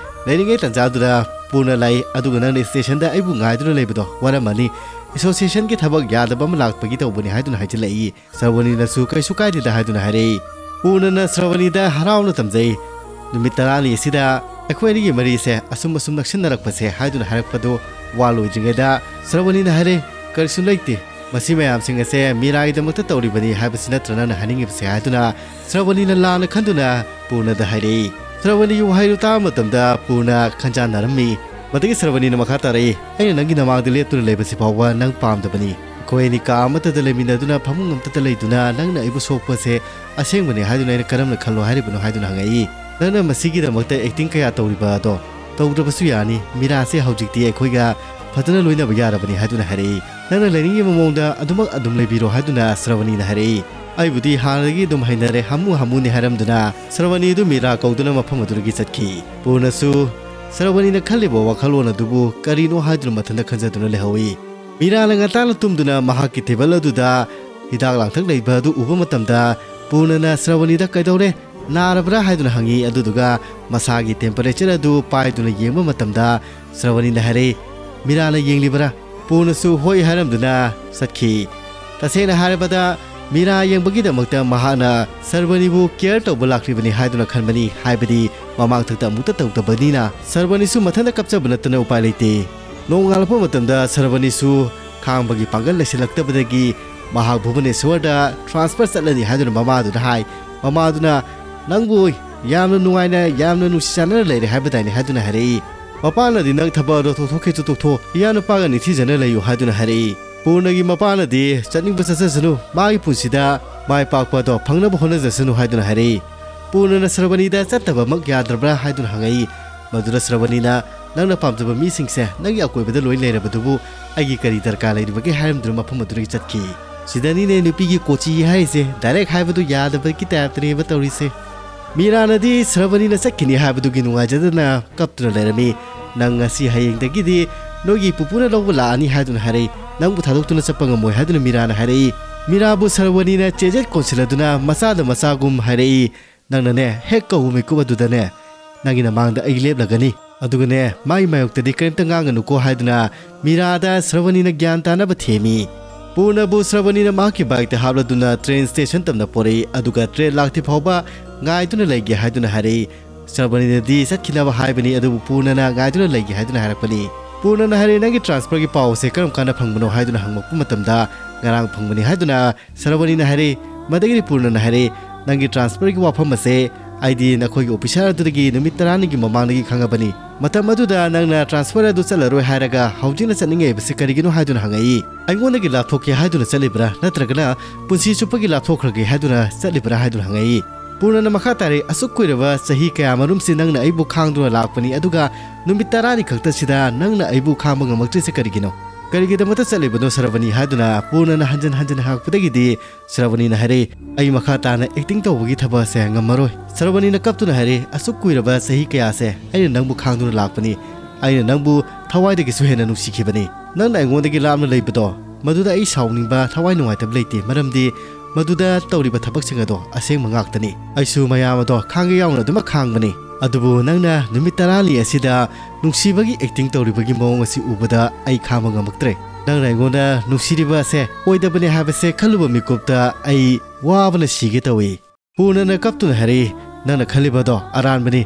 ꯂꯩꯔꯤꯉꯩ ꯇꯟꯖꯥꯗꯨꯗ ꯄꯨꯔꯅ ꯂꯥꯛꯏ꯫ "ꯑꯗꯨꯒ ꯅꯪꯅ ꯁ꯭ꯇꯦꯁꯟꯗ ꯑꯩꯕꯨ ꯉꯥꯏꯗꯨꯅ ꯂꯩꯕꯗꯣ ꯋꯥꯔꯝꯃꯅꯤ꯫ ꯑꯦꯁꯣꯁꯤꯌꯦꯁꯟꯒꯤ ꯊꯕꯛ ꯌꯥꯗꯕ ꯑꯃ ꯂꯥꯛꯄꯒꯤ ꯇꯧꯕꯅꯤ" ꯍꯥꯏꯗꯨꯅ ꯍꯥꯏꯖꯤꯜꯂꯛꯏ꯫ ꯁ꯭ꯔꯕꯅꯤꯅꯁꯨ "ꯀꯩꯁꯨ ꯀꯥꯏꯗꯦꯗ" ꯍꯥꯏꯗꯨꯅ ꯍꯥꯏꯔꯛꯏ꯫ ꯄꯨꯔꯅꯅ ꯁ꯭ꯔꯕꯅꯤꯗ ꯍꯔꯥꯎꯅ ꯇꯝꯖꯩ꯫ "ꯅꯨꯃꯤꯠ ꯇꯔꯥꯅꯤ ꯑꯁꯤꯗ ꯑꯩꯈꯣꯏ ꯑꯅꯤꯒꯤ ꯃꯔꯤꯁꯦ ꯑꯁꯨꯝ ꯑꯁꯨꯝ ꯅꯛꯁꯤꯟꯅꯔꯛꯄꯁꯦ" ꯍꯥꯏꯗꯨꯅ ꯍꯥꯏꯔꯛꯄꯗꯨ ꯋꯥ ꯂꯣꯏꯗ꯭ꯔꯤꯉꯩꯗ ꯁ꯭ꯔꯕꯅꯤꯅ ꯍꯥꯏꯔꯛꯏ, "ꯀꯔꯤꯁꯨ ꯂꯩꯇꯦ꯫ ꯃꯁꯤ ꯃꯌꯥꯝꯁꯤꯡ ꯑꯁꯦ ꯃꯤꯔꯥꯒꯤꯗꯃꯛꯇ ꯇꯧꯔꯤꯕꯅꯤ ꯍꯥꯏꯕꯁꯤ ꯅꯠꯇ꯭ꯔ ꯅꯪꯅ ꯍꯥꯏꯅꯤꯡꯉꯤꯕꯁꯦ?" ꯍꯥꯏꯗꯨꯅ ꯁ꯭ꯔꯕꯅꯤꯅ ꯂꯥꯟꯅ ꯈꯟꯗꯨꯅ ꯄꯨꯔꯅꯗ ꯍꯥꯏꯔꯛꯏ꯫ ꯁ꯭ꯔꯕꯅꯤꯒꯤ ꯋꯥꯍꯩꯗꯨ ꯇꯥꯕ ꯃꯇꯝꯗ ꯄꯨꯔꯅ ꯈꯟꯖꯥꯟꯅꯔꯝꯃꯤ꯫ ꯃꯗꯨꯒꯤ ꯁ꯭ꯔꯕꯅꯤꯅ ꯃꯈꯥ ꯇꯥꯔꯛꯏ, "ꯑꯩꯅ ꯅꯪꯒꯤ ꯅꯃꯥꯡꯗ ꯂꯦꯞꯇꯨꯅ ꯂꯩꯕꯁꯤ ꯐꯥꯎꯕ ꯅꯪ ꯄꯥꯝꯗꯕꯅꯤ꯫ ꯑꯩꯈꯣꯏ ꯑꯅꯤ ꯀꯥ ꯑꯃꯠꯇꯗ ꯂꯩꯃꯤꯟꯅꯗꯨꯅ ꯐꯃꯨꯡ ꯑꯃꯠꯇꯗ ꯂꯩꯗꯨꯅ ꯅꯪꯅ ꯑꯩꯕꯨ ꯁꯣꯛꯄꯁꯦ ꯑꯁꯦꯡꯕꯅꯤ ꯍꯥꯏꯗꯨꯅ ꯑꯩꯅ ꯀꯔꯝꯅ ꯈꯜꯂꯣ ꯍꯥꯏꯔꯤꯕꯅꯣ?" ꯍꯥꯏꯗꯨꯅ ꯍꯪꯉꯛꯏ꯫ "ꯅꯪꯅ ꯃꯁꯤꯒꯤꯗꯃꯛꯇ ꯑꯦꯛꯇꯤꯡ ꯀꯌꯥ ꯇꯧꯔꯤꯕ ꯑꯗꯣ ꯇꯧꯗ꯭ꯔꯕꯁꯨ ꯌꯥꯅꯤ꯫ ꯃꯤꯔꯥꯁꯦ ꯍꯧꯖꯤꯛꯇꯤ ꯑꯩꯈꯣꯏꯒ ꯐꯖꯅ ꯂꯣꯏꯅꯕ ꯌꯥꯔꯕꯅꯤ" ꯍꯥꯏꯗꯨꯅ ꯍꯥꯏꯔꯛꯏ꯫ "ꯅꯪꯅ ꯂꯩꯅꯤꯡꯉꯤꯕ ꯃꯑꯣꯡꯗ ꯑꯗꯨꯃꯛ ꯑꯗꯨꯝ ꯂꯩꯕꯤꯔꯣ" ꯍꯥꯏꯗꯨꯅ ꯁ꯭ꯔꯕꯅꯤꯅ ꯍꯥꯏꯔꯛꯏ꯫ "ꯑꯩꯕꯨꯗꯤ ꯍꯥꯟꯅꯗꯒꯤ ꯑꯗꯨꯝ ꯍꯩꯅꯔꯦ, ꯍꯥꯃꯨ ꯍꯥꯃꯨꯅꯤ" ꯍꯥꯏꯔꯝꯗꯨꯅ ꯁ꯭ꯔꯕꯅꯤ ꯑꯗꯨ ꯃꯤꯔꯥ ꯀꯧꯗꯨꯅ ꯃꯐꯝ ꯑꯗꯨꯗꯒꯤ ꯆꯠꯈꯤ꯫ ꯄꯨꯔꯅꯁꯨ ꯁ꯭ꯔꯕꯅꯤꯅ ꯈꯜꯂꯤꯕ ꯋꯥꯈꯜꯂꯣꯟ ꯑꯗꯨꯕꯨ ꯀꯔꯤꯅꯣ ꯍꯥꯏꯗꯨꯅ ꯃꯊꯟꯇ ꯈꯟꯖꯗꯨꯅ ꯂꯩꯍꯧꯏ꯫ ꯃꯤꯔꯥꯅ ꯉꯟꯇꯥꯅ ꯇꯨꯝꯗꯨꯅ ꯃꯍꯥꯛꯀꯤ ꯇꯦꯕꯜ ꯑꯗꯨꯗ ꯍꯤꯗꯥꯛ ꯂꯥꯡꯊꯛ ꯂꯩꯕ ꯑꯗꯨ ꯎꯕ ꯃꯇꯝꯗ ꯄꯨꯔꯅꯅ ꯁ꯭ꯔꯕꯅꯤꯗ "ꯀꯩꯗꯧꯔꯦ? ꯅꯥꯔꯕ꯭ꯔꯥ?" ꯍꯥꯏꯗꯨꯅ ꯍꯪꯉꯤ꯫ ꯑꯗꯨꯗꯨꯒ ꯃꯁꯥꯒꯤ ꯇꯦꯝꯄꯔꯦꯆꯔ ꯑꯗꯨ ꯄꯥꯏꯗꯨꯅ ꯌꯦꯡꯕ ꯃꯇꯝꯗ ꯁ꯭ꯔꯕꯅꯤꯅ ꯍꯥꯏꯔꯛꯏ, "ꯃꯤꯔꯥꯅ ꯌꯦꯡꯂꯤꯕꯔꯥ?" ꯄꯨꯔꯅꯁꯨ "ꯍꯣꯏ" ꯍꯥꯏꯔꯝꯗꯨꯅ ꯆꯠꯈꯤ꯫ ꯇꯁꯦꯡꯅ ꯍꯥꯏꯔꯕꯗ, ꯃꯤꯔꯥ ꯌꯦꯡꯕꯒꯤꯗꯃꯛꯇ ꯃꯍꯥꯛꯅ ꯁ꯭ꯔꯕꯅꯤꯕꯨ ꯀꯦꯌꯔ ꯇꯧꯕ ꯂꯥꯛꯂꯤꯕꯅꯤ ꯍꯥꯏꯗꯨꯅ ꯈꯟꯕꯅꯤ, ꯍꯥꯏꯕꯗꯤ ꯃꯃꯥꯡꯊꯛꯇ ꯑꯃꯨꯛꯇ ꯇꯧꯗꯕꯅꯤꯅ꯫ ꯁ꯭ꯔꯕꯅꯤꯁꯨ ꯃꯊꯟꯇ ꯀꯞꯆꯕ ꯅꯠꯇꯅ ꯎꯄꯥꯏ ꯂꯩꯇꯦ꯫ ꯅꯣꯡꯉꯥꯜꯂꯛꯄ ꯃꯇꯝꯗ ꯁ꯭ꯔꯕꯅꯤꯁꯨ ꯈꯥꯡꯕꯒꯤ ꯄꯥꯡꯒꯜ ꯂꯩꯁꯤꯜꯂꯛꯇꯕꯗꯒꯤ ꯃꯍꯥꯛ ꯚꯨꯕꯅꯦꯁ꯭ꯋꯔꯗ ꯇ꯭ꯔꯥꯟꯁꯐꯔ ꯆꯠꯂꯅꯤ ꯍꯥꯏꯗꯨꯅ ꯃꯃꯥꯗꯨꯗ ꯍꯥꯏ꯫ ꯃꯃꯥꯗꯨꯅ, "ꯅꯪꯕꯨ ꯌꯥꯝꯅ ꯅꯨꯡꯉꯥꯏꯅ, ꯌꯥꯝꯅ ꯅꯨꯡꯁꯤ ꯆꯥꯟꯅꯅ ꯂꯩꯔꯦ ꯍꯥꯏꯕꯗꯥꯏꯅꯦ?" ꯍꯥꯏꯗꯨꯅ ꯍꯥꯏꯔꯛꯏ꯫ ꯃꯄꯥꯅꯗꯤ, "ꯅꯪ ꯊꯕꯛ ꯑꯗꯣ ꯇꯧꯊꯣꯛꯀꯦꯁꯨ ꯇꯣꯛꯊꯣꯛ, ꯏꯌꯥ ꯅꯨꯄꯥꯒ ꯅꯤꯡꯊꯤꯖꯅ ꯂꯩꯌꯨ" ꯍꯥꯏꯗꯨꯅ ꯍꯥꯏꯔꯛꯏ꯫ ꯄꯨꯔꯅꯒꯤ ꯃꯄꯥꯅꯗꯤ ꯆꯠꯅꯤꯡꯕ ꯆꯠꯆꯁꯅꯨ, ꯃꯥꯒꯤ ꯄꯨꯟꯁꯤꯗ ꯃꯥꯏ ꯄꯥꯛꯄ ꯑꯗꯣ ꯐꯪꯅꯕ ꯍꯣꯠꯅꯖꯁꯅꯨ ꯍꯥꯏꯗꯨꯅ ꯍꯥꯏꯔꯛꯏ꯫ ꯄꯨꯔꯅꯅ ꯁ꯭ꯔꯕꯅꯤꯗ ꯆꯠꯇꯕꯃꯛ ꯌꯥꯗ꯭ꯔꯕ꯭ꯔꯥ ꯍꯥꯏꯗꯨꯅ ꯍꯪꯉꯛꯏ꯫ ꯃꯗꯨꯗ ꯁ꯭ꯔꯕꯅꯤꯅ, "ꯅꯪꯅ ꯄꯥꯝꯖꯕ ꯃꯤꯁꯤꯡꯁꯦ ꯅꯪꯒꯤ ꯑꯀꯣꯏꯕꯗ ꯂꯣꯏ ꯂꯩꯔꯕꯗꯨꯕꯨ ꯑꯩꯒꯤ ꯀꯔꯤ ꯗꯔꯀꯥꯔ ꯂꯩꯔꯤꯕꯒꯦ?" ꯍꯥꯏꯔꯝꯗꯨꯅ ꯃꯐꯝ ꯑꯗꯨꯗꯒꯤ ꯆꯠꯈꯤ꯫ ꯁꯤꯗꯅꯤꯅꯦ ꯅꯨꯄꯤꯒꯤ ꯀꯣꯆꯤ ꯍꯥꯏꯔꯤꯁꯦ, ꯗꯥꯏꯔꯦꯛ ꯍꯥꯏꯕꯗꯨ ꯌꯥꯗꯕꯒꯤ ꯇꯥꯏꯞꯇꯅꯦꯕ ꯇꯧꯔꯤꯁꯦ꯫ ꯃꯤꯔꯥꯅꯗꯤ ꯁ꯭ꯔꯕꯅꯤꯅ ꯆꯠꯈꯤꯅꯤ ꯍꯥꯏꯕꯗꯨꯒꯤ ꯅꯨꯡꯉꯥꯏꯖꯗꯅ ꯀꯞꯇꯨꯅ ꯂꯩꯔꯝꯃꯤ꯫ "ꯅꯪ ꯉꯁꯤ ꯍꯌꯦꯡꯗꯒꯤꯗꯤ ꯅꯣꯏꯒꯤ ꯄꯨꯄꯨꯅ ꯂꯧꯕ ꯂꯥꯛꯑꯅꯤ ꯍꯥꯏꯗꯨꯅ ꯍꯥꯏꯔꯛꯏ꯫ ꯅꯪꯕꯨ ꯊꯥꯗꯣꯛꯇꯨꯅ ꯆꯠꯄ ꯉꯝꯃꯣꯏ" ꯍꯥꯏꯗꯨꯅ ꯃꯤꯔꯥꯅ ꯍꯥꯏꯔꯛꯏ꯫ ꯃꯤꯔꯥꯕꯨ ꯁ꯭ꯔꯕꯅꯤꯅ ꯆꯦꯖꯦꯠ ꯀꯣꯟꯁꯤꯜꯂꯗꯨꯅ ꯃꯆꯥꯗ ꯃꯆꯥꯒꯨꯝ ꯍꯥꯏꯔꯛꯏ꯫ "ꯅꯪꯅꯅꯦ, ꯍꯦꯛ ꯀꯧꯕ ꯃꯤꯀꯨꯞ ꯑꯗꯨꯗꯅꯦ, ꯅꯪꯒꯤ ꯅꯃꯥꯡꯗ ꯑꯩ ꯂꯦꯞꯂꯒꯅꯤ꯫ ꯑꯗꯨꯒꯅꯦ, ꯃꯥꯒꯤ ꯃꯥꯌꯣꯛꯇꯗꯤ ꯀꯔꯤꯝꯇ ꯉꯥꯡꯒꯅꯨꯀꯣ" ꯍꯥꯏꯗꯨꯅ ꯃꯤꯔꯥꯗ ꯁ꯭ꯔꯕꯅꯤꯅ ꯒ꯭ꯌꯥꯟ ꯇꯥꯅꯕ ꯊꯦꯝꯃꯤ꯫ ꯄꯨꯔꯅꯕꯨ ꯁ꯭ꯔꯕꯅꯤꯅ ꯃꯍꯥꯛꯀꯤ ꯕꯥꯏꯛꯇ ꯍꯥꯞꯂꯗꯨꯅ ꯇ꯭ꯔꯦꯟ ꯁ꯭ꯇꯦꯁꯟ ꯇꯝꯅ ꯄꯣꯔꯛꯏ꯫ ꯑꯗꯨꯒ ꯇ꯭ꯔꯦꯟ ꯂꯥꯛꯇ꯭ꯔꯤ ꯐꯥꯎꯕ ꯉꯥꯏꯗꯨꯅ ꯂꯩꯒꯦ ꯍꯥꯏꯗꯨꯅ ꯍꯥꯏꯔꯛꯏ꯫ ꯁ꯭ꯔꯕꯅꯤꯅꯗꯤ ꯆꯠꯈꯤꯅꯕ ꯍꯥꯏꯕꯅꯤ, ꯑꯗꯨꯕꯨ ꯄꯨꯔꯅꯅ ꯉꯥꯏꯗꯨꯅ ꯂꯩꯒꯦ ꯍꯥꯏꯗꯨꯅ ꯍꯥꯏꯔꯛꯄꯅꯤ꯫ ꯄꯨꯔꯅꯅ ꯍꯥꯏꯔꯛꯏ, "ꯅꯪꯒꯤ ꯇ꯭ꯔꯥꯟꯁꯐꯔꯒꯤ ꯄꯥꯎ ꯑꯁꯦ ꯀꯔꯝ ꯀꯥꯟꯗ ꯐꯪꯕꯅꯣ?" ꯍꯥꯏꯗꯨꯅ ꯍꯪꯂꯛꯄ ꯃꯇꯝꯗ, "ꯉꯔꯥꯡ ꯐꯪꯕꯅꯤ" ꯍꯥꯏꯗꯨꯅ ꯁ꯭ꯔꯕꯅꯤꯅ ꯍꯥꯏꯔꯛꯏ꯫ ꯃꯗꯒꯤꯗꯤ ꯄꯨꯔꯅꯅ ꯍꯥꯏꯔꯛꯏ, "ꯅꯪꯒꯤ ꯇ꯭ꯔꯥꯟꯁꯐꯔꯒꯤ ꯋꯥꯐꯝ ꯑꯁꯦ ꯑꯩꯗꯤ ꯅꯈꯣꯏꯒꯤ ꯑꯣꯐꯤꯁꯥꯔ ꯑꯗꯨꯗꯒꯤ ꯅꯨꯃꯤꯠ ꯇꯔꯥꯅꯤꯒꯤ ꯃꯃꯥꯡꯗꯒꯤ ꯈꯪꯉꯕꯅꯤ꯫ ꯃꯇꯝ ꯑꯗꯨꯗ ꯅꯪꯅ ꯇ꯭ꯔꯥꯟꯁꯐꯔ ꯑꯗꯨ ꯆꯠꯂꯔꯣꯏ ꯍꯥꯏꯔꯒ ꯍꯧꯖꯤꯛꯅ ꯆꯠꯅꯤꯡꯉꯛꯏꯕꯁꯤ ꯀꯔꯤꯒꯤꯅꯣ?" ꯍꯥꯏꯗꯨꯅ ꯍꯪꯉꯛꯏ꯫ "ꯑꯩꯉꯣꯟꯗꯒꯤ ꯂꯥꯞꯊꯣꯛꯀꯦ ꯍꯥꯏꯗꯨꯅ ꯆꯠꯂꯤꯕ꯭ꯔꯥ, ꯅꯠꯇ꯭ꯔꯒꯅ ꯄꯨꯟꯁꯤ ꯆꯨꯞꯄꯒꯤ ꯂꯥꯞꯊꯣꯛꯈ꯭ꯔꯒꯦ ꯍꯥꯏꯗꯨꯅ ꯆꯠꯂꯤꯕ꯭ꯔꯥ?" ꯍꯥꯏꯗꯨꯅ ꯍꯪꯉꯛꯏ꯫ ꯄꯨꯔꯅꯅ ꯃꯈꯥ ꯇꯥꯔꯛꯏ, "ꯑꯁꯨꯛ ꯀꯨꯏꯔꯕ ꯆꯍꯤ ꯀꯌꯥ ꯃꯔꯨꯝꯁꯤ ꯅꯪꯅ ꯑꯩꯕꯨ ꯈꯥꯡꯗꯨꯅ ꯂꯥꯛꯄꯅꯤ, ꯑꯗꯨꯒ ꯅꯨꯃꯤꯠ ꯇꯔꯥꯅꯤ ꯈꯛꯇꯁꯤꯗ ꯅꯪꯅ ꯑꯩꯕꯨ ꯈꯥꯡꯕ ꯉꯝꯃꯛꯇ꯭ꯔꯤꯁꯦ ꯀꯔꯤꯒꯤꯅꯣ? ꯀꯔꯤꯒꯤꯗꯃꯛꯇ ꯆꯠꯂꯤꯕꯅꯣ ꯁ꯭ꯔꯕꯅꯤ?" ꯍꯥꯏꯗꯨꯅ ꯄꯨꯔꯅꯅ ꯍꯟꯖꯤꯟ ꯍꯟꯖꯤꯟ ꯍꯪꯉꯛꯄꯗꯒꯤꯗꯤ ꯁ꯭ꯔꯕꯅꯤꯅ ꯍꯥꯏꯔꯛꯏ, "ꯑꯩ ꯃꯈꯥ ꯇꯥꯅ ꯑꯦꯛꯇꯤꯡ ꯇꯧꯕꯒꯤ ꯊꯕꯛ ꯑꯁꯦ ꯉꯝꯃꯔꯣꯏ꯫" ꯁ꯭ꯔꯕꯅꯤꯅ ꯀꯞꯇꯨꯅ ꯍꯥꯏꯔꯛꯏ, "ꯑꯁꯨꯛ ꯀꯨꯏꯔꯕ ꯆꯍꯤ ꯀꯌꯥꯁꯦ ꯑꯩꯅ ꯅꯪꯕꯨ ꯈꯥꯡꯗꯨꯅ ꯂꯥꯛꯄꯅꯤ꯫ ꯑꯩꯅ ꯅꯪꯕꯨ ꯊꯋꯥꯏꯗꯒꯤꯁꯨ ꯍꯦꯟꯅ ꯅꯨꯡꯁꯤꯈꯤꯕꯅꯤ꯫ ꯅꯪꯅ ꯑꯩꯉꯣꯟꯗꯒꯤ ꯂꯥꯞꯅ ꯂꯩꯕꯗꯣ, ꯃꯗꯨꯗ ꯑꯩ ꯁꯥꯎꯅꯤꯡꯕ, ꯊꯋꯥꯏ ꯅꯨꯡꯉꯥꯏꯇꯕ ꯂꯩꯇꯦ, ꯃꯔꯝꯗꯤ ꯃꯗꯨꯗ ꯇꯧꯔꯤꯕ ꯊꯕꯛꯁꯤꯡ ꯑꯗꯣ ꯑꯁꯦꯡꯕ ꯉꯥꯛꯇꯅꯤ꯫ ꯑꯩꯁꯨ ꯃꯌꯥꯝ ꯑꯗꯣ ꯈꯥꯡꯒꯦ ꯌꯥꯎꯅ ꯑꯗꯨꯃꯛ ꯈꯥꯡꯕꯅꯤ꯫ ꯑꯗꯨꯕꯨ ꯅꯪꯅ ꯅꯨꯃꯤꯠ ꯇꯔꯥꯅꯤ ꯑꯁꯤꯗ ꯅꯨꯡꯁꯤꯕꯒꯤ ꯑꯦꯛꯇꯤꯡ ꯇꯧꯔꯤꯕꯒꯤ ꯃꯑꯣꯡ ꯑꯁꯤ ꯎꯕꯗ ꯑꯩ ꯈꯥꯡꯕ ꯉꯝꯃꯛꯇ꯭ꯔꯦ꯫ ꯅꯪꯅ ꯑꯩꯉꯣꯟꯗ ꯅꯨꯡꯁꯤꯔꯤꯕ ꯑꯁꯦ ꯑꯣꯏꯗꯕꯅꯦ ꯍꯥꯏꯕꯁꯦ ꯈꯜꯂꯨꯕ ꯃꯤꯀꯨꯞꯇ ꯑꯩ ꯋꯥꯕꯅ ꯁꯤꯒꯦ ꯇꯧꯏ꯫" ꯄꯨꯔꯅꯅ ꯀꯞꯇꯨꯅ ꯍꯥꯏꯔꯛꯏ, "ꯅꯪꯅ ꯈꯜꯂꯤꯕꯗꯣ ꯑꯔꯥꯟꯕꯅꯤ꯫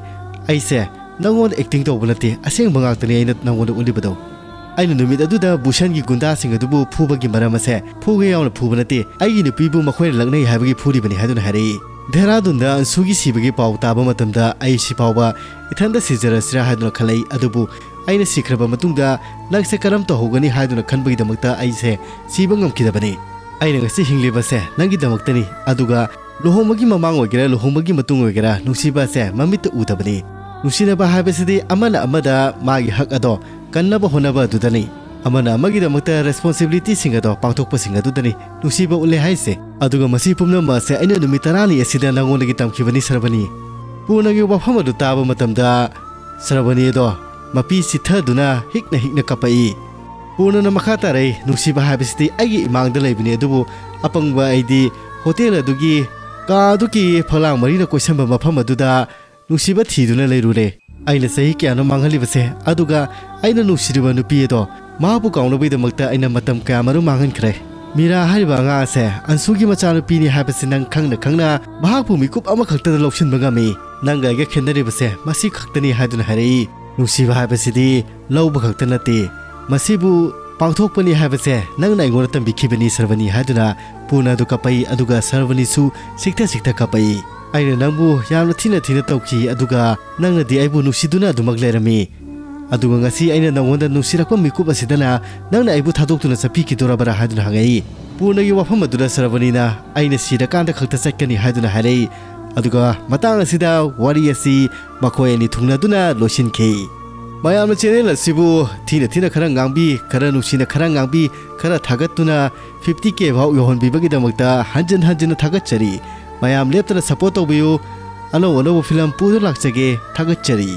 ꯑꯩꯁꯦ ꯅꯪꯉꯣꯟꯗ ꯑꯦꯛꯇꯤꯡ ꯇꯧꯕ ꯅꯠꯇꯦ, ꯑꯁꯦꯡꯕ ꯉꯥꯛꯇꯅꯤ ꯑꯩꯅ ꯅꯪꯉꯣꯟꯗ ꯎꯠꯂꯤꯕꯗꯣ꯫ ꯑꯩꯅ ꯅꯨꯃꯤꯠ ꯑꯗꯨꯗ ꯕꯨꯁꯟꯒꯤ ꯒꯨꯟꯗꯥꯁꯤꯡ ꯑꯗꯨꯕꯨ ꯐꯨꯕꯒꯤ ꯃꯔꯝ ꯑꯁꯦ ꯐꯨꯒꯦ ꯌꯥꯎꯅ ꯐꯨꯕ ꯅꯠꯇꯦ, ꯑꯩꯒꯤ ꯅꯨꯄꯤꯕꯨ ꯃꯈꯣꯏꯅ ꯂꯛꯅꯩ ꯍꯥꯏꯕꯒꯤ ꯐꯨꯔꯤꯕꯅꯤ" ꯍꯥꯏꯗꯨꯅ ꯍꯥꯏꯔꯛꯏ꯫ ꯗꯦꯍꯔꯥꯗꯨꯟꯗ ꯑꯟꯁꯨꯒꯤ ꯁꯤꯕꯒꯤ ꯄꯥꯎ ꯇꯥꯕ ꯃꯇꯝꯗ ꯑꯩ ꯁꯤꯐꯥꯎꯕ ꯏꯊꯟꯇ ꯁꯤꯖꯔꯁꯤꯔꯥ ꯍꯥꯏꯗꯨꯅ ꯈꯜꯂꯛꯏ, ꯑꯗꯨꯕꯨ ꯑꯩꯅ ꯁꯤꯈ꯭ꯔꯕ ꯃꯇꯨꯡꯗ ꯅꯪꯁꯦ ꯀꯔꯝ ꯇꯧꯍꯧꯒꯅꯤ ꯍꯥꯏꯗꯨꯅ ꯈꯟꯕꯒꯤꯗꯃꯛꯇ ꯑꯩꯁꯦ ꯁꯤꯕ ꯉꯝꯈꯤꯗꯕꯅꯤ꯫ ꯑꯩꯅ ꯉꯁꯤ ꯍꯤꯡꯂꯤꯕꯁꯦ ꯅꯪꯒꯤꯗꯃꯛꯇꯅꯤ꯫ ꯑꯗꯨꯒ ꯂꯨꯍꯣꯡꯕꯒꯤ ꯃꯃꯥꯡ ꯑꯣꯏꯒꯦꯔꯥ, ꯂꯨꯍꯣꯡꯕꯒꯤ ꯃꯇꯨꯡ ꯑꯣꯏꯒꯦꯔꯥ, ꯅꯨꯡꯁꯤꯕ ꯑꯁꯦ ꯃꯃꯤꯠꯇ ꯎꯗꯕꯅꯤ꯫ ꯅꯨꯡꯁꯤꯅꯕ ꯍꯥꯏꯕꯁꯤꯗꯤ ꯑꯃꯅ ꯑꯃꯗ ꯃꯥꯒꯤ ꯍꯛ ꯑꯗꯣ ꯀꯟꯅꯕ ꯍꯣꯠꯅꯕ ꯑꯗꯨꯗꯅꯤ꯫ ꯑꯃꯅ ꯑꯃꯒꯤꯗꯃꯛꯇ ꯔꯦꯁꯄꯣꯟꯁꯤꯕꯤꯂꯤꯇꯤꯁꯤꯡ ꯑꯗꯣ ꯄꯥꯡꯊꯣꯛꯄꯁꯤꯡ ꯑꯗꯨꯗꯅꯤ ꯅꯨꯡꯁꯤꯕ ꯎꯠꯂꯦ ꯍꯥꯏꯁꯦ꯫ ꯑꯗꯨꯒ ꯃꯁꯤ ꯄꯨꯝꯅꯃꯛ ꯑꯁꯦ ꯑꯩꯅ ꯅꯨꯃꯤꯠ ꯇꯔꯥꯅꯤ ꯑꯁꯤꯗ ꯅꯉꯣꯟꯗꯒꯤ ꯇꯝꯈꯤꯕꯅꯤ, ꯁꯔꯕꯅꯤ꯫ ꯄꯨꯔꯅꯒꯤ ꯋꯥꯐꯝ ꯑꯗꯨ ꯇꯥꯕ ꯃꯇꯝꯗ ꯁꯔꯕꯅꯤ ꯑꯗꯣ ꯃꯄꯤ ꯁꯤꯊꯗꯨꯅ ꯍꯤꯛꯅ ꯍꯤꯛꯅ ꯀꯞꯄꯛꯏ꯫ ꯄꯨꯔꯅꯅ ꯃꯈꯥ ꯇꯥꯔꯛꯏ, "ꯅꯨꯡꯁꯤꯕ ꯍꯥꯏꯕꯁꯤꯗꯤ ꯑꯩꯒꯤ ꯏꯃꯥꯡꯗ ꯂꯩꯕꯅꯤ, ꯑꯗꯨꯕꯨ ꯑꯄꯪꯕ ꯑꯩꯗꯤ ꯍꯣꯇꯦꯜ ꯑꯗꯨꯒꯤ ꯀꯥ ꯑꯗꯨꯒꯤ ꯐꯛꯂꯥꯡ ꯃꯔꯤꯅ ꯀꯣꯏꯁꯟꯕ ꯃꯐꯝ ꯑꯗꯨꯗ ꯅꯨꯡꯁꯤꯕ ꯊꯤꯗꯨꯅ ꯂꯩꯔꯨꯔꯦ꯫ ꯑꯩꯅ ꯆꯍꯤ ꯀꯌꯥꯅꯣ ꯃꯥꯡꯍꯜꯂꯤꯕꯁꯦ, ꯑꯗꯨꯒ ꯑꯩꯅ ꯅꯨꯡꯁꯤꯔꯤꯕ ꯅꯨꯄꯤ ꯑꯗꯣ ꯃꯍꯥꯛꯄꯨ ꯀꯥꯎꯅꯕꯒꯤꯗꯃꯛꯇ ꯑꯩꯅ ꯃꯇꯝ ꯀꯌꯥꯃꯔꯨꯝ ꯃꯥꯡꯍꯟꯈ꯭ꯔꯦ꯫ ꯃꯤꯔꯥ ꯍꯥꯏꯔꯤꯕ ꯑꯉꯥꯡ ꯑꯁꯦ ꯑꯟꯁꯨꯒꯤ ꯃꯆꯥꯅꯨꯄꯤꯅꯤ ꯍꯥꯏꯕꯁꯤ ꯅꯪ ꯈꯪꯅ ꯈꯪꯅ ꯃꯍꯥꯛꯄꯨ ꯃꯤꯀꯨꯞ ꯑꯃꯈꯛꯇꯗ ꯂꯧꯁꯤꯟꯕ ꯉꯝꯃꯤ꯫ ꯅꯪꯒ ꯑꯩꯒ ꯈꯦꯠꯅꯔꯤꯕꯁꯦ ꯃꯁꯤ ꯈꯛꯇꯅꯤ" ꯍꯥꯏꯗꯨꯅ ꯍꯥꯏꯔꯛꯏ꯫ ꯅꯨꯡꯁꯤꯕ ꯍꯥꯏꯕꯁꯤꯗꯤ ꯂꯧꯕ ꯈꯛꯇ ꯅꯠꯇꯦ, ꯃꯁꯤꯕꯨ ꯄꯥꯡꯊꯣꯛꯄꯅꯤ ꯍꯥꯏꯕꯁꯦ ꯅꯪꯅ ꯑꯩꯉꯣꯟꯗ ꯇꯝꯕꯤꯈꯤꯕꯅꯤ, ꯁꯔꯕꯅꯤ, ꯍꯥꯏꯗꯨꯅ ꯄꯨꯔꯅ ꯑꯗꯨ ꯀꯞꯄꯛꯏ, ꯑꯗꯨꯒ ꯁꯔꯕꯅꯤꯁꯨ ꯁꯤꯛꯊ ꯁꯤꯛꯊ ꯀꯞꯄꯛꯏ꯫ "ꯑꯩꯅ ꯅꯪꯕꯨ ꯌꯥꯝꯅ ꯊꯤꯅ ꯊꯤꯅ ꯇꯧꯈꯤ, ꯑꯗꯨꯒ ꯅꯪꯅꯗꯤ ꯑꯩꯕꯨ ꯅꯨꯡꯁꯤꯗꯨꯅ ꯑꯗꯨꯃꯛ ꯂꯩꯔꯝꯃꯤ꯫ ꯑꯗꯨꯒ ꯉꯁꯤ ꯑꯩꯅ ꯅꯪꯉꯣꯟꯗ ꯅꯨꯡꯁꯤꯔꯛꯄ ꯃꯤꯀꯨꯞ ꯑꯁꯤꯗꯅ ꯅꯪꯅ ꯑꯩꯕꯨ ꯊꯥꯗꯣꯛꯇꯨꯅ ꯆꯠꯄꯤꯈꯤꯗꯣꯔꯕ꯭ꯔꯥ?" ꯍꯥꯏꯗꯨꯅ ꯍꯪꯉꯛꯏ꯫ ꯄꯨꯔꯅꯒꯤ ꯋꯥꯐꯝ ꯑꯗꯨꯗ ꯁꯔꯕꯅꯤꯅ "ꯑꯩꯅ ꯁꯤꯔꯀꯥꯟꯗ ꯈꯛꯇ ꯆꯠꯀꯅꯤ" ꯍꯥꯏꯗꯨꯅ ꯍꯥꯏꯔꯛꯏ꯫ ꯑꯗꯨꯒ ꯃꯇꯥꯡ ꯑꯁꯤꯗ ꯋꯥꯔꯤ ꯑꯁꯤ ꯃꯈꯣꯏ ꯑꯅꯤ ꯊꯨꯡꯅꯗꯨꯅ ꯂꯣꯏꯁꯤꯟꯈꯤ꯫ ꯃꯌꯥꯝꯅ ꯆꯦꯅꯦꯜ ꯑꯁꯤꯕꯨ ꯊꯤꯅ ꯊꯤꯅ ꯈꯔ ꯉꯥꯡꯕꯤ, ꯈꯔ ꯅꯨꯡꯁꯤꯅ ꯈꯔ ꯉꯥꯡꯕꯤ, ꯈꯔ ꯊꯥꯒꯠꯇꯨꯅ ꯐꯤꯐꯇꯤ ꯀꯦ ꯐꯥꯎ ꯌꯧꯍꯟꯕꯤꯕꯒꯤꯗꯃꯛꯇ ꯍꯟꯖꯤꯟ ꯍꯟꯖꯤꯟꯅ ꯊꯥꯒꯠꯆꯔꯤ꯫ ꯃꯌꯥꯝ ꯂꯦꯞꯇꯅ ꯁꯄꯣꯔꯠ ꯇꯧꯕꯤꯌꯨ꯫ ꯑꯅꯧ ꯑꯅꯧꯕ ꯐꯤꯂꯝ ꯄꯨꯗꯨꯅ ꯂꯥꯛꯆꯒꯦ꯫ ꯊꯥꯒꯠꯆꯔꯤ꯫